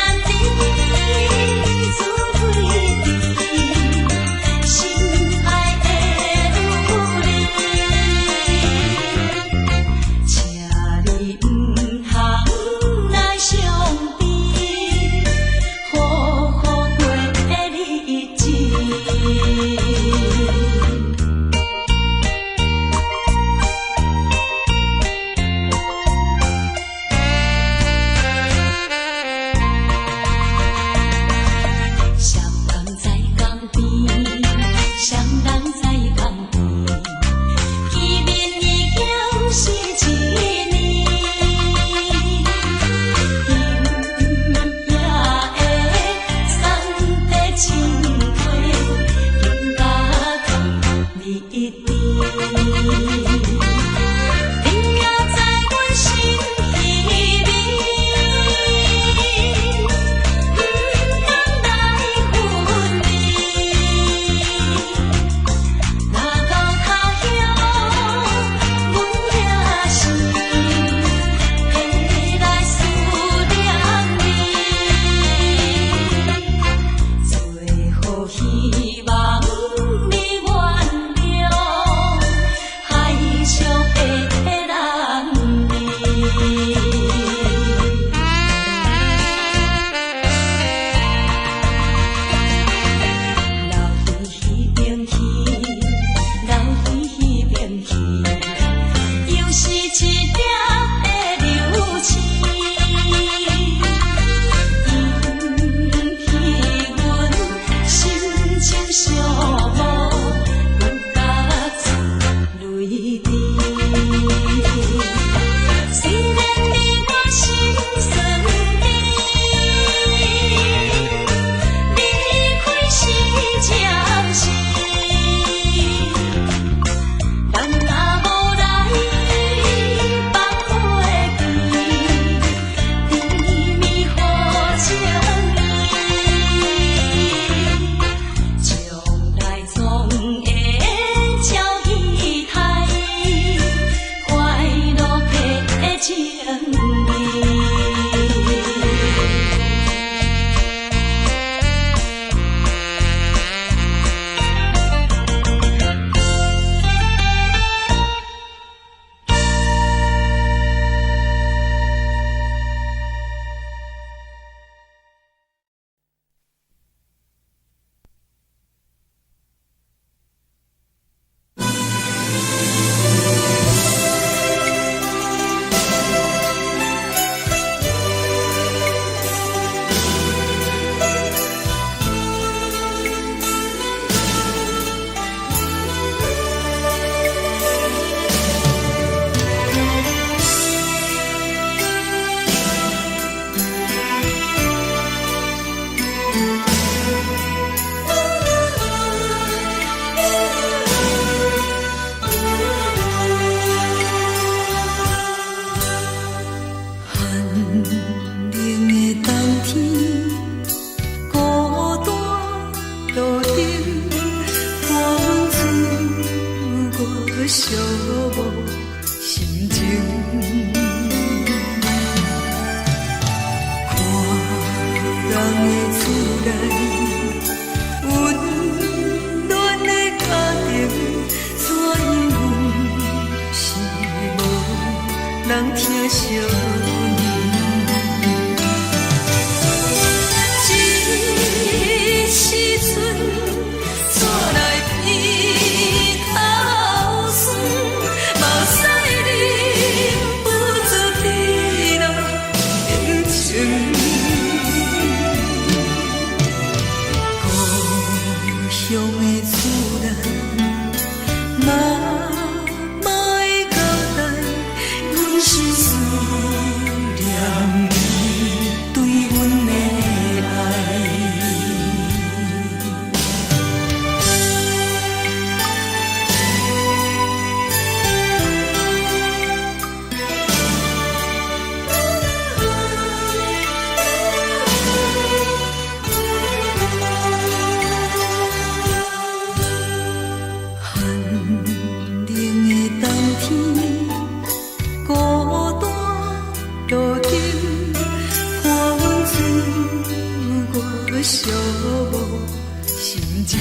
情。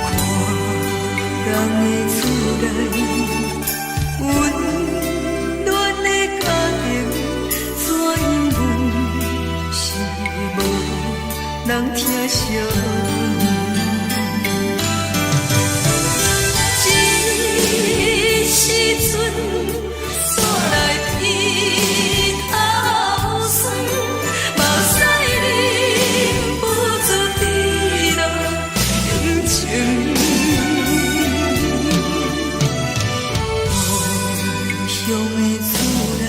看人的厝內，溫暖的家庭，怎樣阮是無人疼惜阮。這時陣煞來鼻頭酸，目屎忍不住滴落眼睛。故鄉的厝內，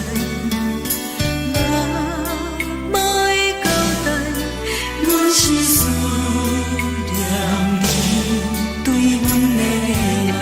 媽媽的交代，阮是思念你對阮的愛。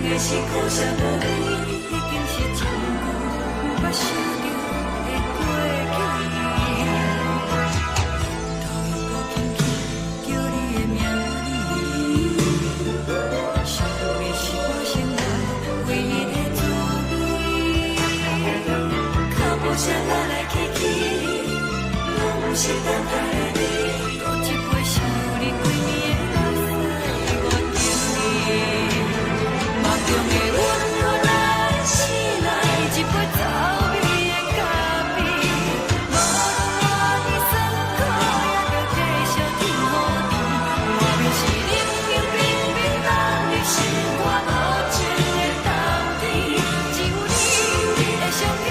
的是苦涩無味，已經是真久毋捌想著的過去。頭又閣輕輕叫你的名字，想的是我生活唯一的滋味。腳步聲來來去去，攏毋是等待的你。閣一杯想你規暝的目屎，我敬你。夢中的阮來醒來，一杯走味的咖啡。無論偌尼酸苦，也著繼續天雨甜。外面是冷冷冰冰，等你心肝無情的冬天。只有你的相片，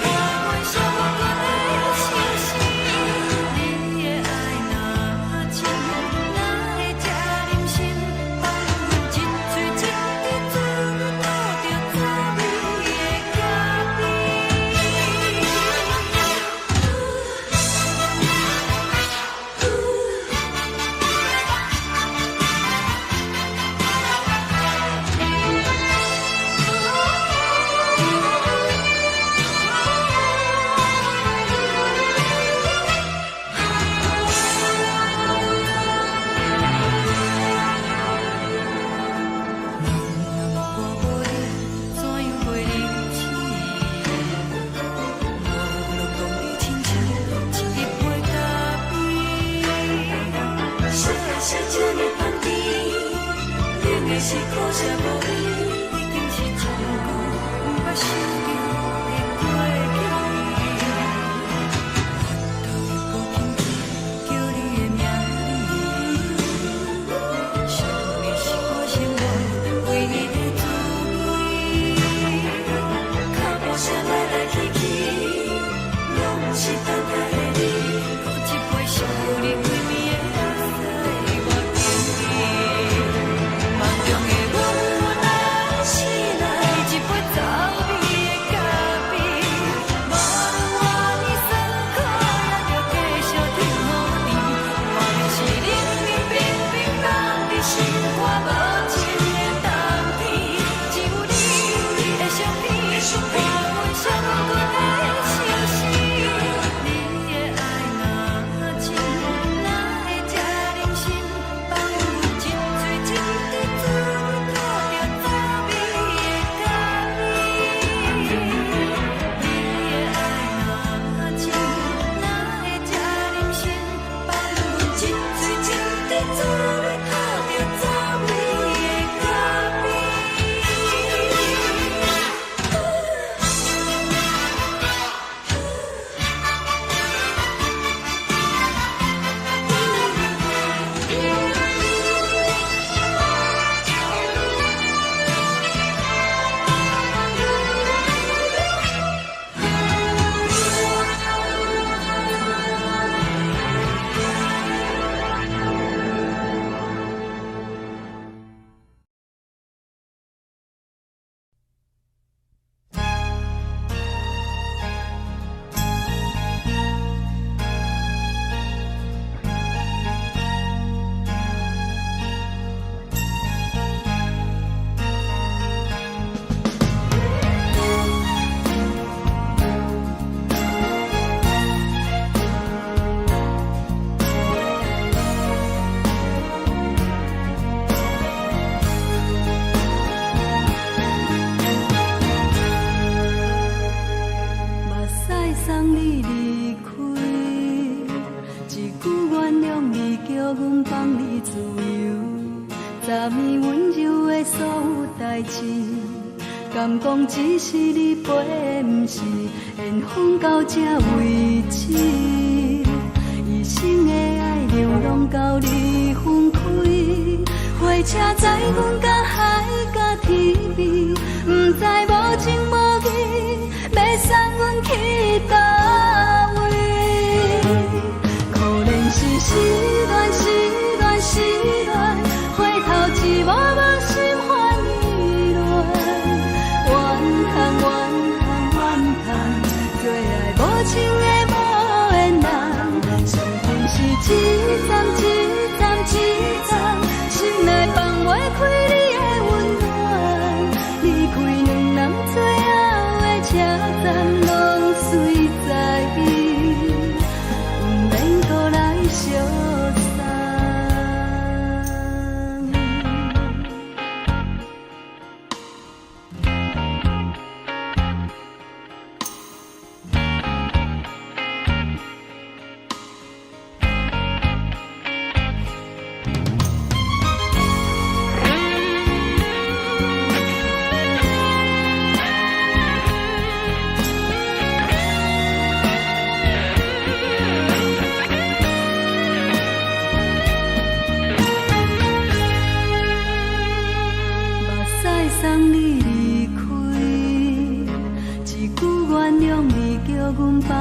伴阮寂寞的相思。你的愛若深，哪會這忍心放阮一喙一滴水吐著滋味的咖啡？我無你，怎樣過日子？無論講你親像一杯咖啡。啥人寫這呢香甜，冷的是苦澀無味，已經是真久毋捌想著的過去。頭又閣輕輕叫你的名字，想的是我生活唯一的滋味。腳步聲來來去去，攏毋是等待的你。閣一杯想你規暝的目屎，我敬你。夢中的阮來醒來，一杯走味的咖啡。無論偌尼酸苦，也著繼續天雨甜。外面是冷冷冰冰，凍佇心肝無情的冬天。只有你的相片，伴阮寂寞的相思。你的愛若深，哪會這忍心放阮一喙一滴水吐著滋味的咖啡？你的愛若深，哪會這忍心放阮一喙一滴水吐著滋味的咖啡？目屎送你離開，一句原諒你，叫阮放你自由。昨暝溫柔的所有代誌，敢講只是你陪的，毋是緣分到這為止。一生的愛流浪到你分開，火車載阮甲海甲天邊，毋知無情無義，欲送阮去佗位。可憐是失戀，失戀，失戀，回頭一幕幕心煩意亂。怨嘆怨嘆怨嘆，做愛無情的無緣人，傷心是一站一站一站，心內放袂開你的溫暖。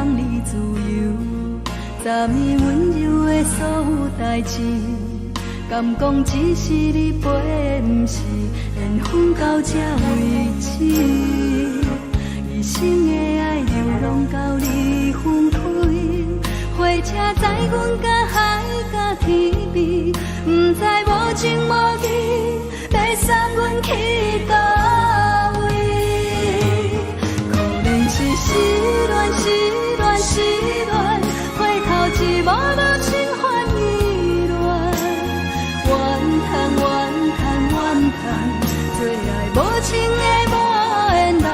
放你自由。昨暝溫柔的所有代誌，敢講只是你陪的，毋是緣分到這為止。一生的愛流浪到你分開，火車載阮甲海佮天邊，毋知無情無義，欲送阮去佗位。可憐是失戀，失戀，失戀，回頭一望無心煩意亂。怨嘆怨嘆怨嘆，做愛無情的無緣人，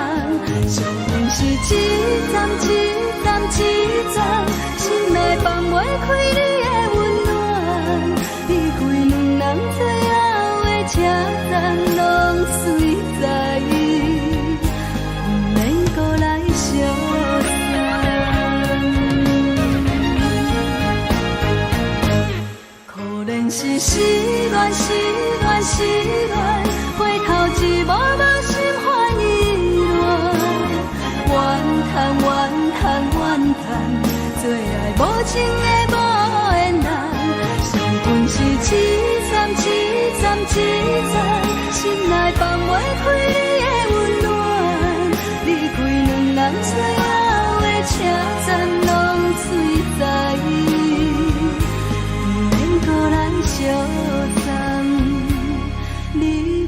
相逢是一站一站一站，心內放袂開你的溫暖。離開兩人最後的車站，攏隨在意，毋免閣來相送。可憐是失戀，失戀，失戀，回頭一望無心煩意亂。怨嘆怨嘆怨嘆，做愛無情的無緣人，相逢是一站一站一站，心內放袂開你的溫暖。離開兩人最後的車站，攏隨在意，毋免閣來相送。離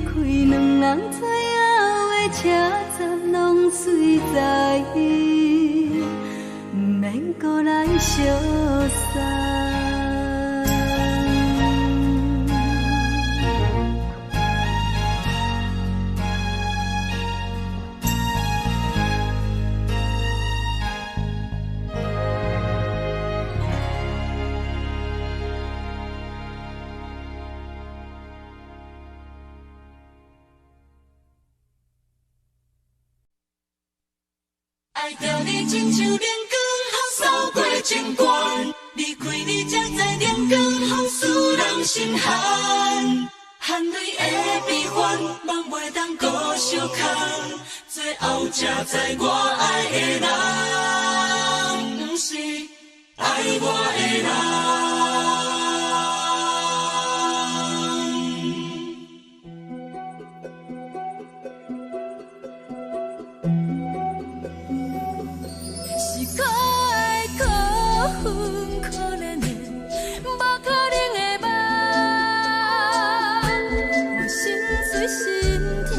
開兩人最後的車站，攏隨在意，毋免閣來相送。愛著你親像冷光予掃過情關，離開你才知冷光予使人心寒。含淚的悲歡，夢袂當閣相牽，最後才知我愛的人，毋是愛我的人。是可愛可恨可憐的，無可能的夢。我心碎心痛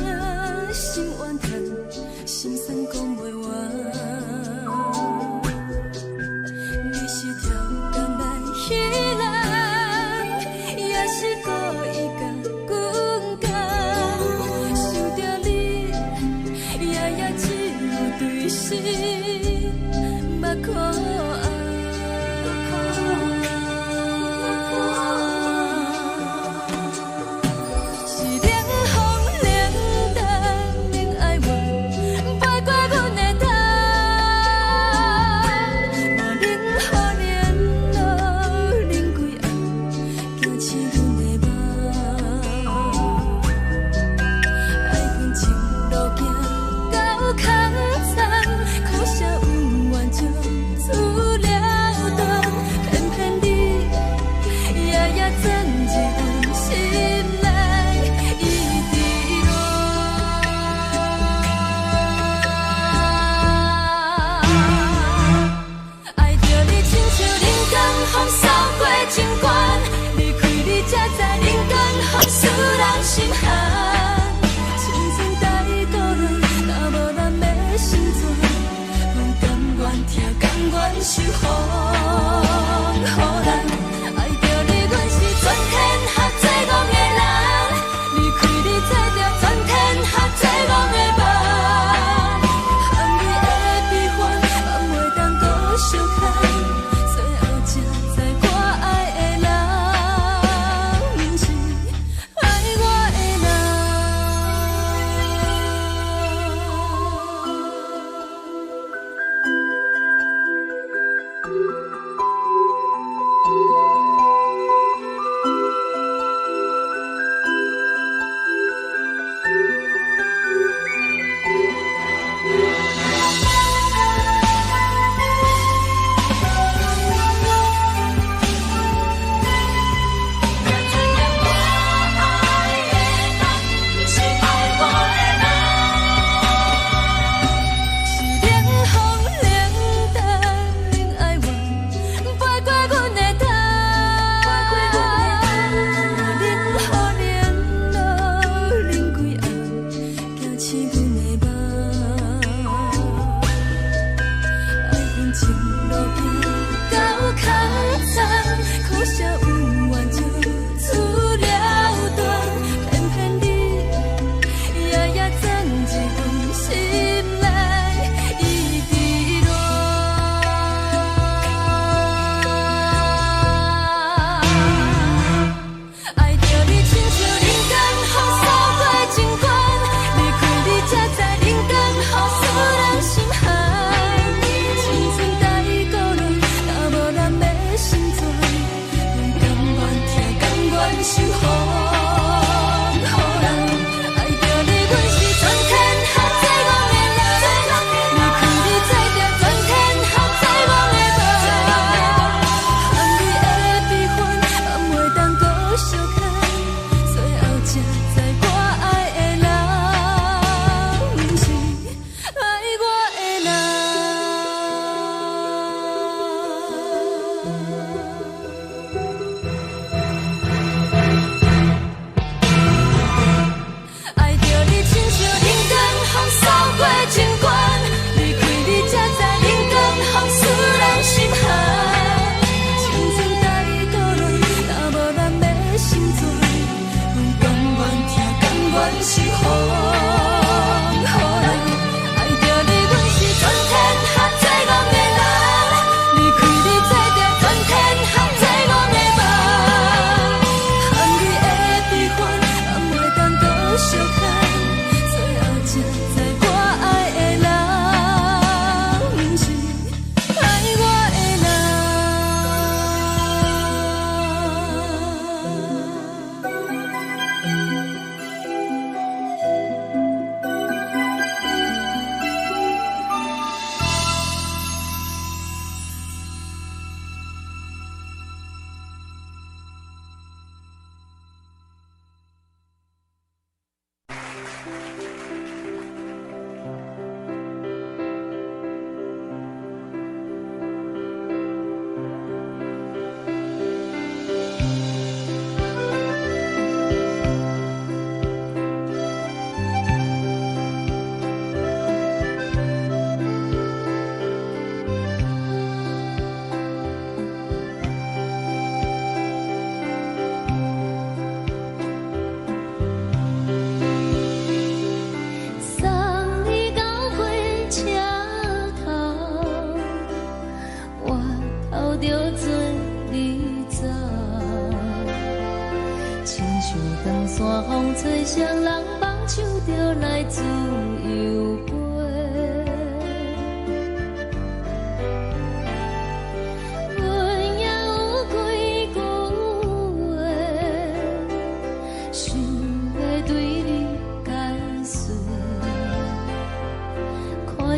心怨嘆，心酸講袂完。你是超工來彼人，也是故意共阮講。想著你，夜夜只有對心目苦紅。是冷風冷淡冷哀怨，飛過阮的頭。無冷雨連露冷規暗，驚醒阮的夢。愛恨情路行到空残，可惜恩怨從此了斷。偏偏你夜夜鑽入阮心內，一直戀。愛著你親像冷光予掃過情關，離開你才知冷光予使人心寒。青春太孤單，若無咱欲成全，阮甘願疼，甘願受風雨難。愛著你，阮是全天下最戇的人，離開你才著全天下最戇的夢。含淚的悲歡，放袂當閣相牽，最後才知我愛的人，毋是愛我的人。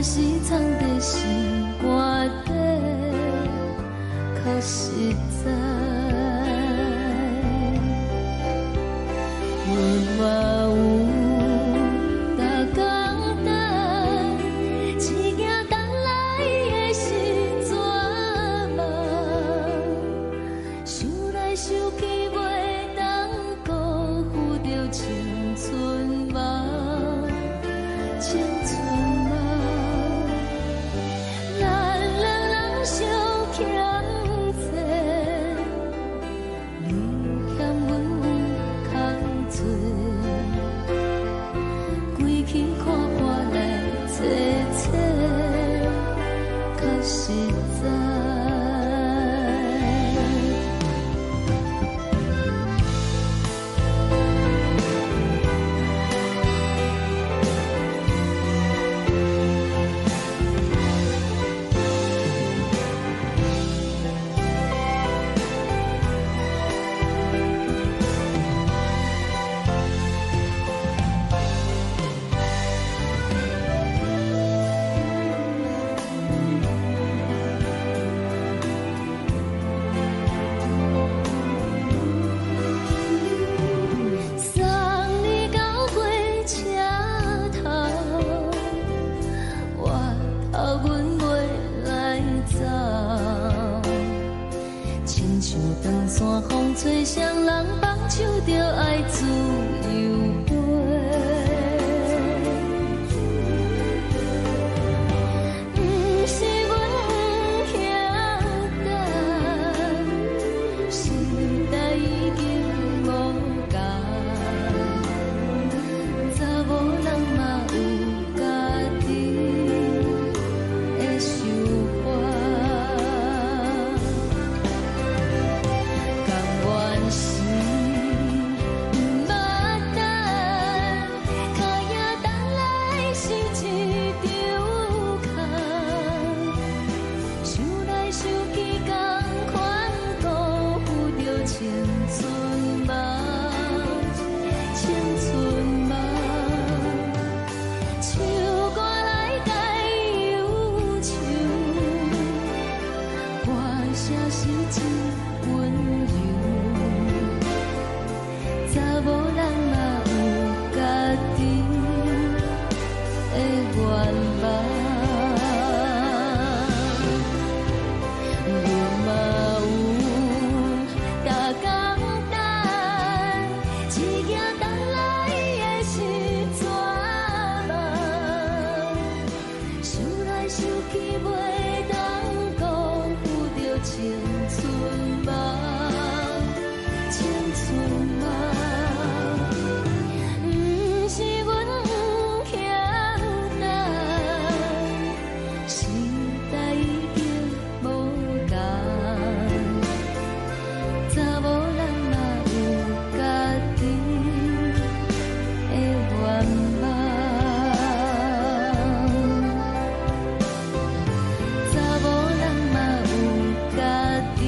是藏佇心肝底，較實在。阮嘛有逐工等，一行等來的是绝望，想來想去袂當辜負著青春夢，青春夢。咱兩人相欠債，你欠阮空濟，規氣看破來找找，較實在。送你到火車頭，我頭阮袂來走。親像長山風吹，誰人放手就愛自由飛。毋是阮不肯等，時代已經無仝，查某人嘛有家己的想法。甘願是毋捌等，跤影等來是一場空。想來想去，仝款辜負著青春夢，青春夢。唱歌來共憂愁，歌聲是真溫柔。查某人嘛有家己的願望。阮嘛有逐工等，一行等來的是绝望。想來想去袂當辜負著青春夢，青春夢。毋是阮不肯等，時代已經無仝，查某人嘛有家己的願望。查某人嘛有家己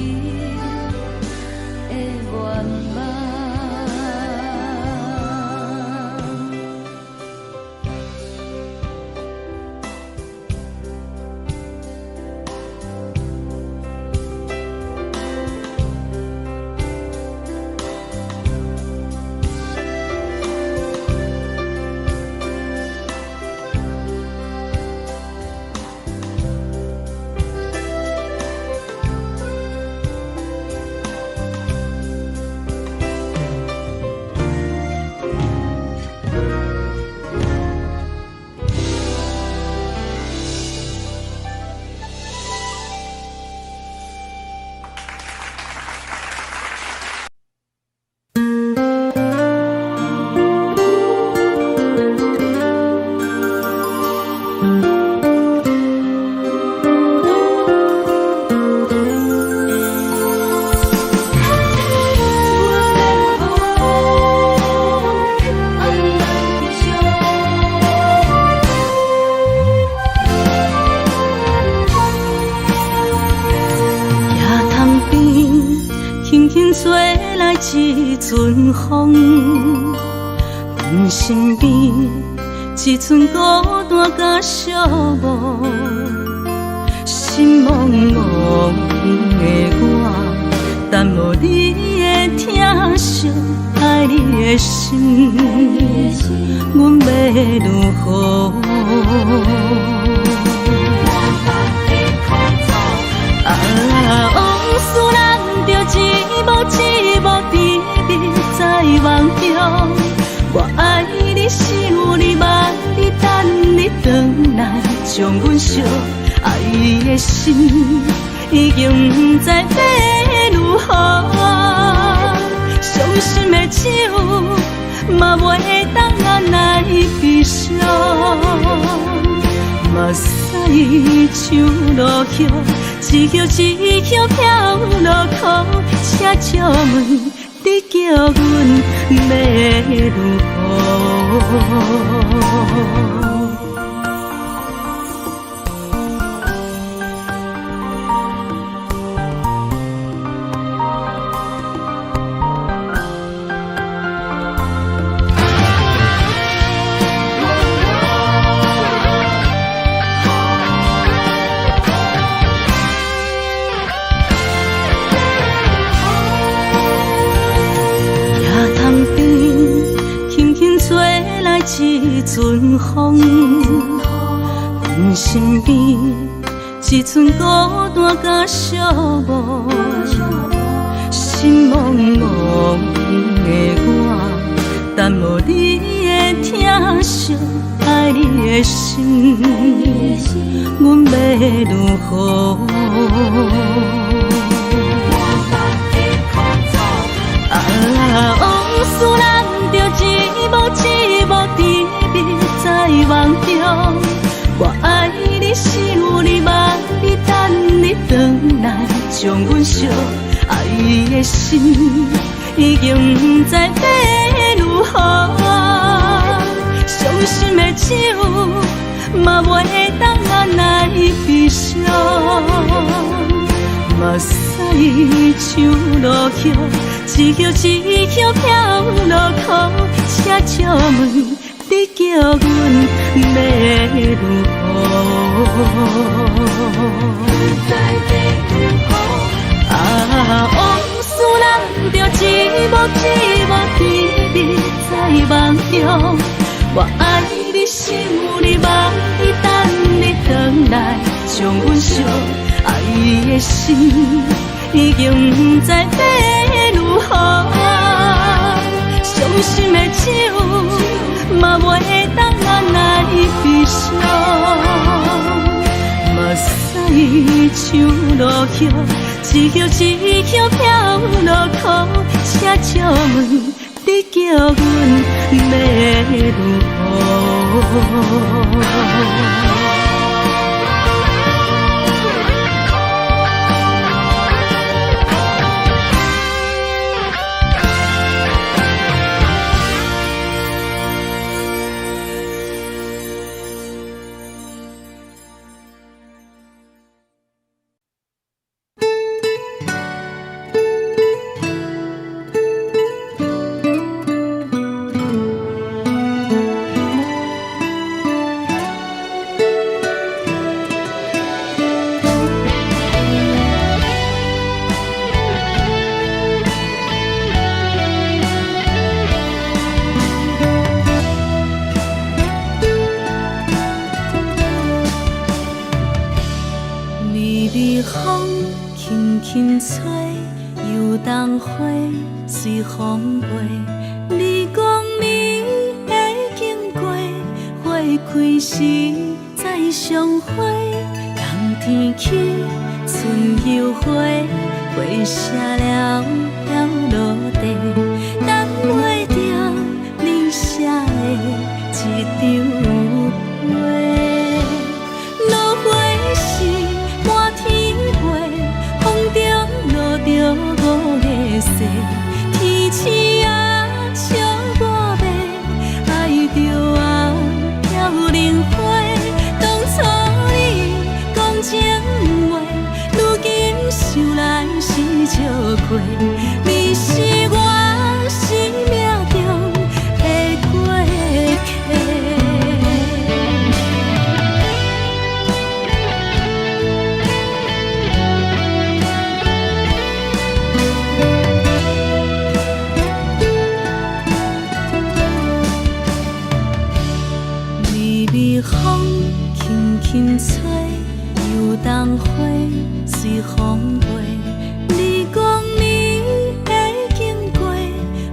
的願望。行窗邊，輕輕吹來一陣風，阮身邊一寸孤單佮寂寞，心茫茫的我，等無你的疼惜，愛你的心，阮欲如何？啊，往事難著一幕一幕甜蜜在夢中。我愛你，想你，望你，等你轉來，將阮惜。愛的心已經毋知欲如何，傷心的酒嘛袂當來悲傷，目屎像落雨，一葉一葉飄落苦，請借問你叫阮欲如何？一陣風，阮身邊一寸孤單佮寂寞，心茫茫的我，等無你的疼惜，愛你的心，阮欲如何？啊，往事難著一幕一幕甜蜜在夢中，我愛你，想你，望你，等你轉來，將阮惜。愛的心已經毋知欲如何，傷心的酒嘛袂當來悲傷，目屎像落雨，一葉一葉飄落苦，請借問你叫阮欲如何？啊，往事難著一幕一幕甜蜜在夢中，我愛你，想你，望你，等你轉來，將阮惜。愛的心已經毋知欲如何，傷心的酒嘛袂當來悲傷，目屎像落雨，一葉一葉飄落苦，請借問你叫阮欲如何？微微風輕輕吹，油桐花隨風飛。你講你會經過，花開時再相會。冬天起，春又回，花謝了飄落地，等袂著你寫的這張批。落花是滿天飛，風中落著五个雪，天鼠仔笑我欲愛著啊飄零花。當初你講情話，如今想來是笑虧。你是我生命中的過客。輕吹，油桐花隨風飛。你講你會經過，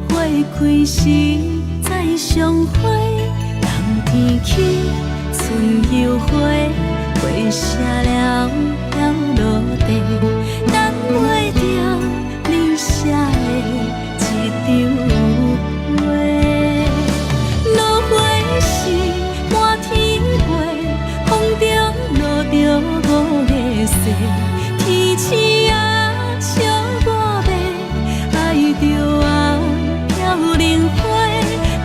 花開時再相會。冬天起，春又回，花謝了飄落地，等袂著你寫的這張批。落花時滿天飛，風中落著五个誓，天鼠仔笑我欲，愛著啊飄零花。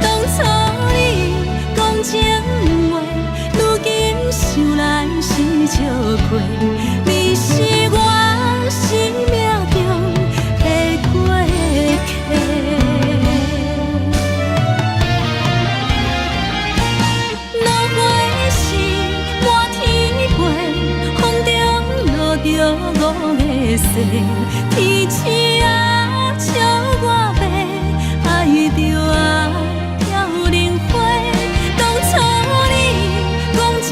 當初你講情話，如今想來是笑話。你是我生命中的過客。落花時滿天飛，風中落著五个誓，天鼠仔笑我欲，愛著啊飄零花。當初你講情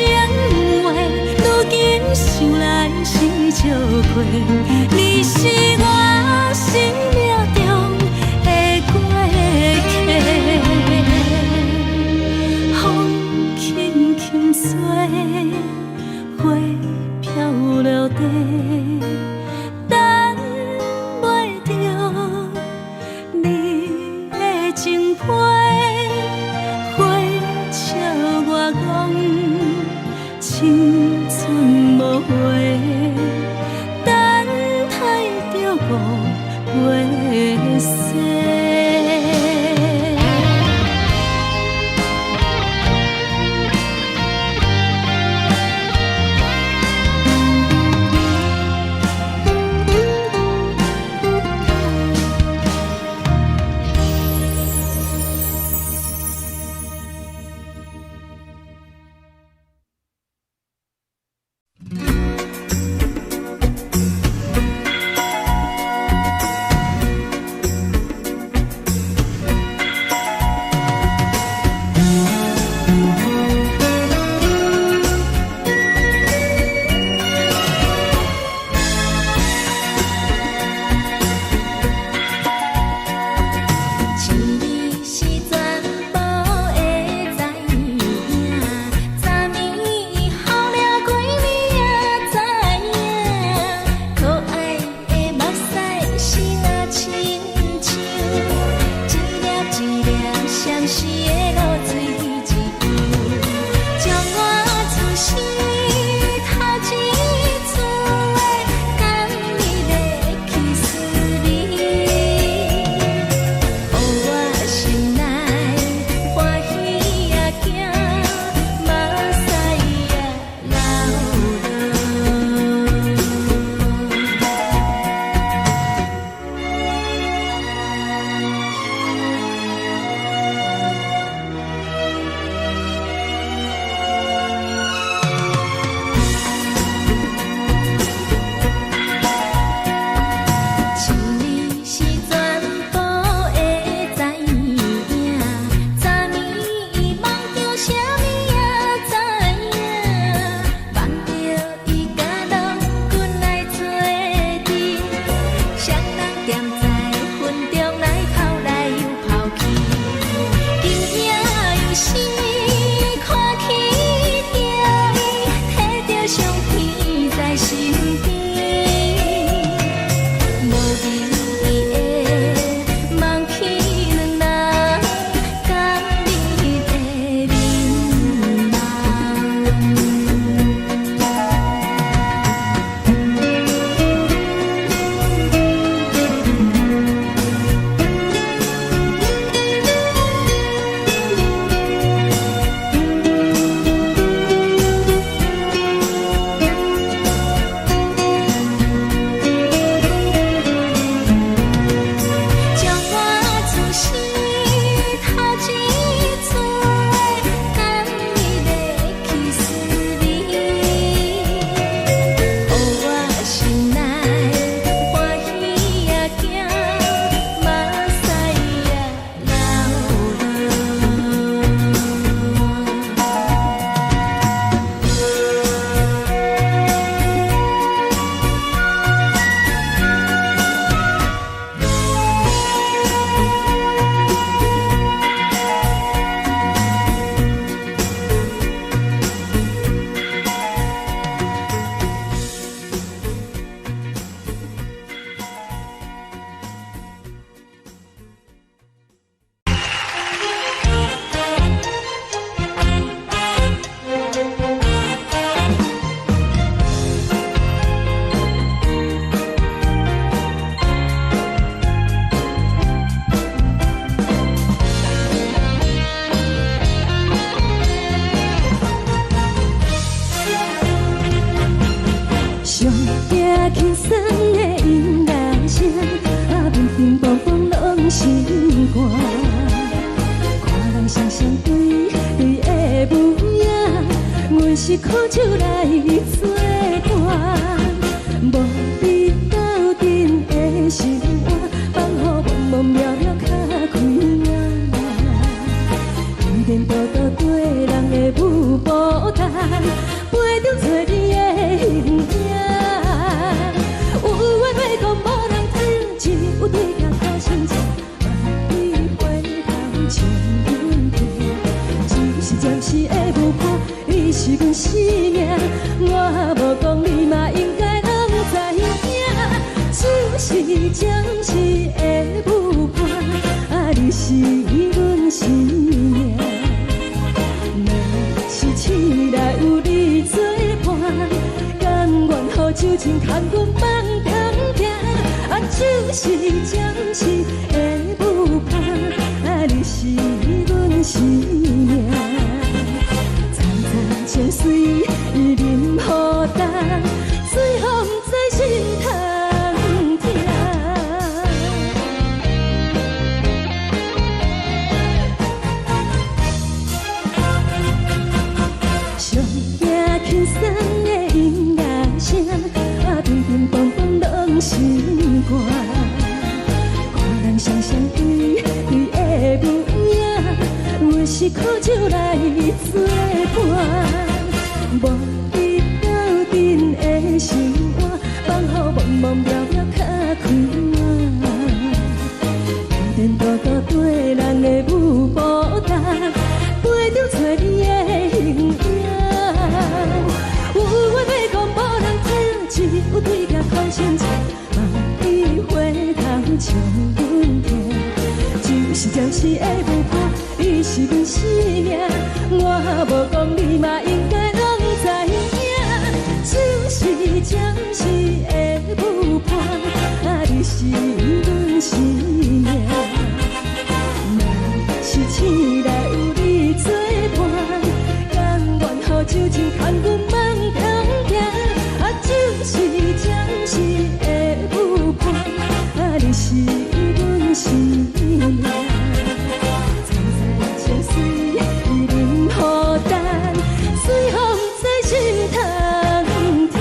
話，如今想來是笑話。你是我生命中的過客。風輕輕吹，花飄落地，等袂著你的情批。花笑我講青春無話，等待著五月雪。是苦酒來做伴，無你鬥陣的生活，放予茫茫渺渺較開眼。依然獨獨綴人的舞步等，陪著找你的形影。有緣欲講無人聽，只有對鏡苦心情，萬里回頭笑阮聽。只是暫時的舞伴，你是阮生命，我無講你嘛應該攏知影。只是暫時的舞伴，啊，你是阮生命。若是醒來有你做伴，甘願予酒精牽阮放中行。啊，只是暫時的舞伴，啊，你是阮生命。層層情隨伊忍予重，最予毋知心通疼。上驚輕鬆的音樂聲，啊，乒乒乓乓攏是歌。看人雙雙對對的舞影，阮是苦酒來做伴，無你鬥陣的生活，放予茫茫渺渺較開眼。依然獨獨綴人的舞步等，陪著找你的形影。有話欲講無人聽，只有對鏡苦心情，望你回頭笑阮聽。只是暫時的舞伴，你是阮生命，我無講你嘛應該攏知影。只是暫時的舞伴，啊，你是阮生命。若是醒來有你做伴，甘願予酒精牽阮放中行。啊，只是暫時的舞伴，啊，你是阮生命。層層情隨伊忍予重，最予毋知心通疼。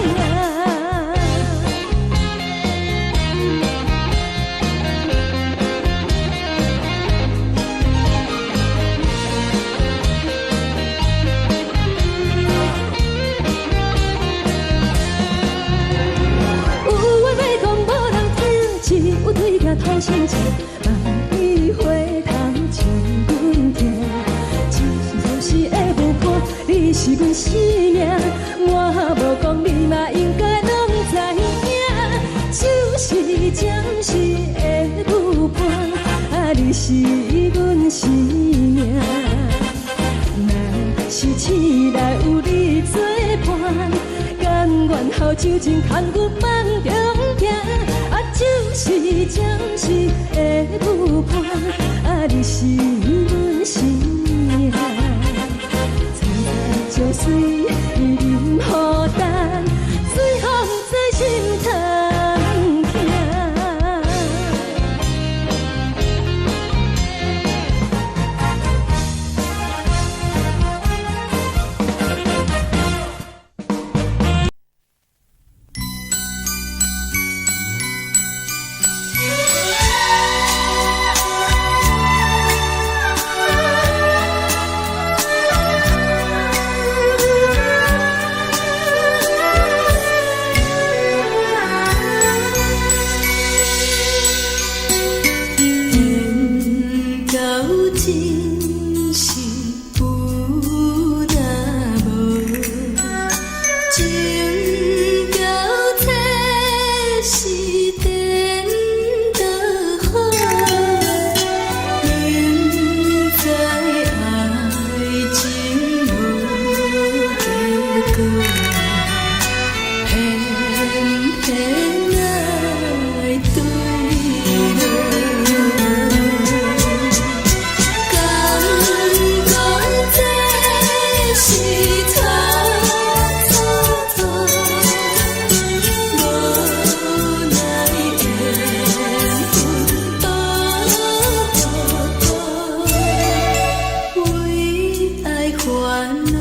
有話欲講無人聽，只有對鏡吐心情，望你回頭笑阮聽。只是暫時的舞伴，你是阮生命，我無講你嘛應該攏知影。只是暫時的舞伴，啊，你是阮生命。若是醒來有你做伴，甘願予酒精牽阮放中行。啊，只是暫時的舞伴，啊，你是阮生命。層層情隨伊忍予重，最予毋知心通疼。缘到真是有若無，情到這是顛倒好，明知愛情無結果，偏偏愛對落。敢講這是錯錯錯，無奈緣分蹉跎，為愛煩惱。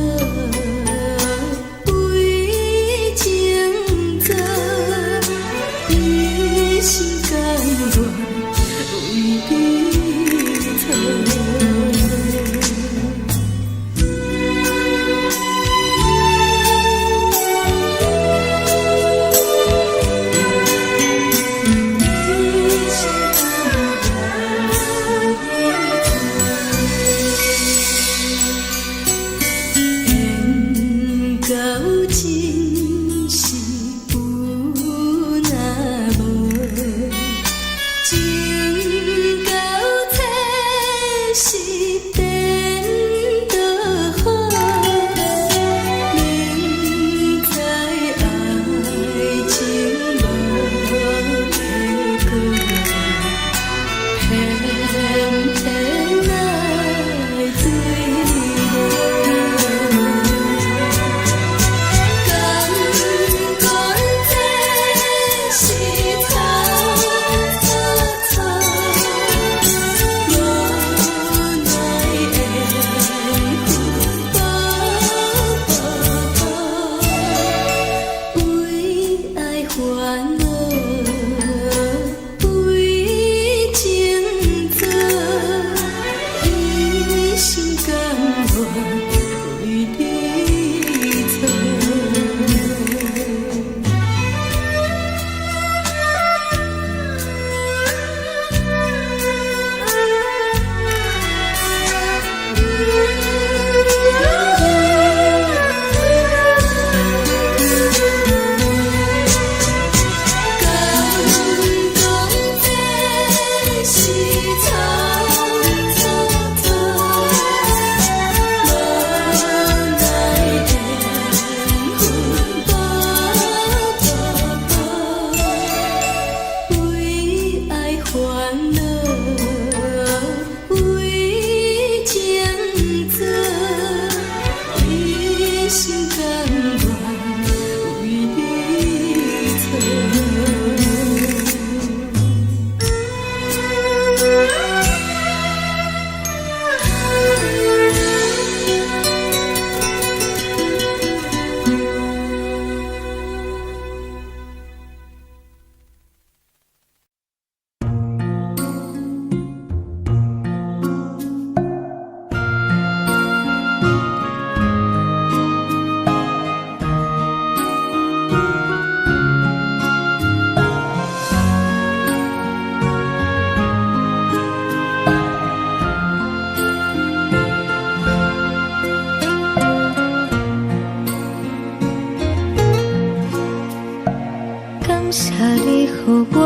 你予我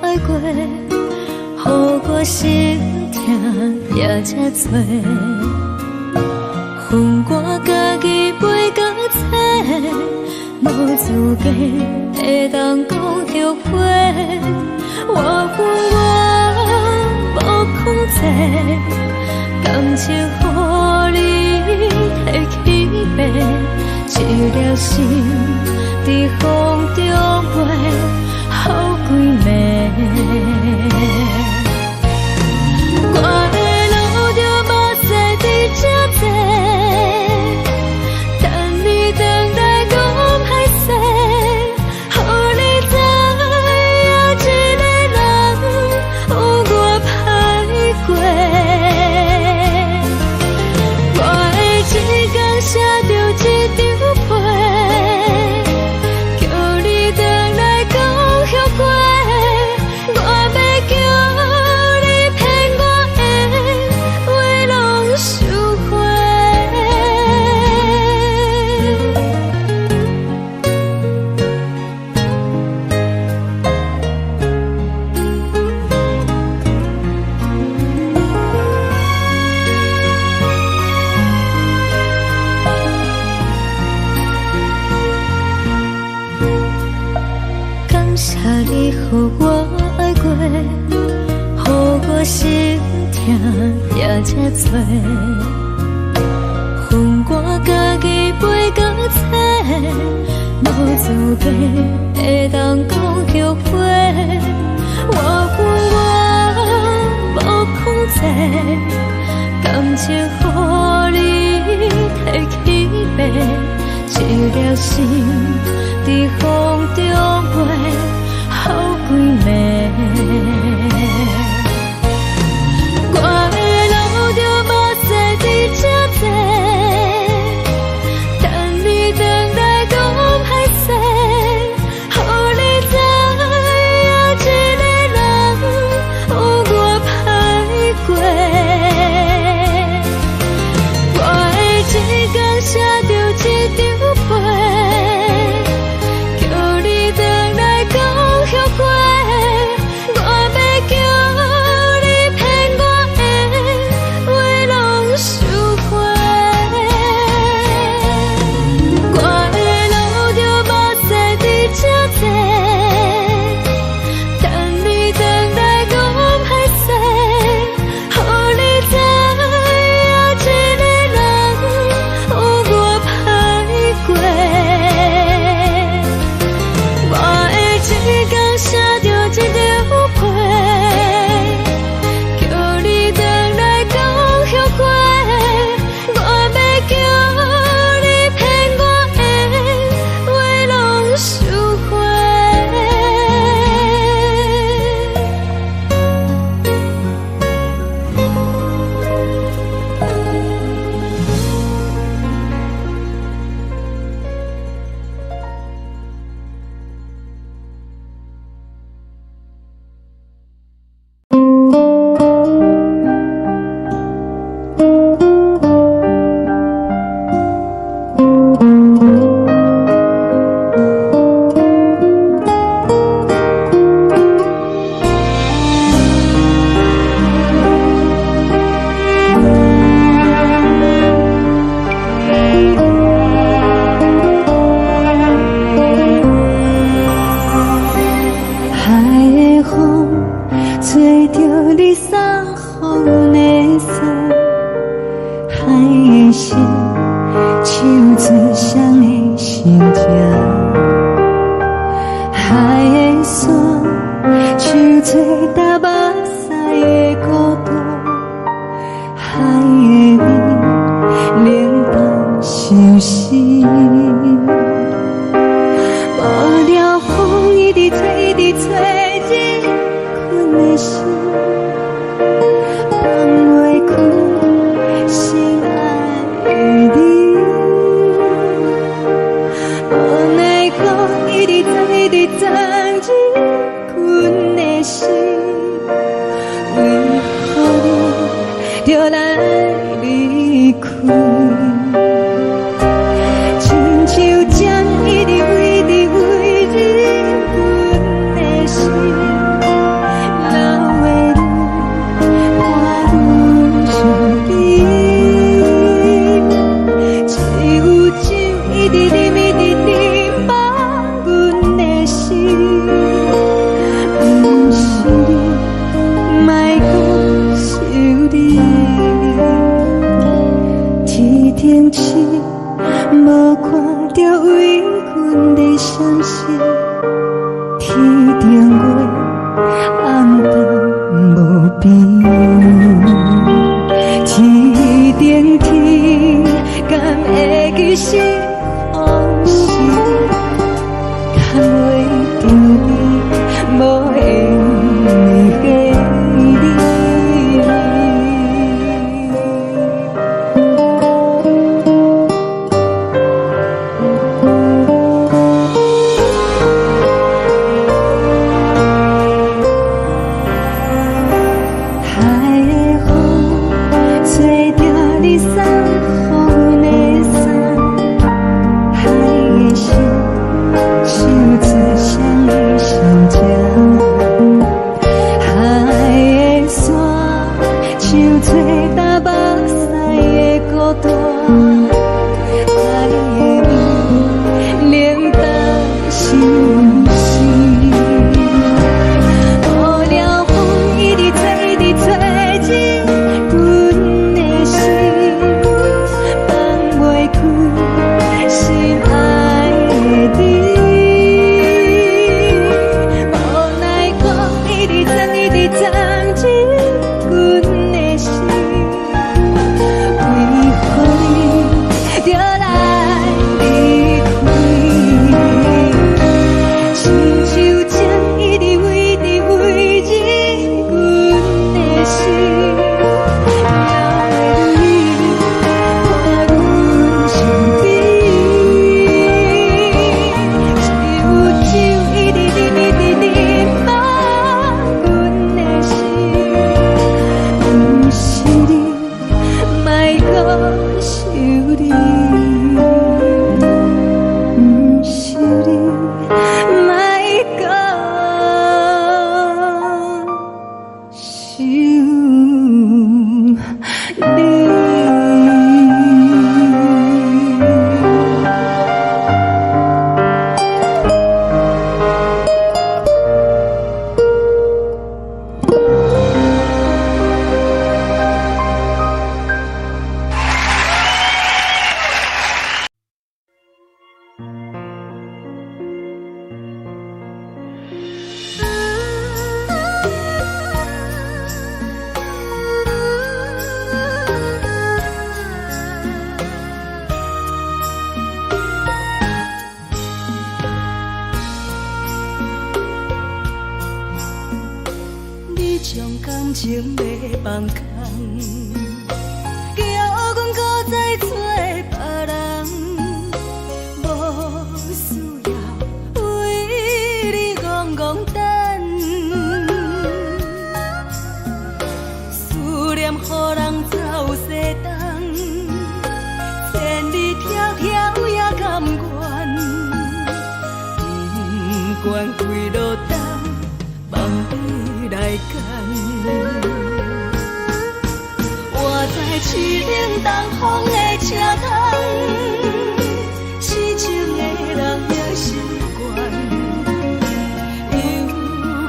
愛過，予我心疼也這多。予我家己背甲冊，無資格會當講後悔。我恨我無控制，感情予你提去爬，一粒心佇風中飛，予規暝。我會流著目屎佇這坐，等你轉來講歹勢，予你知影一个人有偌歹過。我會一工寫著一張批，叫你轉來講後悔。我欲叫你騙我的話攏收回。感謝你予我愛過，予我心疼也這多。予我家己背甲冊，無資格會當講後悔。我恨我無控制，感情予你提去爬，一粒心佇風中飛，予規暝。我會流著目屎佇這坐，等你轉來講歹勢，予你知影一個人有偌歹過。我會一工寫著一張批，叫你轉來講後悔。我欲叫你騙我的話攏收回。我會流著目屎佇這坐，等你轉來講歹勢，予你知影一個人有偌歹過。我會一工寫著一張批，叫你轉來講後悔。我欲叫你騙我的話攏收回。海的風吹著你送予阮的衫，海的心唱出誰的心情，海的沙唱出流目屎的孤單，海的味冷淡相思。無聊風一直吹，一直吹，入阮的心，放袂開心愛的你。無奈阮的相信，天頂月暗淡無邊，天頂天敢會記是予時，牽袂著你無緣的你。海的風吹著你送予阮的衫，海的心唱出啥物心情？海的山像吹干目屎的孤單，海的味冷淡相思。無聊風一直吹，一直吹入阮的心，放袂開心愛的你。無奈風一直鑽，一直鑽入阮的心，為何你著來離開？親像情一直圍直圍入阮的心，哪會你看阮身邊？只有酒一直啉，一直啉滿阮的心，毋是你，莫閣想你，毋是你，莫閣想你。你將感情欲放空，叫阮閣再找別人，無需要為你戇戇等，思念予人走西東，千里迢迢也甘願，不管幾落冬，放你來揀。我知凄冷東風的車窗，痴情的人也習慣，又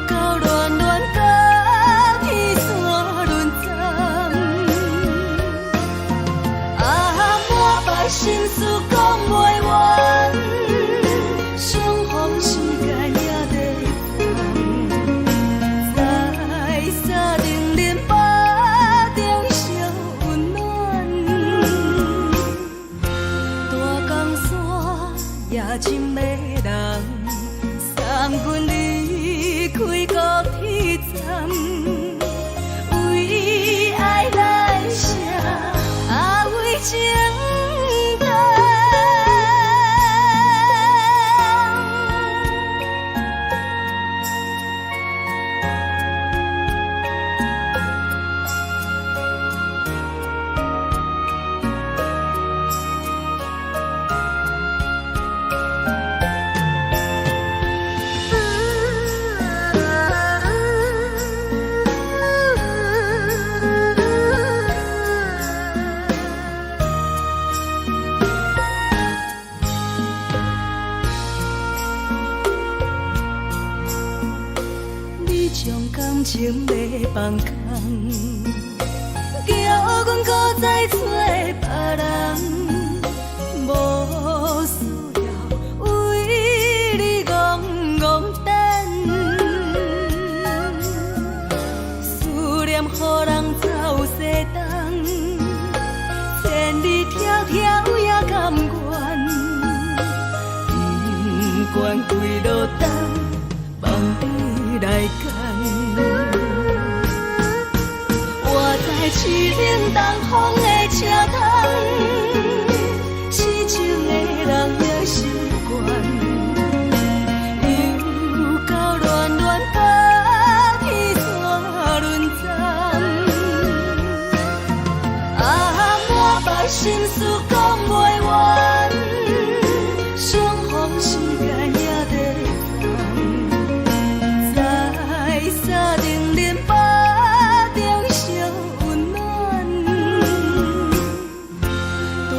到暖暖甲天山轮转，啊，满腹心事講袂完，相逢時間也在轉，在三重林腹中相溫暖，大江山也真迷人，送阮離開高鐵站，為愛來寫，啊為情等。你將感情欲放空，叫阮閣再找別人，無需要為願跪落東，放你來揀。我知凄冷東風的車窗，痴情的人也習慣。又到暖暖甲天線輪轉，啊，滿腹心事講袂完，相逢時間也在送，在三重恁腹中相溫暖。大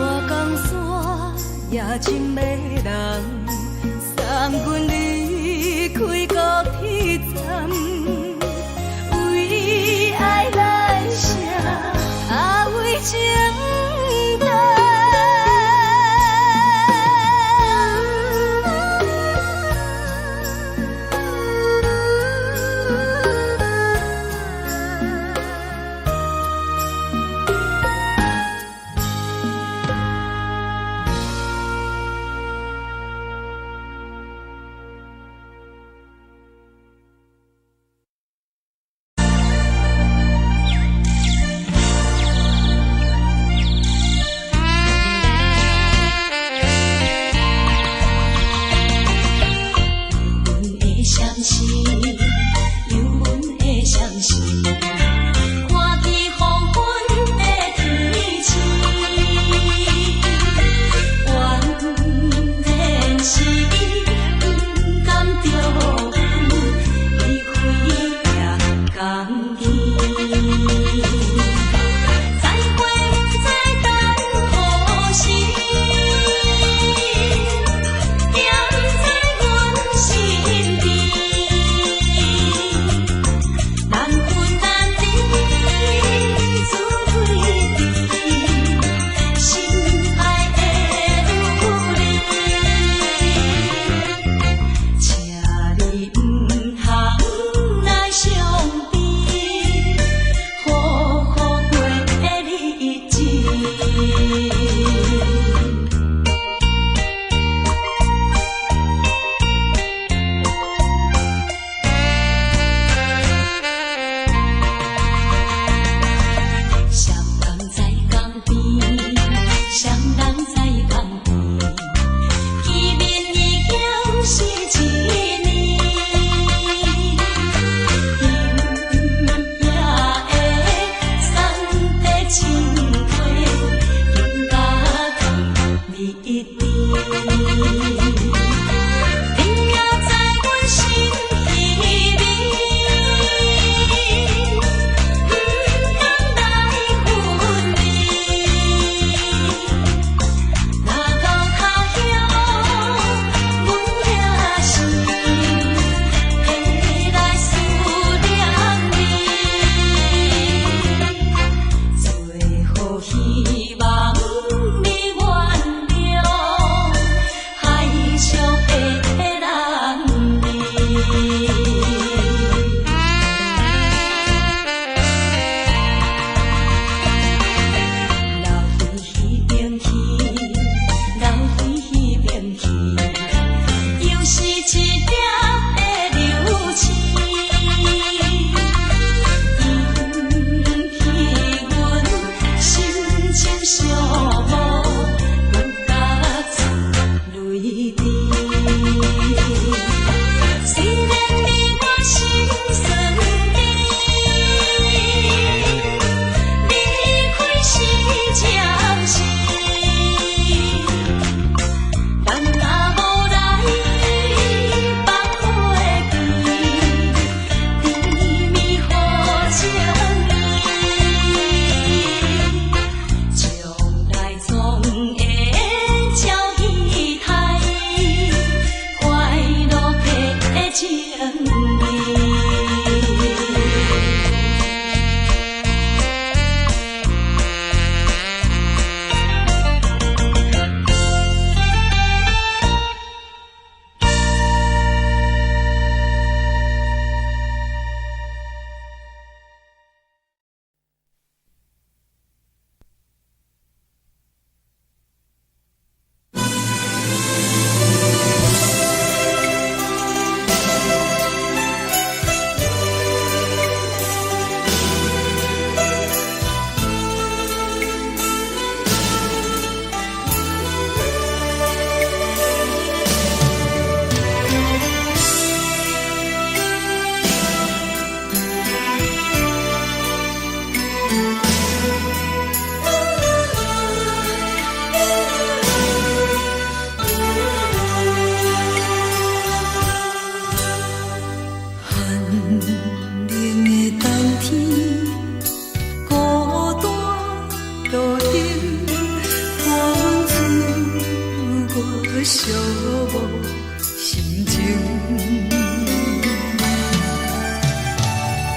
心情。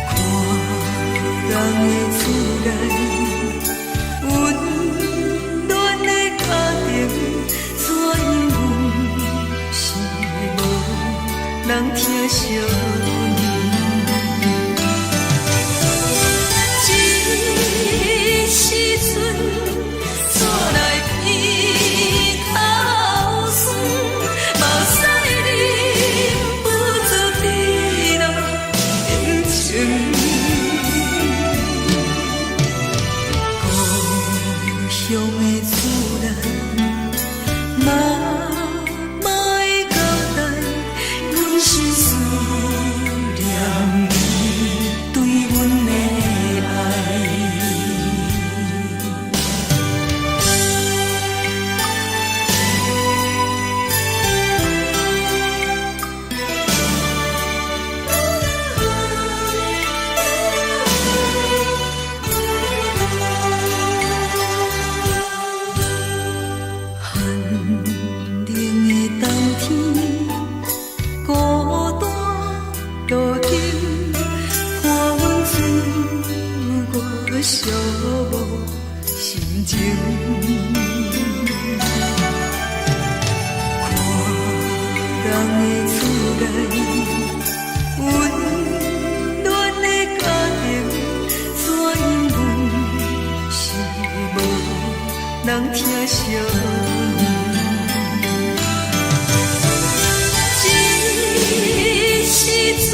看人的厝內，溫暖的家庭，怎樣阮是無人疼惜阮。這時陣，煞來鼻頭酸，目屎忍不住滴落眼睛。故鄉的厝內，媽媽的交代，阮是思念你對阮的愛。寒冷的冬天，孤單路燈，看阮自我寂寞心情。看人的厝內，溫暖的家庭，怎樣阮是無人疼惜阮。這時陣，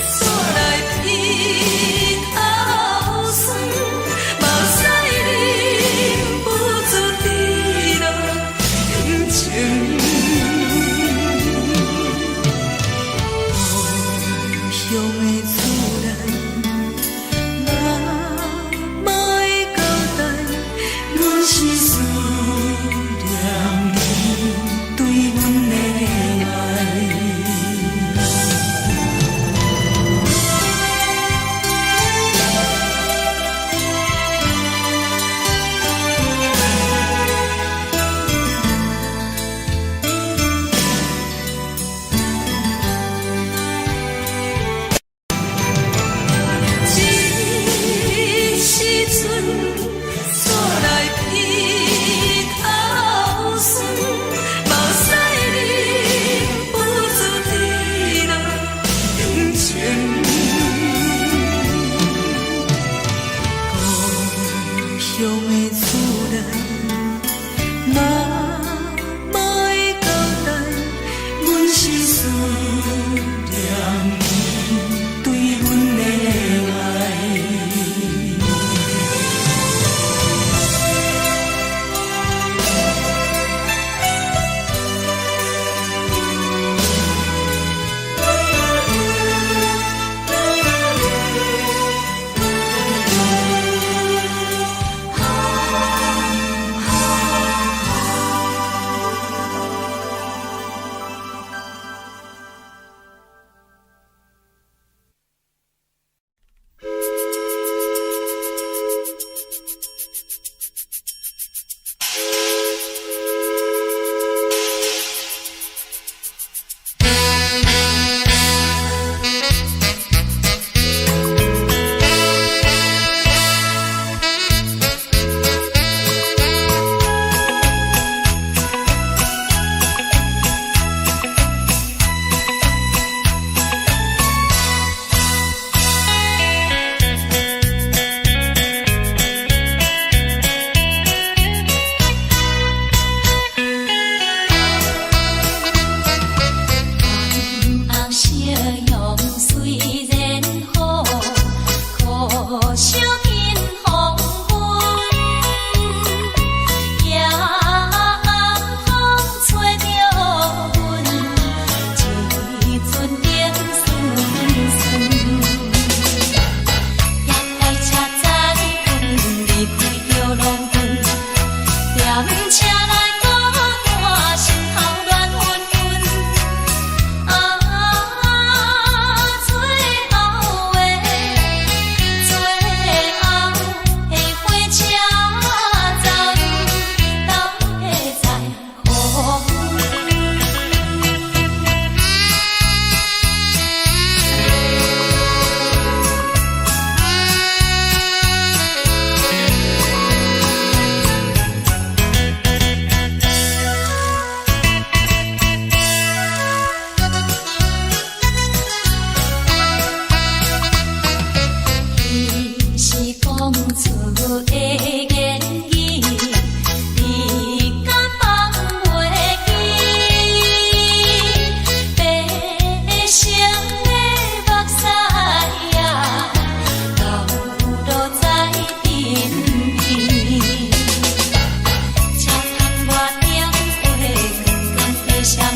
煞來鼻頭酸，目屎忍不住滴落眼睛。故鄉的厝內，媽媽的交代，阮是思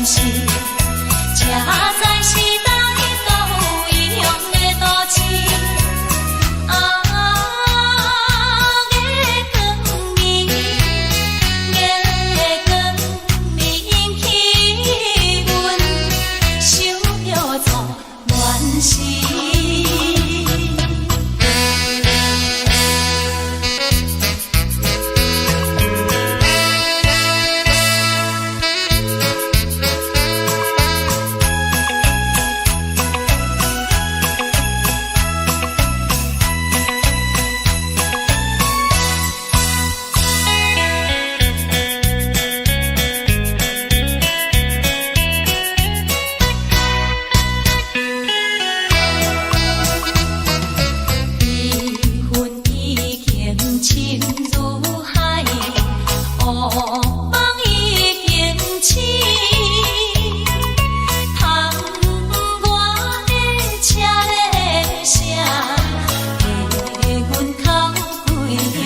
時，才知是佗一個有異鄉的都市。啊，月光暝，月光暝引起阮想著初戀時。彼份已經深如海，烏夢已經醒。窗外的車咧聲，替阮哭規暝。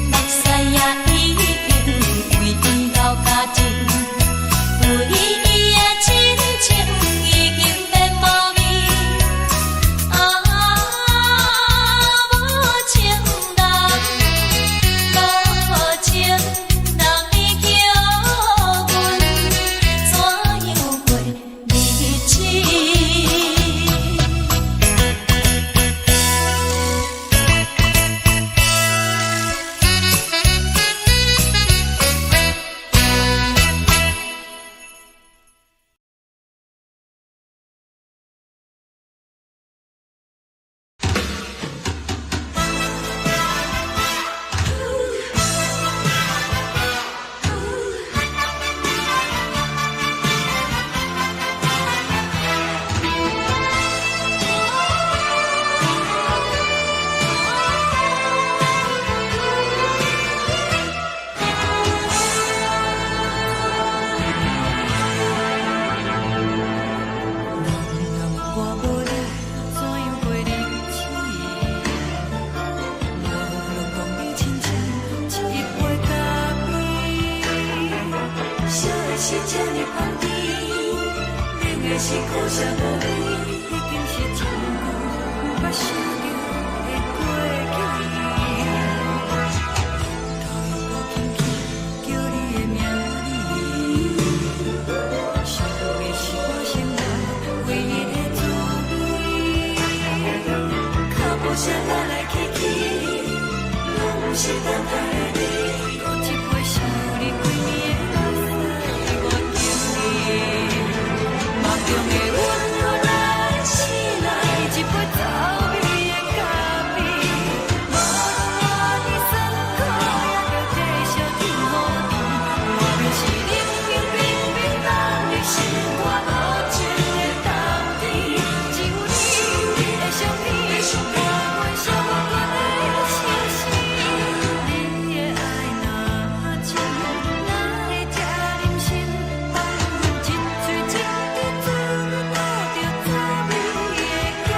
目屎也已經為伊流甲盡，對伊的真情已經變無味。啊，無情人，無情人，你叫阮怎樣過日子？人若我無你，怎樣過日子？無論講你親像一杯咖啡，燒的是這呢香甜，冷的是苦澀無味，已經是真久毋捌想著的過去。頭又閣輕輕叫你的名字，想的是我生活唯一的滋味。腳步聲來來去去，攏毋是等待的你。閣一杯想你規暝的目屎我敬你。夢中的阮予來醒來，一杯走味的咖啡。無論活佇酸苦，也著繼續天雨甜。無論是冷冰冰冰冷的心肝，無情的冬天，只有你的相片，伴阮寂寞的相思。你的愛若真，哪會這忍心放阮一喙一支嘴吐著走味的咖啡？人若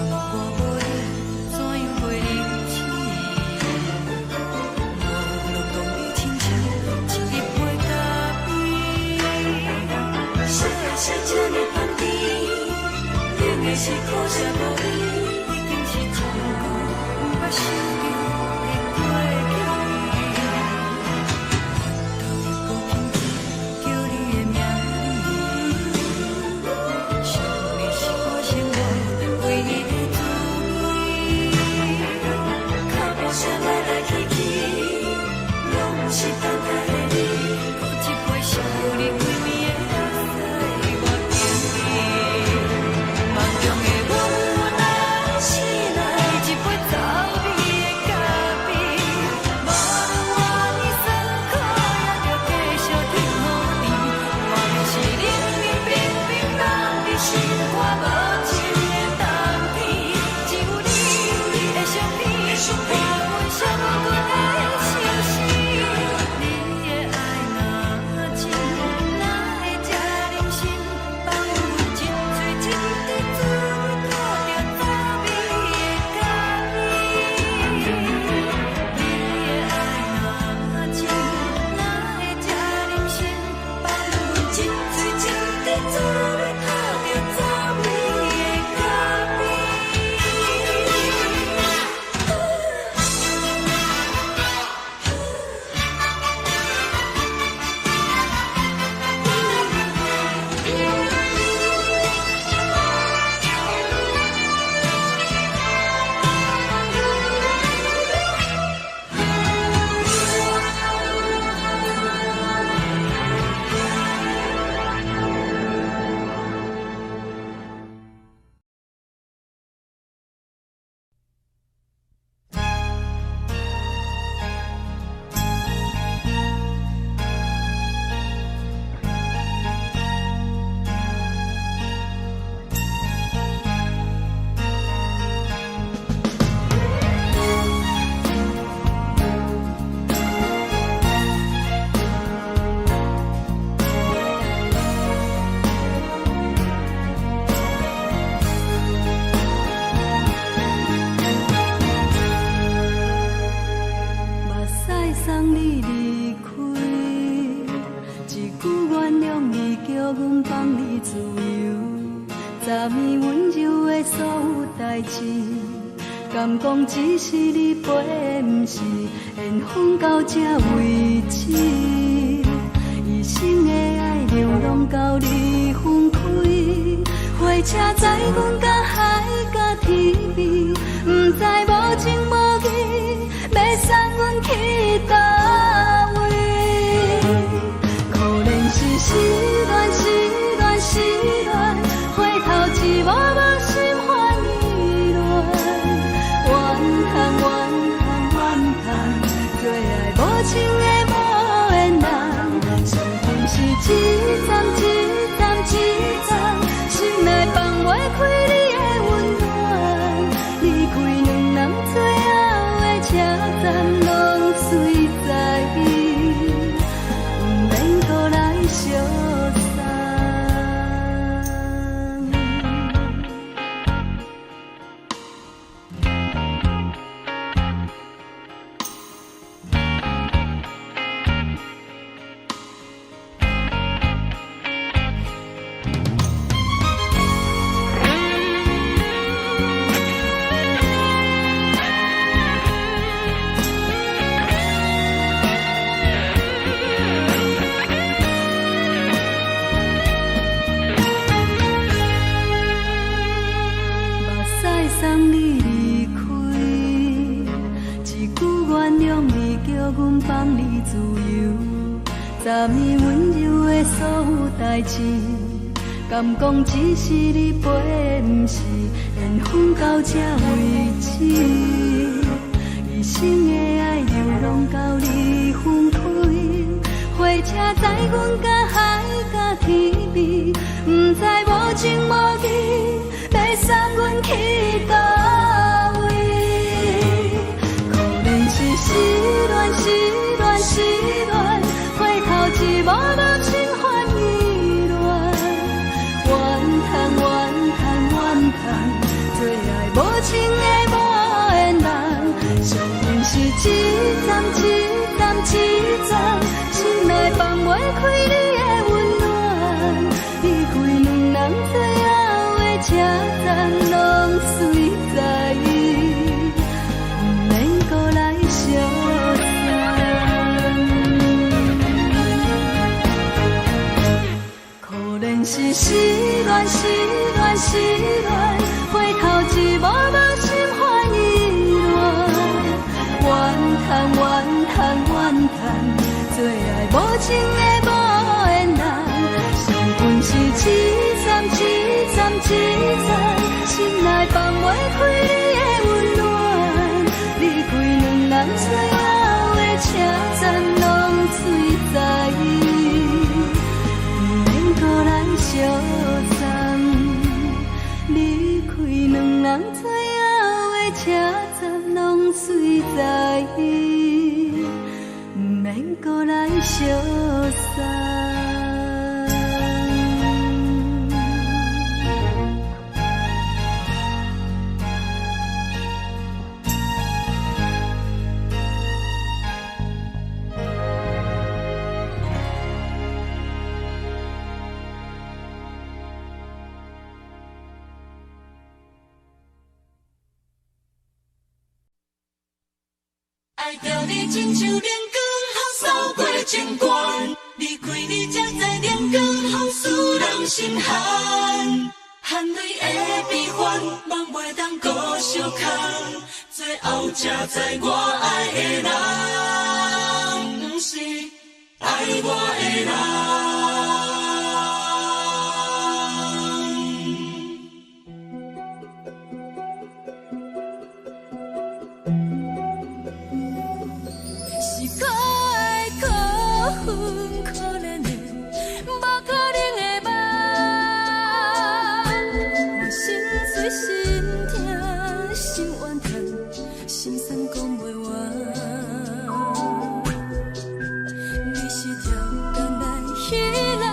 我無你，怎樣過日子？無論講你親像一杯咖啡，燒的是這呢香甜，冷的是苦澀無味，已經是真久毋捌想著的過去。頭又閣輕輕叫你的名字，想的是我生活唯一的滋味。腳步聲來來去去，攏毋是等待的你。閣一杯想你規暝的目屎我敬你。夢中的阮來醒來，一杯走味的昨暝溫柔的所有代誌，敢講只是你陪，毋是緣分到這為止。一生的愛流浪到你分開，火車載阮到海角天邊，毋知無情無義，欲送阮去佗位。可憐是失戀，失戀，失戀，回頭一幕幕心煩意亂。怨嘆怨嘆怨嘆，做愛無情的無緣人，上恨是一站一站一站，心內放袂開你的溫暖。離開兩人最後的車站，攏隨在毋免閣來相送。目屎送你離開，一句原諒你，叫阮放你自由。昨暝溫柔的所有代誌，敢講只是你陪，毋是緣分到這為止。一生的愛流浪到你分開，火車載阮到海角天邊，毋知無情無義，欲送阮去佗位。可憐是失戀，失戀，失戀，回頭一幕幕心煩意亂。怨嘆怨嘆怨嘆，做愛無情的無緣人，上恨是一站一站一站，心內放袂開你的溫暖。離開兩人最後的車站，攏隨在毋免閣來相送。可憐是失戀，失戀，失戀，回頭一幕幕心煩意亂。怨嘆怨嘆怨嘆，做愛無情的無緣人，上恨是一站一站一站，心內放袂開你的溫暖。離開兩人最後的車站，攏隨在毋免閣來相送。離開兩人最後的車站，攏隨在毋免閣來相送。愛著你親像冷光予掃過情關，離開你才知冷光予使人心寒，含淚的悲歡，夢袂當閣相空，最後才知我愛的人，毋是愛我的人。是可愛可恨可憐的，無可能的夢。我心碎心疼心怨嘆，心酸講袂完。你是超工來彼人，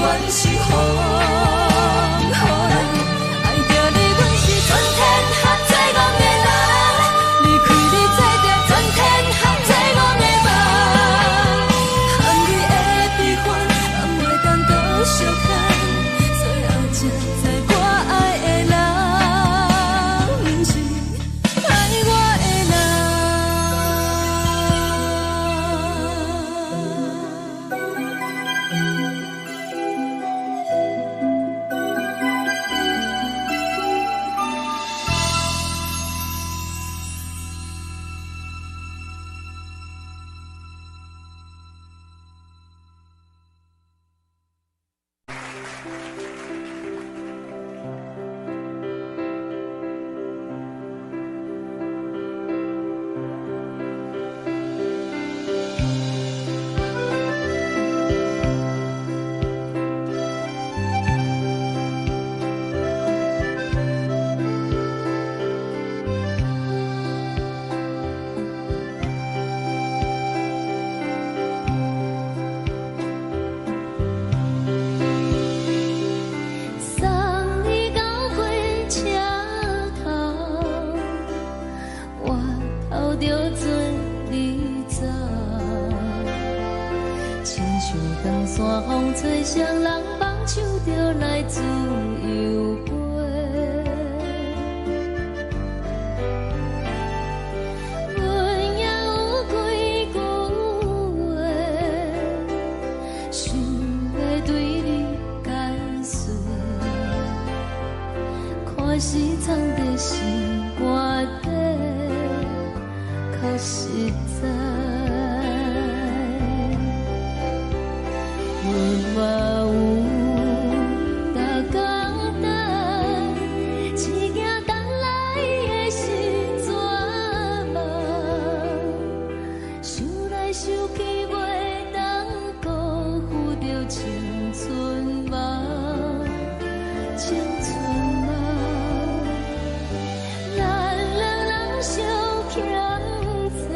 阮是風雨人，愛著你，阮是全天下最戇的人。離開你，做著全天下最戇的夢。含淚的悲歡，放袂當閣相牽，最後才知我愛的人，毋是愛我的人。送你到火車頭，我頭著做你走。親像長山風吹，誰人放手就來自由飛。阮也有幾句話，想欲對你解釋，看是藏佇心肝底，較實在。阮嘛有逐工等，只驚等來的是绝望。想來想去，袂當辜負著青春夢，青春夢。咱兩人相欠債，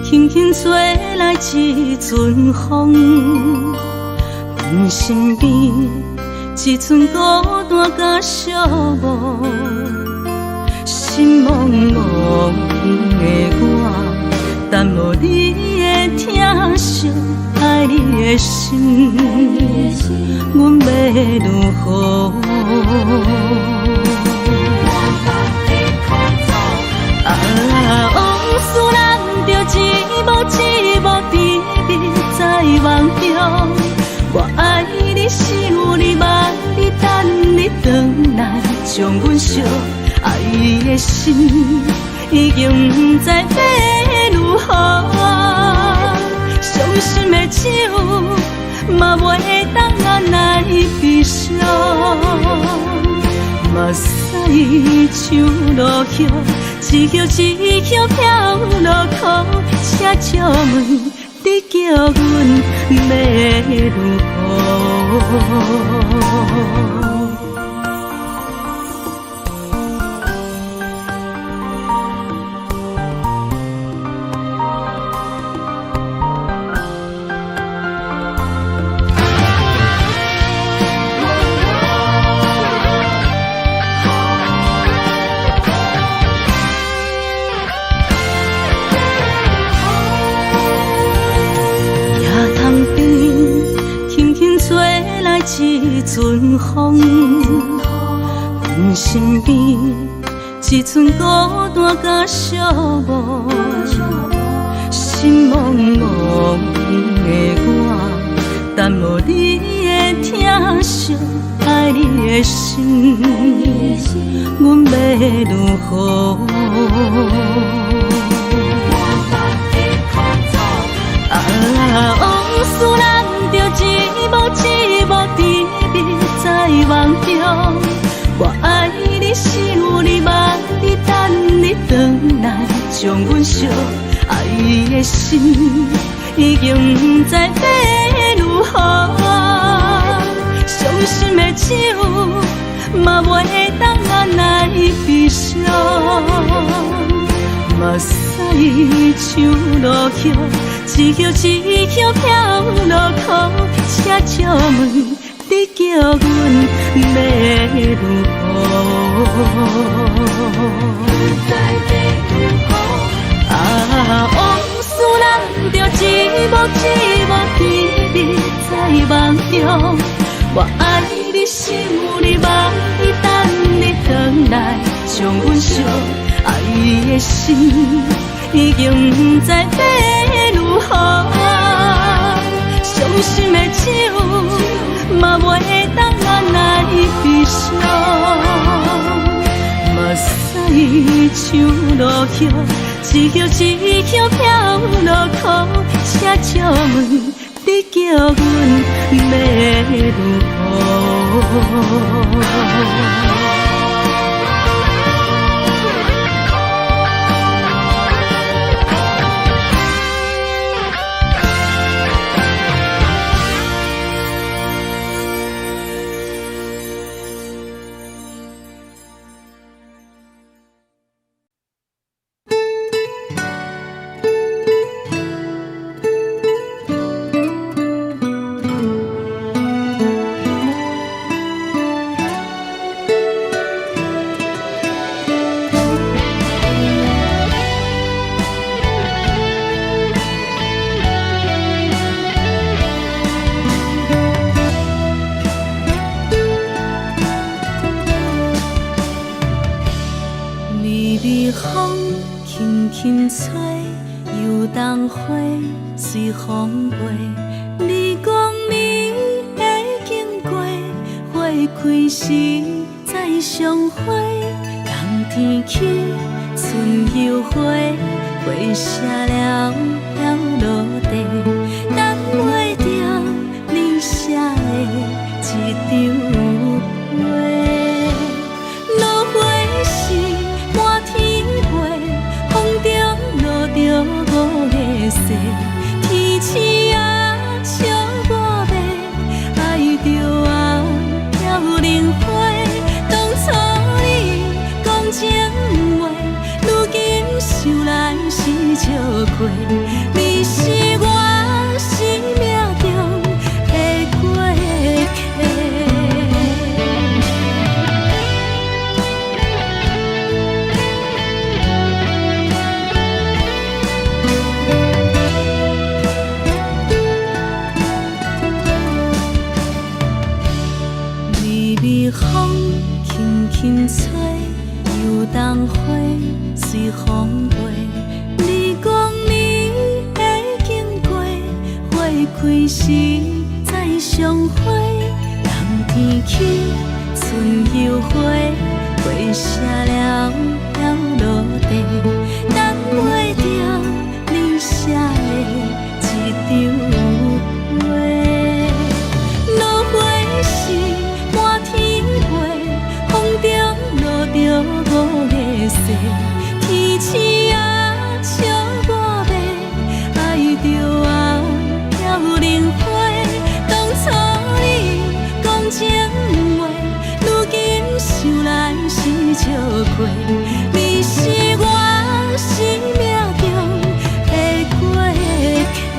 轻轻吹来一阵风，阮身边一阵孤单佮寂寞，心茫茫的我，等无你的疼惜，爱你的心，阮欲如何？啊，往事咱就一幕一幕甜蜜在梦中。我爱你，想你，望你，等你转来，将阮惜。爱的心已经不知欲如何，伤心的酒嘛袂当来悲伤。目屎像落雨，一叶一叶飘落苦，请借问你叫阮欲如何？一阵风，阮身边一阵孤单佮寂寞，心茫茫的我，等无你的疼惜，爱你的心，阮欲如何？啊，往事咱就一幕一幕甜蜜在梦中。我爱你，想你，望你，等你转来，将阮惜。爱的心已经不知欲如何，伤心的酒嘛袂当来悲伤。目屎像落雨，一叶一叶飘落苦，请借问你叫阮欲如何？啊，往事咱就一幕一幕甜蜜在梦中。我爱你，想你，望你，等你转来，将阮惜。爱的心已经不知欲如何，伤心的酒嘛袂当来悲伤。目屎像落雨，一叶一叶飘落苦，请借问你叫阮欲如何？轻吹，油桐花随风飞。你讲你会叫時再相會，冬天起春又回，花謝了飄落地，等袂著你寫的這張批。落花時滿天飛，風中落著五个誓，天鼠仔笑我欲，愛著我飄零花。當初你講情話，如今想來是笑虧。你是我生命中的過客。微微風輕輕吹，油桐花隨風飛。你講你會經過，花開時再相會。冬天起，春又回，花謝了飄落地，等袂著你寫的這張批。落花時滿天飛，風中落著五个誓，天鼠仔笑我欲，愛著我飄零花。當初你講情話，如今想來是笑虧。你是我生命中的過客。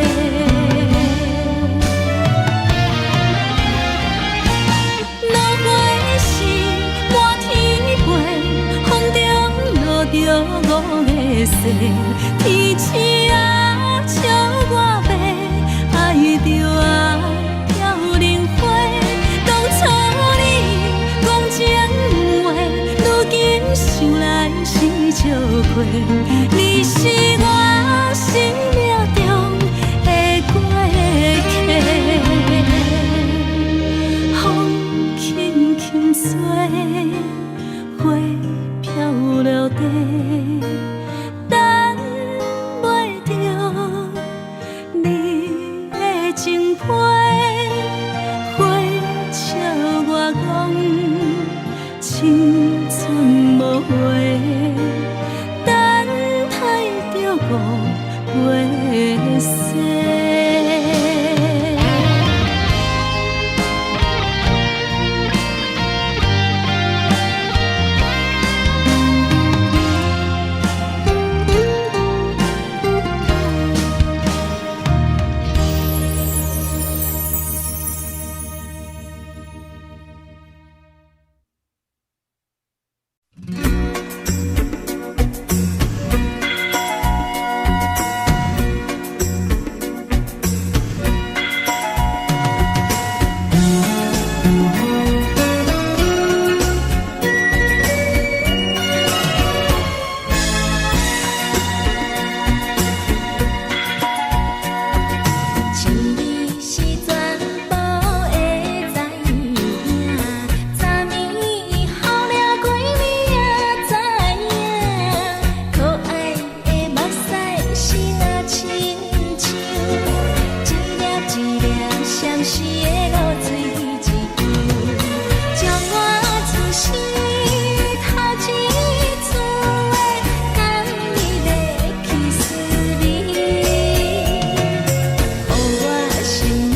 落花時滿天飛，風中落著五个誓，天鼠仔笑我欲，愛著我飄零花。當初你講情話，如今想來是笑虧。你是我生命中的過客。風輕輕吹，花飄落地，等袂著你的情批。花笑我講青春無話，等待著五月雪。情你是全部的知影，昨暝雨掠過你也知影，可愛的目屎是若親像一粒一粒相思的露水一樣，將我此生頭一次的甘蜜的去思味。予我心內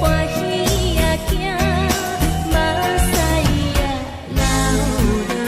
歡喜也驚，目屎也流落。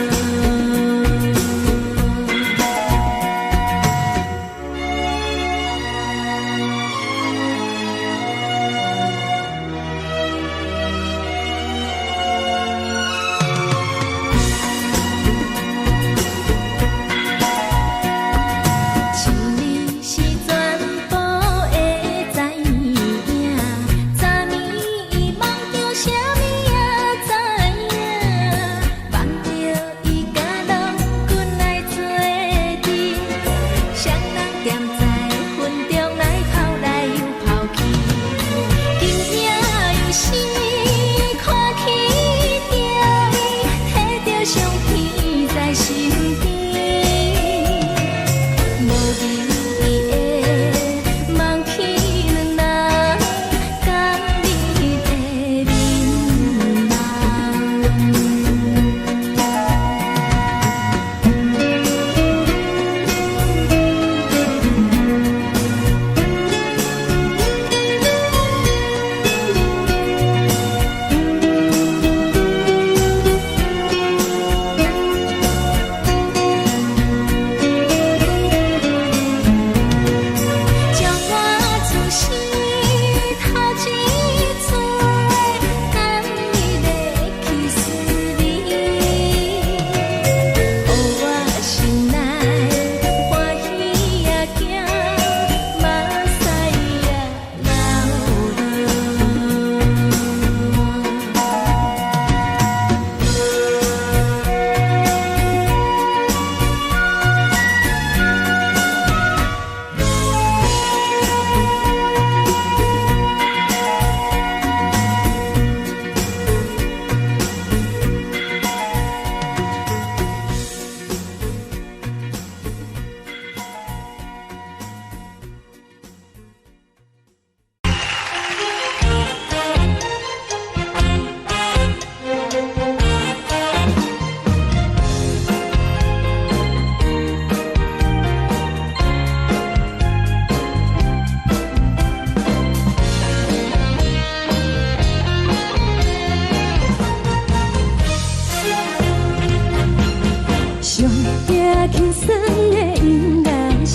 輕鬆的音樂聲，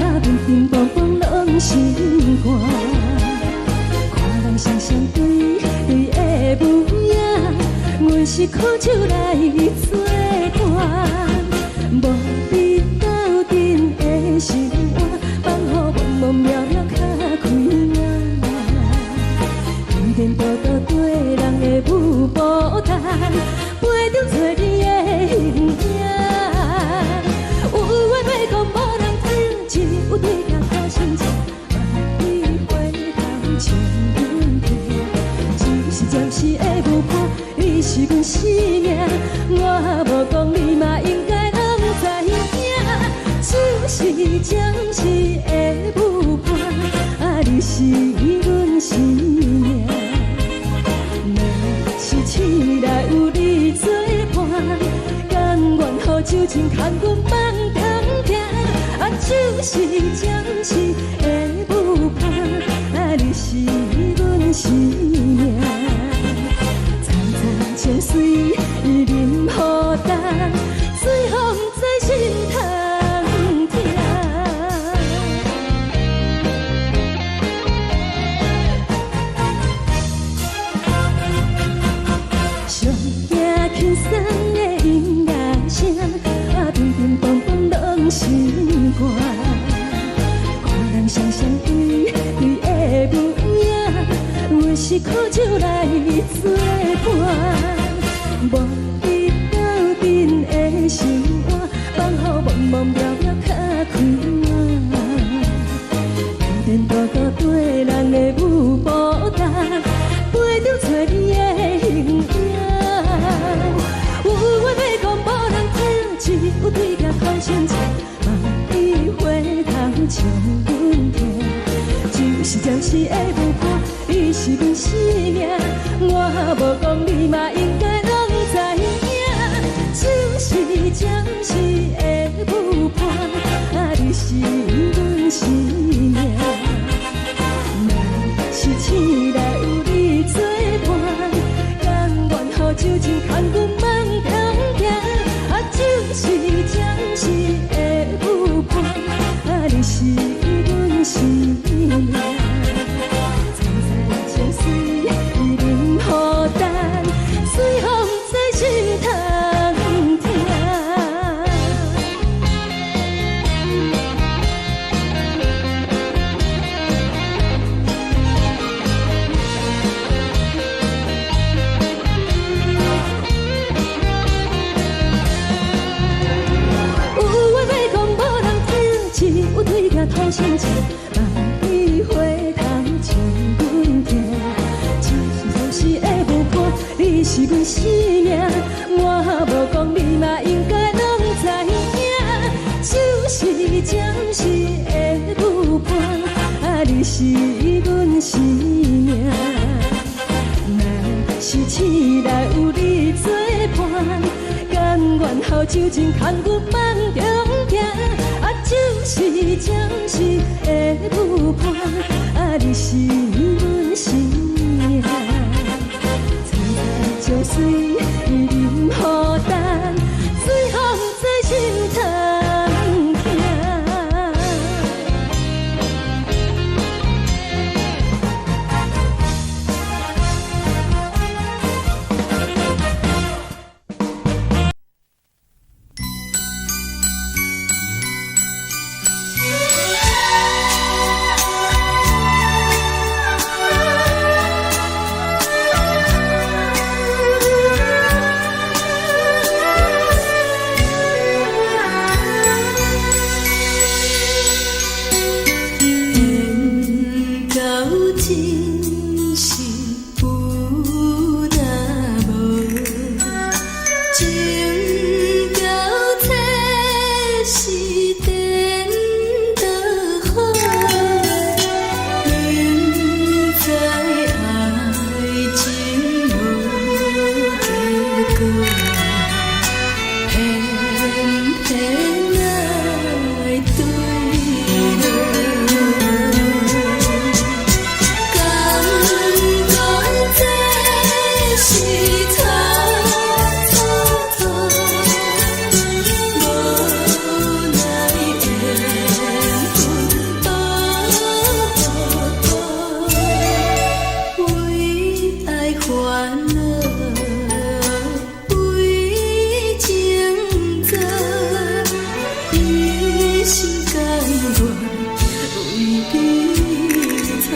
啊，乒乒乓乓攏心肝。看人雙雙對對的舞影，阮是苦酒來做伴，無比鬥陣的生活，放予茫茫渺渺較開眼。天天多多對人的舞步動，陪著找你的形影。有話欲講無人聽，只有對鏡看心情，萬里回頭唱阮聽。只是暫時的舞伴，你是阮生命，我無講你嘛應該攏知影。只是暫時的舞伴，啊，你是阮生命。若是醒來有你做伴，甘願予酒精牽阮放通聽。啊，只是暫時的舞伴，啊，你是阮生命。層層情水啉予乾，水予毋知心通疼。上驚輕鬆的音樂聲，啊，乒乒乓乓攏心肝。看人雙雙對對的舞影，阮是苦酒來做伴，無比鬥陣的生活，放予茫茫渺渺較開眼。天天多多對人的舞步動，陪著找你的形影。有話欲講無人聽，只有對鏡看心情，萬里回頭唱阮聽。只是暫時的舞伴，你是阮生命，我無講你嘛應該攏知影。只是暫時的舞伴，啊，你是阮生命。若是醒來有你做伴，甘願予酒精牽阮放通行。啊，只是暫時的舞伴，啊，你是阮生命。層層情水啉予乾，水予毋知心通疼。有話欲講無人聽，只有對鏡吐心情，萬里回頭唱阮聽。只是暫時的舞伴，你是阮生命，我無講你嘛應該攏知影。只是暫時的舞伴，啊，你是阮生命。若是醒來有你做伴，甘願予酒精牽阮放中行。啊，只是暫時的舞伴，啊，你是阮生命。層層情水啉予乾，水予毋知心通疼。煩惱為情做，一心甘願為你做。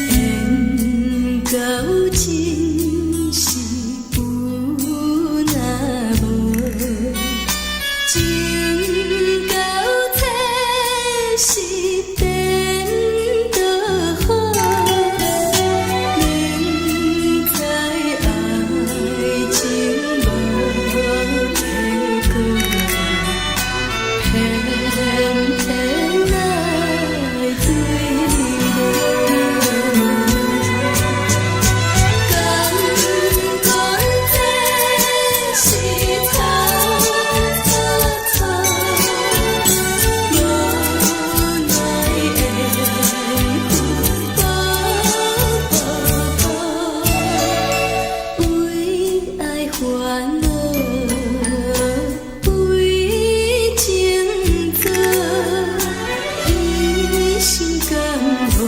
缘到尽时有若无，情到浅时颠倒好。明知爱情无结果，偏偏爱坠落。甘愿这是草草草，无奈缘分薄薄薄，为爱烦恼，为情做，一心甘愿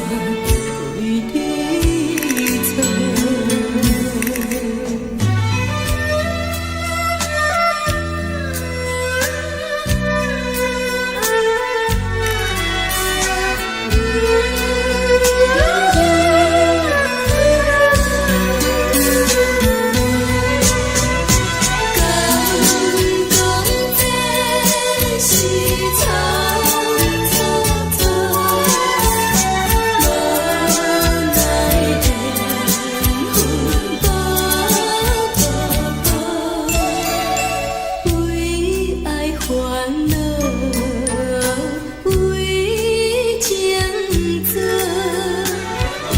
为你做。甘愿这是草草草，无奈缘分薄薄薄，为爱烦恼，为情做，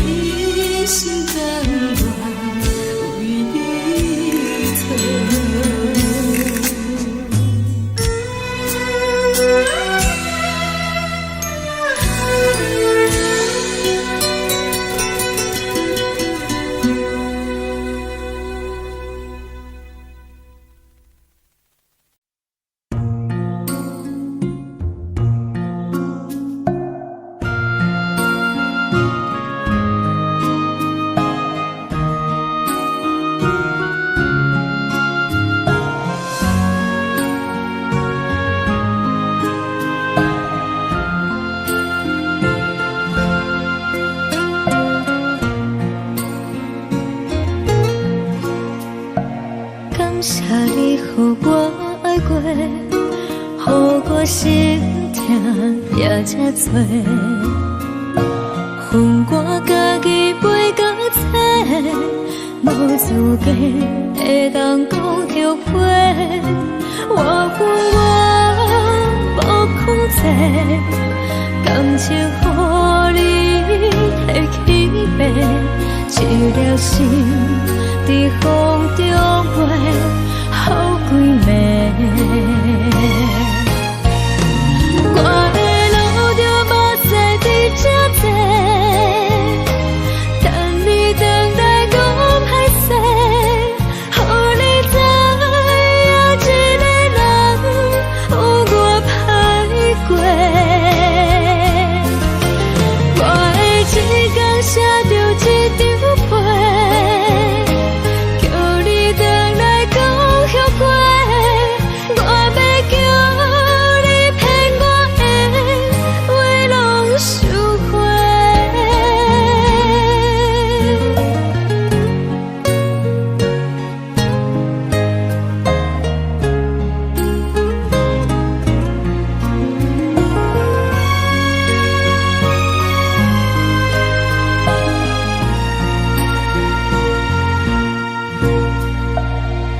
一心甘愿为你做。感謝你予我愛過，予我心疼也這多。予我家己飞到找，無資格會當講後悔。我有我無控制，感情予你提起爬，一粒心佇風中飛，予幾暝。我會流著目屎佇這坐，等你轉來講歹勢，予你知影一個人有偌歹過。我會一工寫著一張批，叫你轉來講後悔。我欲叫你騙我的話攏收回。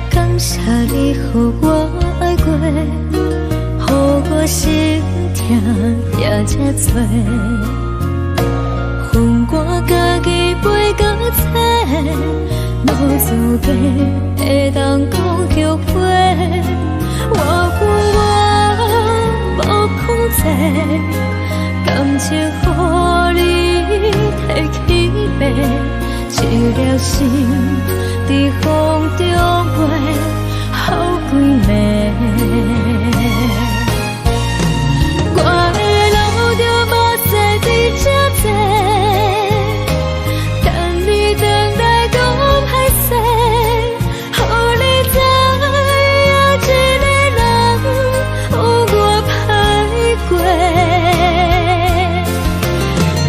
感謝你予我愛過，予我心疼也這多。予我家己飞到找，無資格會當講後悔。我有我無控制，感情予你提心，佇風中飛予幾暝。我會流著目屎佇這坐，等你轉來講歹勢，予你知影一个人有偌歹過。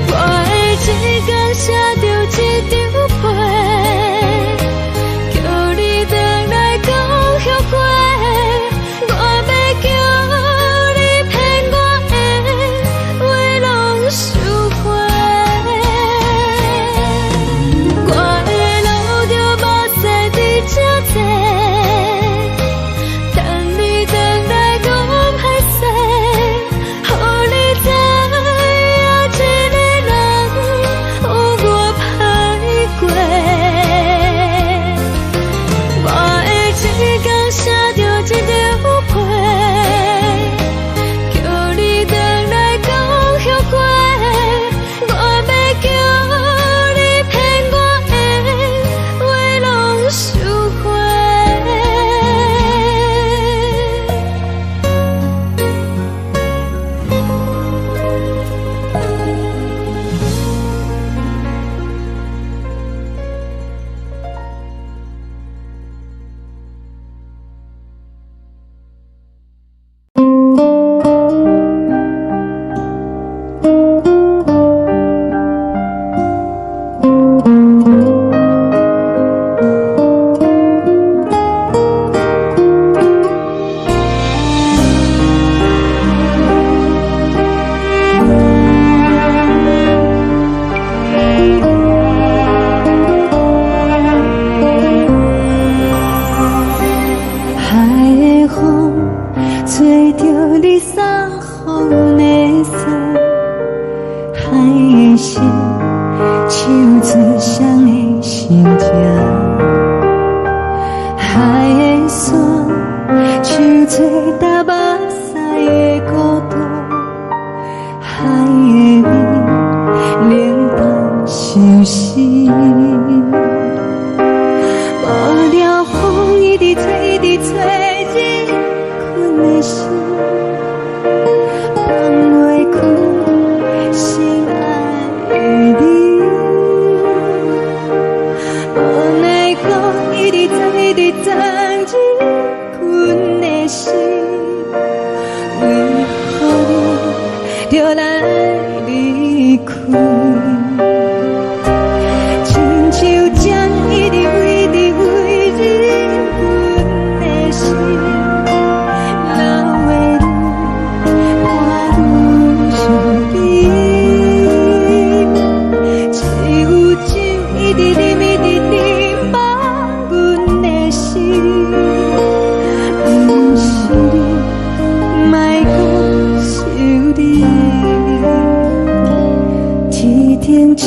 我會一工寫著一張批，叫你轉來講後悔。我欲叫你騙我的話攏收回。我會流著目屎佇這坐，等你轉來講歹勢，予你知影一個人有偌歹過。我會一工寫著一張批，叫你轉來講後悔。我欲叫你騙我的話攏收回。海的風吹著你送予阮的衫，海的心唱出誰的心情，海的山唱出踏目屎的孤獨，海的味冷淡相思。無聊風一直吹，一直吹，入阮的心，放袂開心愛的你。無奈何一直鑽，一直鑽入阮的心，為何你著來離開？親像針一直飛，一直飛入阮的心，流的淚伴阮相依。只有酒一直啉，一直啉，放阮的心，毋是你，莫閣想你。天頂星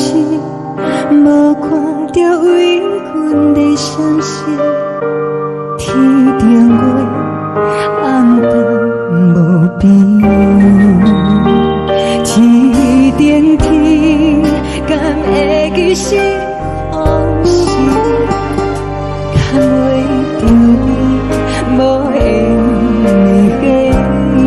無看著為阮咧傷心，天頂月暗淡無邊，天頂天敢會記是風時，牽袂著你無緣的你。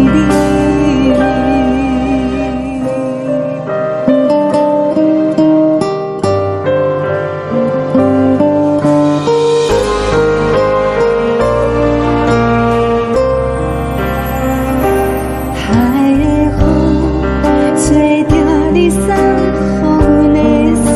海的風吹著你送予阮的衫，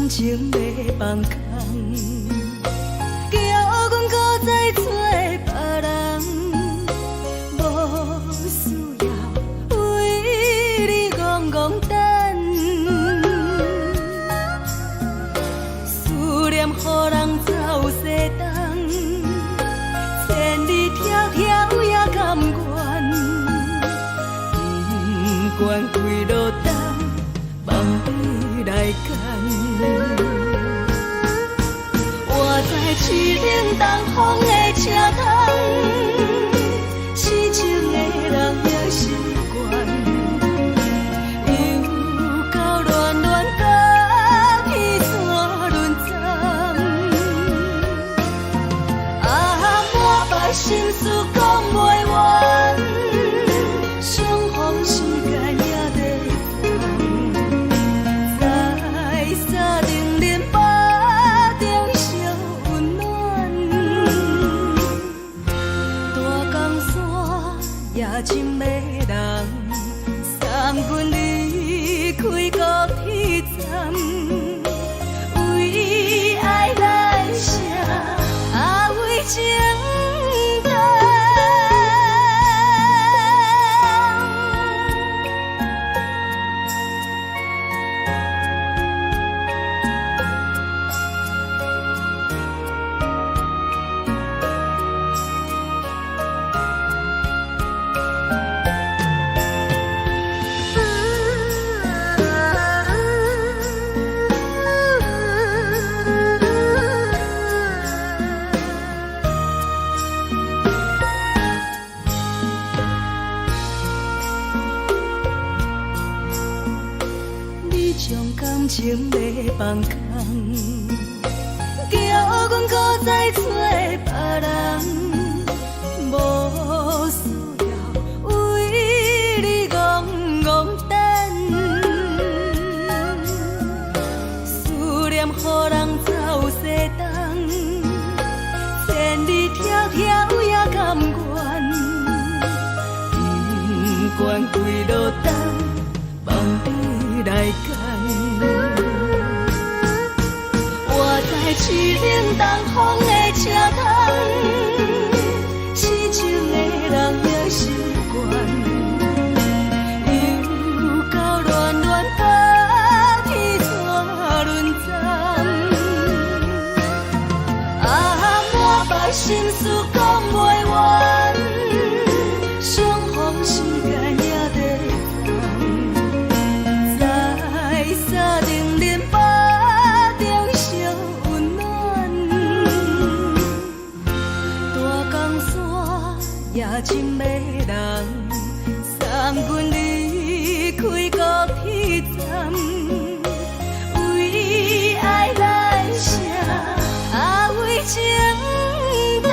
感情欲放空，叫阮閣再找別人，無需要為你戇戇等。思念予人走西東，千里迢迢也甘願，不管幾落冬，放你來揀。我知凄冷東風的車窗，痴情的人也習慣，又到戀戀甲彼山輪站，啊，滿腹心事講袂完，相逢時間也短暫，在三重恁腹中相溫暖，大江山也真迷人，送阮離開高鐵站，為愛來寫，啊為情等。你將感情欲放空，叫阮閣再找別人，無需要為你戇戇等。思念予人走西東，千里迢迢也甘願，不管幾落冬，放你來揀。我知凄冷東風的車窗，痴情的人也習慣，又到戀戀甲彼山輪站，啊，滿腹心事講袂完，相逢時間也短暫，在三重恁腹中相溫暖，大江山也真迷人，送阮離開高鐵站，為愛來寫，啊為情等。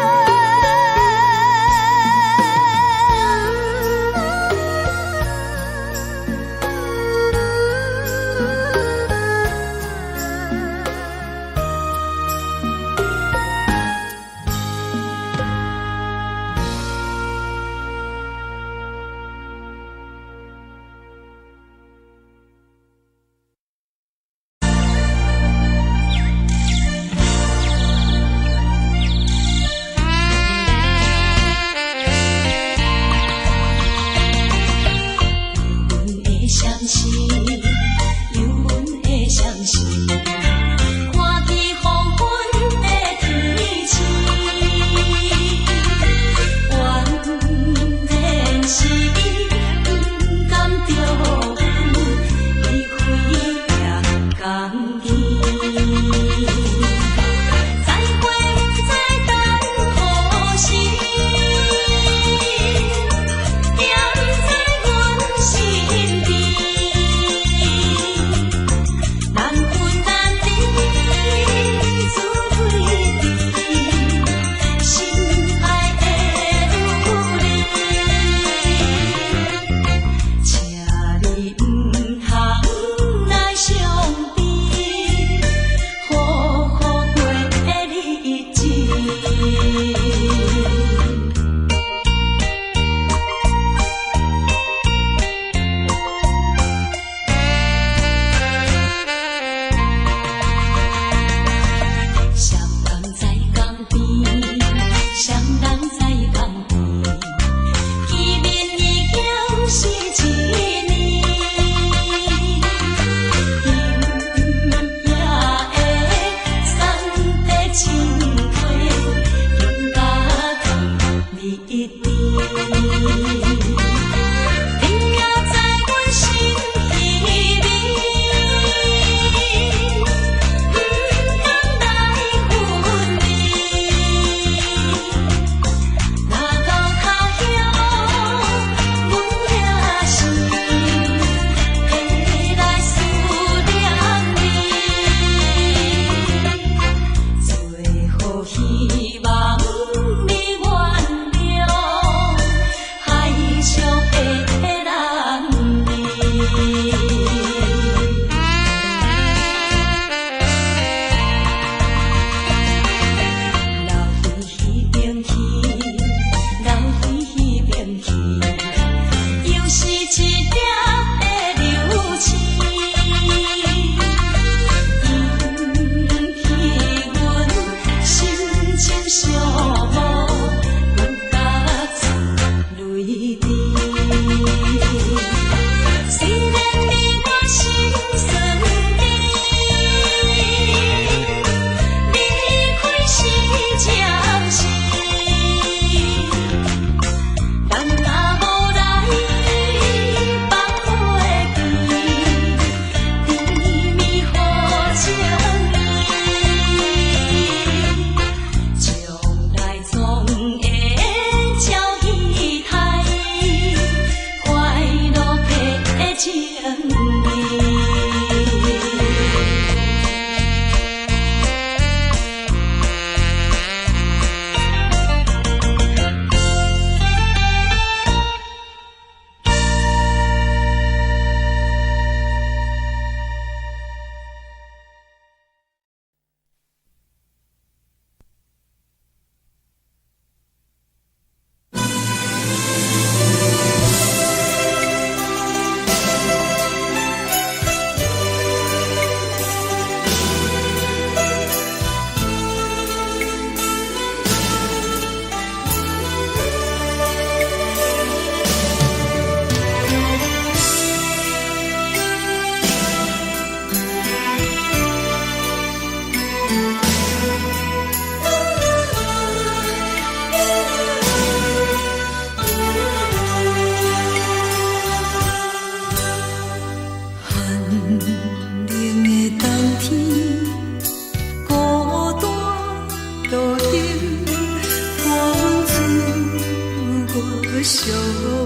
寂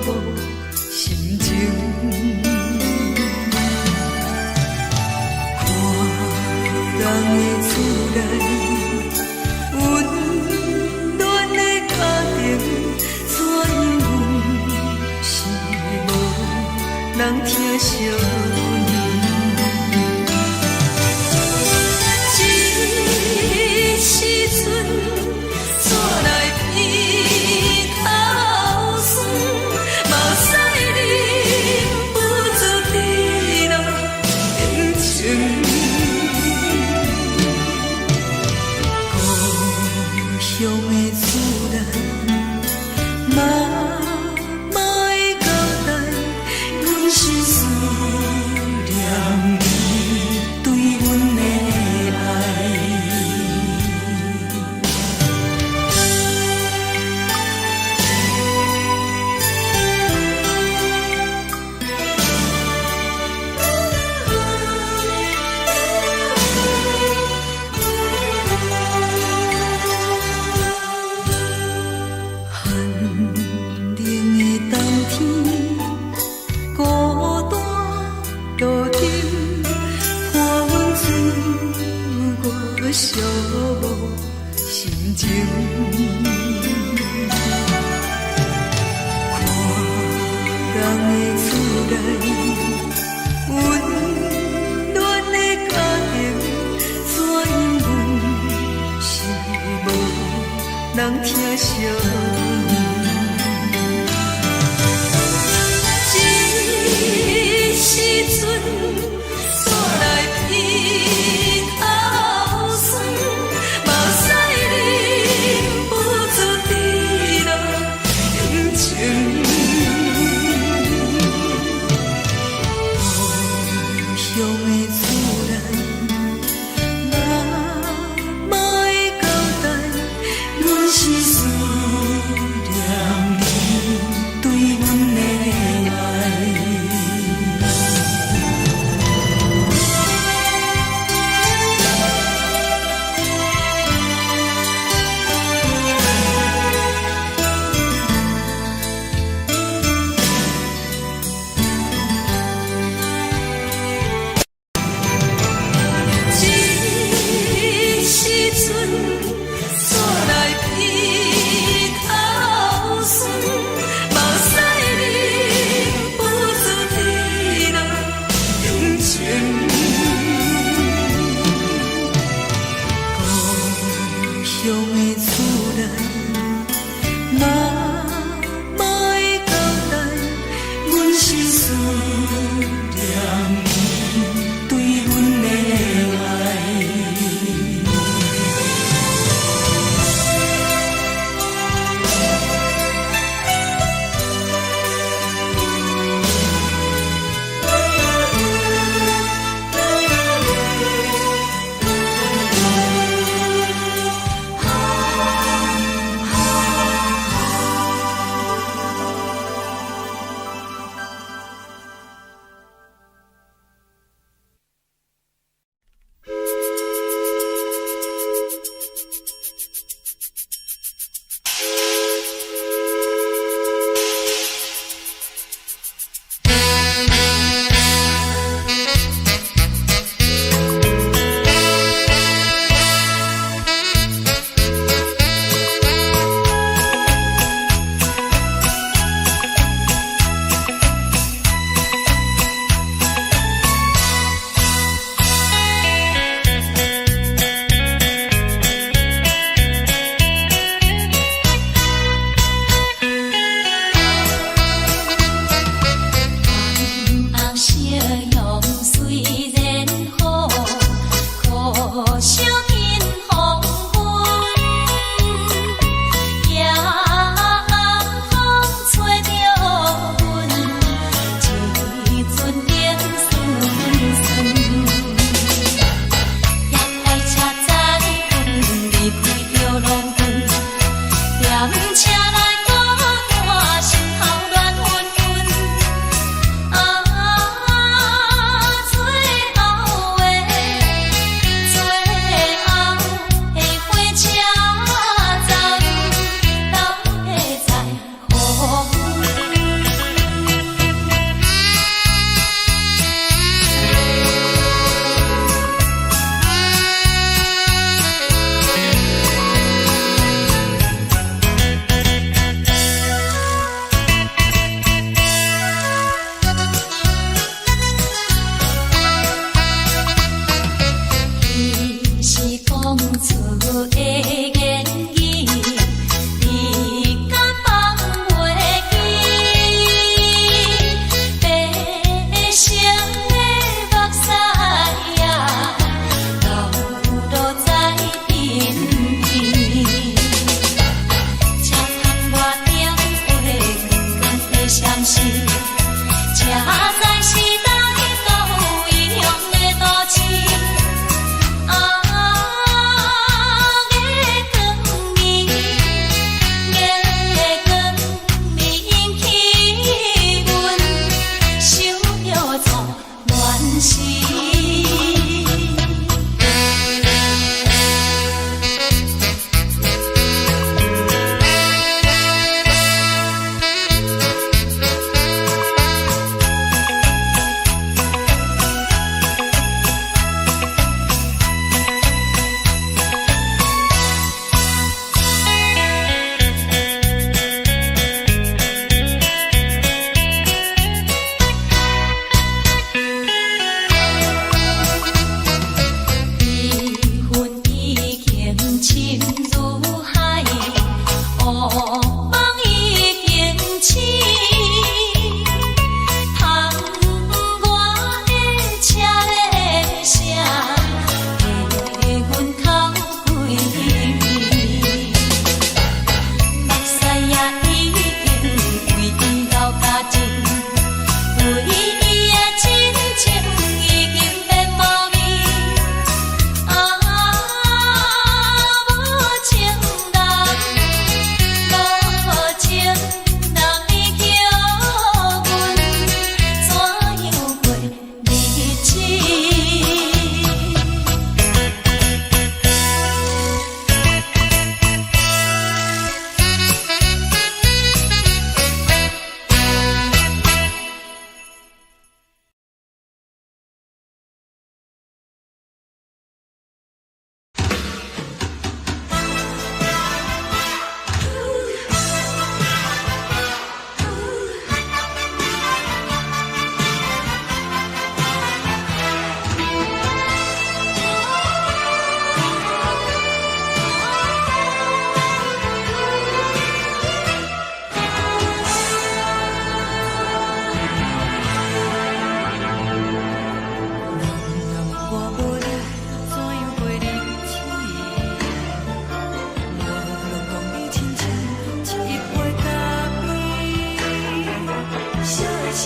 寞心情。看人的厝內，溫暖的家庭，怎樣阮是無人疼惜阮。這時陣煞來鼻頭酸，目屎忍不住滴落眼睛。故鄉的厝內，媽媽的交代，阮是思念你對阮的愛。寒冷的冬天，孤單路燈，伴阮度過寂寞心情。看人的厝內，溫暖的家庭，怎樣阮是無人疼惜阮。這時陣煞來鼻頭酸，目屎忍不住滴落眼睛。故鄉的厝內，媽媽的交代，阮是思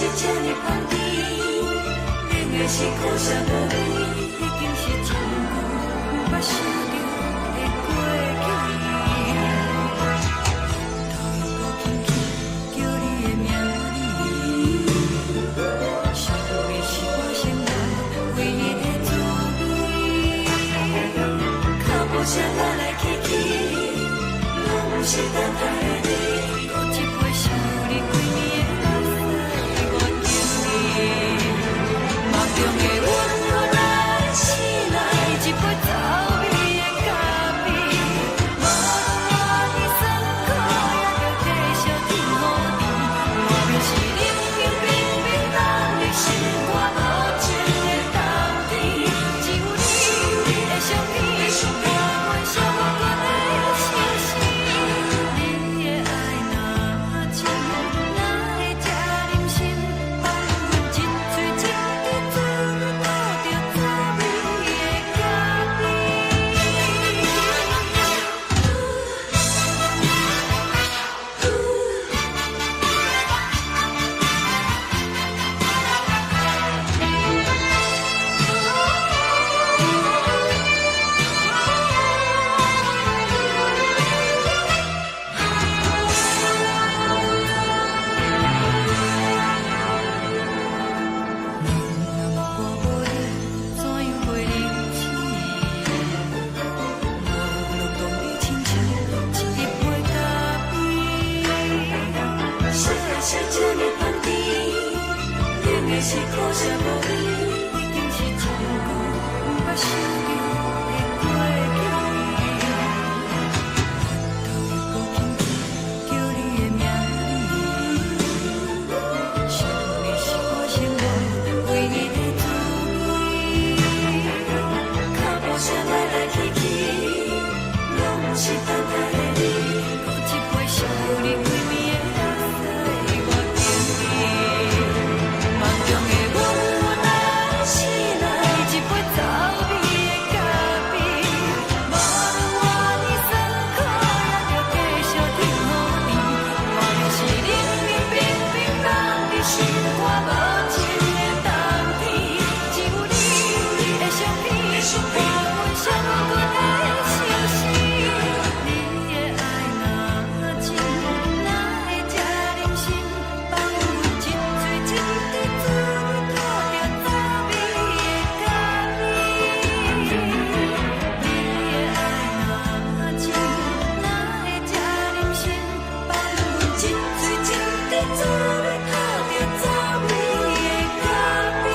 是這呢香甜，冷的是苦澀無味，已經是真久毋捌想著的過去。頭又閣輕輕叫你的名字，想的是我生活唯一的滋味。腳步聲來來去去，攏毋是等待的你。閣一杯想你規暝的目屎，我敬你。夢中的阮予咱醒來，一杯走味的咖啡。無論偌尼酸苦，也著繼續天雨甜。外面是冷冷冰冰冬日，心肝無情的冬天。只有你的相片，伴阮寂寞的相思。你的愛若真，哪會這忍心放阮一喙一滴做你吐著滋味的咖啡？若我無你，怎樣過日子？無論當你親像一杯咖啡。啥的是這呢香甜，冷的是苦澀無味，已經是真久毋捌想著的過去。頭又閣輕輕叫你的名字，想的是我生活唯一的滋味。腳步聲來來去去，攏毋是等待的你。閣一杯想你規暝的目屎，我敬你。夢中的阮予咱醒來，一杯走味的咖啡。無論偌尼酸苦，也著繼續天雨甜。外面是冷冷冰冰冬日，心肝無情的冬天。只有你的相片，伴阮寂寞的相思。你的愛若真，哪會這忍心放阮一喙一滴做你吐著滋味的咖啡？你的愛若真，哪會這忍心放阮一喙一滴做你吐著滋味的咖啡？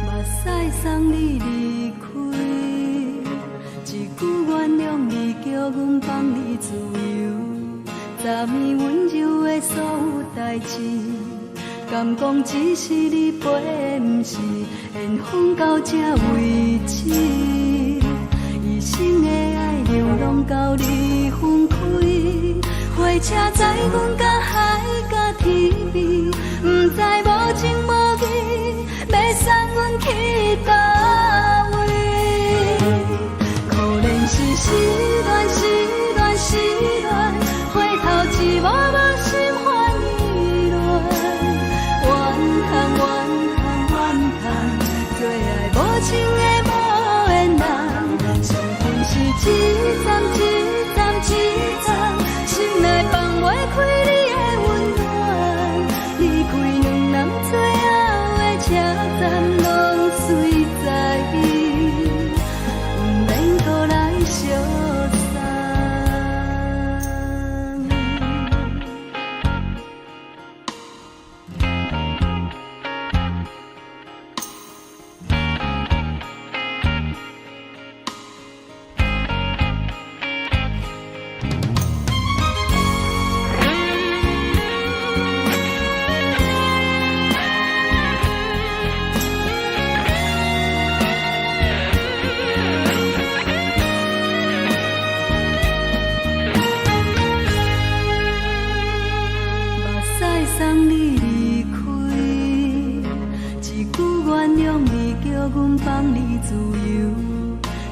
目屎送你離開，一句原諒你，叫阮放你自由。昨暝溫柔的所有代誌，敢講只是你陪的，毋是緣分到這為止。一生的愛流浪到你分開，火車載阮到海角天邊，毋知無情無義，欲送阮去佗位？可憐是失戀，失戀，失戀，回頭一幕幕心煩意亂。怨嘆，怨嘆，怨嘆，做愛無情的無緣人，傷心是一站一站一站，心內放。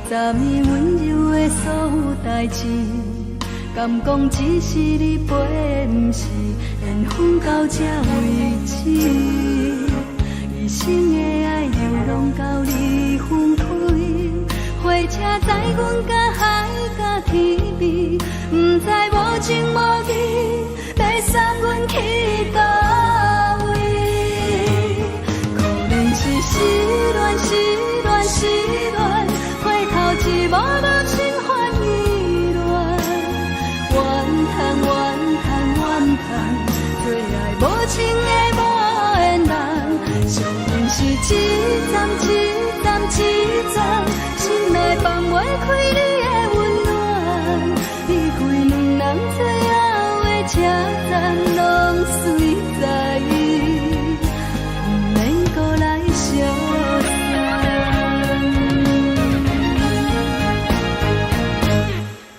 昨暝溫柔的所有代誌，敢講只是你陪，毋是緣分到這為止。一生的愛流浪到你分開，火車載阮甲海佮天邊，毋知無情無義欲送阮去佗位。可憐是失戀，失戀，失戀，回頭一幕幕心煩意亂，怨嘆怨嘆怨嘆，做愛無情的無緣人，相信是一站一站一站，心內放袂開你的溫暖，離開兩人最後的車站，攏隨在毋免閣來相送。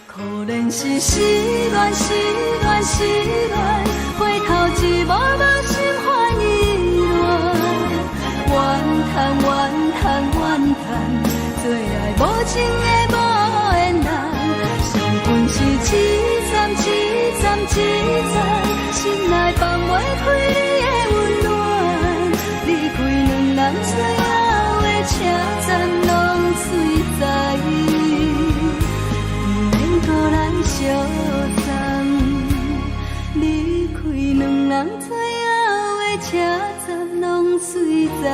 可憐是失戀，失戀，失戀，回頭一幕幕心煩意亂，怨嘆怨嘆怨嘆，做愛無情的無緣人，相分是一站一站一站，心內放袂開你的溫暖，離開兩人最後的車站，攏隨在毋免閣來相送。離開兩人最後的車站，攏隨在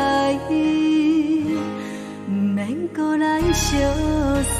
毋免閣來相送。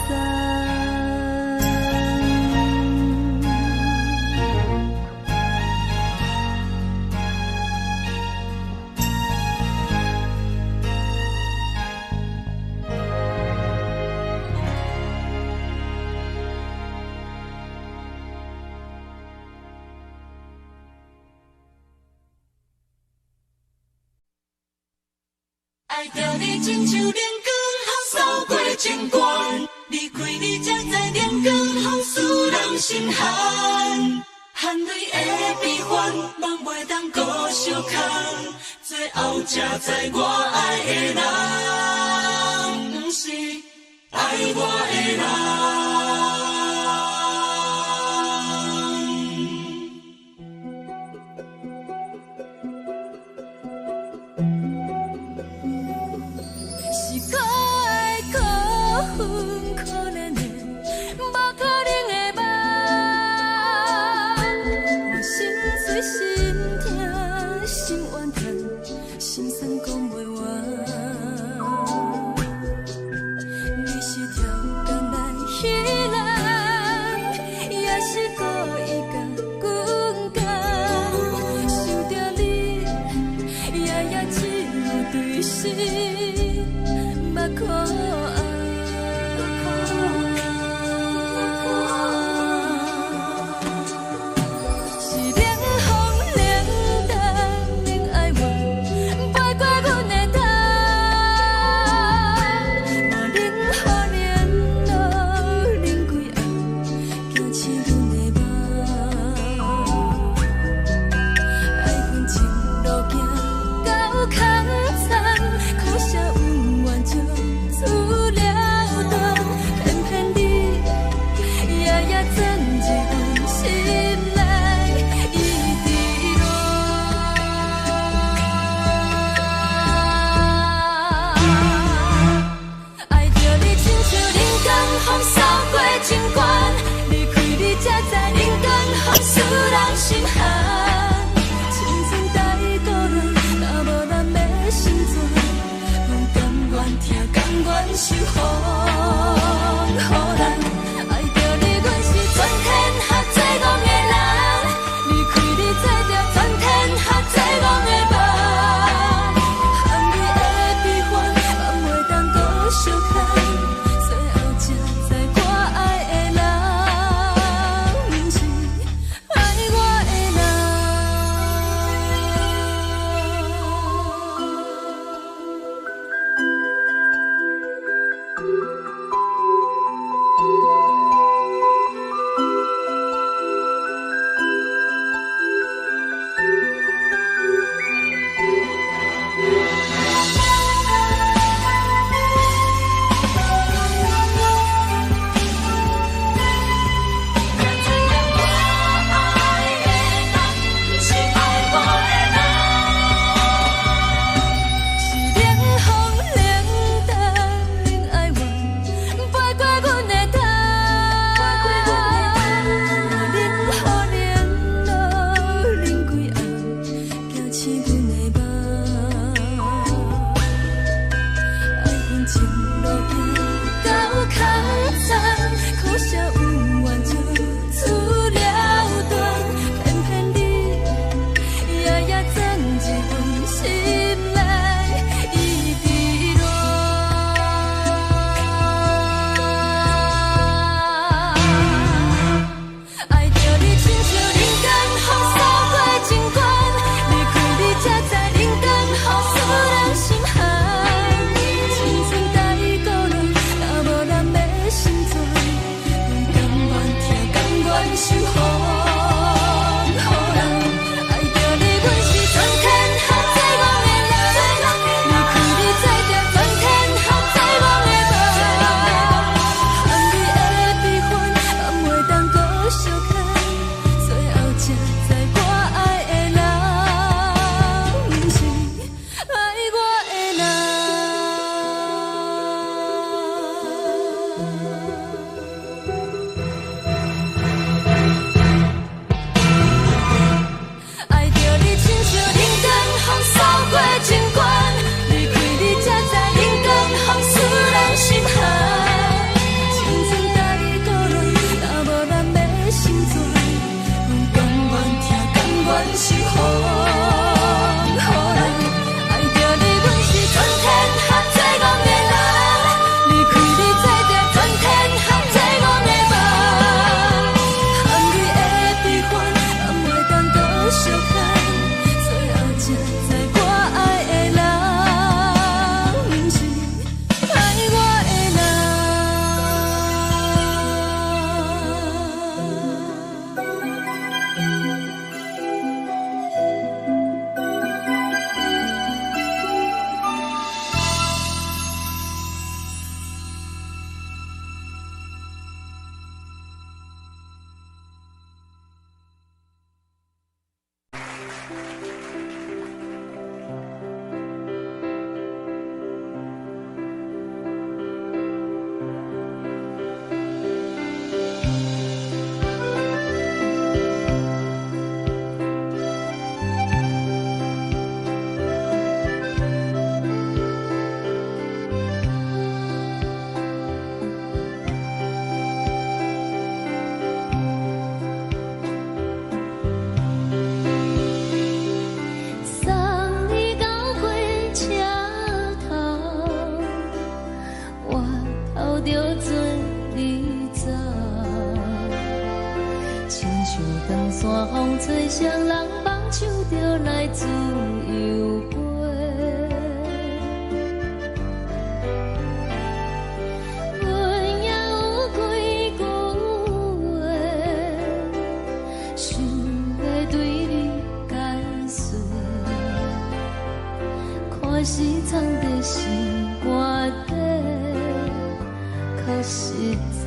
愛著你親像冷光予掃過情關，離開你才知冷光予使人心寒，汗淚的悲歡，夢袂當閣相空，最後才知我愛的人，毋是愛我的人。是可愛可恨可憐的，無可能的夢。我心碎心痛心怨嘆，心酸講袂完。你是超工來彼人，也是故意共阮講。想著你，夜夜只有對心目苦紅。是冷風冷淡冷哀怨，飛過阮的頭。無冷雨冷露冷規暗，驚醒阮的夢。愛恨情路行到空残，可惜恩怨就此了斷。偏偏你夜夜鑽入阮心內，一直亂。愛著你親像冷光予掃過情關，離開你才知受予予人。愛著你，阮是全天下最戇的人。離開你，做著全天下最戇的夢。含你的悲歡，嘛袂當閣相牽。最後才知我愛的人，毋是愛我的人。愛著你，親像冷光風掃過情關，離開你才知冷光風使人心寒。青春甲你討論，若無咱欲成全，阮甘願疼，甘願受予予人。愛著你，阮是全天下最戇的人，離開你做著全天下最戇的夢。含你的悲歡，嘛袂當閣相牽。最後才知我愛的人，毋是愛我的人。送你到火車頭，我頭著做你走。親像長山風吹，誰人放手就來自由飛。阮也有幾句話，想欲對你解說，看是藏佇心肝底，較實在。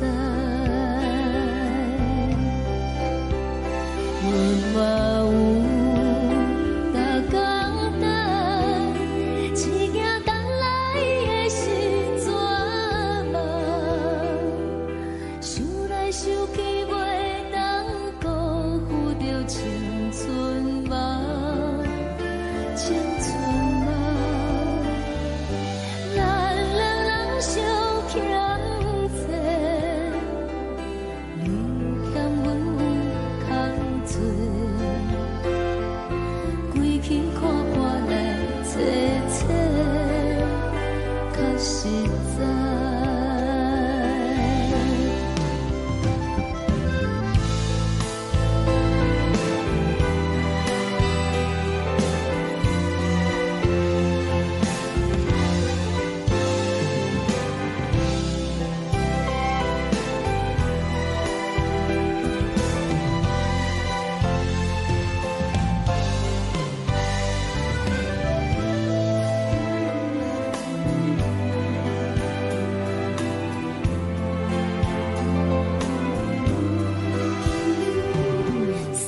阮嘛有逐工等，只驚等來的是绝望。想來想去，袂當辜負著青春夢，青春夢。咱兩人相欠債，你欠阮有空做，規氣看破來找找，較實在。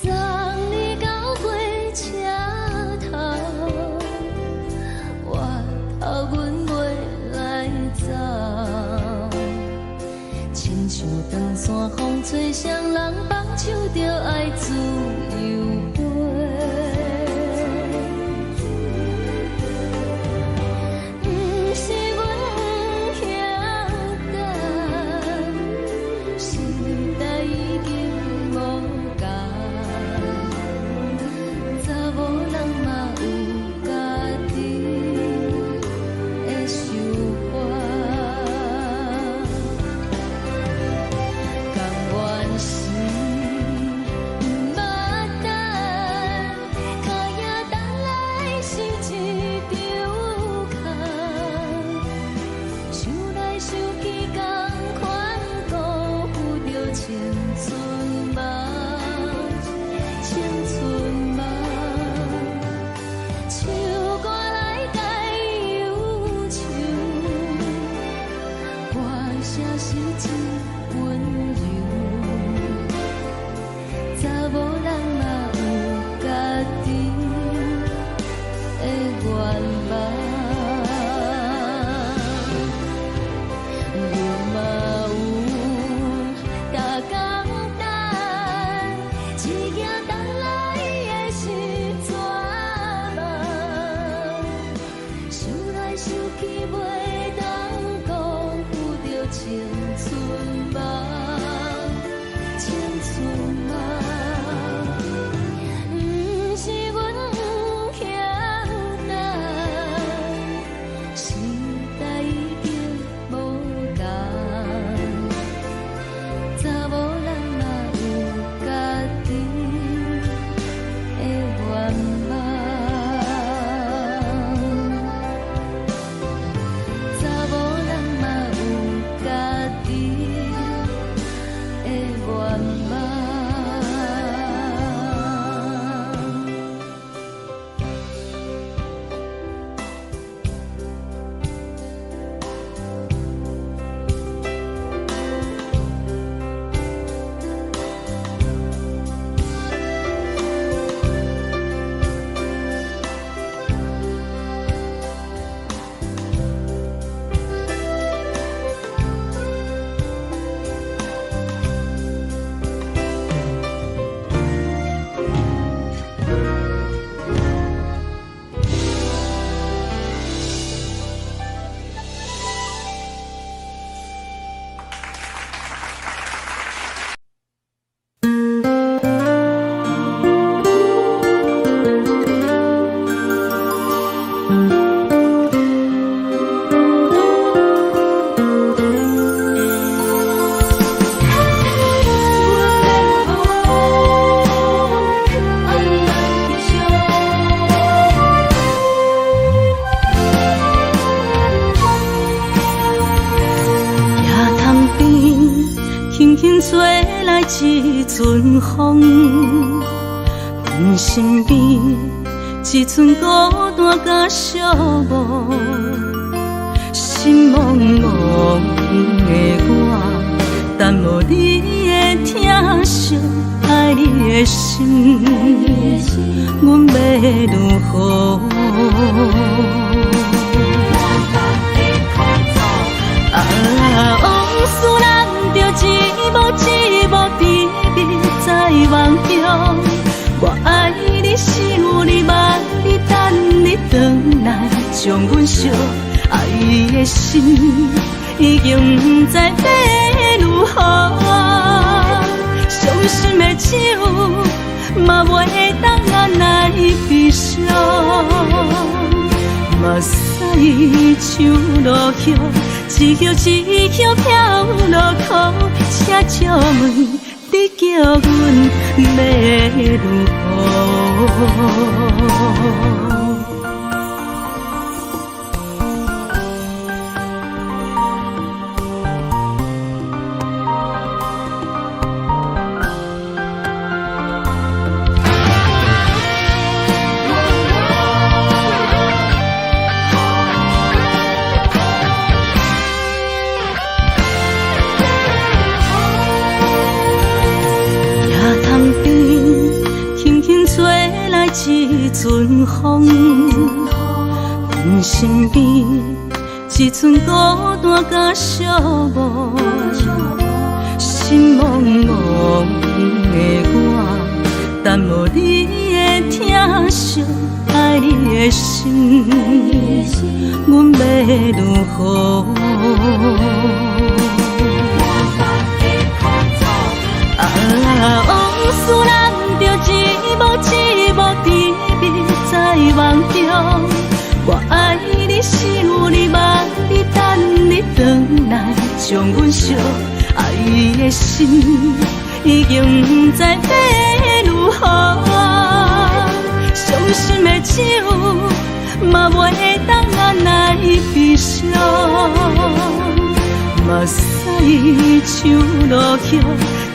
送你到火車頭，我頭阮袂來走。親像長山風吹，誰人放手就愛自由飛。毋是阮不曉等，時代已經無仝，查某人嘛有家己的想法。甘願是毋捌。一陣風，阮身邊一陣孤單佮寂寞，心茫茫的我，等無你的疼惜，愛你的心，阮欲如何？啊，往事難著一幕一幕甜蜜在夢中，我愛你，想你，望你，等你轉來，將阮惜愛的心已經不知欲如何，傷心的酒嘛袂當來悲傷。目屎像落雨，一葉一葉飄落苦，請借問你叫阮欲如何？一陣風，阮身邊一陣孤單佮寂寞，心茫茫的我，等無你的疼惜，愛你的心，阮欲如何？啊，往事難著一幕一幕甜蜜在夢中，我愛你，想你，望你，等你轉來，將阮惜愛的心已經不知欲如何，傷心的酒嘛袂當來悲傷。目屎像落雨，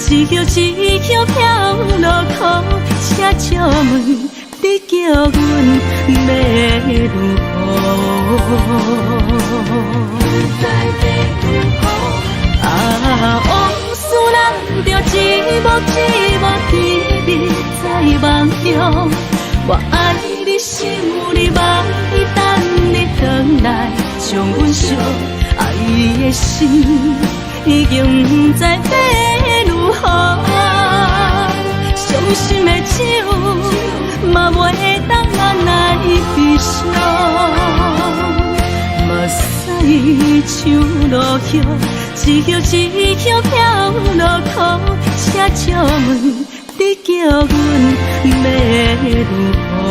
一葉一葉飄落苦，請借問你叫阮欲如何？啊，往事難著一幕一幕甜蜜在夢中，我愛你，想你，望你，等你轉來，將阮惜愛的心已經不知欲如何，傷心的酒嘛袂當來悲傷。目屎像落雨，一葉一葉飄落苦，請借問你叫阮欲如何？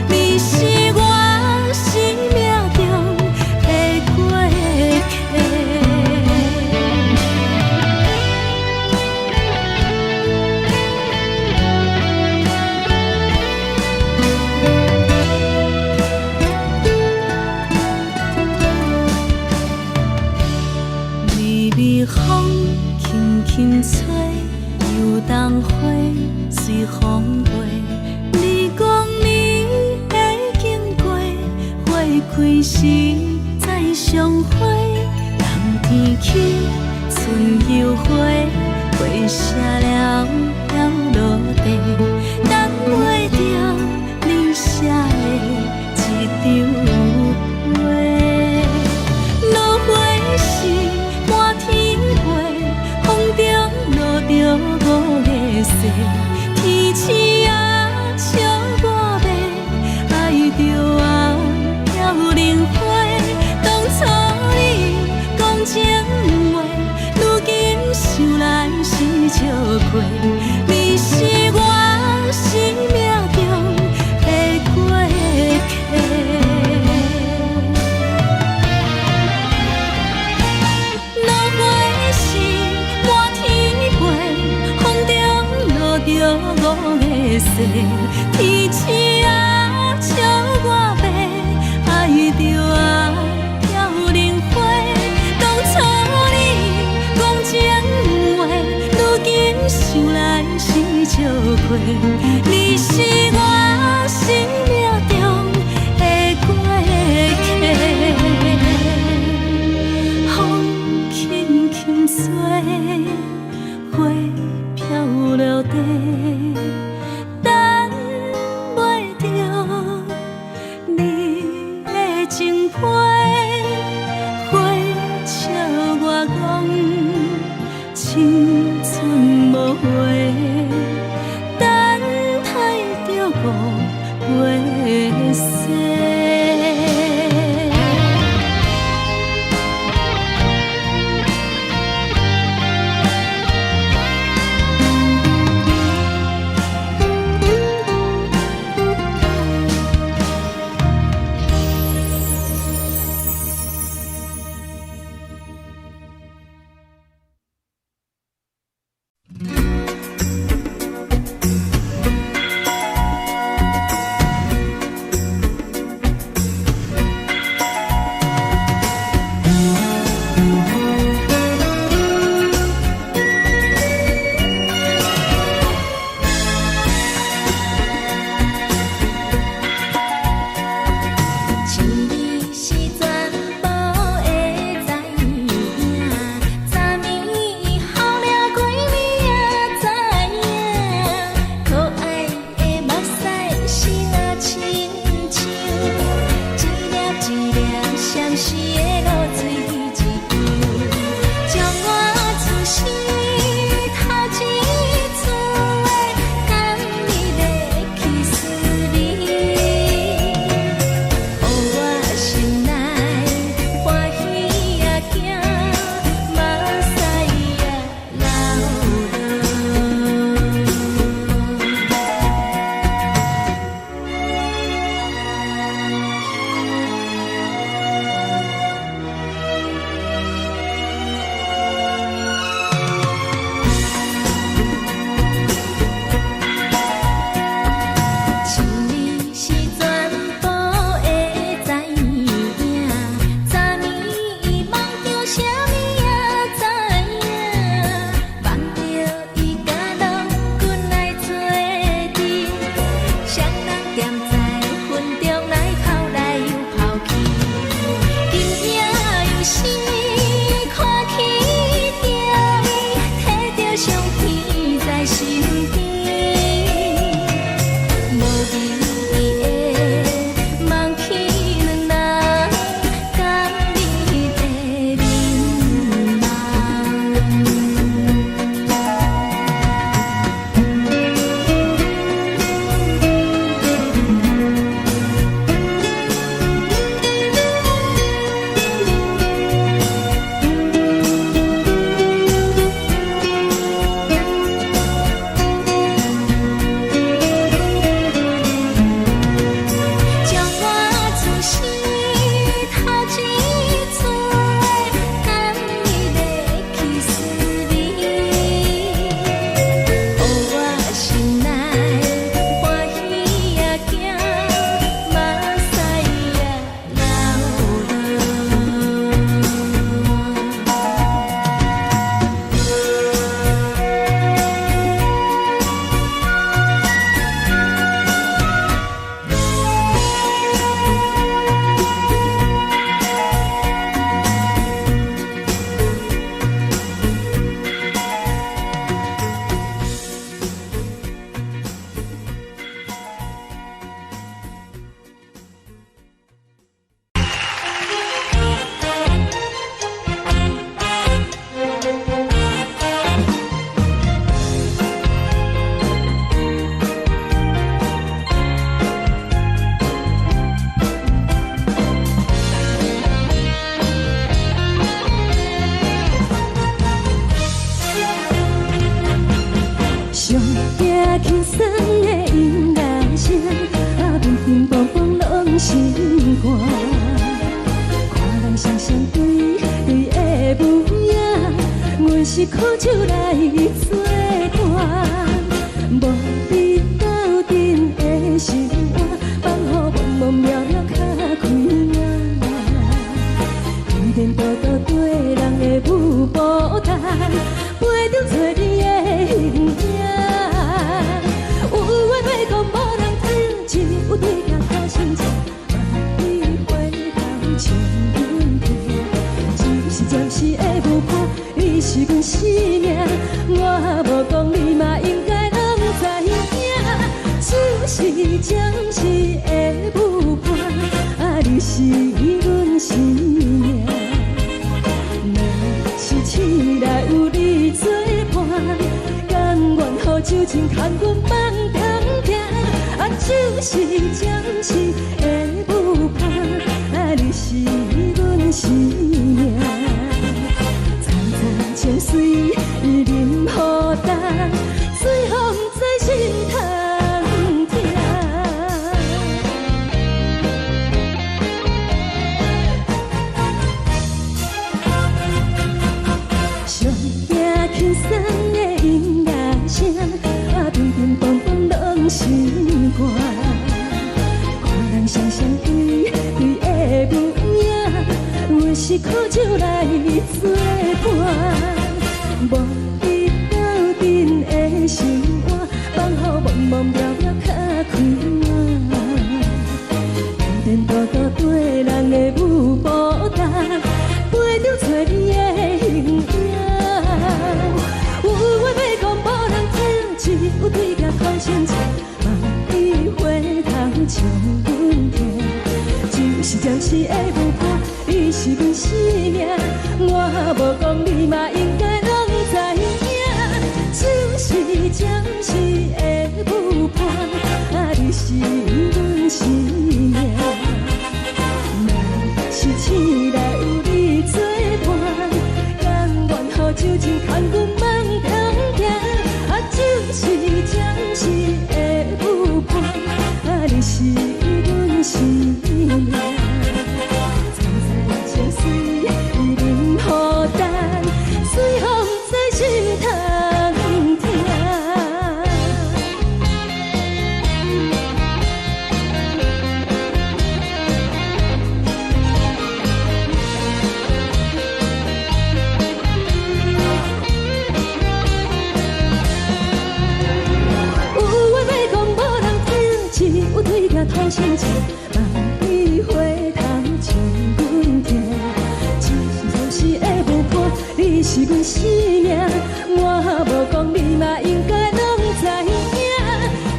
你是我開時再相會，冬天起，春又回，花謝了飄落地，等袂著你寫的這張批。落花時滿天飛，風中落著五个誓，天鼠仔笑我欲愛著啊飄零花。當初你講情話，如今想來是笑話。你是我生命中的過客。落花時滿天飛，風中落著五个誓，天鼠仔笑我欲愛著啊飄零花。當初你講情話，如今想來是笑話。你是我生命中的過客。風輕輕吹，花飄落地，等袂著你的情批。花笑我講青春無話，等待著五月雪。一日是全部會知影，昨暝予掠過你也知影，可愛的目屎是若親像一粒一粒閃爍的露水一樣，將我此生頭一次的甘蜜的去思味。予我心內歡喜也驚，目屎也流落。鬆的音樂聲，啊，乒乒乓乓攏心肝。看人雙雙對對的舞影，阮是苦酒來做伴，無比鬥陣的心肝，放予茫茫渺渺較開眼。天多多對人的舞步動，陪著找你的形影。有話欲講無人聽，只有對鏡看心情，望你回頭笑阮聽。只是暫時的舞伴，你是阮生命，我無講你嘛應該攏知影。只是暫時的舞伴，啊，你是阮生命。若是醒來有你做伴，甘願予酒精牽阮放通行。啊，只是暫時的舞伴，啊，你是阮生命。層層情水啉予乾，最予毋知心通疼。上驚輕鬆的音樂聲，啊，乒乒乓乓攏心肝。看人雙雙對對的舞影，阮是苦酒來做伴，無比鬥陣的心肝，放予茫茫渺渺較開眼。天多多對人的舞步動，陪著找你的形影。有話欲講無人聽，只有對鏡看心情，望你回頭笑阮聽。只是暫時的舞伴，你是阮生命，我無講你嘛應該攏知影。只是暫時的舞伴，啊，你是阮生命。若是醒來有你做伴，甘願予酒精牽阮放通行。啊，只是暫時的舞伴，啊，你是阮生命。層層情水啉予乾，最予毋知心通疼。有話欲講無人聽，只有對鏡吐心情，望你回頭笑阮聽。只是暫時的舞伴，你是阮生命，我無講你嘛應該攏知影。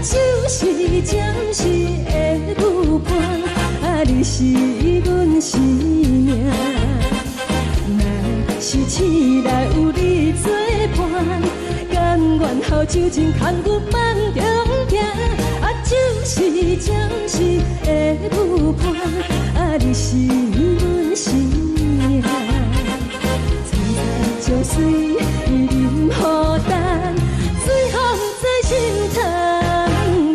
只是暫時的舞伴，啊，你是阮生命。若是醒來有你做伴，甘願予酒精牽阮放中行。啊，只是暫時的舞伴，啊，你是阮生命。層層情水啉予乾，最予毋知心通疼。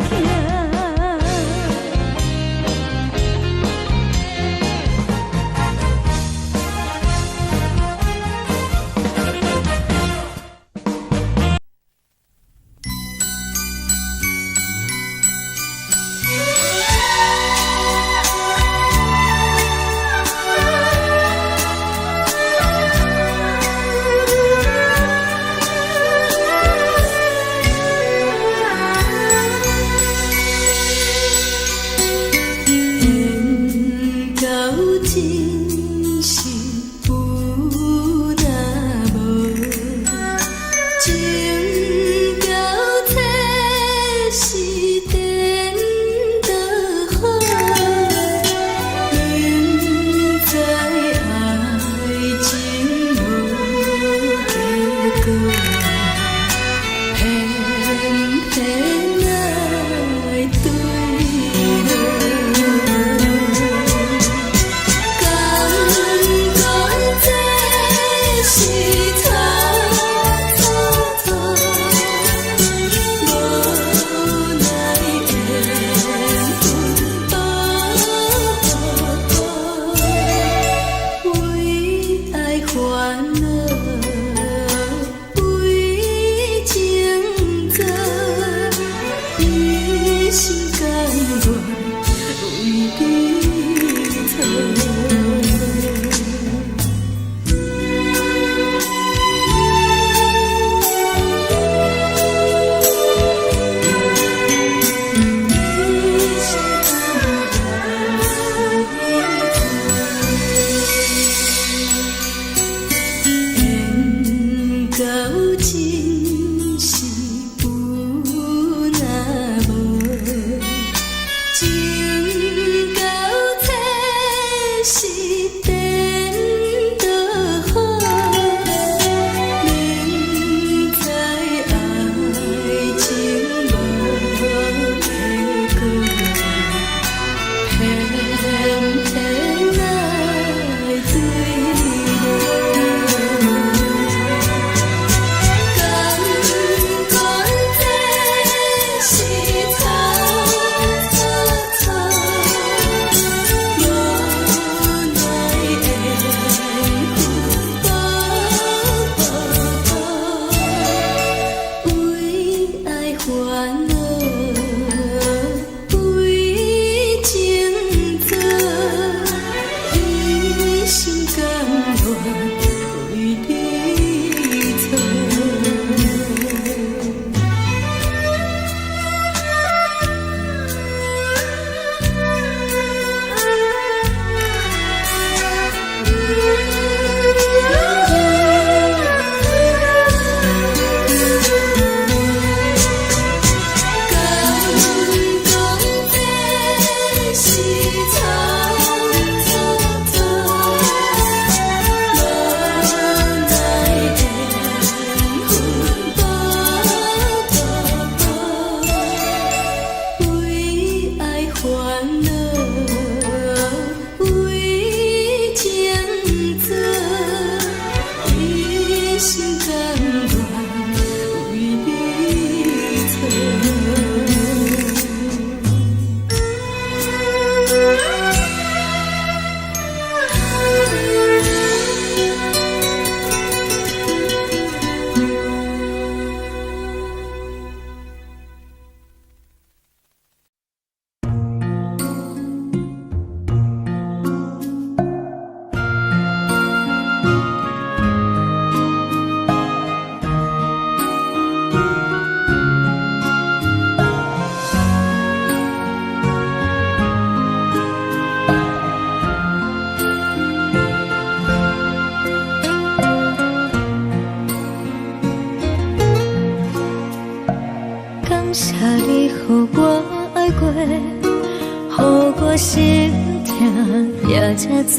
也遮濟，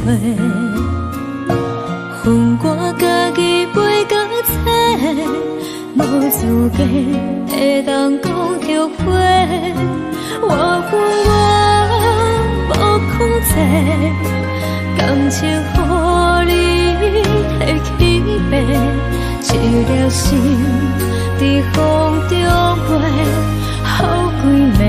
予我家己飞到找，無資格會當講後悔。我有我無控制，感情予你提去爬，一粒心佇風中飛，予幾暝。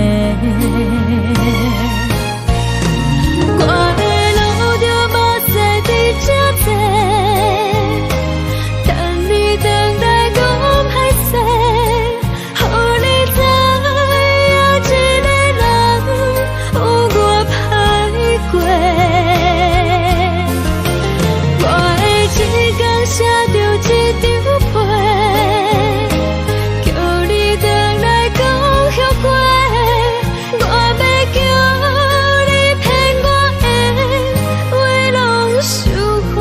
我會流著目屎佇這坐，等你轉來講歹勢，予你知影一个人有偌歹過。我會一工寫著一張批，叫你轉來講後悔。我欲叫你騙我的話攏收回。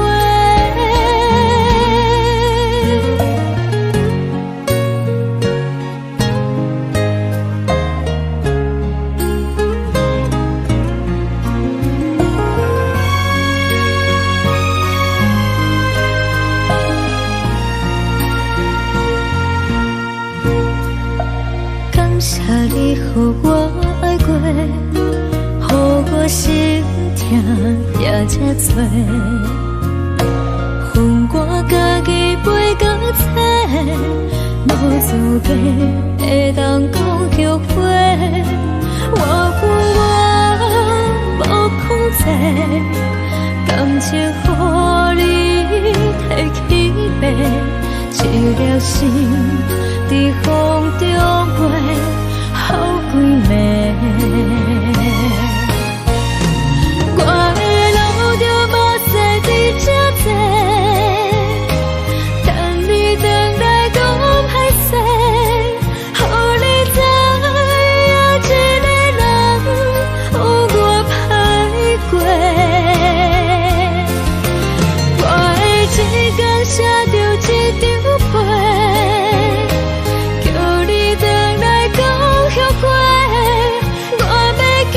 感謝你予我愛過，予我心疼也這濟，予我家己飛到找，無資格會當講後悔。我有我無控制，感情予你提去爬，一粒心佇風中飛，予幾暝。我會流著目屎佇這坐，等你轉來講歹勢，予你知影一個人有偌歹過。我會一工寫著一張批，叫你轉來講後悔。我欲叫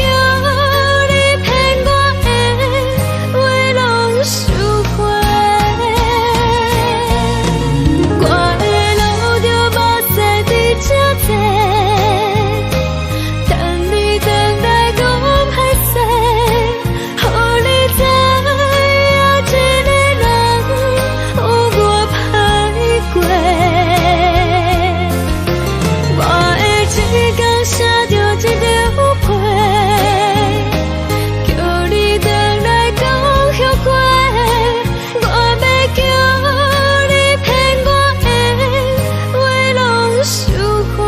你騙我的話攏收回。我會流著目屎佇這坐，等你轉來講歹勢，予你知影一個人有偌歹過。我會一工寫著一張批，叫你轉來講後悔。我欲叫你騙我的話攏收回。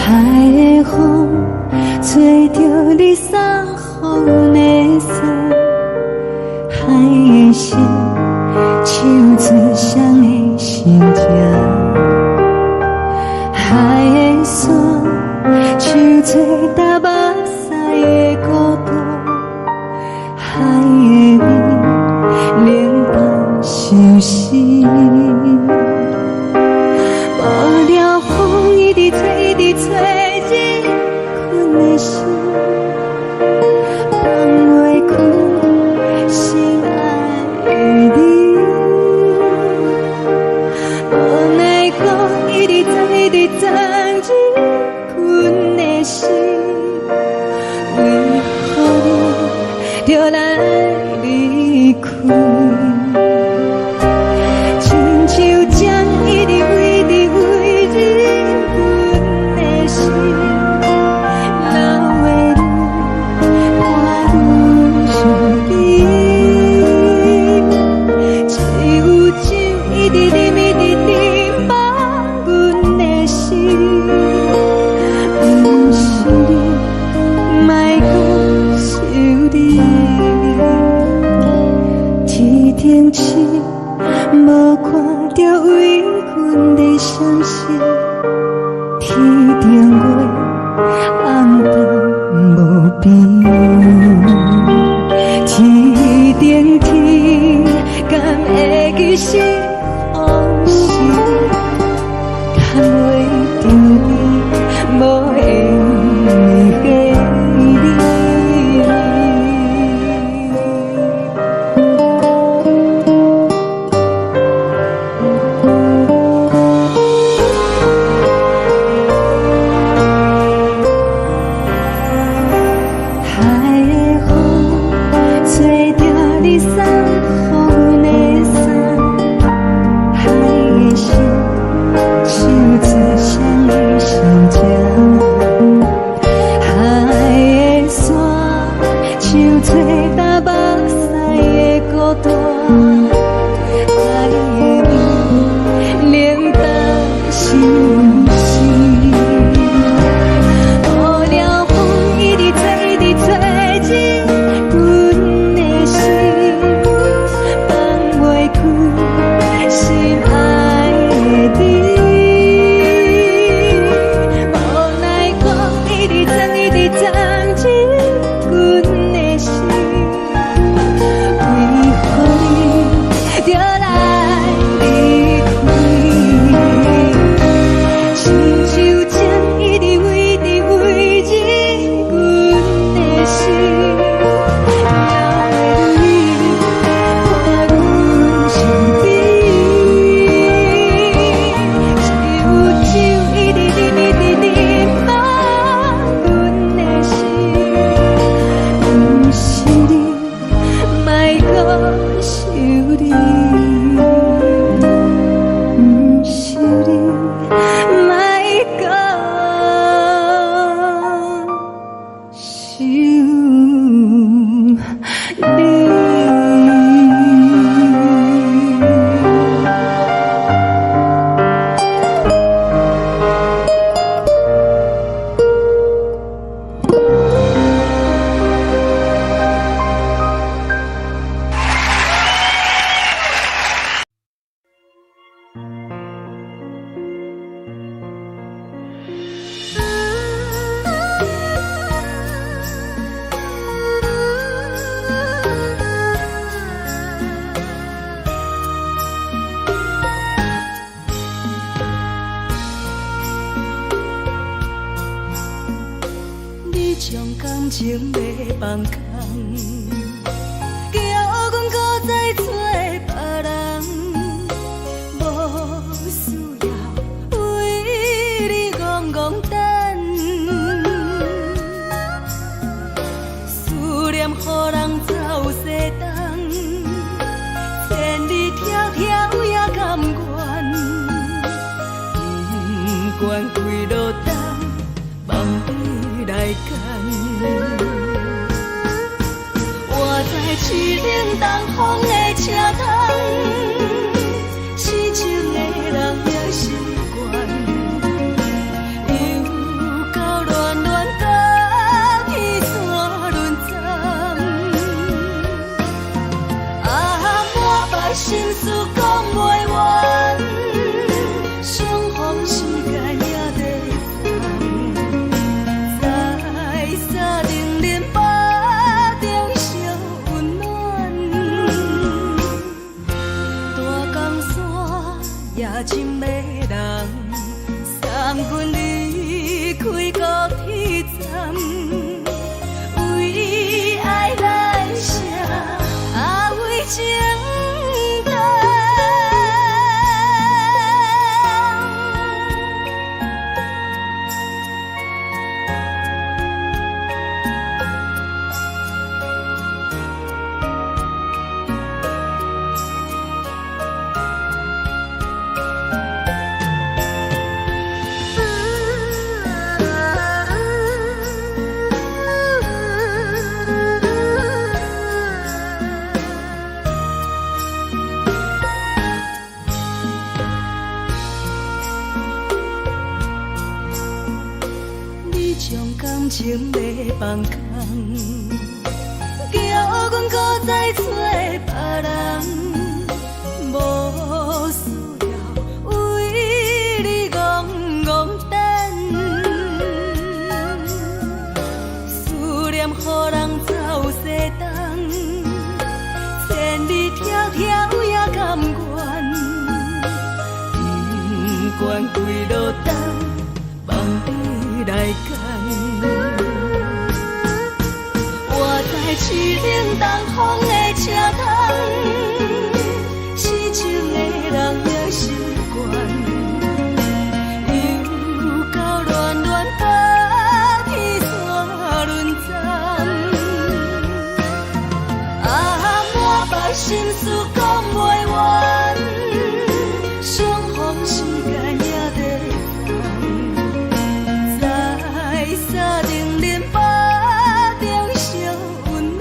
海的風吹著你送予的衫，海的心唱出誰的心情，海的山唱出流目屎的孤獨，海的味冷淡相思。無聊風一直吹，一直吹，入困的心，放袂開心愛的你。無奈何一直鑽，一直鑽入困的心，為何你著來離開？親像鳥一直飛，一直飛入阮的心，流的淚伴阮城市，無看著為阮的傷心。天頂月，暗淡無邊。天頂天，敢會記是予時？趁袂著你，無緣的你。海的風，吹著你送予阮的衫，海的心，唱出啥物心情？海的沙，像吹干目屎的孤單。海的味，冷淡心事。予了風一直吹，一直吹入阮的心，放袂開心愛的你。無奈何一直鑽，一直鑽入阮的心，為何你著來離開？親像情一直圍直圍入阮的心，留你伴阮身邊。只有酒一直啉，一直啉滿阮的心，毋是你，莫閣想你，毋是你，莫閣想你。你將感情欲放空，叫阮閣再找別人，無需要為你戇戇等，思念予人走西東，千里迢迢也甘願，不管幾落冬，望你來牽。我在凄冷東風的車窗，痴情的人也習慣，又到暖暖甲彼山轮转。啊，满腹心事講袂完，相逢時間也在等，在三重林腹中相溫暖。大江山也真迷人，送阮離開高鐵站，為愛來寫，啊為情等。你將感情欲放空，叫阮閣再找別人。曉也甘願，不管幾落冬，放你來揀。活在凄冷東風的車窗，痴情的人也習慣。又到暖暖冬天煞輪轉，啊，滿腹心事講袂完，相逢時間也短暫，在三重恁腹中相溫暖，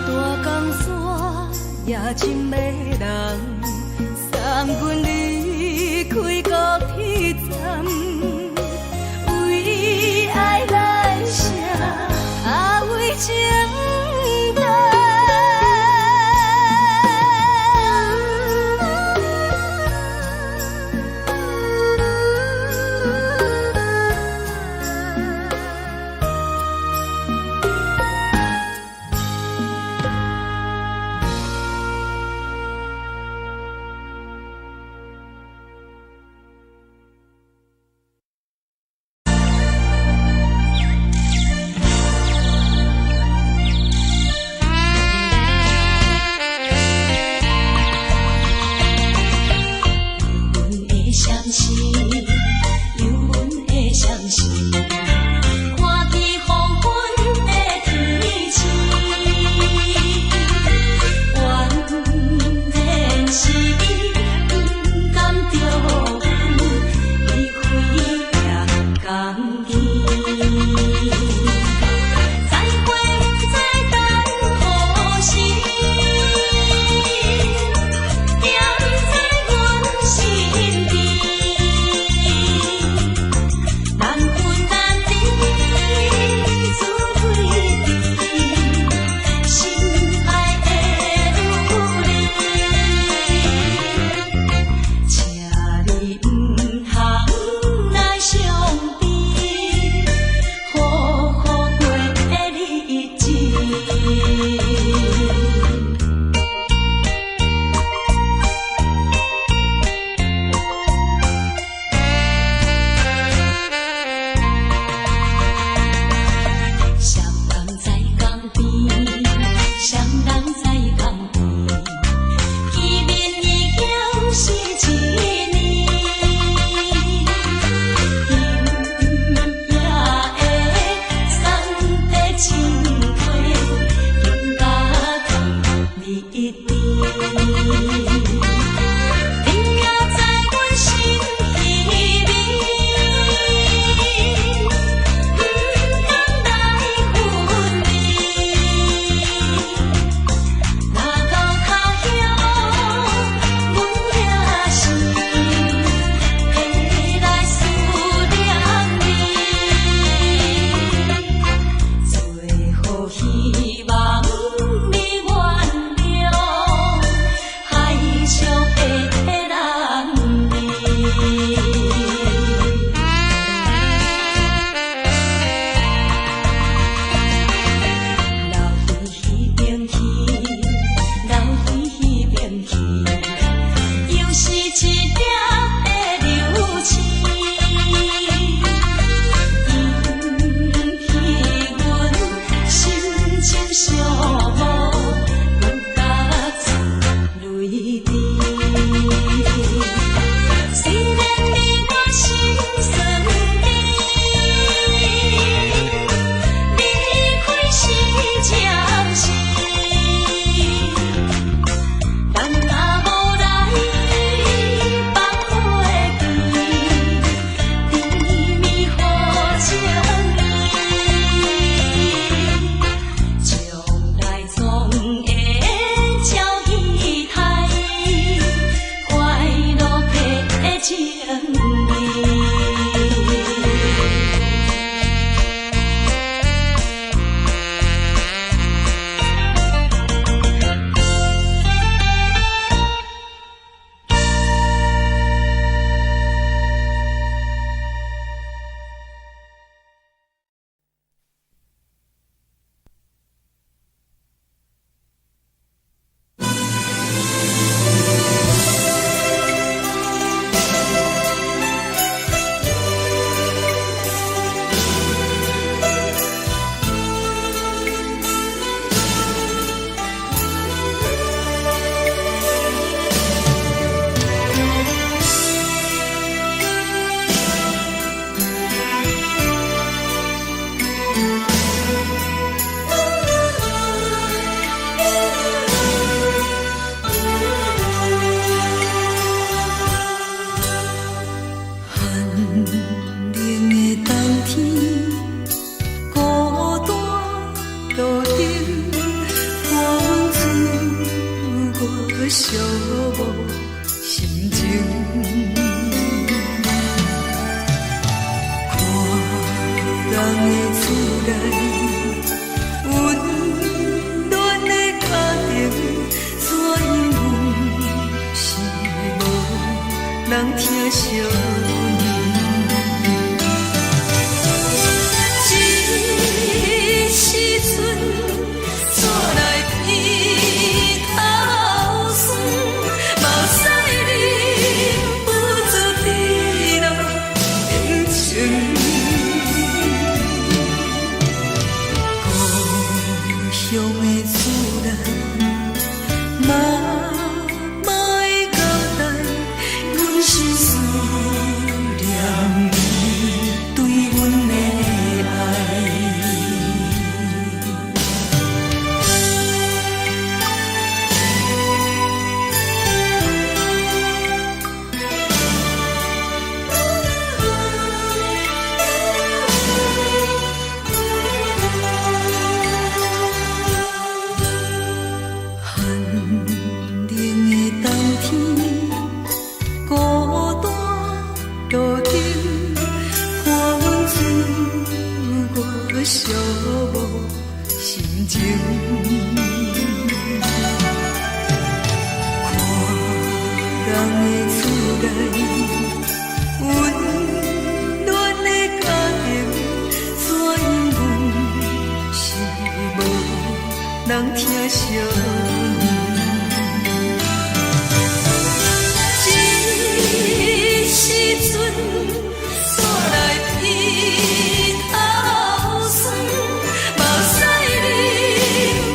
大江山也真迷人，送阮離開高鐵站，為愛來寫，啊為情等。阮的相思，有阮的相思，看见黃昏的天星，原來是伊不甘著阮離開也共去。再會不知等何時，惦在阮身邊，難分難離，滋味甜，心愛的女兒，請你毋通來傷悲，好好過日子。雙人在江邊，雙人在江邊，見面已經是一年。今夜的送的情話，更加甜蜜甜。你也在阮心彼邊，毋甘來分離。若到他鄉，阮也是會來思念你。最後希望你原諒海上的男兒。留彼彼邊去，留彼彼邊去，又是一粒的流星，引起阮心情寂寞，阮甲出淚滴。雖然你我心酸甜，離開是暫時，咱若無來放袂記，甜蜜好情意，將來路燈，伴阮自我寂寞心情。看人的厝內，溫暖的家庭，怎樣阮是無人疼惜阮。這時陣，煞來鼻頭酸，目屎忍不住滴落眼睛。故鄉的厝內，媽媽的交代，阮是思念你對阮的愛。寒冷的冬天，孤單路燈，伴阮自我寂寞心情。看人的厝內，溫暖的家庭，怎樣阮是無人疼惜阮。這時陣，煞來鼻頭酸，目屎忍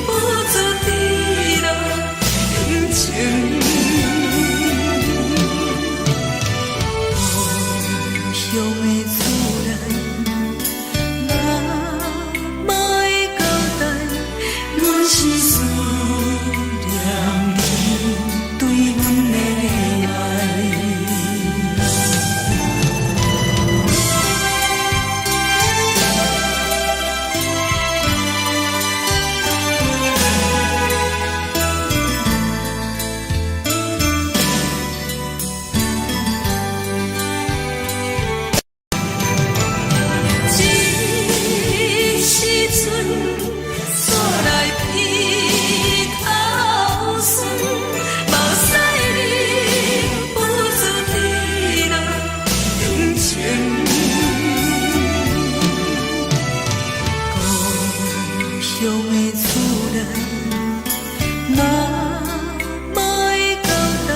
不住滴落眼睛。故鄉的厝內，媽媽的交代，阮是思念你對阮的愛。這時陣，煞來鼻頭酸，目屎忍不住滴落眼睛。故鄉的厝內，媽媽的交代，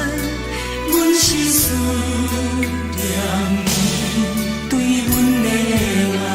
阮是思念你對阮的愛。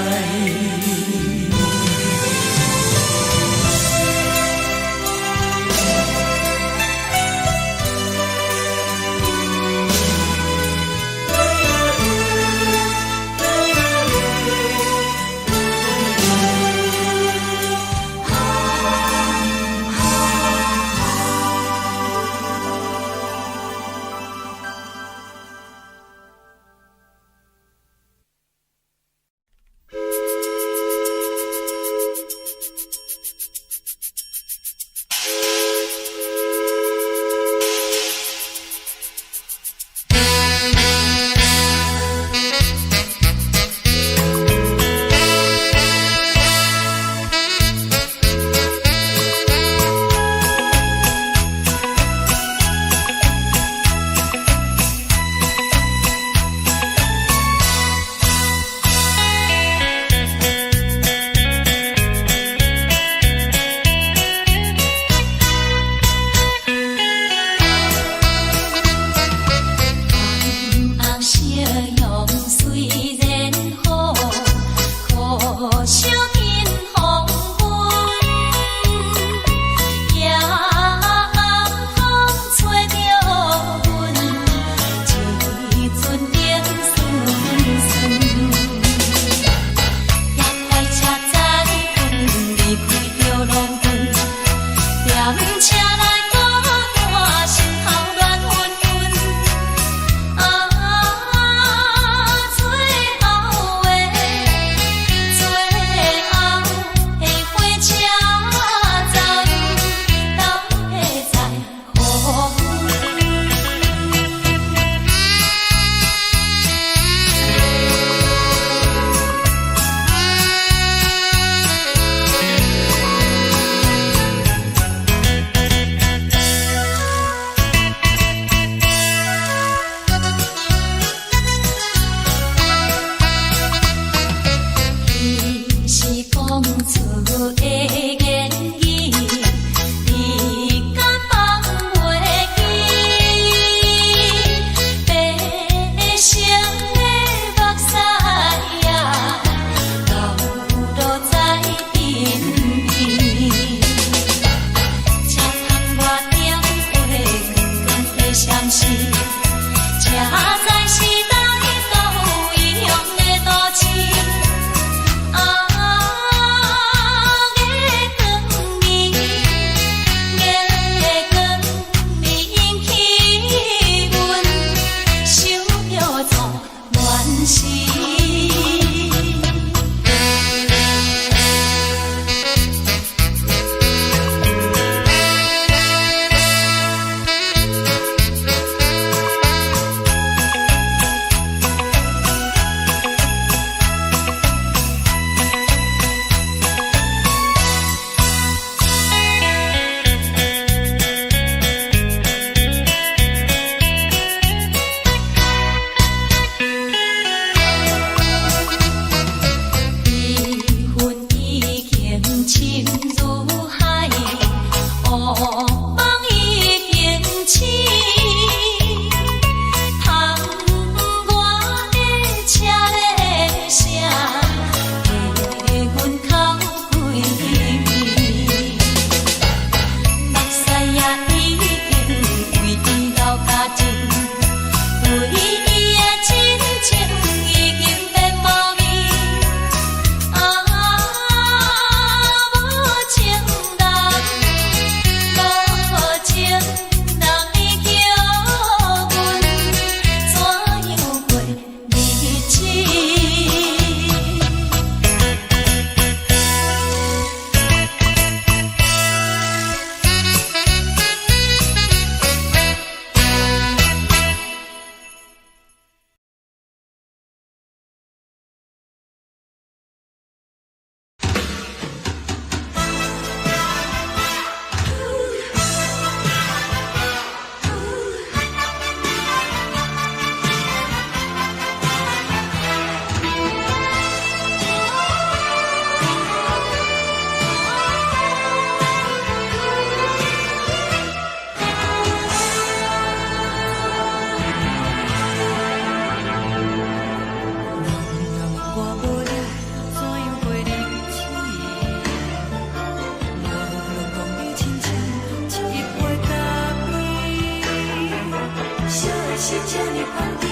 這呢香甜，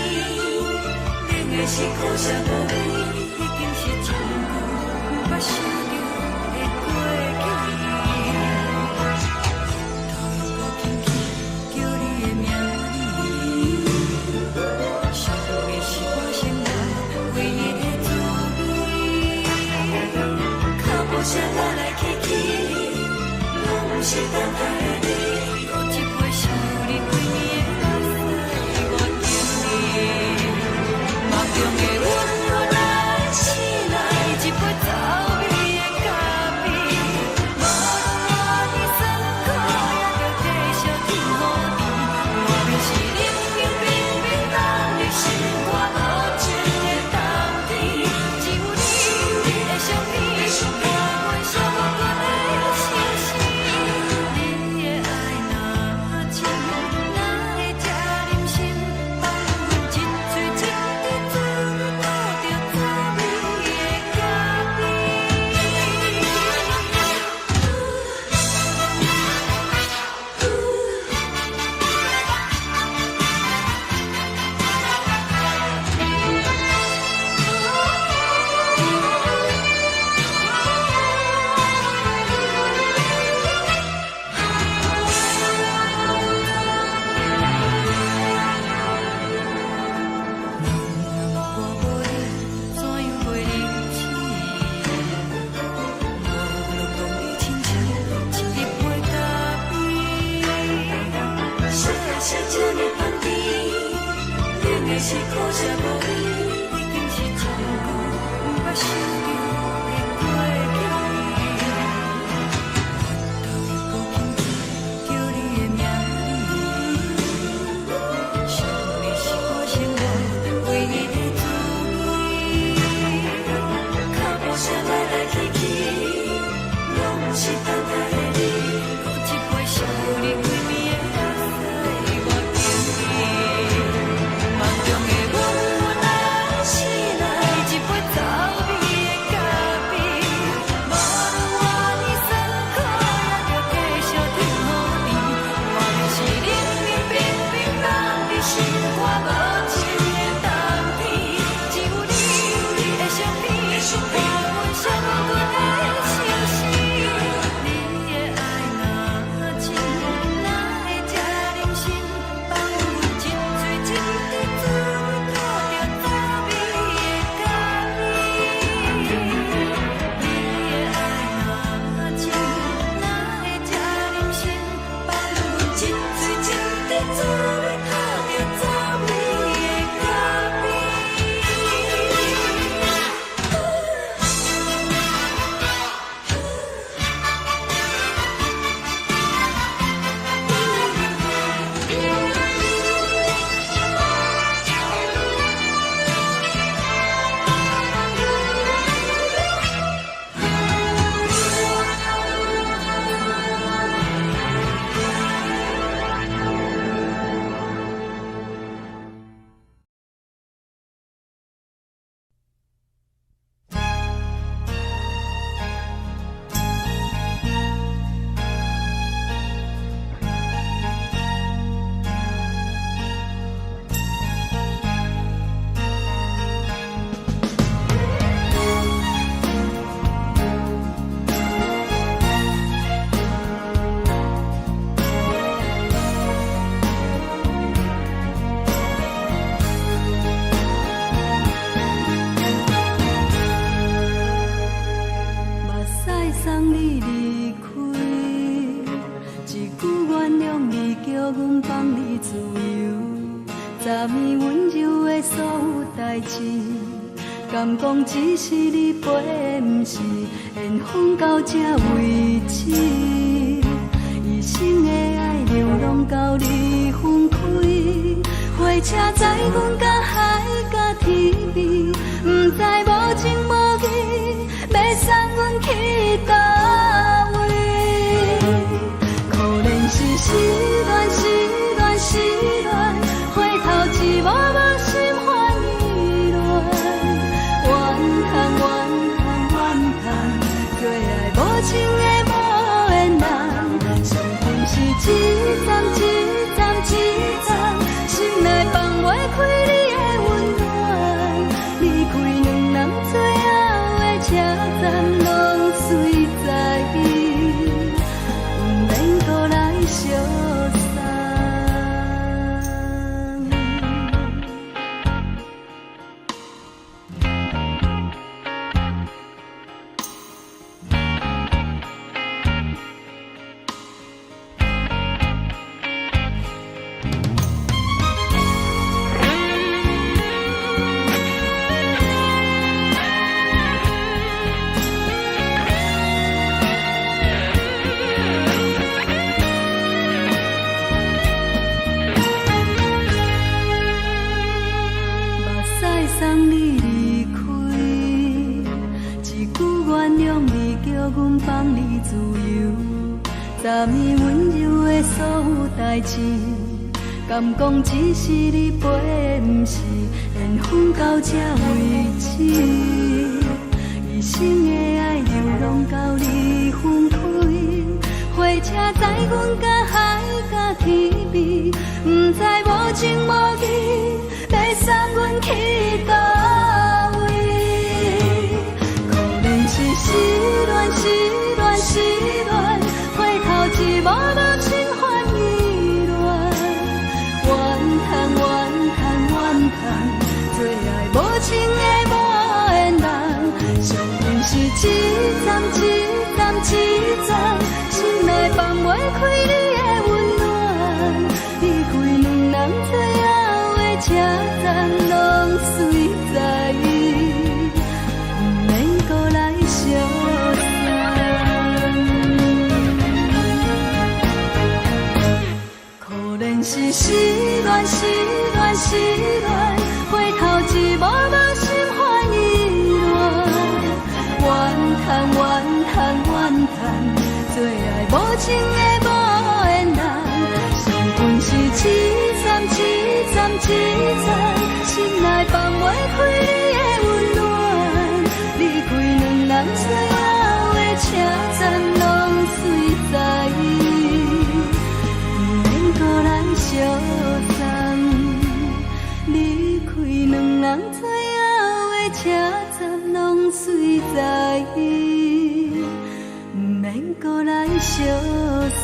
冷的是苦澀無味，已經是真久毋捌想著的過去。頭又閣輕輕叫你的名字，想的是我生活唯一的滋味。腳步聲來來去去，攏毋是等待的你。閣一杯想你規暝的目屎，我敬你。夢中的阮阮醒來，一杯走味的咖啡，無論偌尼酸苦，也著繼續天雨甜。外面是冷冷冰冰凍入心肝無情的冬天，只有你的相片，伴阮寂寞的相思。你的愛若深，哪會這忍心放阮一喙一滴滋味吐著滋味的咖啡？我無你，怎樣過日子？無論講你親像一杯咖啡，啥是這呢香甜？冷的是苦澀無味，已經是真久毋捌想著的過去。頭又閣輕輕叫你的名字，想的是我生活唯一的滋味。腳步聲來來去去，攏毋是等待的你。閣一杯想你規暝的目屎，我敬你。夢中的阮阮醒來，一杯走味的咖啡，無論偌尼酸苦，也著繼續天雨甜。外面是冷冷冰冰凍入心肝無情的冬天，只有你的相片，伴阮寂寞的相思。你的愛若深，哪會這忍心放阮一喙一滴滋味吐著滋味的咖啡？你的愛若深，哪會這忍心放阮一喙一滴滋味吐著滋味的咖啡？目屎送你離開，一句原諒你，叫阮放你自由。昨暝溫柔的所有代誌，敢講只是你陪的，毋是緣分到這為止。一生的愛流浪到你分開，火車載阮甲海甲天邊，毋知無情無義，欲送阮去佗位？可憐是失戀，失戀，失戀，回頭一幕幕心煩意亂。怨嘆，怨嘆，怨嘆，最愛無情的無緣人，傷心是一站一站一站，心內放。相送。目屎送你离开，一句原谅你，叫阮放你自由。昨暝温柔的所有代誌，敢講只是你陪的，毋是緣分到這為止。一生的愛流浪到你分開，火車載阮甲海甲天邊，毋知無情無義，欲送阮去佗位？可憐是失戀，失戀，失戀，回頭一幕幕心煩意亂。怨嘆怨嘆怨嘆，做愛無情的無緣人，相信是一站一站一站，心內放袂開你的溫暖。離開兩人最後的車站，攏隨在，毋免閣來相送。可憐是失戀，失戀，失戀，回頭一幕幕心煩意亂。怨嘆怨嘆怨嘆，做愛無情的無緣人，相信是一站一站一站，心內放袂開你的溫暖。離開兩人最後的車站，攏隨在，毋免閣來相送。離開兩人最後的車站，攏隨在，毋免閣來相送。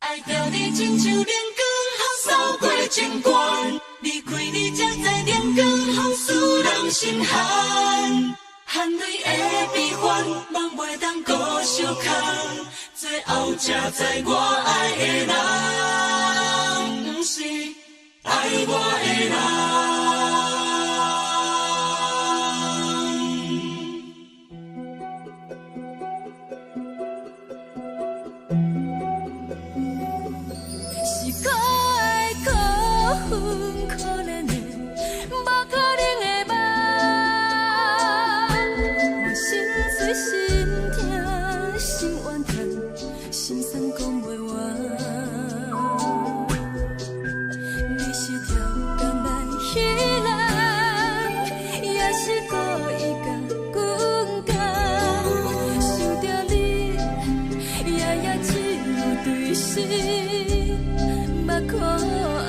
愛著你親像冷光予掃過情關，離開你才知冷光予使人心寒，含淚的悲歡，夢袂當閣相空，最後才知我愛的人，毋是愛我的人。是可愛可恨可憐的，無可能的夢。我心碎心痛心怨嘆，心酸講袂完。你是超工來彼人，也是故意共阮講。想著你，夜夜只有對心目苦紅。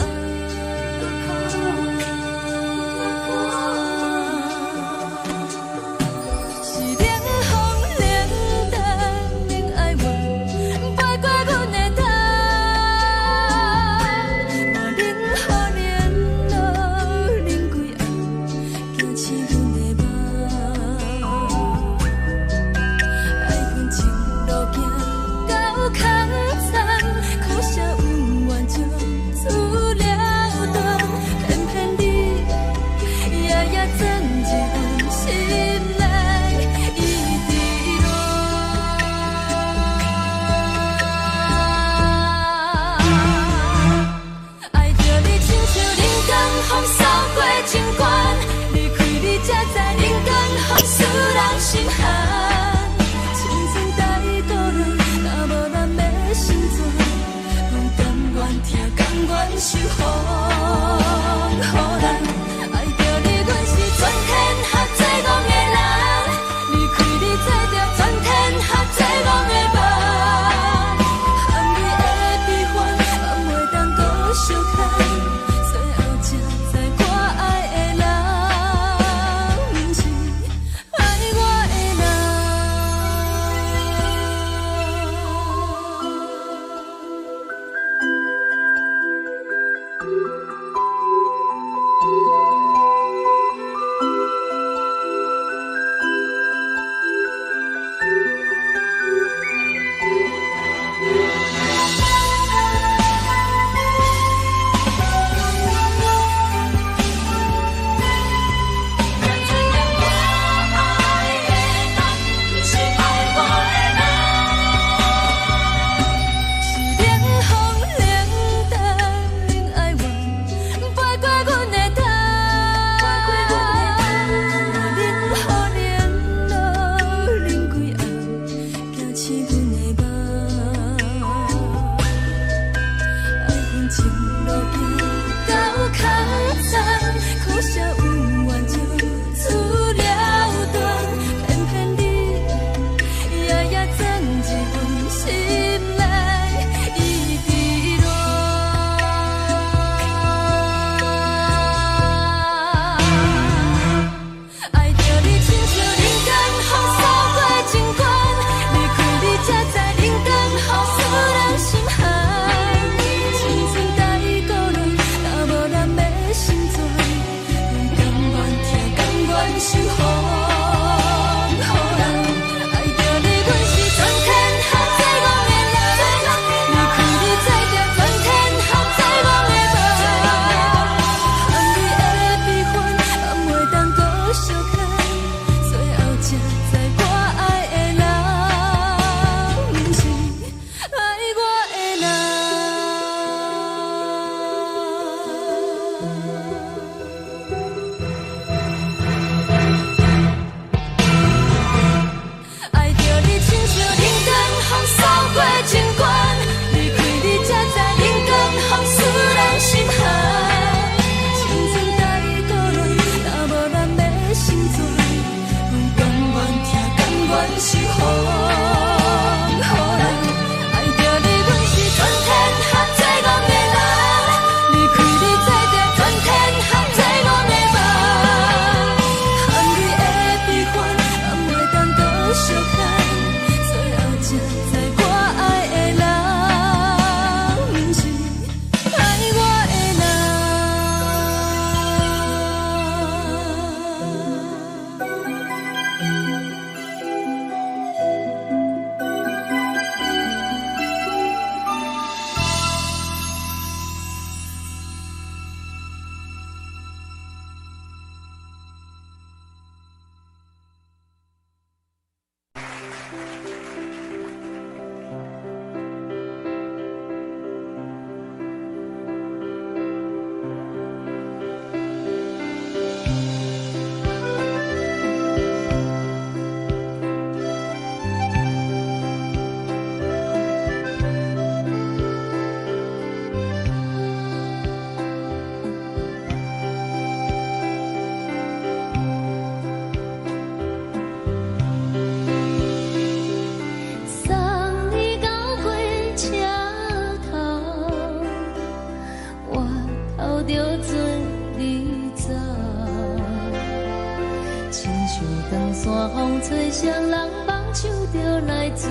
山風吹，誰人放手就來自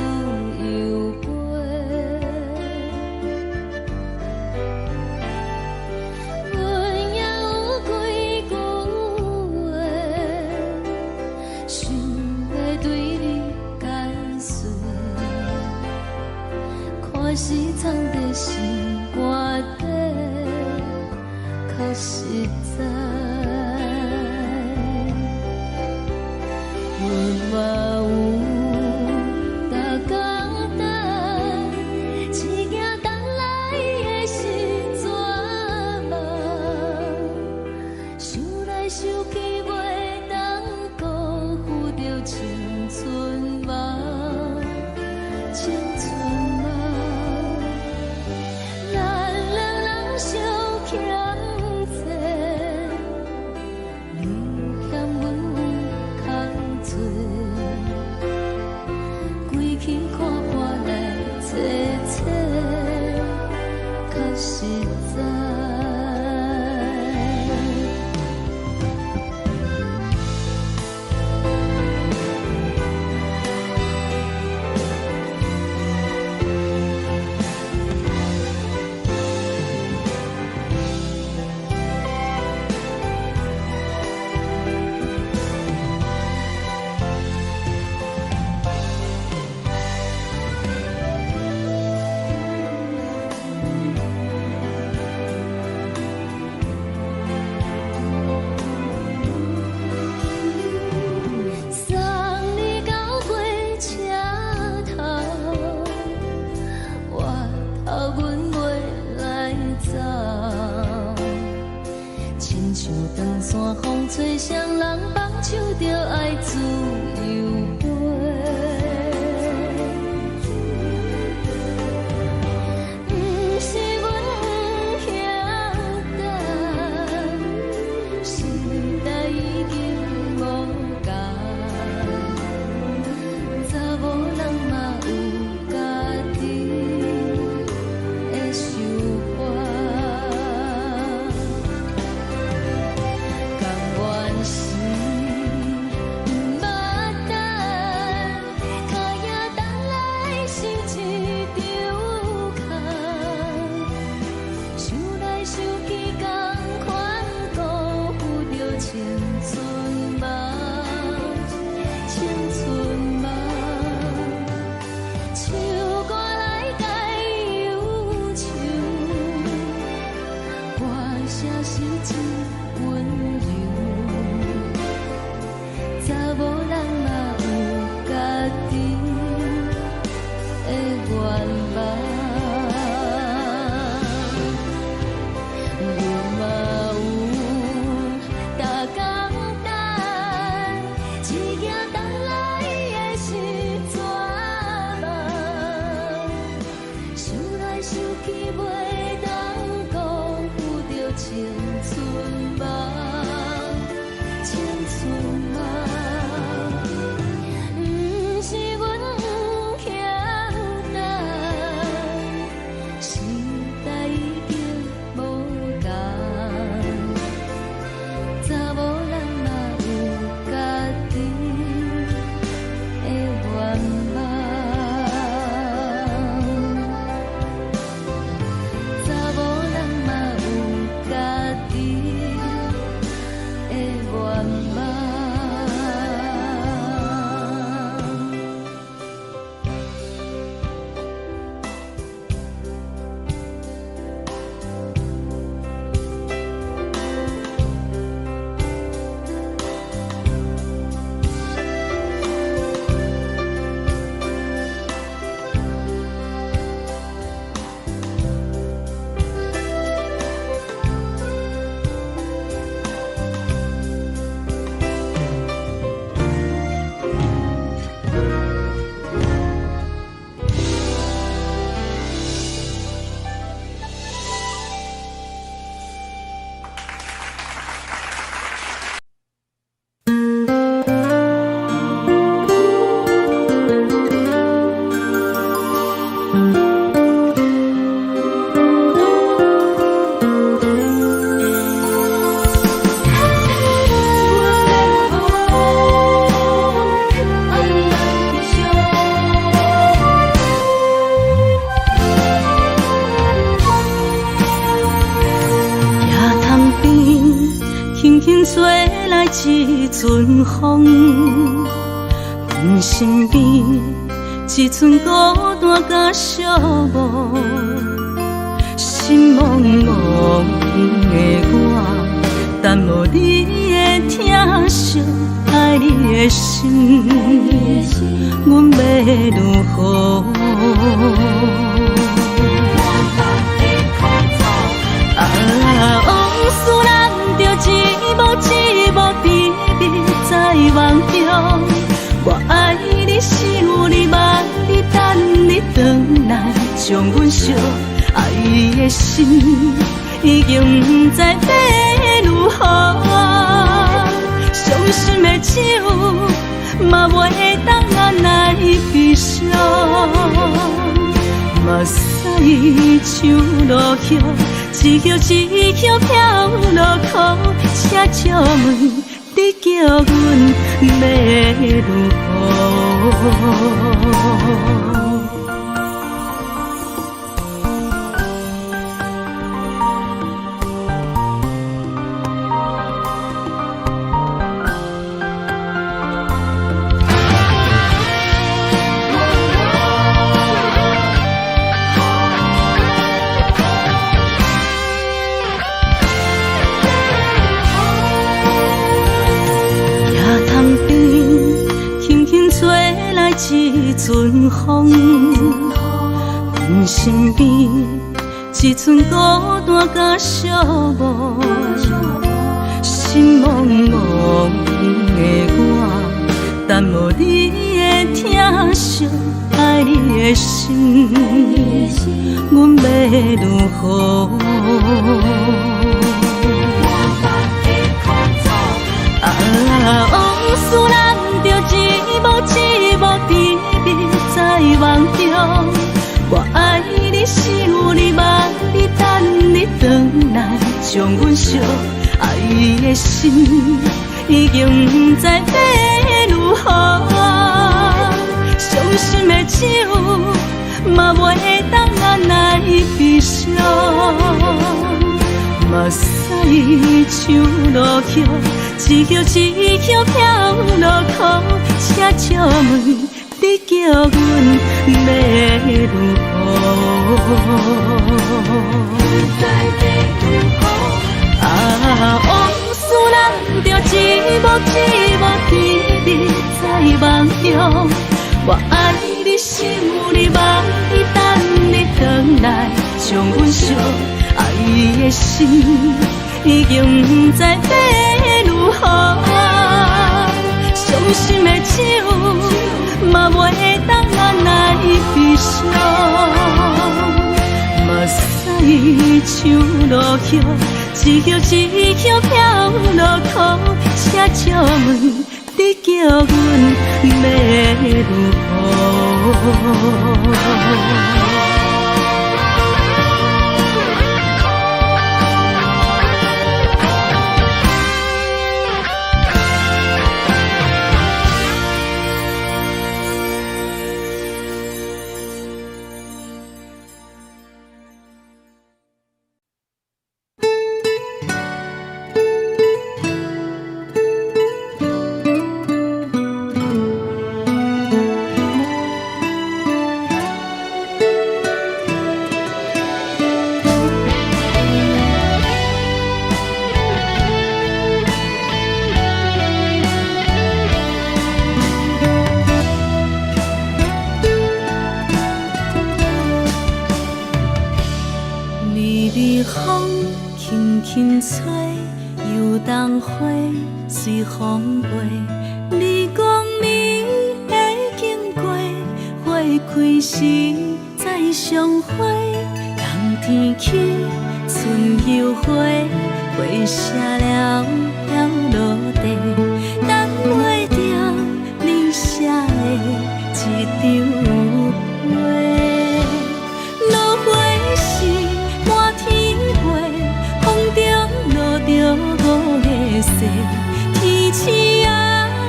由飛。阮也有幾句話，想欲對你解說，看是藏佇心肝底，較實在。阮嘛有逐工等，只驚等來的是絕望。想來想去，袂當辜負著青春夢，青春夢。咱兩人相欠債，你欠阮空濟，規氣看破來揣揣，較實在。送你到火車頭，我頭阮袂來走。親像長山風吹，誰人放手就愛自由飛。毋是阮不曉等，時代已經無仝，查某人嘛有家己的想法。甘願是毋捌等，輕吹來一陣風，阮身邊一陣孤單佮寂寞，心茫茫的我，等無你的疼惜，愛你的心，阮欲如何？啊，往事難著一幕一幕甜蜜在夢中，我愛你，想你，望你，等你轉來，將阮惜愛的心已經毋知欲如何，傷心的酒嘛袂當來悲傷，目屎像落葉，一葉一葉飄落苦，請借問你叫阮欲如何？一陣風，阮身邊一陣孤單佮寂寞，心茫茫的我，等無你的疼惜，愛你的心，阮欲如何？啊，往事難著一幕一幕甜蜜在夢中，我愛你，想你，望你，等你轉來，將阮惜愛的心已經毋知欲如何，傷心的酒嘛袂當來悲傷，目屎像落葉，一葉一葉飄落苦，請借問你叫阮欲如何？啊，往事難著一幕一幕甜蜜在夢中，我愛你，想你，望你，等你轉來，將阮惜愛的心已經毋知欲如何，傷心的酒嘛袂當來悲傷，目屎像落葉，一葉一葉飄落苦，請借問你叫阮欲如何？微微風輕輕吹，油桐花隨風飛。你講你會經過，花開時再相會。冬天起，春又回，花謝了飄落地，等袂著你寫的這張批。落花是滿天飛，風中落著五个雪，天鼠仔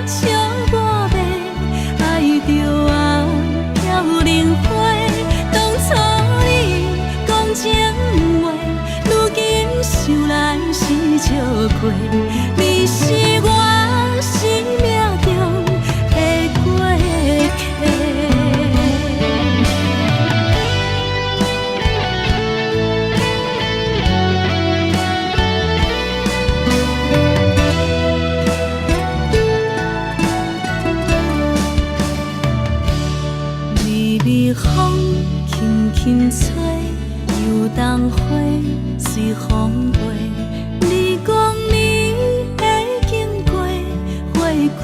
笑我欲愛著啊飄零花。當初你講情話，如今想來是笑虧。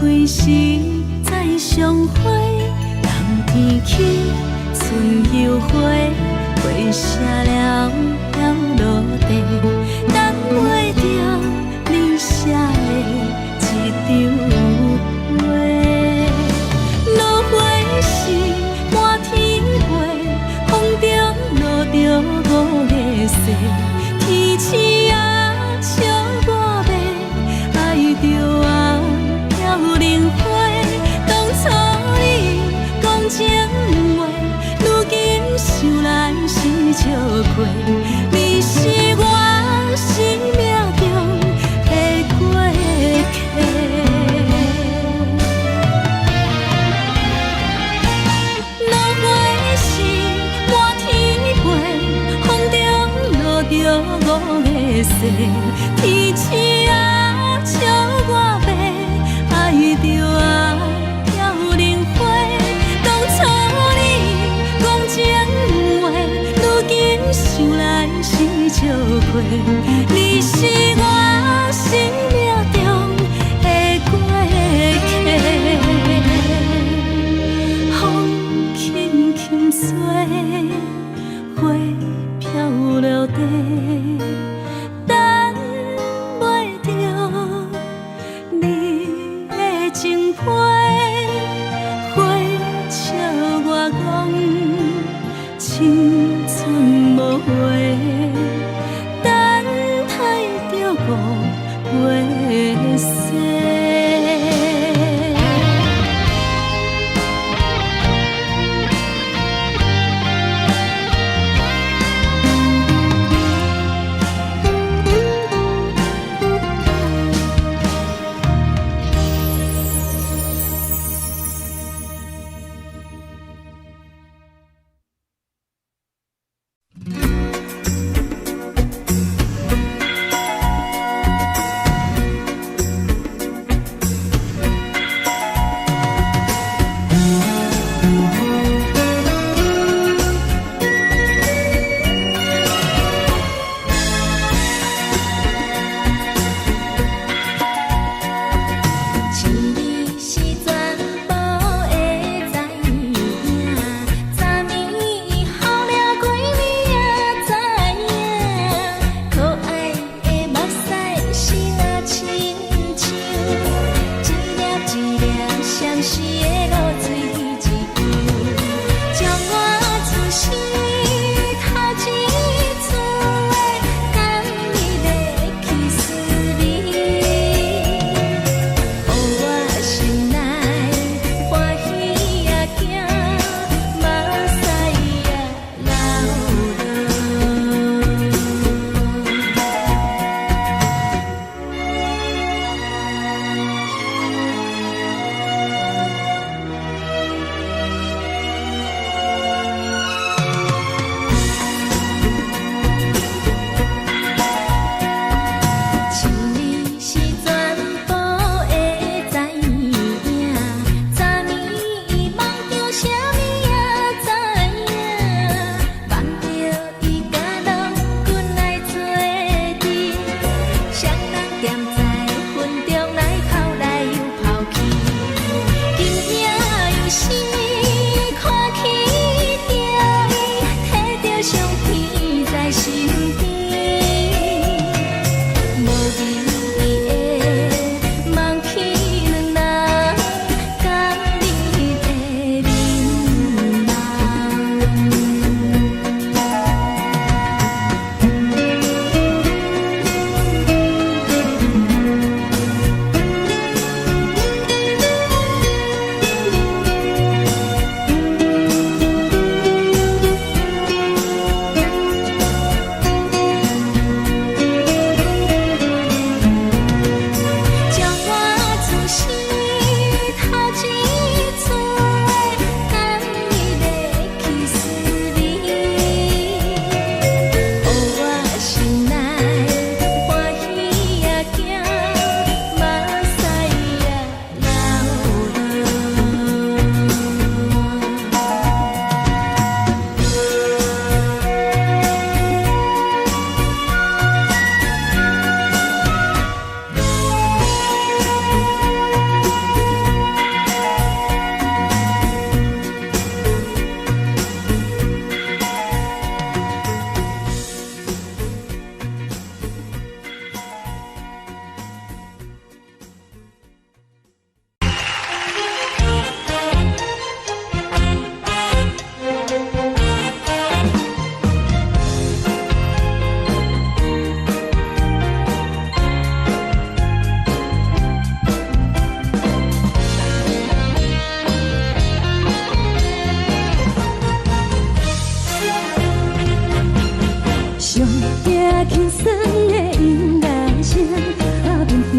開時再相會，冬天起春又回，花謝了飄落地，等袂著你寫的這張批。落花時滿天飛，風中落著五个誓，天鼠仔笑我欲，愛著啊飄零花。當初你講情話，如今想來是笑虧，你是我生命中的過客。落花時滿天飛，風中落著五个誓，天鼠仔笑我欲，愛著啊飄零花。當初你講情話，如今想來是笑虧，你是我生命中的過客。風輕輕吹，花飄落地，等袂著你的情批，花笑我講青春無話，等待著五月雪。一年是全部會知影，昨暝雨了幾暝也知影，可愛的目屎是若親像一粒一粒相思的露水一樣，將我此生頭一次的甘蜜的去思味。予我心內歡喜也驚，目屎也流落。一年是全部會知影，昨暝夢著啥物也知影，望著伊佮郎君來做陣，雙人踮在雲中來跑來又跑去，今夜又是看起著伊，提著相片在身邊。無言的望去兩人甘蜜的面貌。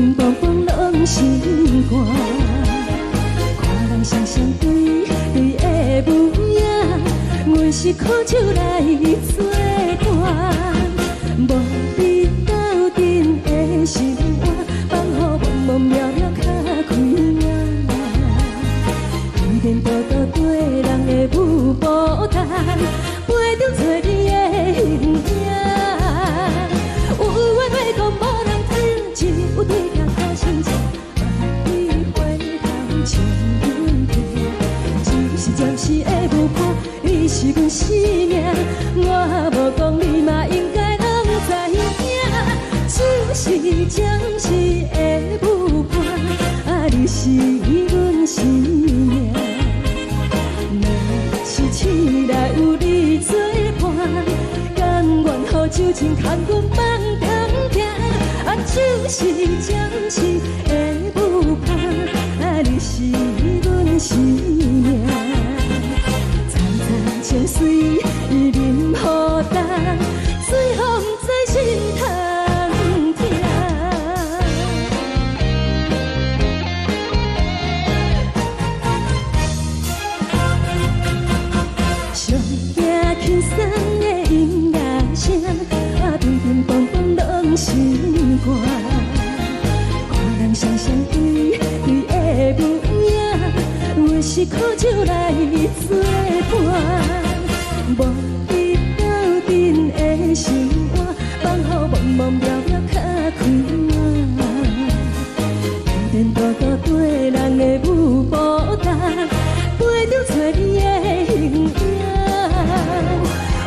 乒乓乓攏心肝。看人双雙對對的舞影，阮是苦酒來做伴，無你鬥陣的心肝，放予茫茫渺渺較開眼。彼電倒倒綴人的舞步動，陪著找你的形影。有話欲講無人聽，只有對鏡苦心情，萬里回頭唱阮聽。只是暫時的舞伴，你是阮生命，我無講你嘛應該攏知影。只是暫時的舞伴，啊，你是阮生命。若是醒來有你作伴，甘願予酒精牽阮放中行。啊，只是暫時的舞伴，啊，你是阮生命。層層情水伊啉予乾，最予毋知心通疼。上驚輕鬆的音樂聲，啊，乒乒乓乓攏心肝。看人雙雙對對的舞影，阮是苦酒來做伴，無你鬥陣的心肝，放予茫茫渺渺較開眼。電倒倒綴人的舞步動，陪著找你的形影。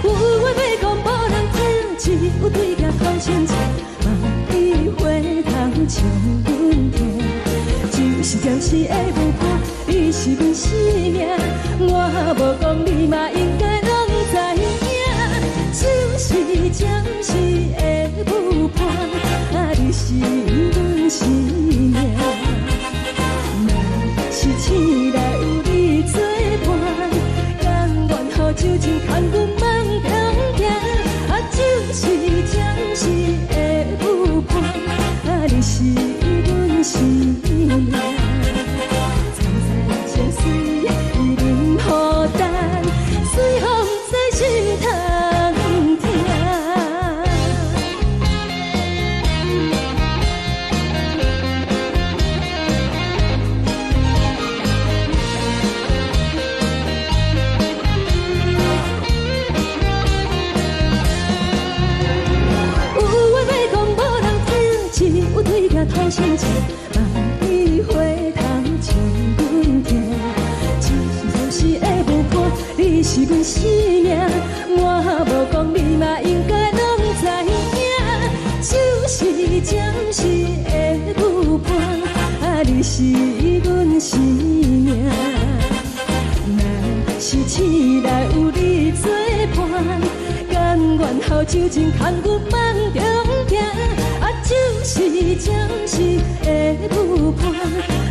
有話欲講無人聽，只有對鏡苦心情，萬里回頭唱阮聽。只是暫時的舞伴，你是阮生命，我無講你嘛應該攏知影。只是暫時的舞伴，啊，你是阮生命。若是醒來有你作伴，甘願予酒精牽阮放中行。啊，只是暫時的舞伴，啊，你是阮生命。層層情水伊啉予乾，最予毋知心通疼。有話欲講無人聽，只有對鏡吐心情，萬里回頭唱阮聽。只是暫時的舞伴，你是阮生命，我無講你嘛應該攏知影。只是暫時的舞伴，啊，你是阮生命。若是醒來有你作伴，甘願予酒精牽阮放中行。啊，只是暫時的舞伴，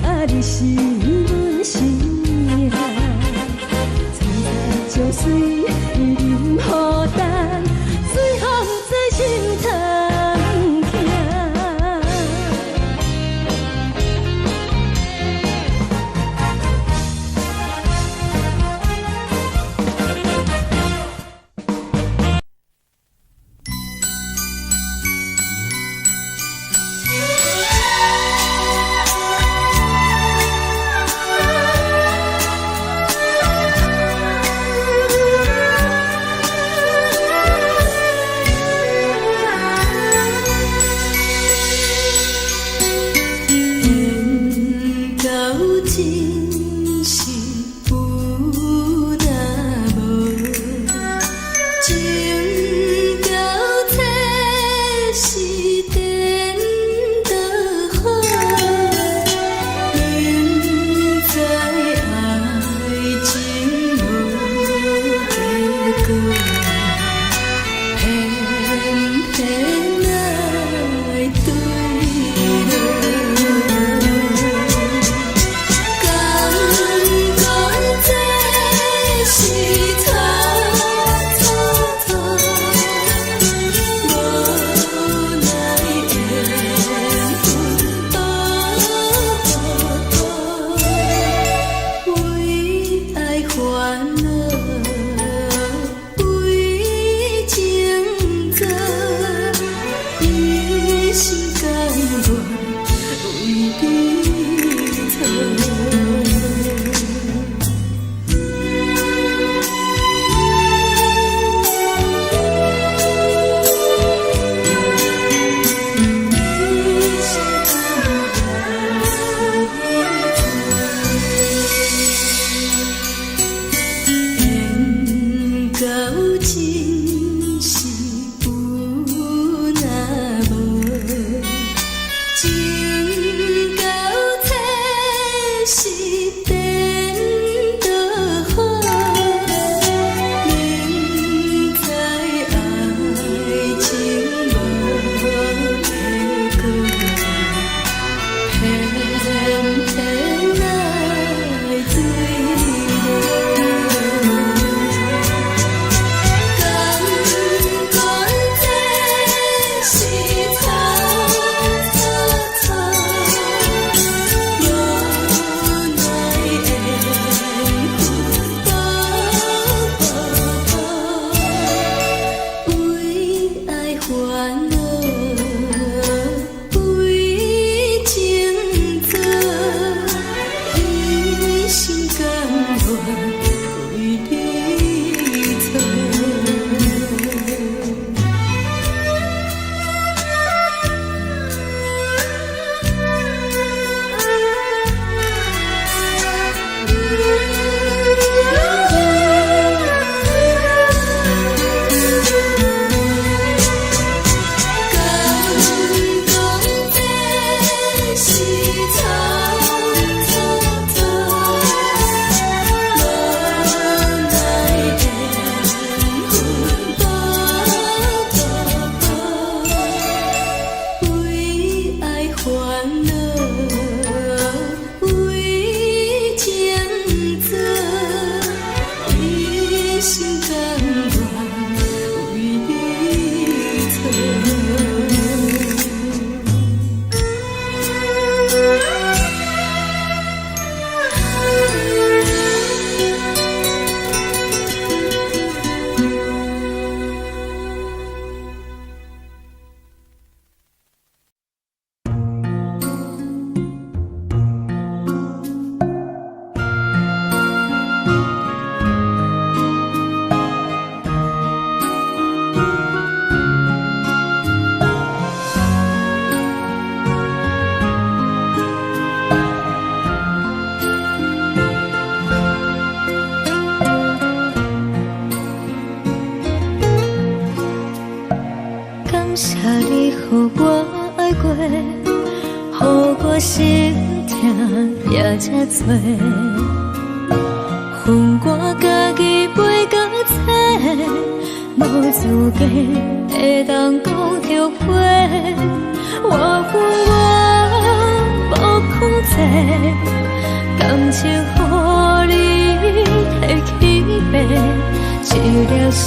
啊，你是阮生命。層層情水伊啉予乾，最予毋知心通疼。情到這是顛倒好，明知愛情無結果，偏偏愛墜落。甘願這是錯錯錯，無奈緣分薄薄薄，為愛煩惱，為情做，一心甘願為你錯。甘講這是錯錯錯，無奈緣分薄薄薄，為愛煩惱，為情做，一心甘願為你錯。感謝你予我愛過，予我心疼也這多。分我家己背到底，無資格會當講後悔。我有我無控制，感情予你提去爬，一粒心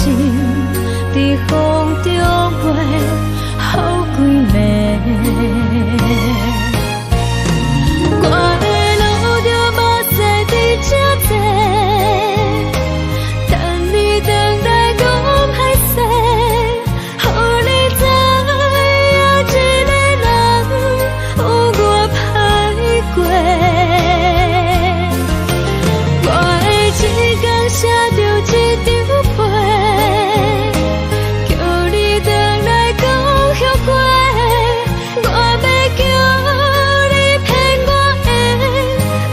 佇風中飛，予幾暝。我會流著目屎佇這坐，等你轉來講歹勢，予你知影一個人有偌歹過。我會一工寫著一張批，叫你轉來講後悔。我欲叫你騙我的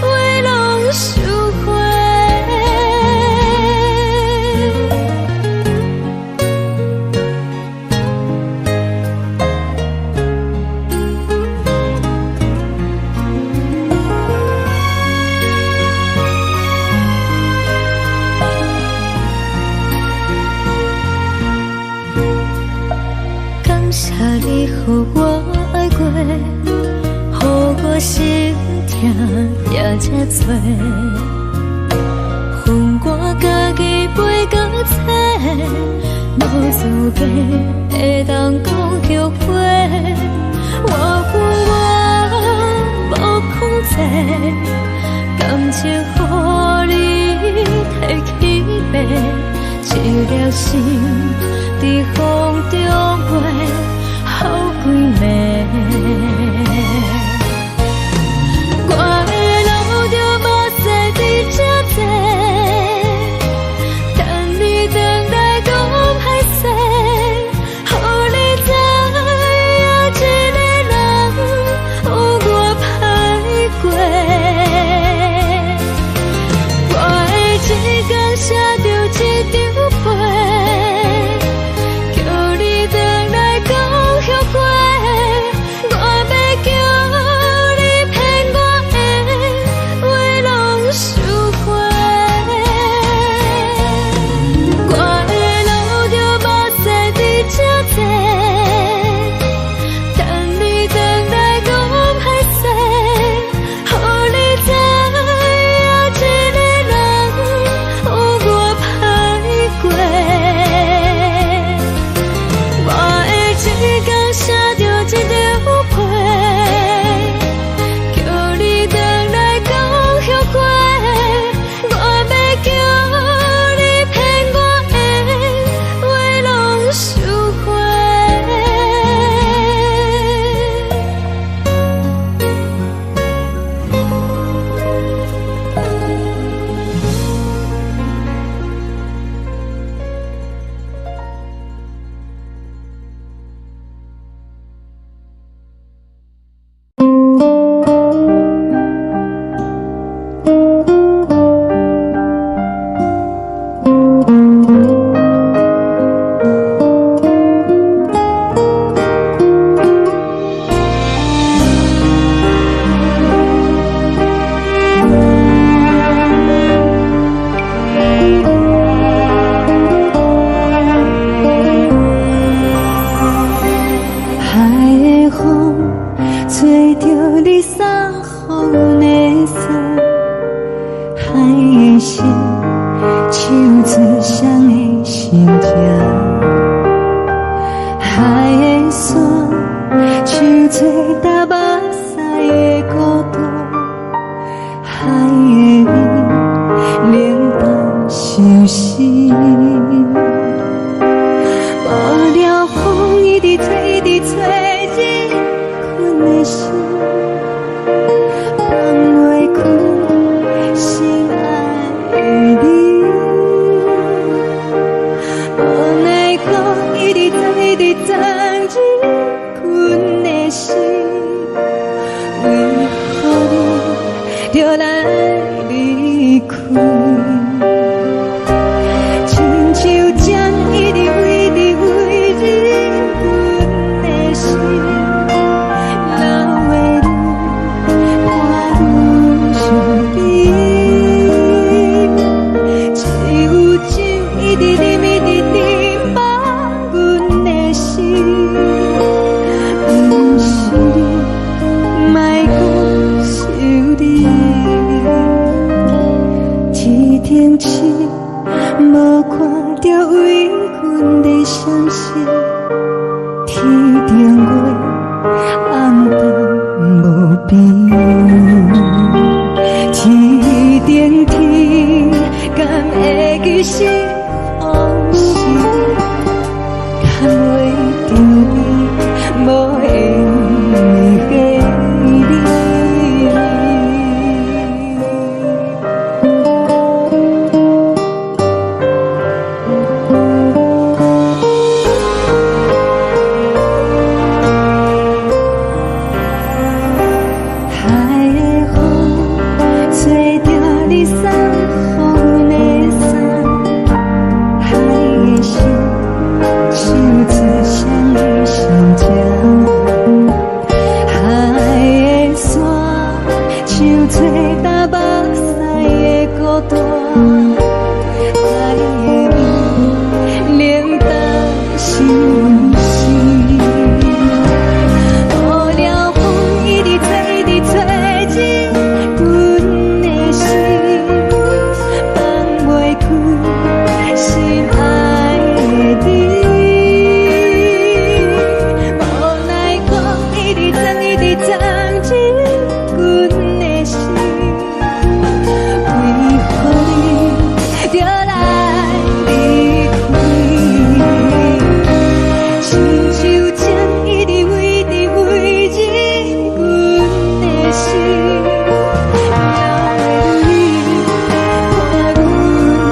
話攏收回。感謝你予我愛過，予我心疼也這多。分我家己背到底，無資格會當講後悔。我有我無控制，感情予你提去爬，一粒心佇風中飛，予幾暝。我會流著目屎佇這坐，等你轉來講歹勢，予你知影一個人有偌歹過。我會一工寫著一張批，叫你轉來講後悔。你送予阮的衫，海的心，唱出誰的心情？海的山，唱出踏目屎的孤單，海的味，冷淡相思。無聊風一直吹，一直吹，入阮的心，放袂開心愛的你。無奈何一直鑽，一直鑽入阮的心，為何你著來離開？親像針一直一直飛入阮的心，流的淚伴阮身邊。只有酒一直啉，一直啉，放阮的心。毋是你，莫閣想你。天頂星，無看著為阮咧閃爍，天頂月，暗淡無邊。天頂天，敢會記是風時，牽袂著你，無緣的你。海的風，吹著你送予阮的衫，海的心，唱出誰的心情？海的山，唱出踏目屎的孤單，海的味，冷淡相思。無聊風一直吹，一直吹入阮的心，放袂開心愛的你。無奈何一直鑽，一直鑽入阮的心，為何你著來離開？親像針一直飛，一直飛入阮的心，流的淚伴阮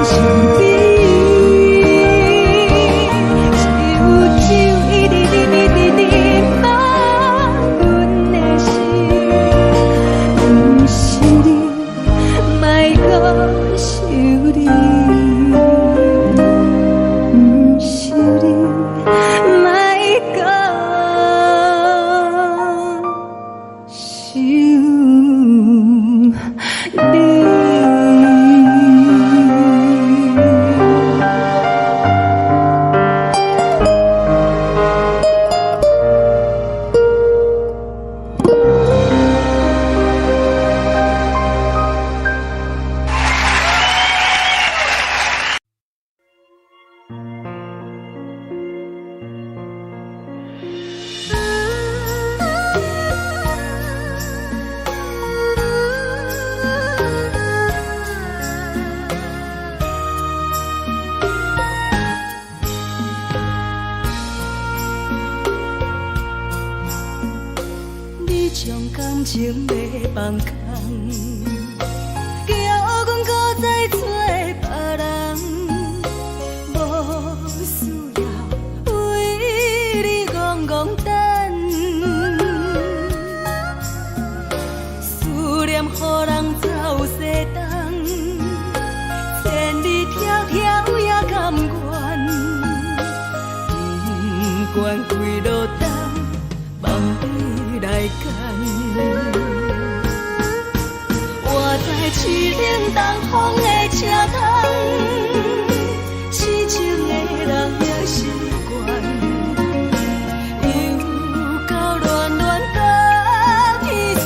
身邊。只有酒一直啉，一直啉，放阮的心。毋是你，莫閣想你。毋是你，莫閣想你。你將感情欲放空，叫阮閣再找別人，無需要為你戇戇等，思念予人走西東，千里迢迢也甘願，不管幾落冬，望你來牽。我知凄冷東風的車窗，痴情的人也習慣，又到暖暖甲天山。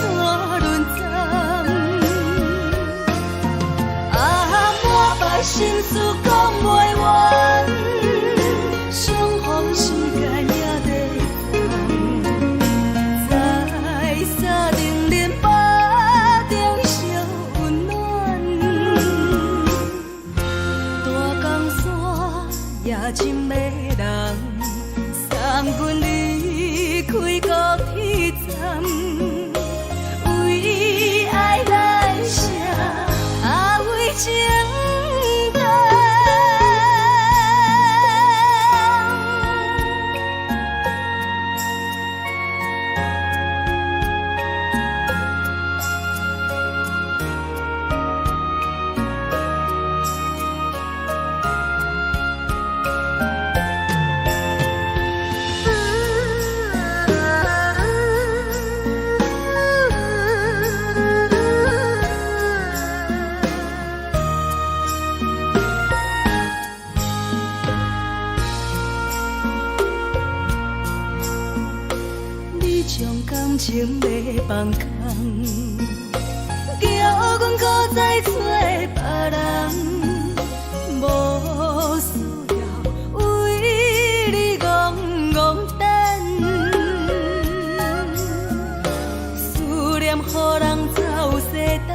念予人走西東，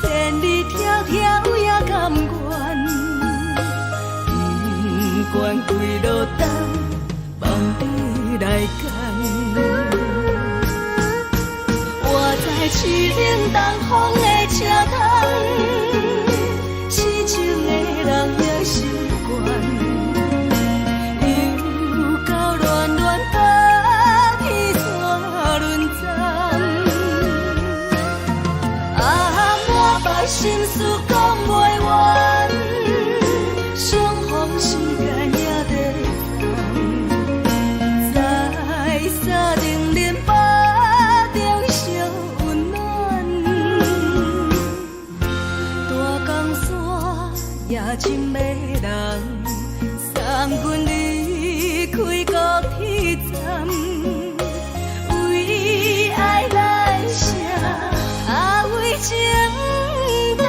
千里迢迢也甘願，不管幾落冬，望你來牽。我知凄冷東風的車窗，痴情的人也習慣。又到暖暖冬天煞輪昨。啊，滿腹心事講袂完，相逢時間也在送，在三重林腹中相溫暖。大江山也真迷人，送阮離開高鐵站，為愛來寫，啊為情等。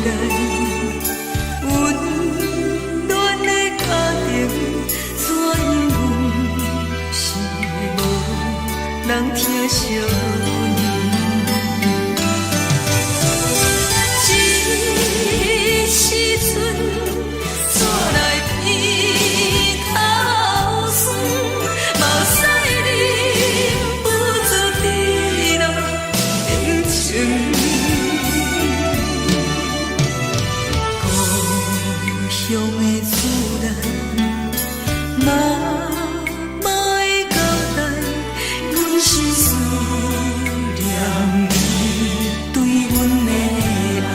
內，溫暖的家庭，怎樣阮是無人疼惜阮。這時陣煞來鼻頭酸，目屎忍不住直流眼睛。故鄉的厝內，媽媽的交代，阮是思念你對阮的愛。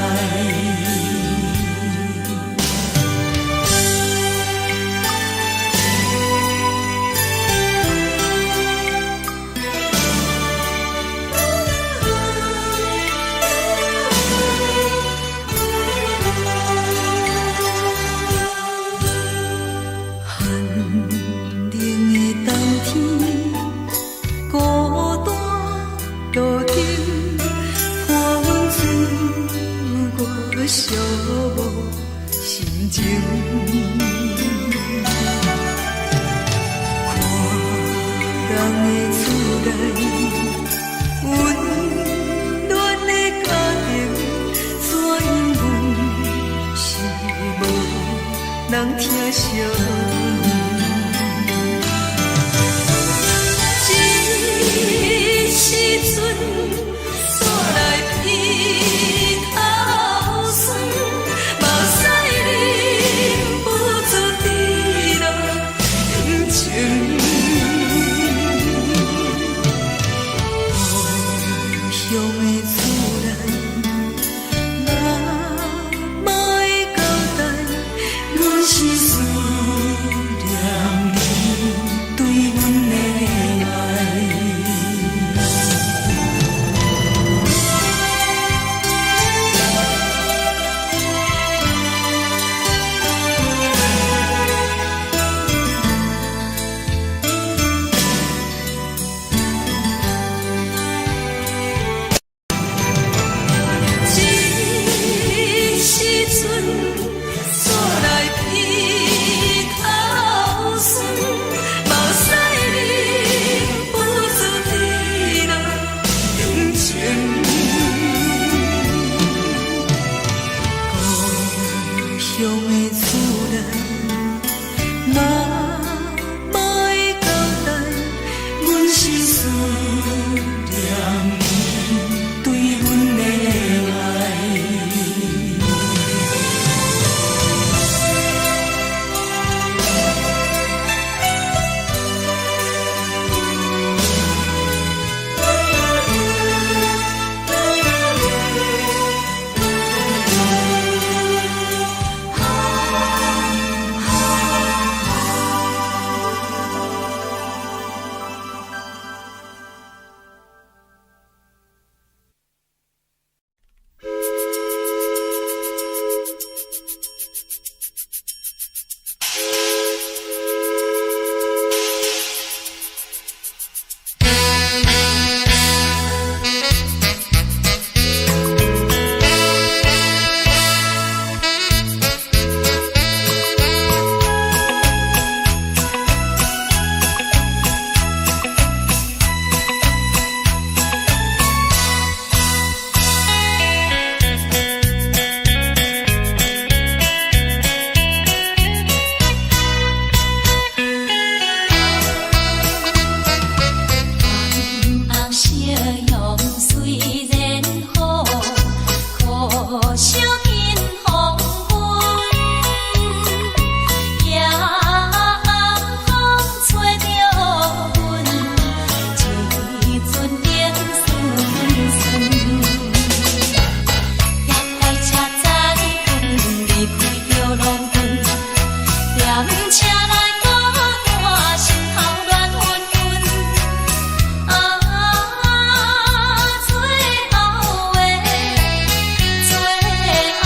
寒冷的冬天，孤單路燈，伴阮自我寂寞心情。看人的厝內，溫暖的家庭，怎樣阮是無人疼惜阮。這時陣煞來鼻頭酸，目屎忍不住直流眼睛。故鄉的厝內，媽媽的交代，阮是思念你對阮的愛。這時陣煞來鼻頭酸，目屎忍不住直流眼睛。故鄉的厝內，媽媽的交代，阮是思念你對阮的愛。紅夕陽雖然好，可惜見黃昏。夜暗風吹著阮，一陣冷酸酸。搭快車載阮離開著農村，踮車內孤單，心頭亂紛紛。啊，最後的，最後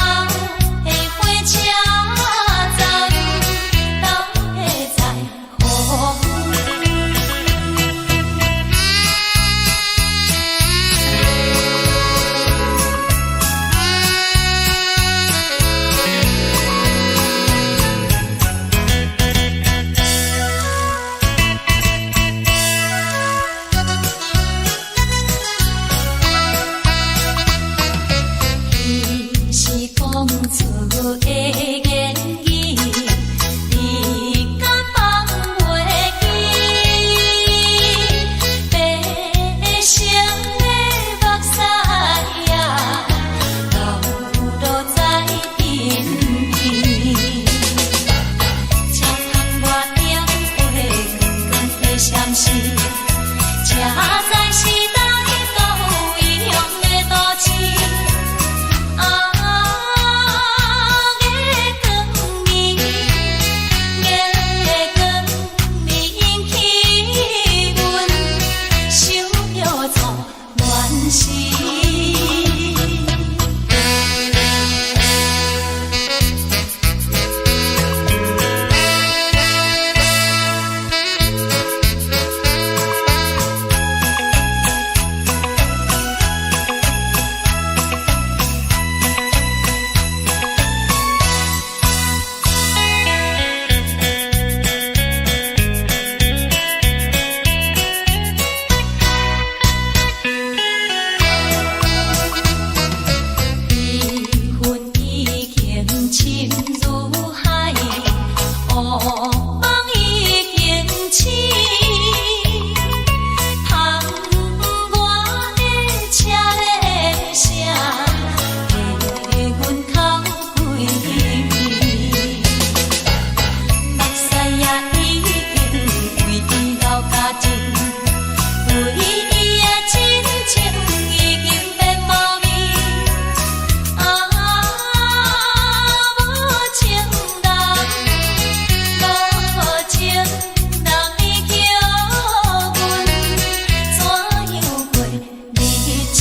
出的言語，你敢放袂記？白色的目屎啊，流落在鬢邊。這窗外燈火光光的閃烁，這才是來到異鄉的都市。啊，月光暝，月光暝引起阮想著初戀時。悲恨已經深如海，烏夢已經醒。窗外的車咧聲，替阮哭規暝。目屎也已經為伊流乾淨，為伊的真情已經變無味。啊，無情人，無情人，你叫阮怎樣過日子？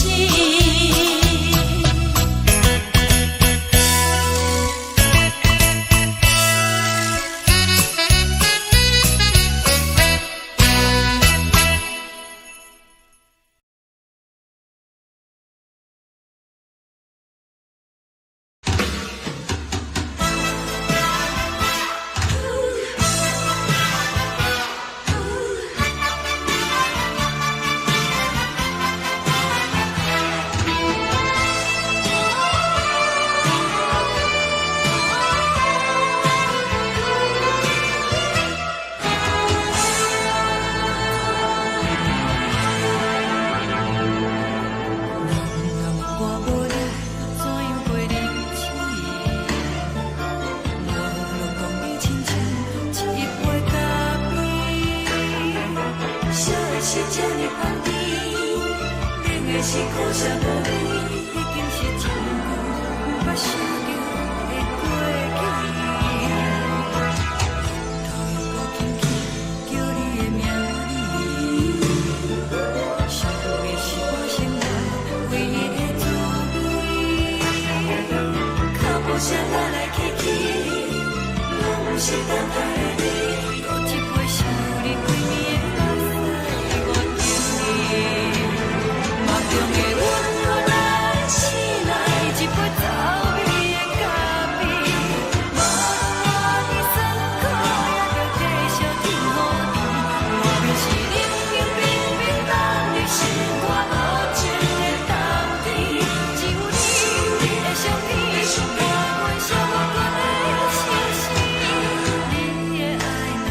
人若我無你，怎樣過日子？無論講你親像一杯咖啡，燒的是這呢香甜，冷的是苦澀無味，已經是真久毋捌想著的過去。頭又閣輕輕叫你的名字，想的是我生活唯一的滋味。腳步聲來來去去，攏毋是等待的你。閣一杯想你規暝的目屎，我敬你。夢中的阮予咱醒來，一杯走味的咖啡。無論偌酸苦，也著繼續天雨甜。外面是冷冷冰冰，等你心肝無情的冬天。只有你的相片，伴阮寂寞的相思。你的愛若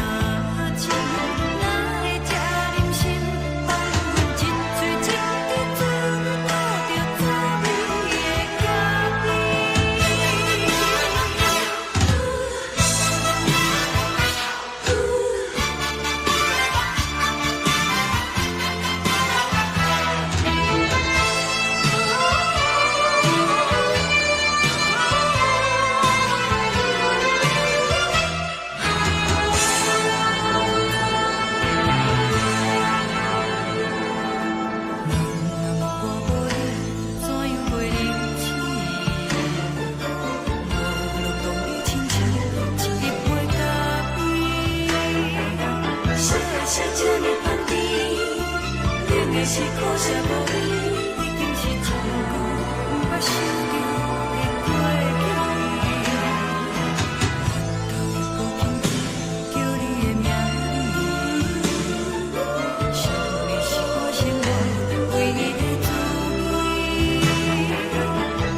真，哪會這忍心放阮一喙一滴醉倒著走味的咖啡？人若我無你，怎樣過日子？無論當你親像一杯咖啡，燒的是這呢香甜，冷的是苦澀無味，已經是真久毋捌想著的過去。頭又閣輕輕叫你的名字，想的是我生活唯一的滋味。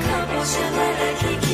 腳步聲來來去去，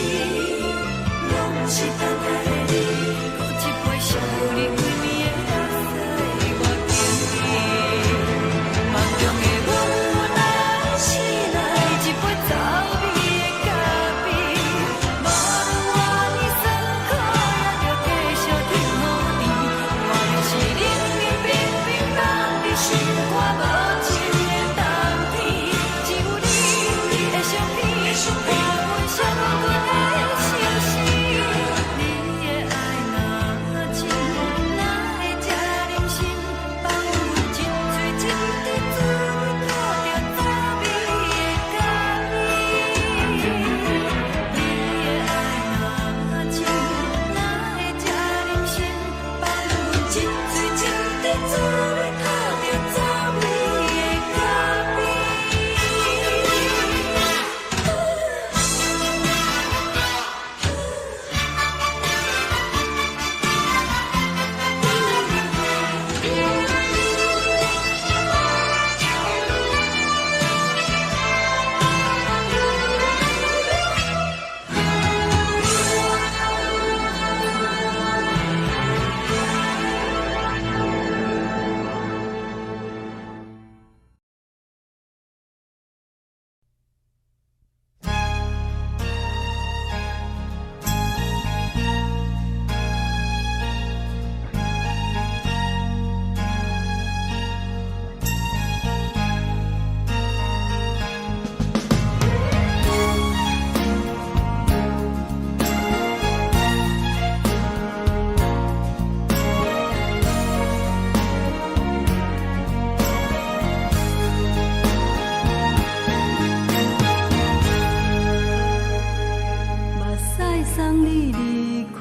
送你离开，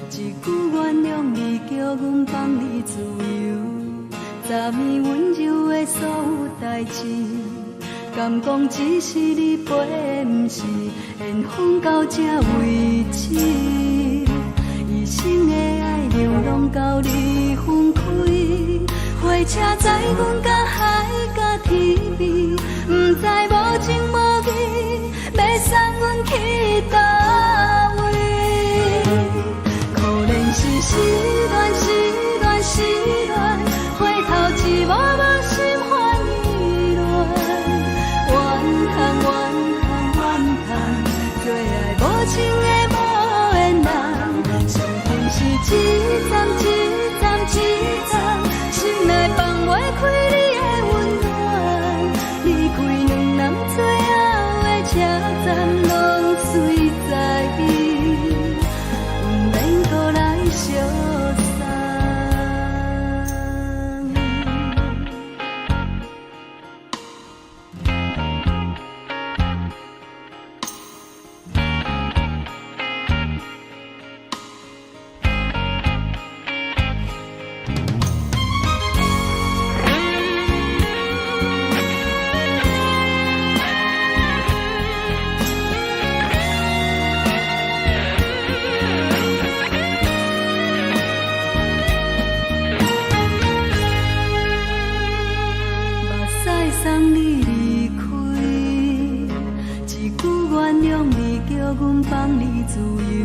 一句原谅你，叫阮放你自由。昨暝温柔的所有代志，敢讲只是你陪的，毋是缘分到这为止。一生的爱流浪到你分开，火车载阮到海角天边，毋知无情无义，欲送阮去佗位。可怜是失恋，失恋，失恋，回头一幕幕心烦意乱。怨叹怨叹怨叹，做爱无情的无缘人，上恨是一站一站一站，心内放袂开你的温暖。离开两人最后的车站，拢随在伊，毋免阁来相送。目屎送你离开，一句原谅你，叫阮放你自由。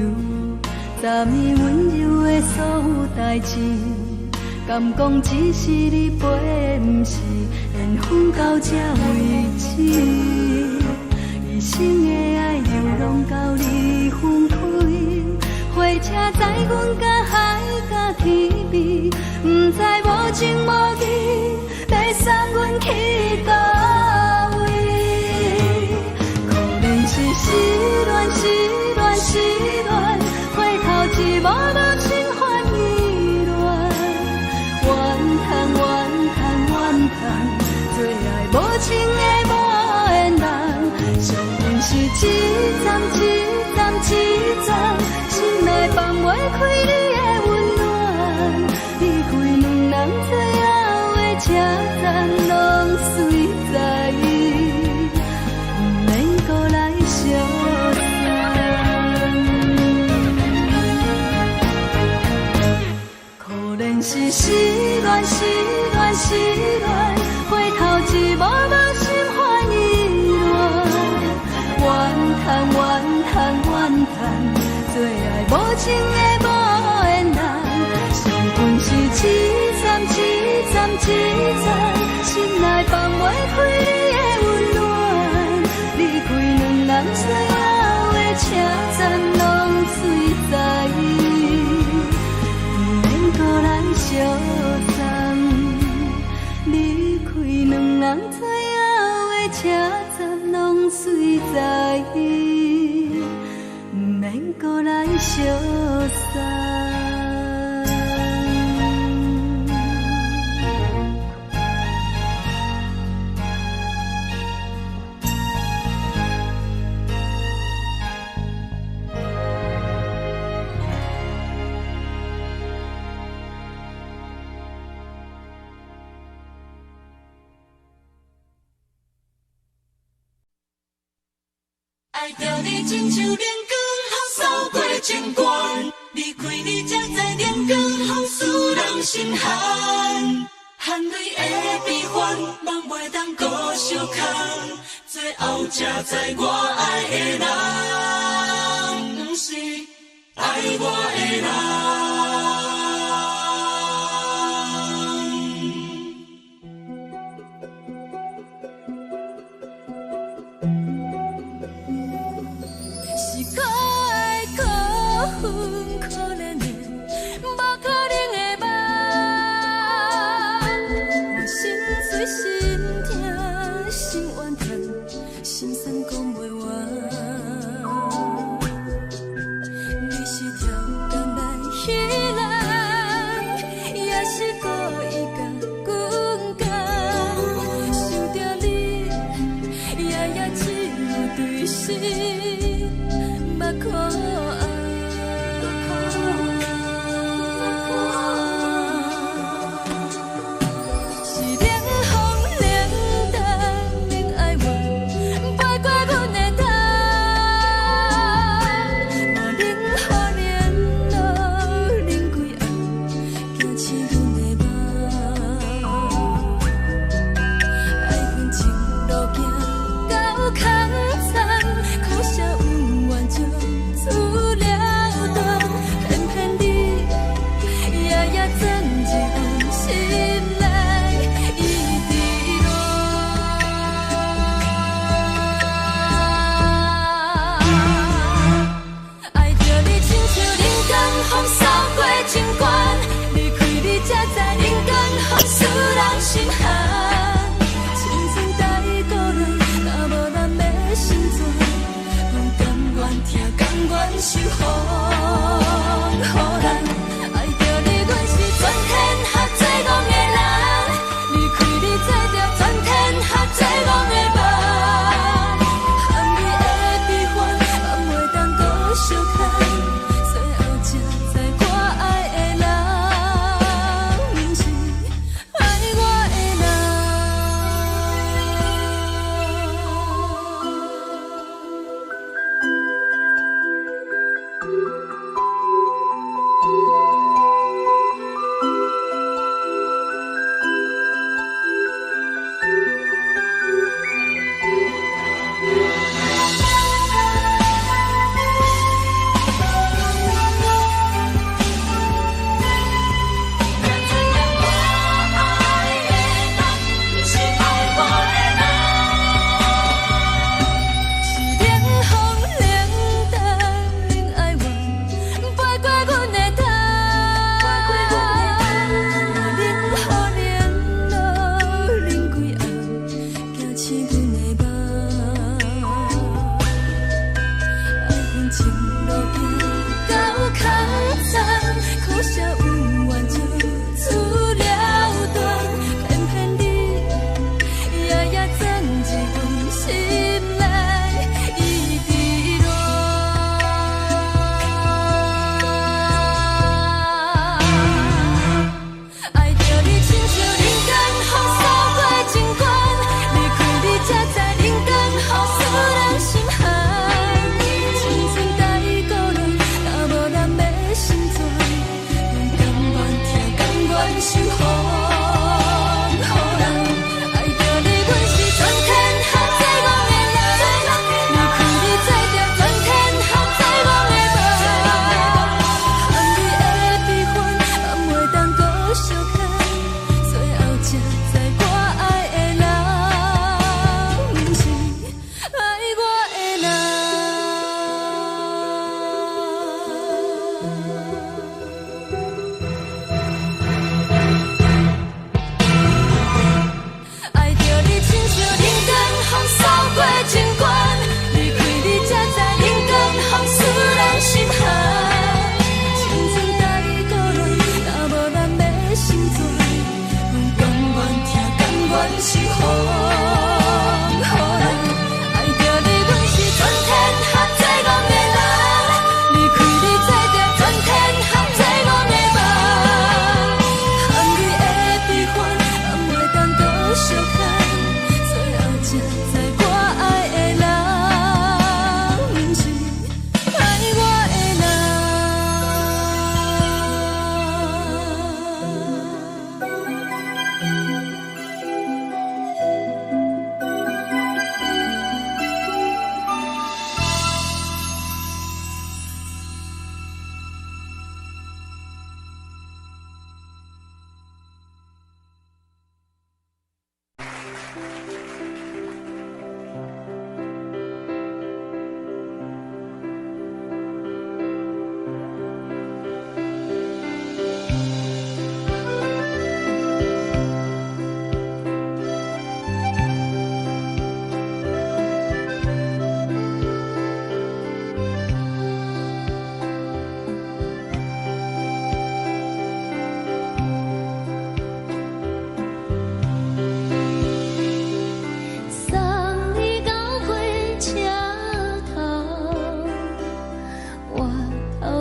昨暝温柔的所有代志，敢讲只是你陪的，毋是缘分到这为止。一生的爱流浪到你分开，火车载阮到海角天边，毋知无情无义，欲送阮去佗位。可怜是失恋，失恋，失恋，回头一幕幕心烦意乱。怨叹怨叹怨叹，做爱无情的无缘人，上恨是一站一站一站，心内放袂开你的温暖。离开两人最后的车站，拢随在伊，毋免阁来相送。可怜是失恋，失恋，失恋，回头一幕幕心烦意乱。怨叹怨叹怨叹，做爱无情的无缘人，上恨是一站一站一站，心内放袂开你的温暖。离开两人最后的车站，拢随在伊，毋免阁来相送。离开两人最后的车站，拢随在伊，毋免阁来相送。爱著你亲像冷光予扫过情关，离开你才知冷光予使人心寒。含泪的悲欢，梦袂当阁相空，最后才知我爱的人，毋是爱我的人。是可爱可恨可怜的，无可能的梦。我心碎心痛心怨叹，心酸讲袂完。你是超工来彼人，也是故意共阮讲。想著你，夜夜只有对心。目可愛。是冷風冷淡冷哀怨，飛過阮的頭，嘛冷雨連落冷規暗，驚醒阮的夢。愛恨情路行到空残，可惜恩怨從此了斷，偏偏你夜夜鑽入阮心內，一直戀。愛著你親像冷江風掃過情關，離開你才知冷江風使人心寒。青春太孤單，若無人欲成全，阮甘願疼，甘願受風雨難。愛著你，阮是全天下最戇的人，離開你做著全天下最戇的夢。含淚的悲歡，放袂當閣相牽，最後才知我愛的人，毋是愛我的人。才知影我愛的人，毋是愛我的人。是冷風冷淡冷哀怨，飛過阮的頭，冷雨連落冷規暗，驚醒阮的夢。愛恨情路行到空殘，可惜恩怨從此了斷，偏偏你夜夜鑽入阮心內，一直戀。愛著你親像冷江風掃過情關，離開你才知冷江風使人心寒。青春太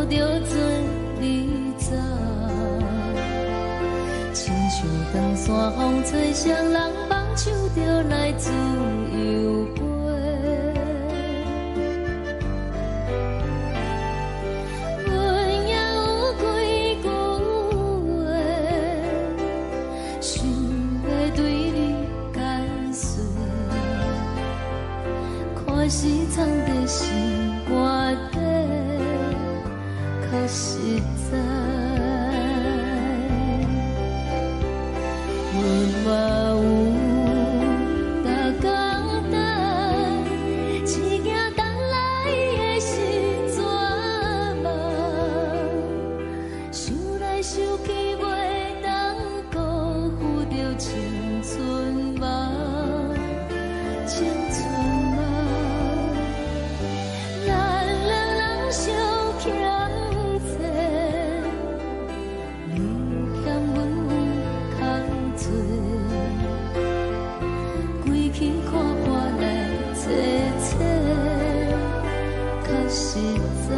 著做你走。親像長山風吹，誰人放手就來自由飛。阮也有幾句話，想欲對你解說，看是藏佇心肝底，較實在。阮嘛有逐工等，一件等來的是绝望，想來想去袂當辜負著青春夢，青春夢。咱兩人相欠債，你欠阮有空做，規氣看破來找找，較實在。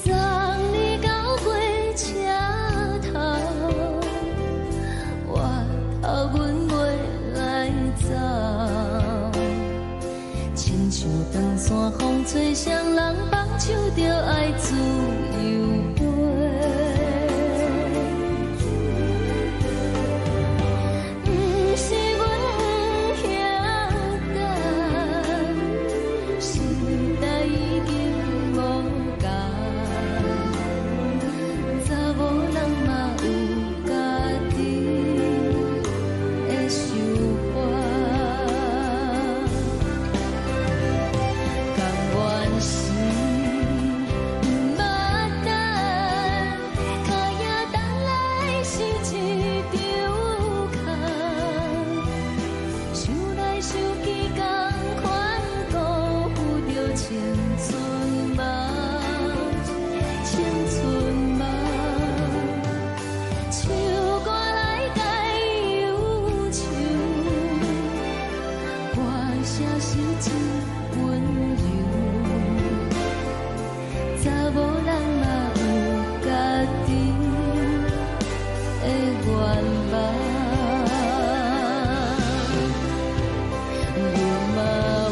送你到火車頭，我頭阮袂來走。親像長山風吹，誰人放手就愛自由飛。毋是阮不曉等，時代已經無仝，查某人嘛有家己的想法。甘願是毋捌等，跤也等來是一場空。想來想去，仝款辜負著青春夢，青春夢。唱歌來解憂愁，歌聲是真溫柔。查某人嘛有家己的願望，阮嘛有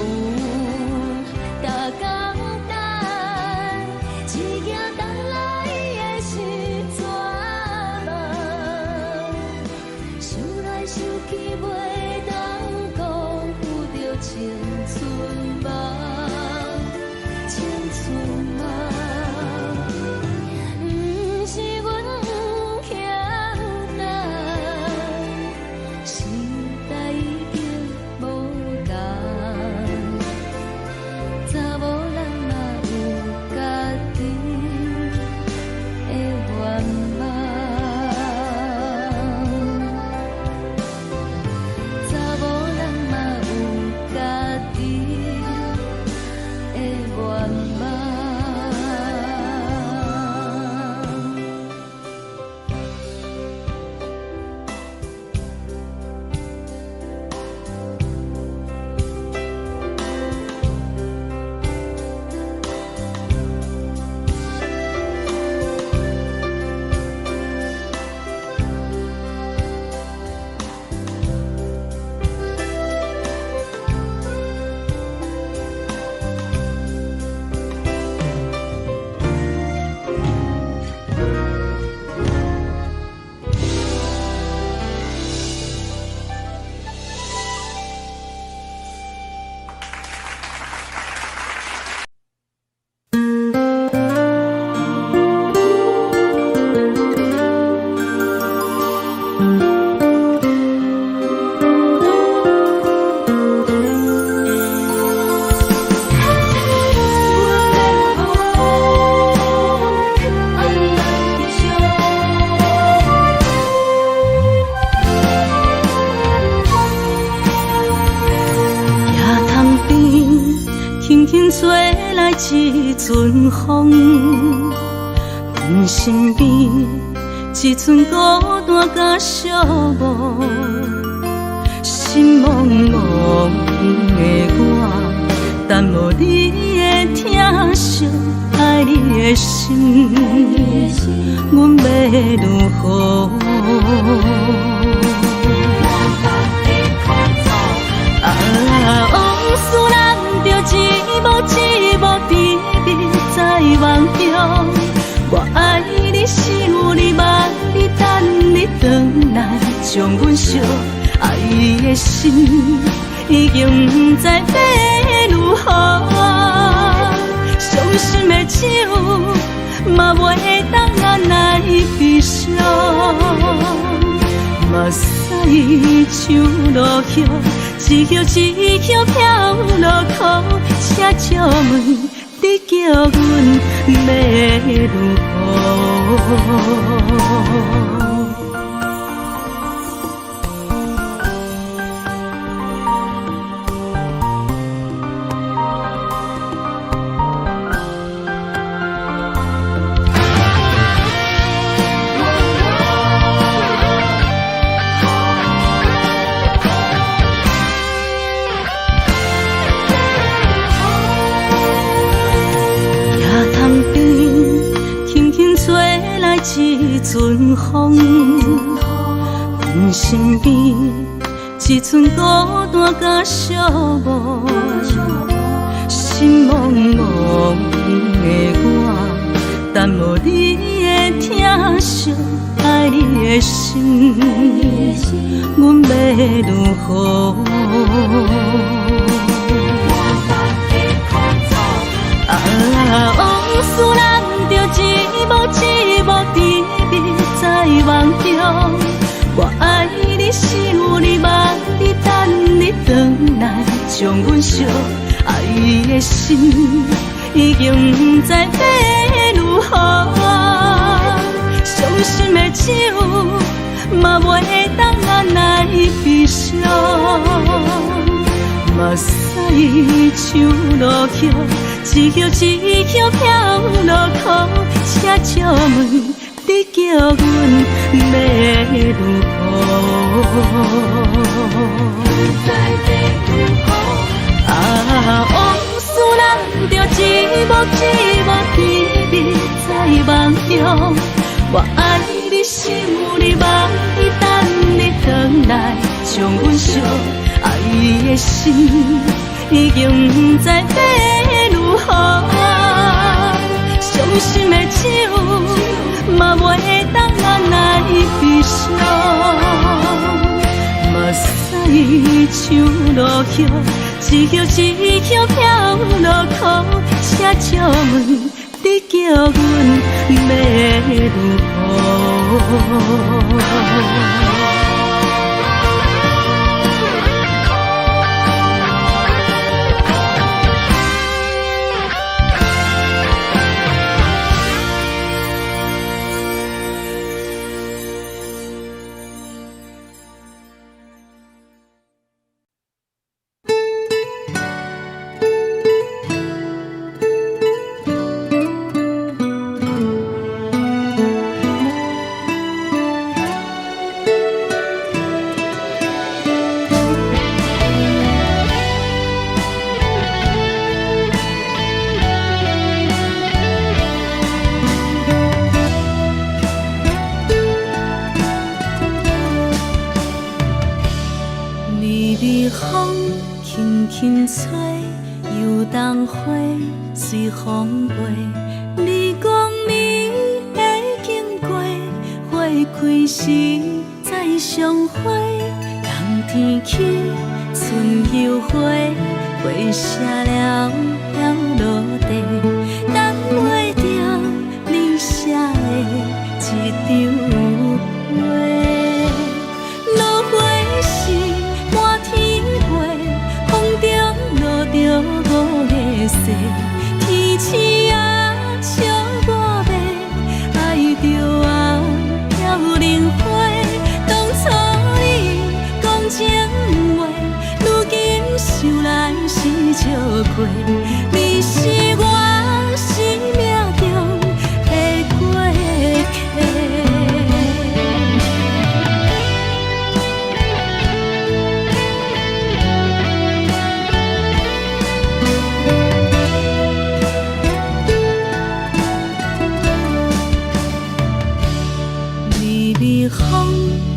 逐工等，一件等來的是绝望。想來想去，袂當辜負著青春夢。輕輕吹來一陣風，阮身邊一陣孤單佮寂寞，心茫茫的我，等無你的疼惜，愛你的心，阮欲如何？啊，往事難著一幕一幕甜蜜在夢中，我愛你，想你，望你，等你轉來，將阮惜愛的心已經毋知欲如何，傷心的酒嘛袂當來悲傷，目屎像落雨，一葉一葉飄落苦，請借問你叫阮欲如何？一陣風，阮身邊一陣孤單佮寂寞，心茫茫的我，等無你的疼惜，愛你的心，阮欲如何？啊，往事難著一幕一幕甜蜜在夢中，我愛你，想你，望你，等你轉來，將阮惜愛的心已經毋知欲如何，傷心的酒嘛袂當來悲傷，目屎像落雨，一葉一葉飄落苦，請借問你叫阮欲如何？啊，往事難著一幕一幕甜蜜在夢中，我愛你，想你，望你，等你轉來，將阮惜愛的心已經毋知欲如何，傷心的酒嘛袂當來悲傷，目屎像落雨，一葉一葉飄落苦，請借問你叫阮欲如何？微微風輕輕吹，油桐花隨風飛。你講你會經過，花開時再相會。冬天起，春又回，花謝了飄落地，等袂著你寫的這張批。落花是滿天飛，風中落著五个雪，天星啊笑我欲愛著啊飄零花。當初你講情話，如今想來是笑虧。過，你是我生命中的過客。微微風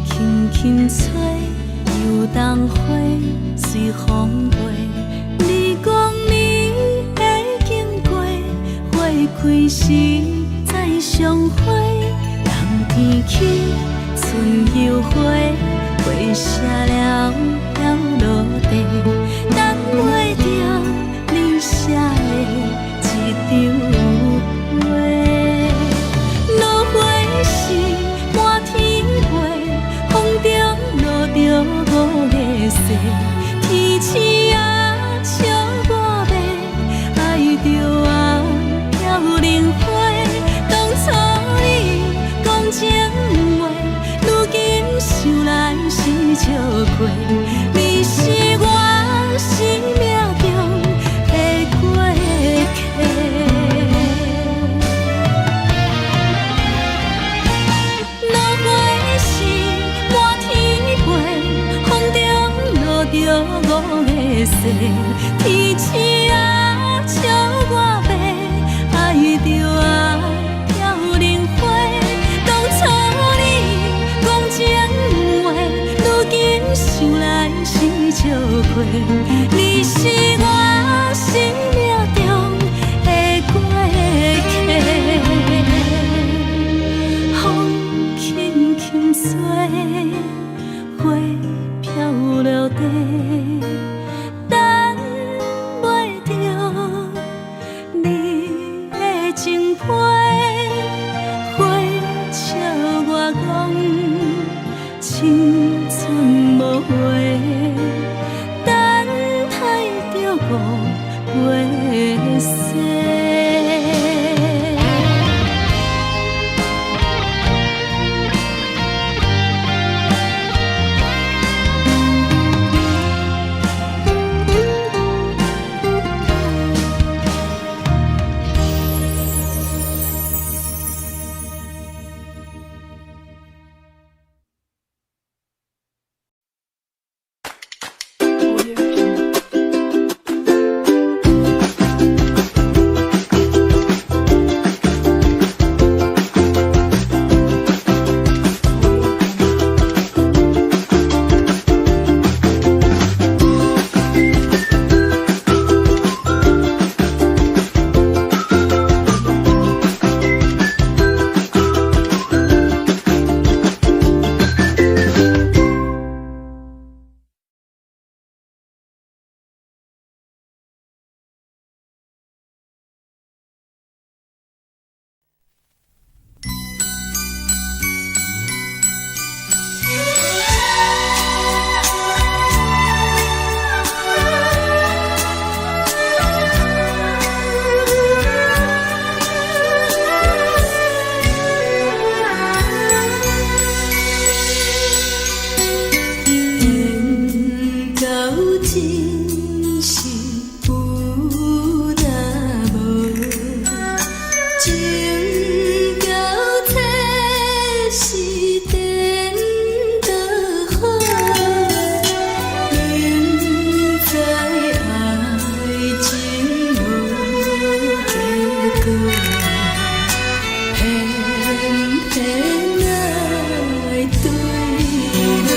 輕輕吹，油桐花隨風飛。你講你會經過，花開時再相會。冬天起，春又回，花謝了飘落地，等袂著你寫的一張批。落花時滿天飛，風中落著五个雪，天鼠仔笑我欲，愛著我飄零花。當初你講情話，如今想來是笑話。你是我生命中的過客。落花時滿天飛，風中落著五个雪，天鼠仔笑我欲，愛著我飄零花。當初你講情話，如今想來是笑話。你是我生命中的過客。風輕輕吹，花飄落地，等袂著你的情批，花笑我講青春無話，等待著五月雪。緣到真是有若無，情到這是顛倒好，明知愛情無結果，偏偏愛對落。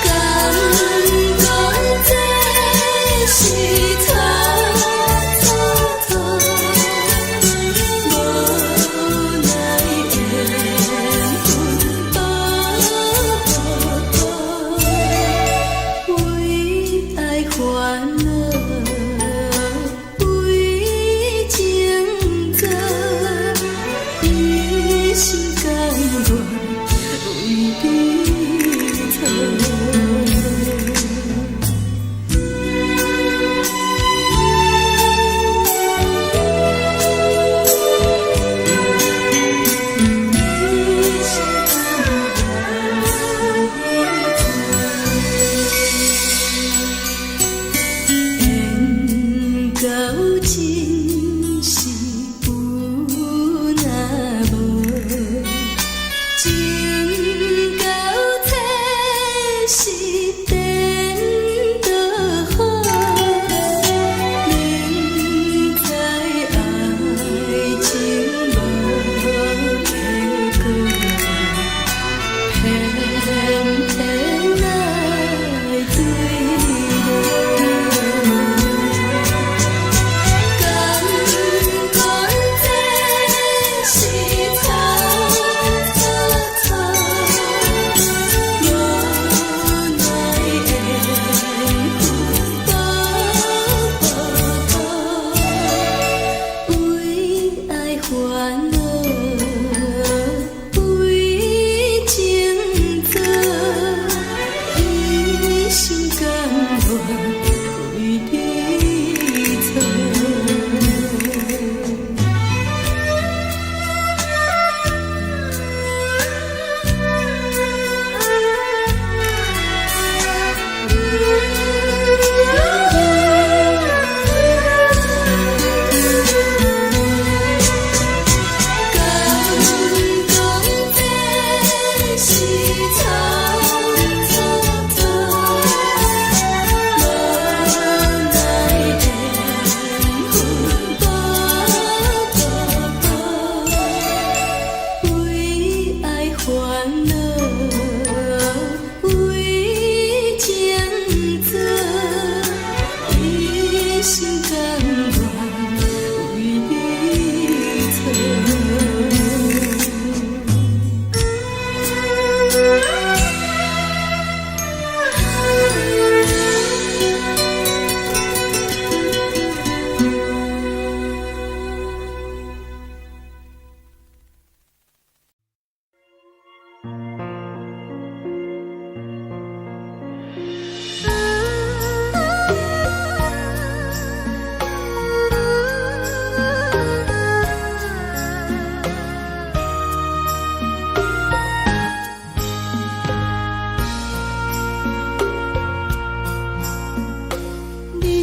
感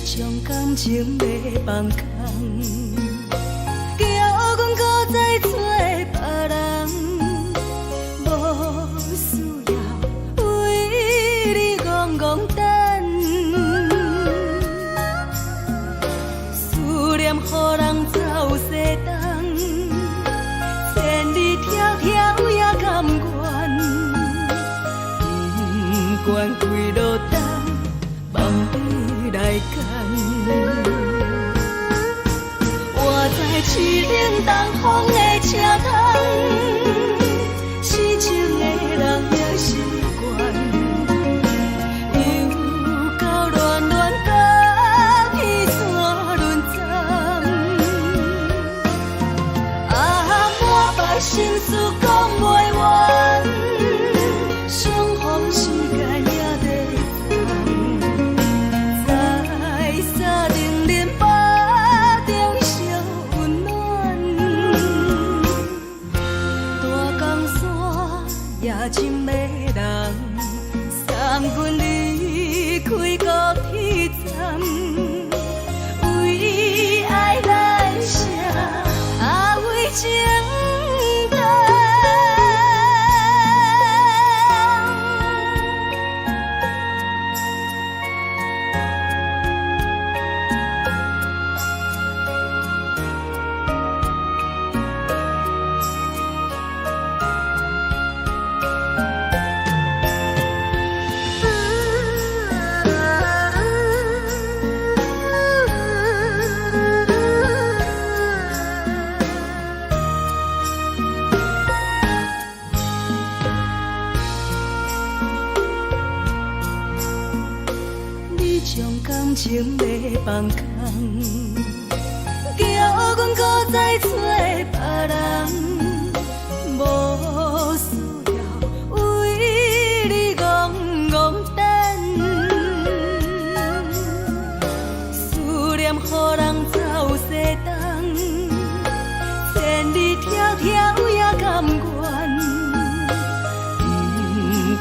將感情欲放空，叫阮閣再找別人，無需要為你戇戇等。思念予人走西東，千里迢迢也甘願，不管幾落冬，望你來牽。我知凄冷東風的車窗，痴情的人也習慣。又到暖暖甲彼山轮站，啊，满腹心事講袂完，相逢時間也短暫，在三重恁腹中相溫暖。大江山也真迷人，送阮離開高鐵站，為愛來寫，啊為情等。你將感情欲放空，叫阮閣再找別人，無需要為你戇戇等。思念予人走西東，千里迢迢也甘願，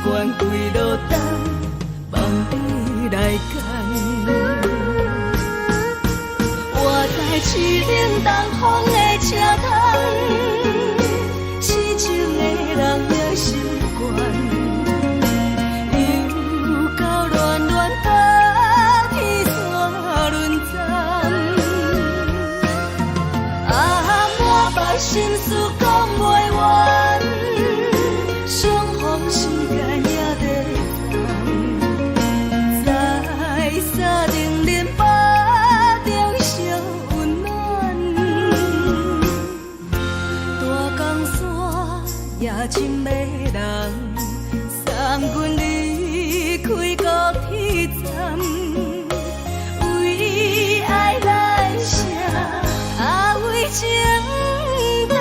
不管幾落冬，望你來牽。我知凄冷東風的車窗，痴情的人也習慣。又到暖暖甲彼山轮站，啊，满腹心事講袂完，相逢時間也短暫，在三重恁腹中相溫暖。大江山也真迷人，送阮離開高鐵站，為愛來寫，啊為情等。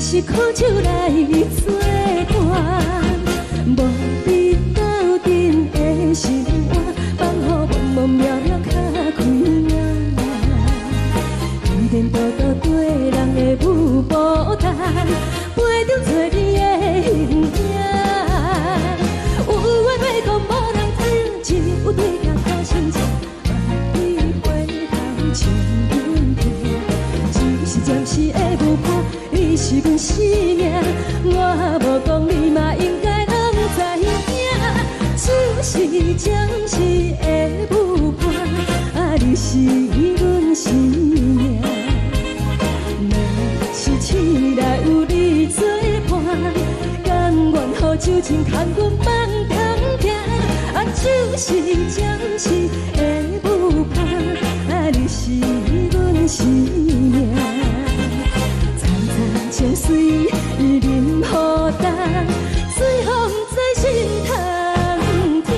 阮是苦酒來做伴，無比鬥陣的心肝，放予茫茫渺渺較開眼。天道道對人的舞步單，陪著找你的形影。有話欲講無人聽，只有對鏡苦心情，望你回頭穿阮聽。只是暫時的舞伴，你是阮生命，我無講你嘛應該攏知影。只是暫時的舞伴，啊，你是阮生命。若是醒來有你做伴，甘願予酒精牽阮放通行。啊，只是暫時的舞伴，啊，你是阮生命。層層情水淋雨重，水予毋知心通疼。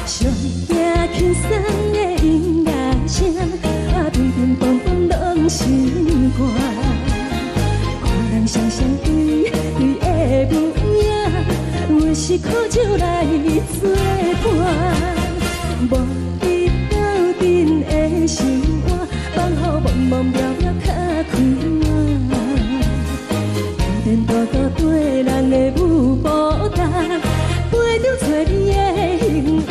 上驚輕鬆的音樂聲，啊，乒乒乓乓攏心肝。看人雙雙對對的舞影，阮是苦酒來做伴，無比鬥陣的心肝，放予茫茫渺渺較開眼。天道道對人的舞步單，陪著找你的形影。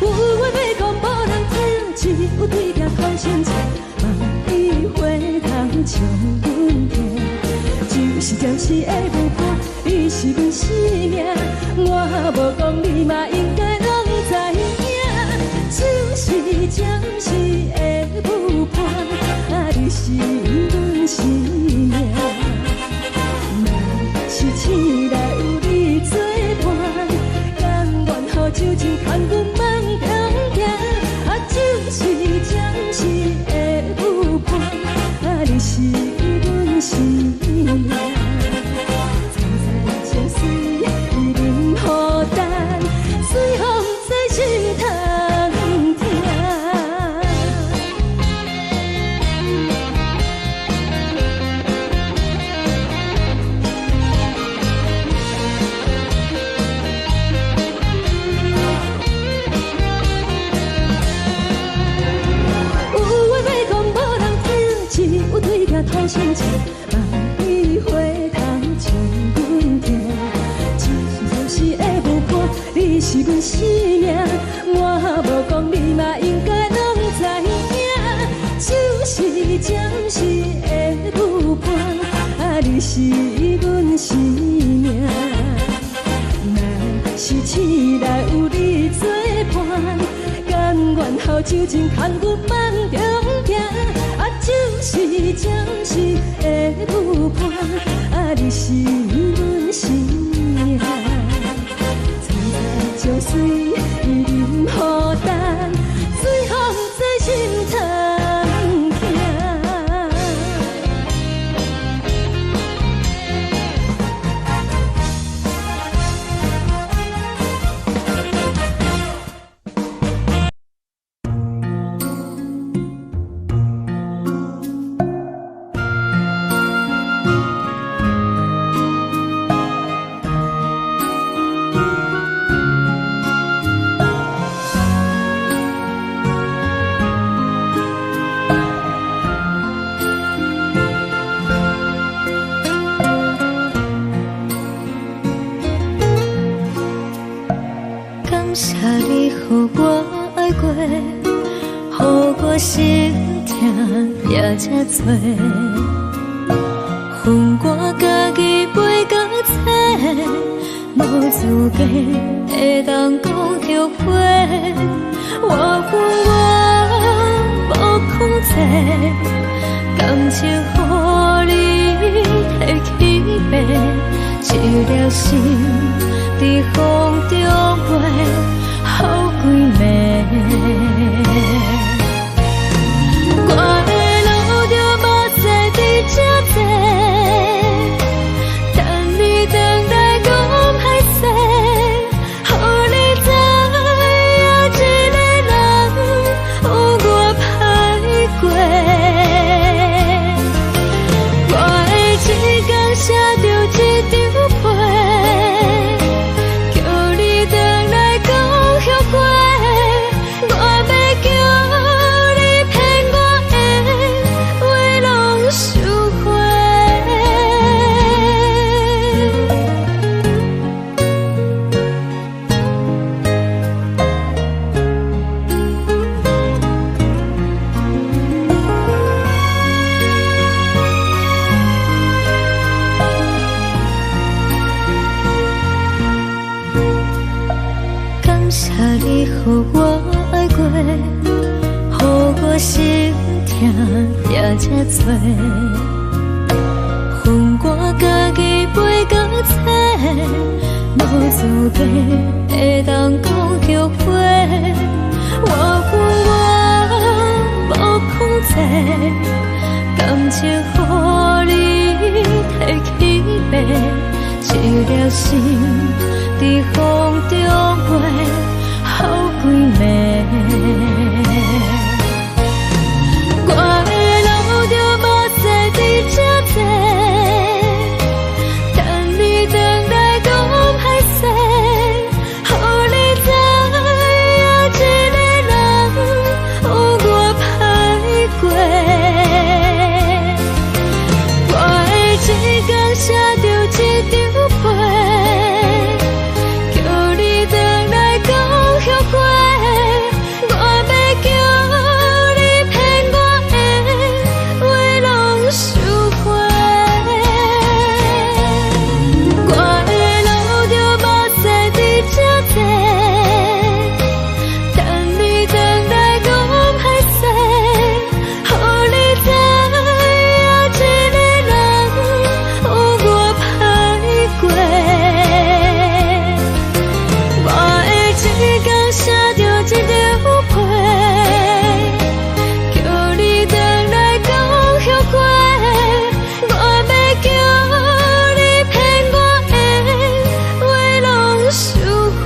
有話欲講無人聽，只有對鏡苦心情，望你回頭笑阮聽。只是暫時的舞伴，你是阮生命，我無講你嘛應該攏知影。只是暫時的舞伴，啊，你是阮生命。若是醒來有你做伴，甘願予酒精牽阮放通行。啊，只是暫時的舞伴，啊，你是阮生命。層層情水淋雨重，水予毋知心通疼。有話欲講無人聽，只有對鏡苦心情，望你回頭笑阮聽。只是暫時的舞伴，你是阮生命，我無講你嘛應該攏知影。只是暫時的舞伴，啊，你是阮生命。若是醒來有你做伴，甘願予酒精牽阮放中行。啊，只是暫時的舞伴，啊，你是阮生命。層層情水淋雨重，水予毋知心通疼。感謝你予我愛過，予我心疼也這多。分我家己背甲找，無資格會當講後悔。我分我無控制，感情予你提去爬，一粒心佇風中飛，予幾暝。我會流著目屎佇這坐，等你轉來講歹勢，予你知謝你予我愛過，予我心疼也這多。予我家己飞到找，無資格會當講後悔。我有我無控制，感情予你提去爬，一粒心佇風中飛，予幾暝。我會流著目屎佇這坐，等你轉來講歹勢，予你知影一個人有偌歹過。我會一工寫著一張批，叫你轉來講後悔。我欲叫你騙我的話攏收回。我會流著目屎佇這坐，等你轉來講歹勢，予你知影一個人有偌歹過。我會一工寫著一張批，叫你轉來講後悔。我欲叫你騙我的話攏收回。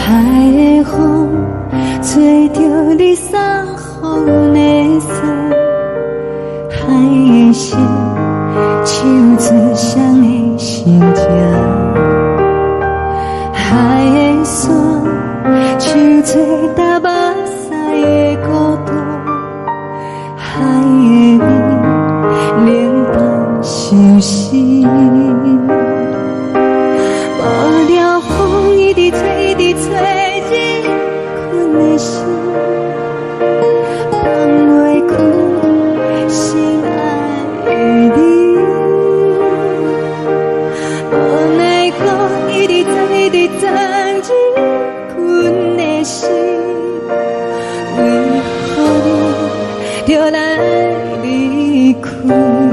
海的風吹著你送予的衫，海的心唱出誰的心情，海的山唱出踏目屎的孤獨，海的味冷淡相思。無聊風一直吹，一直吹，入困的心，放袂開心愛的你。無奈何一直鑽，一直鑽入困的心，為何你著來離開？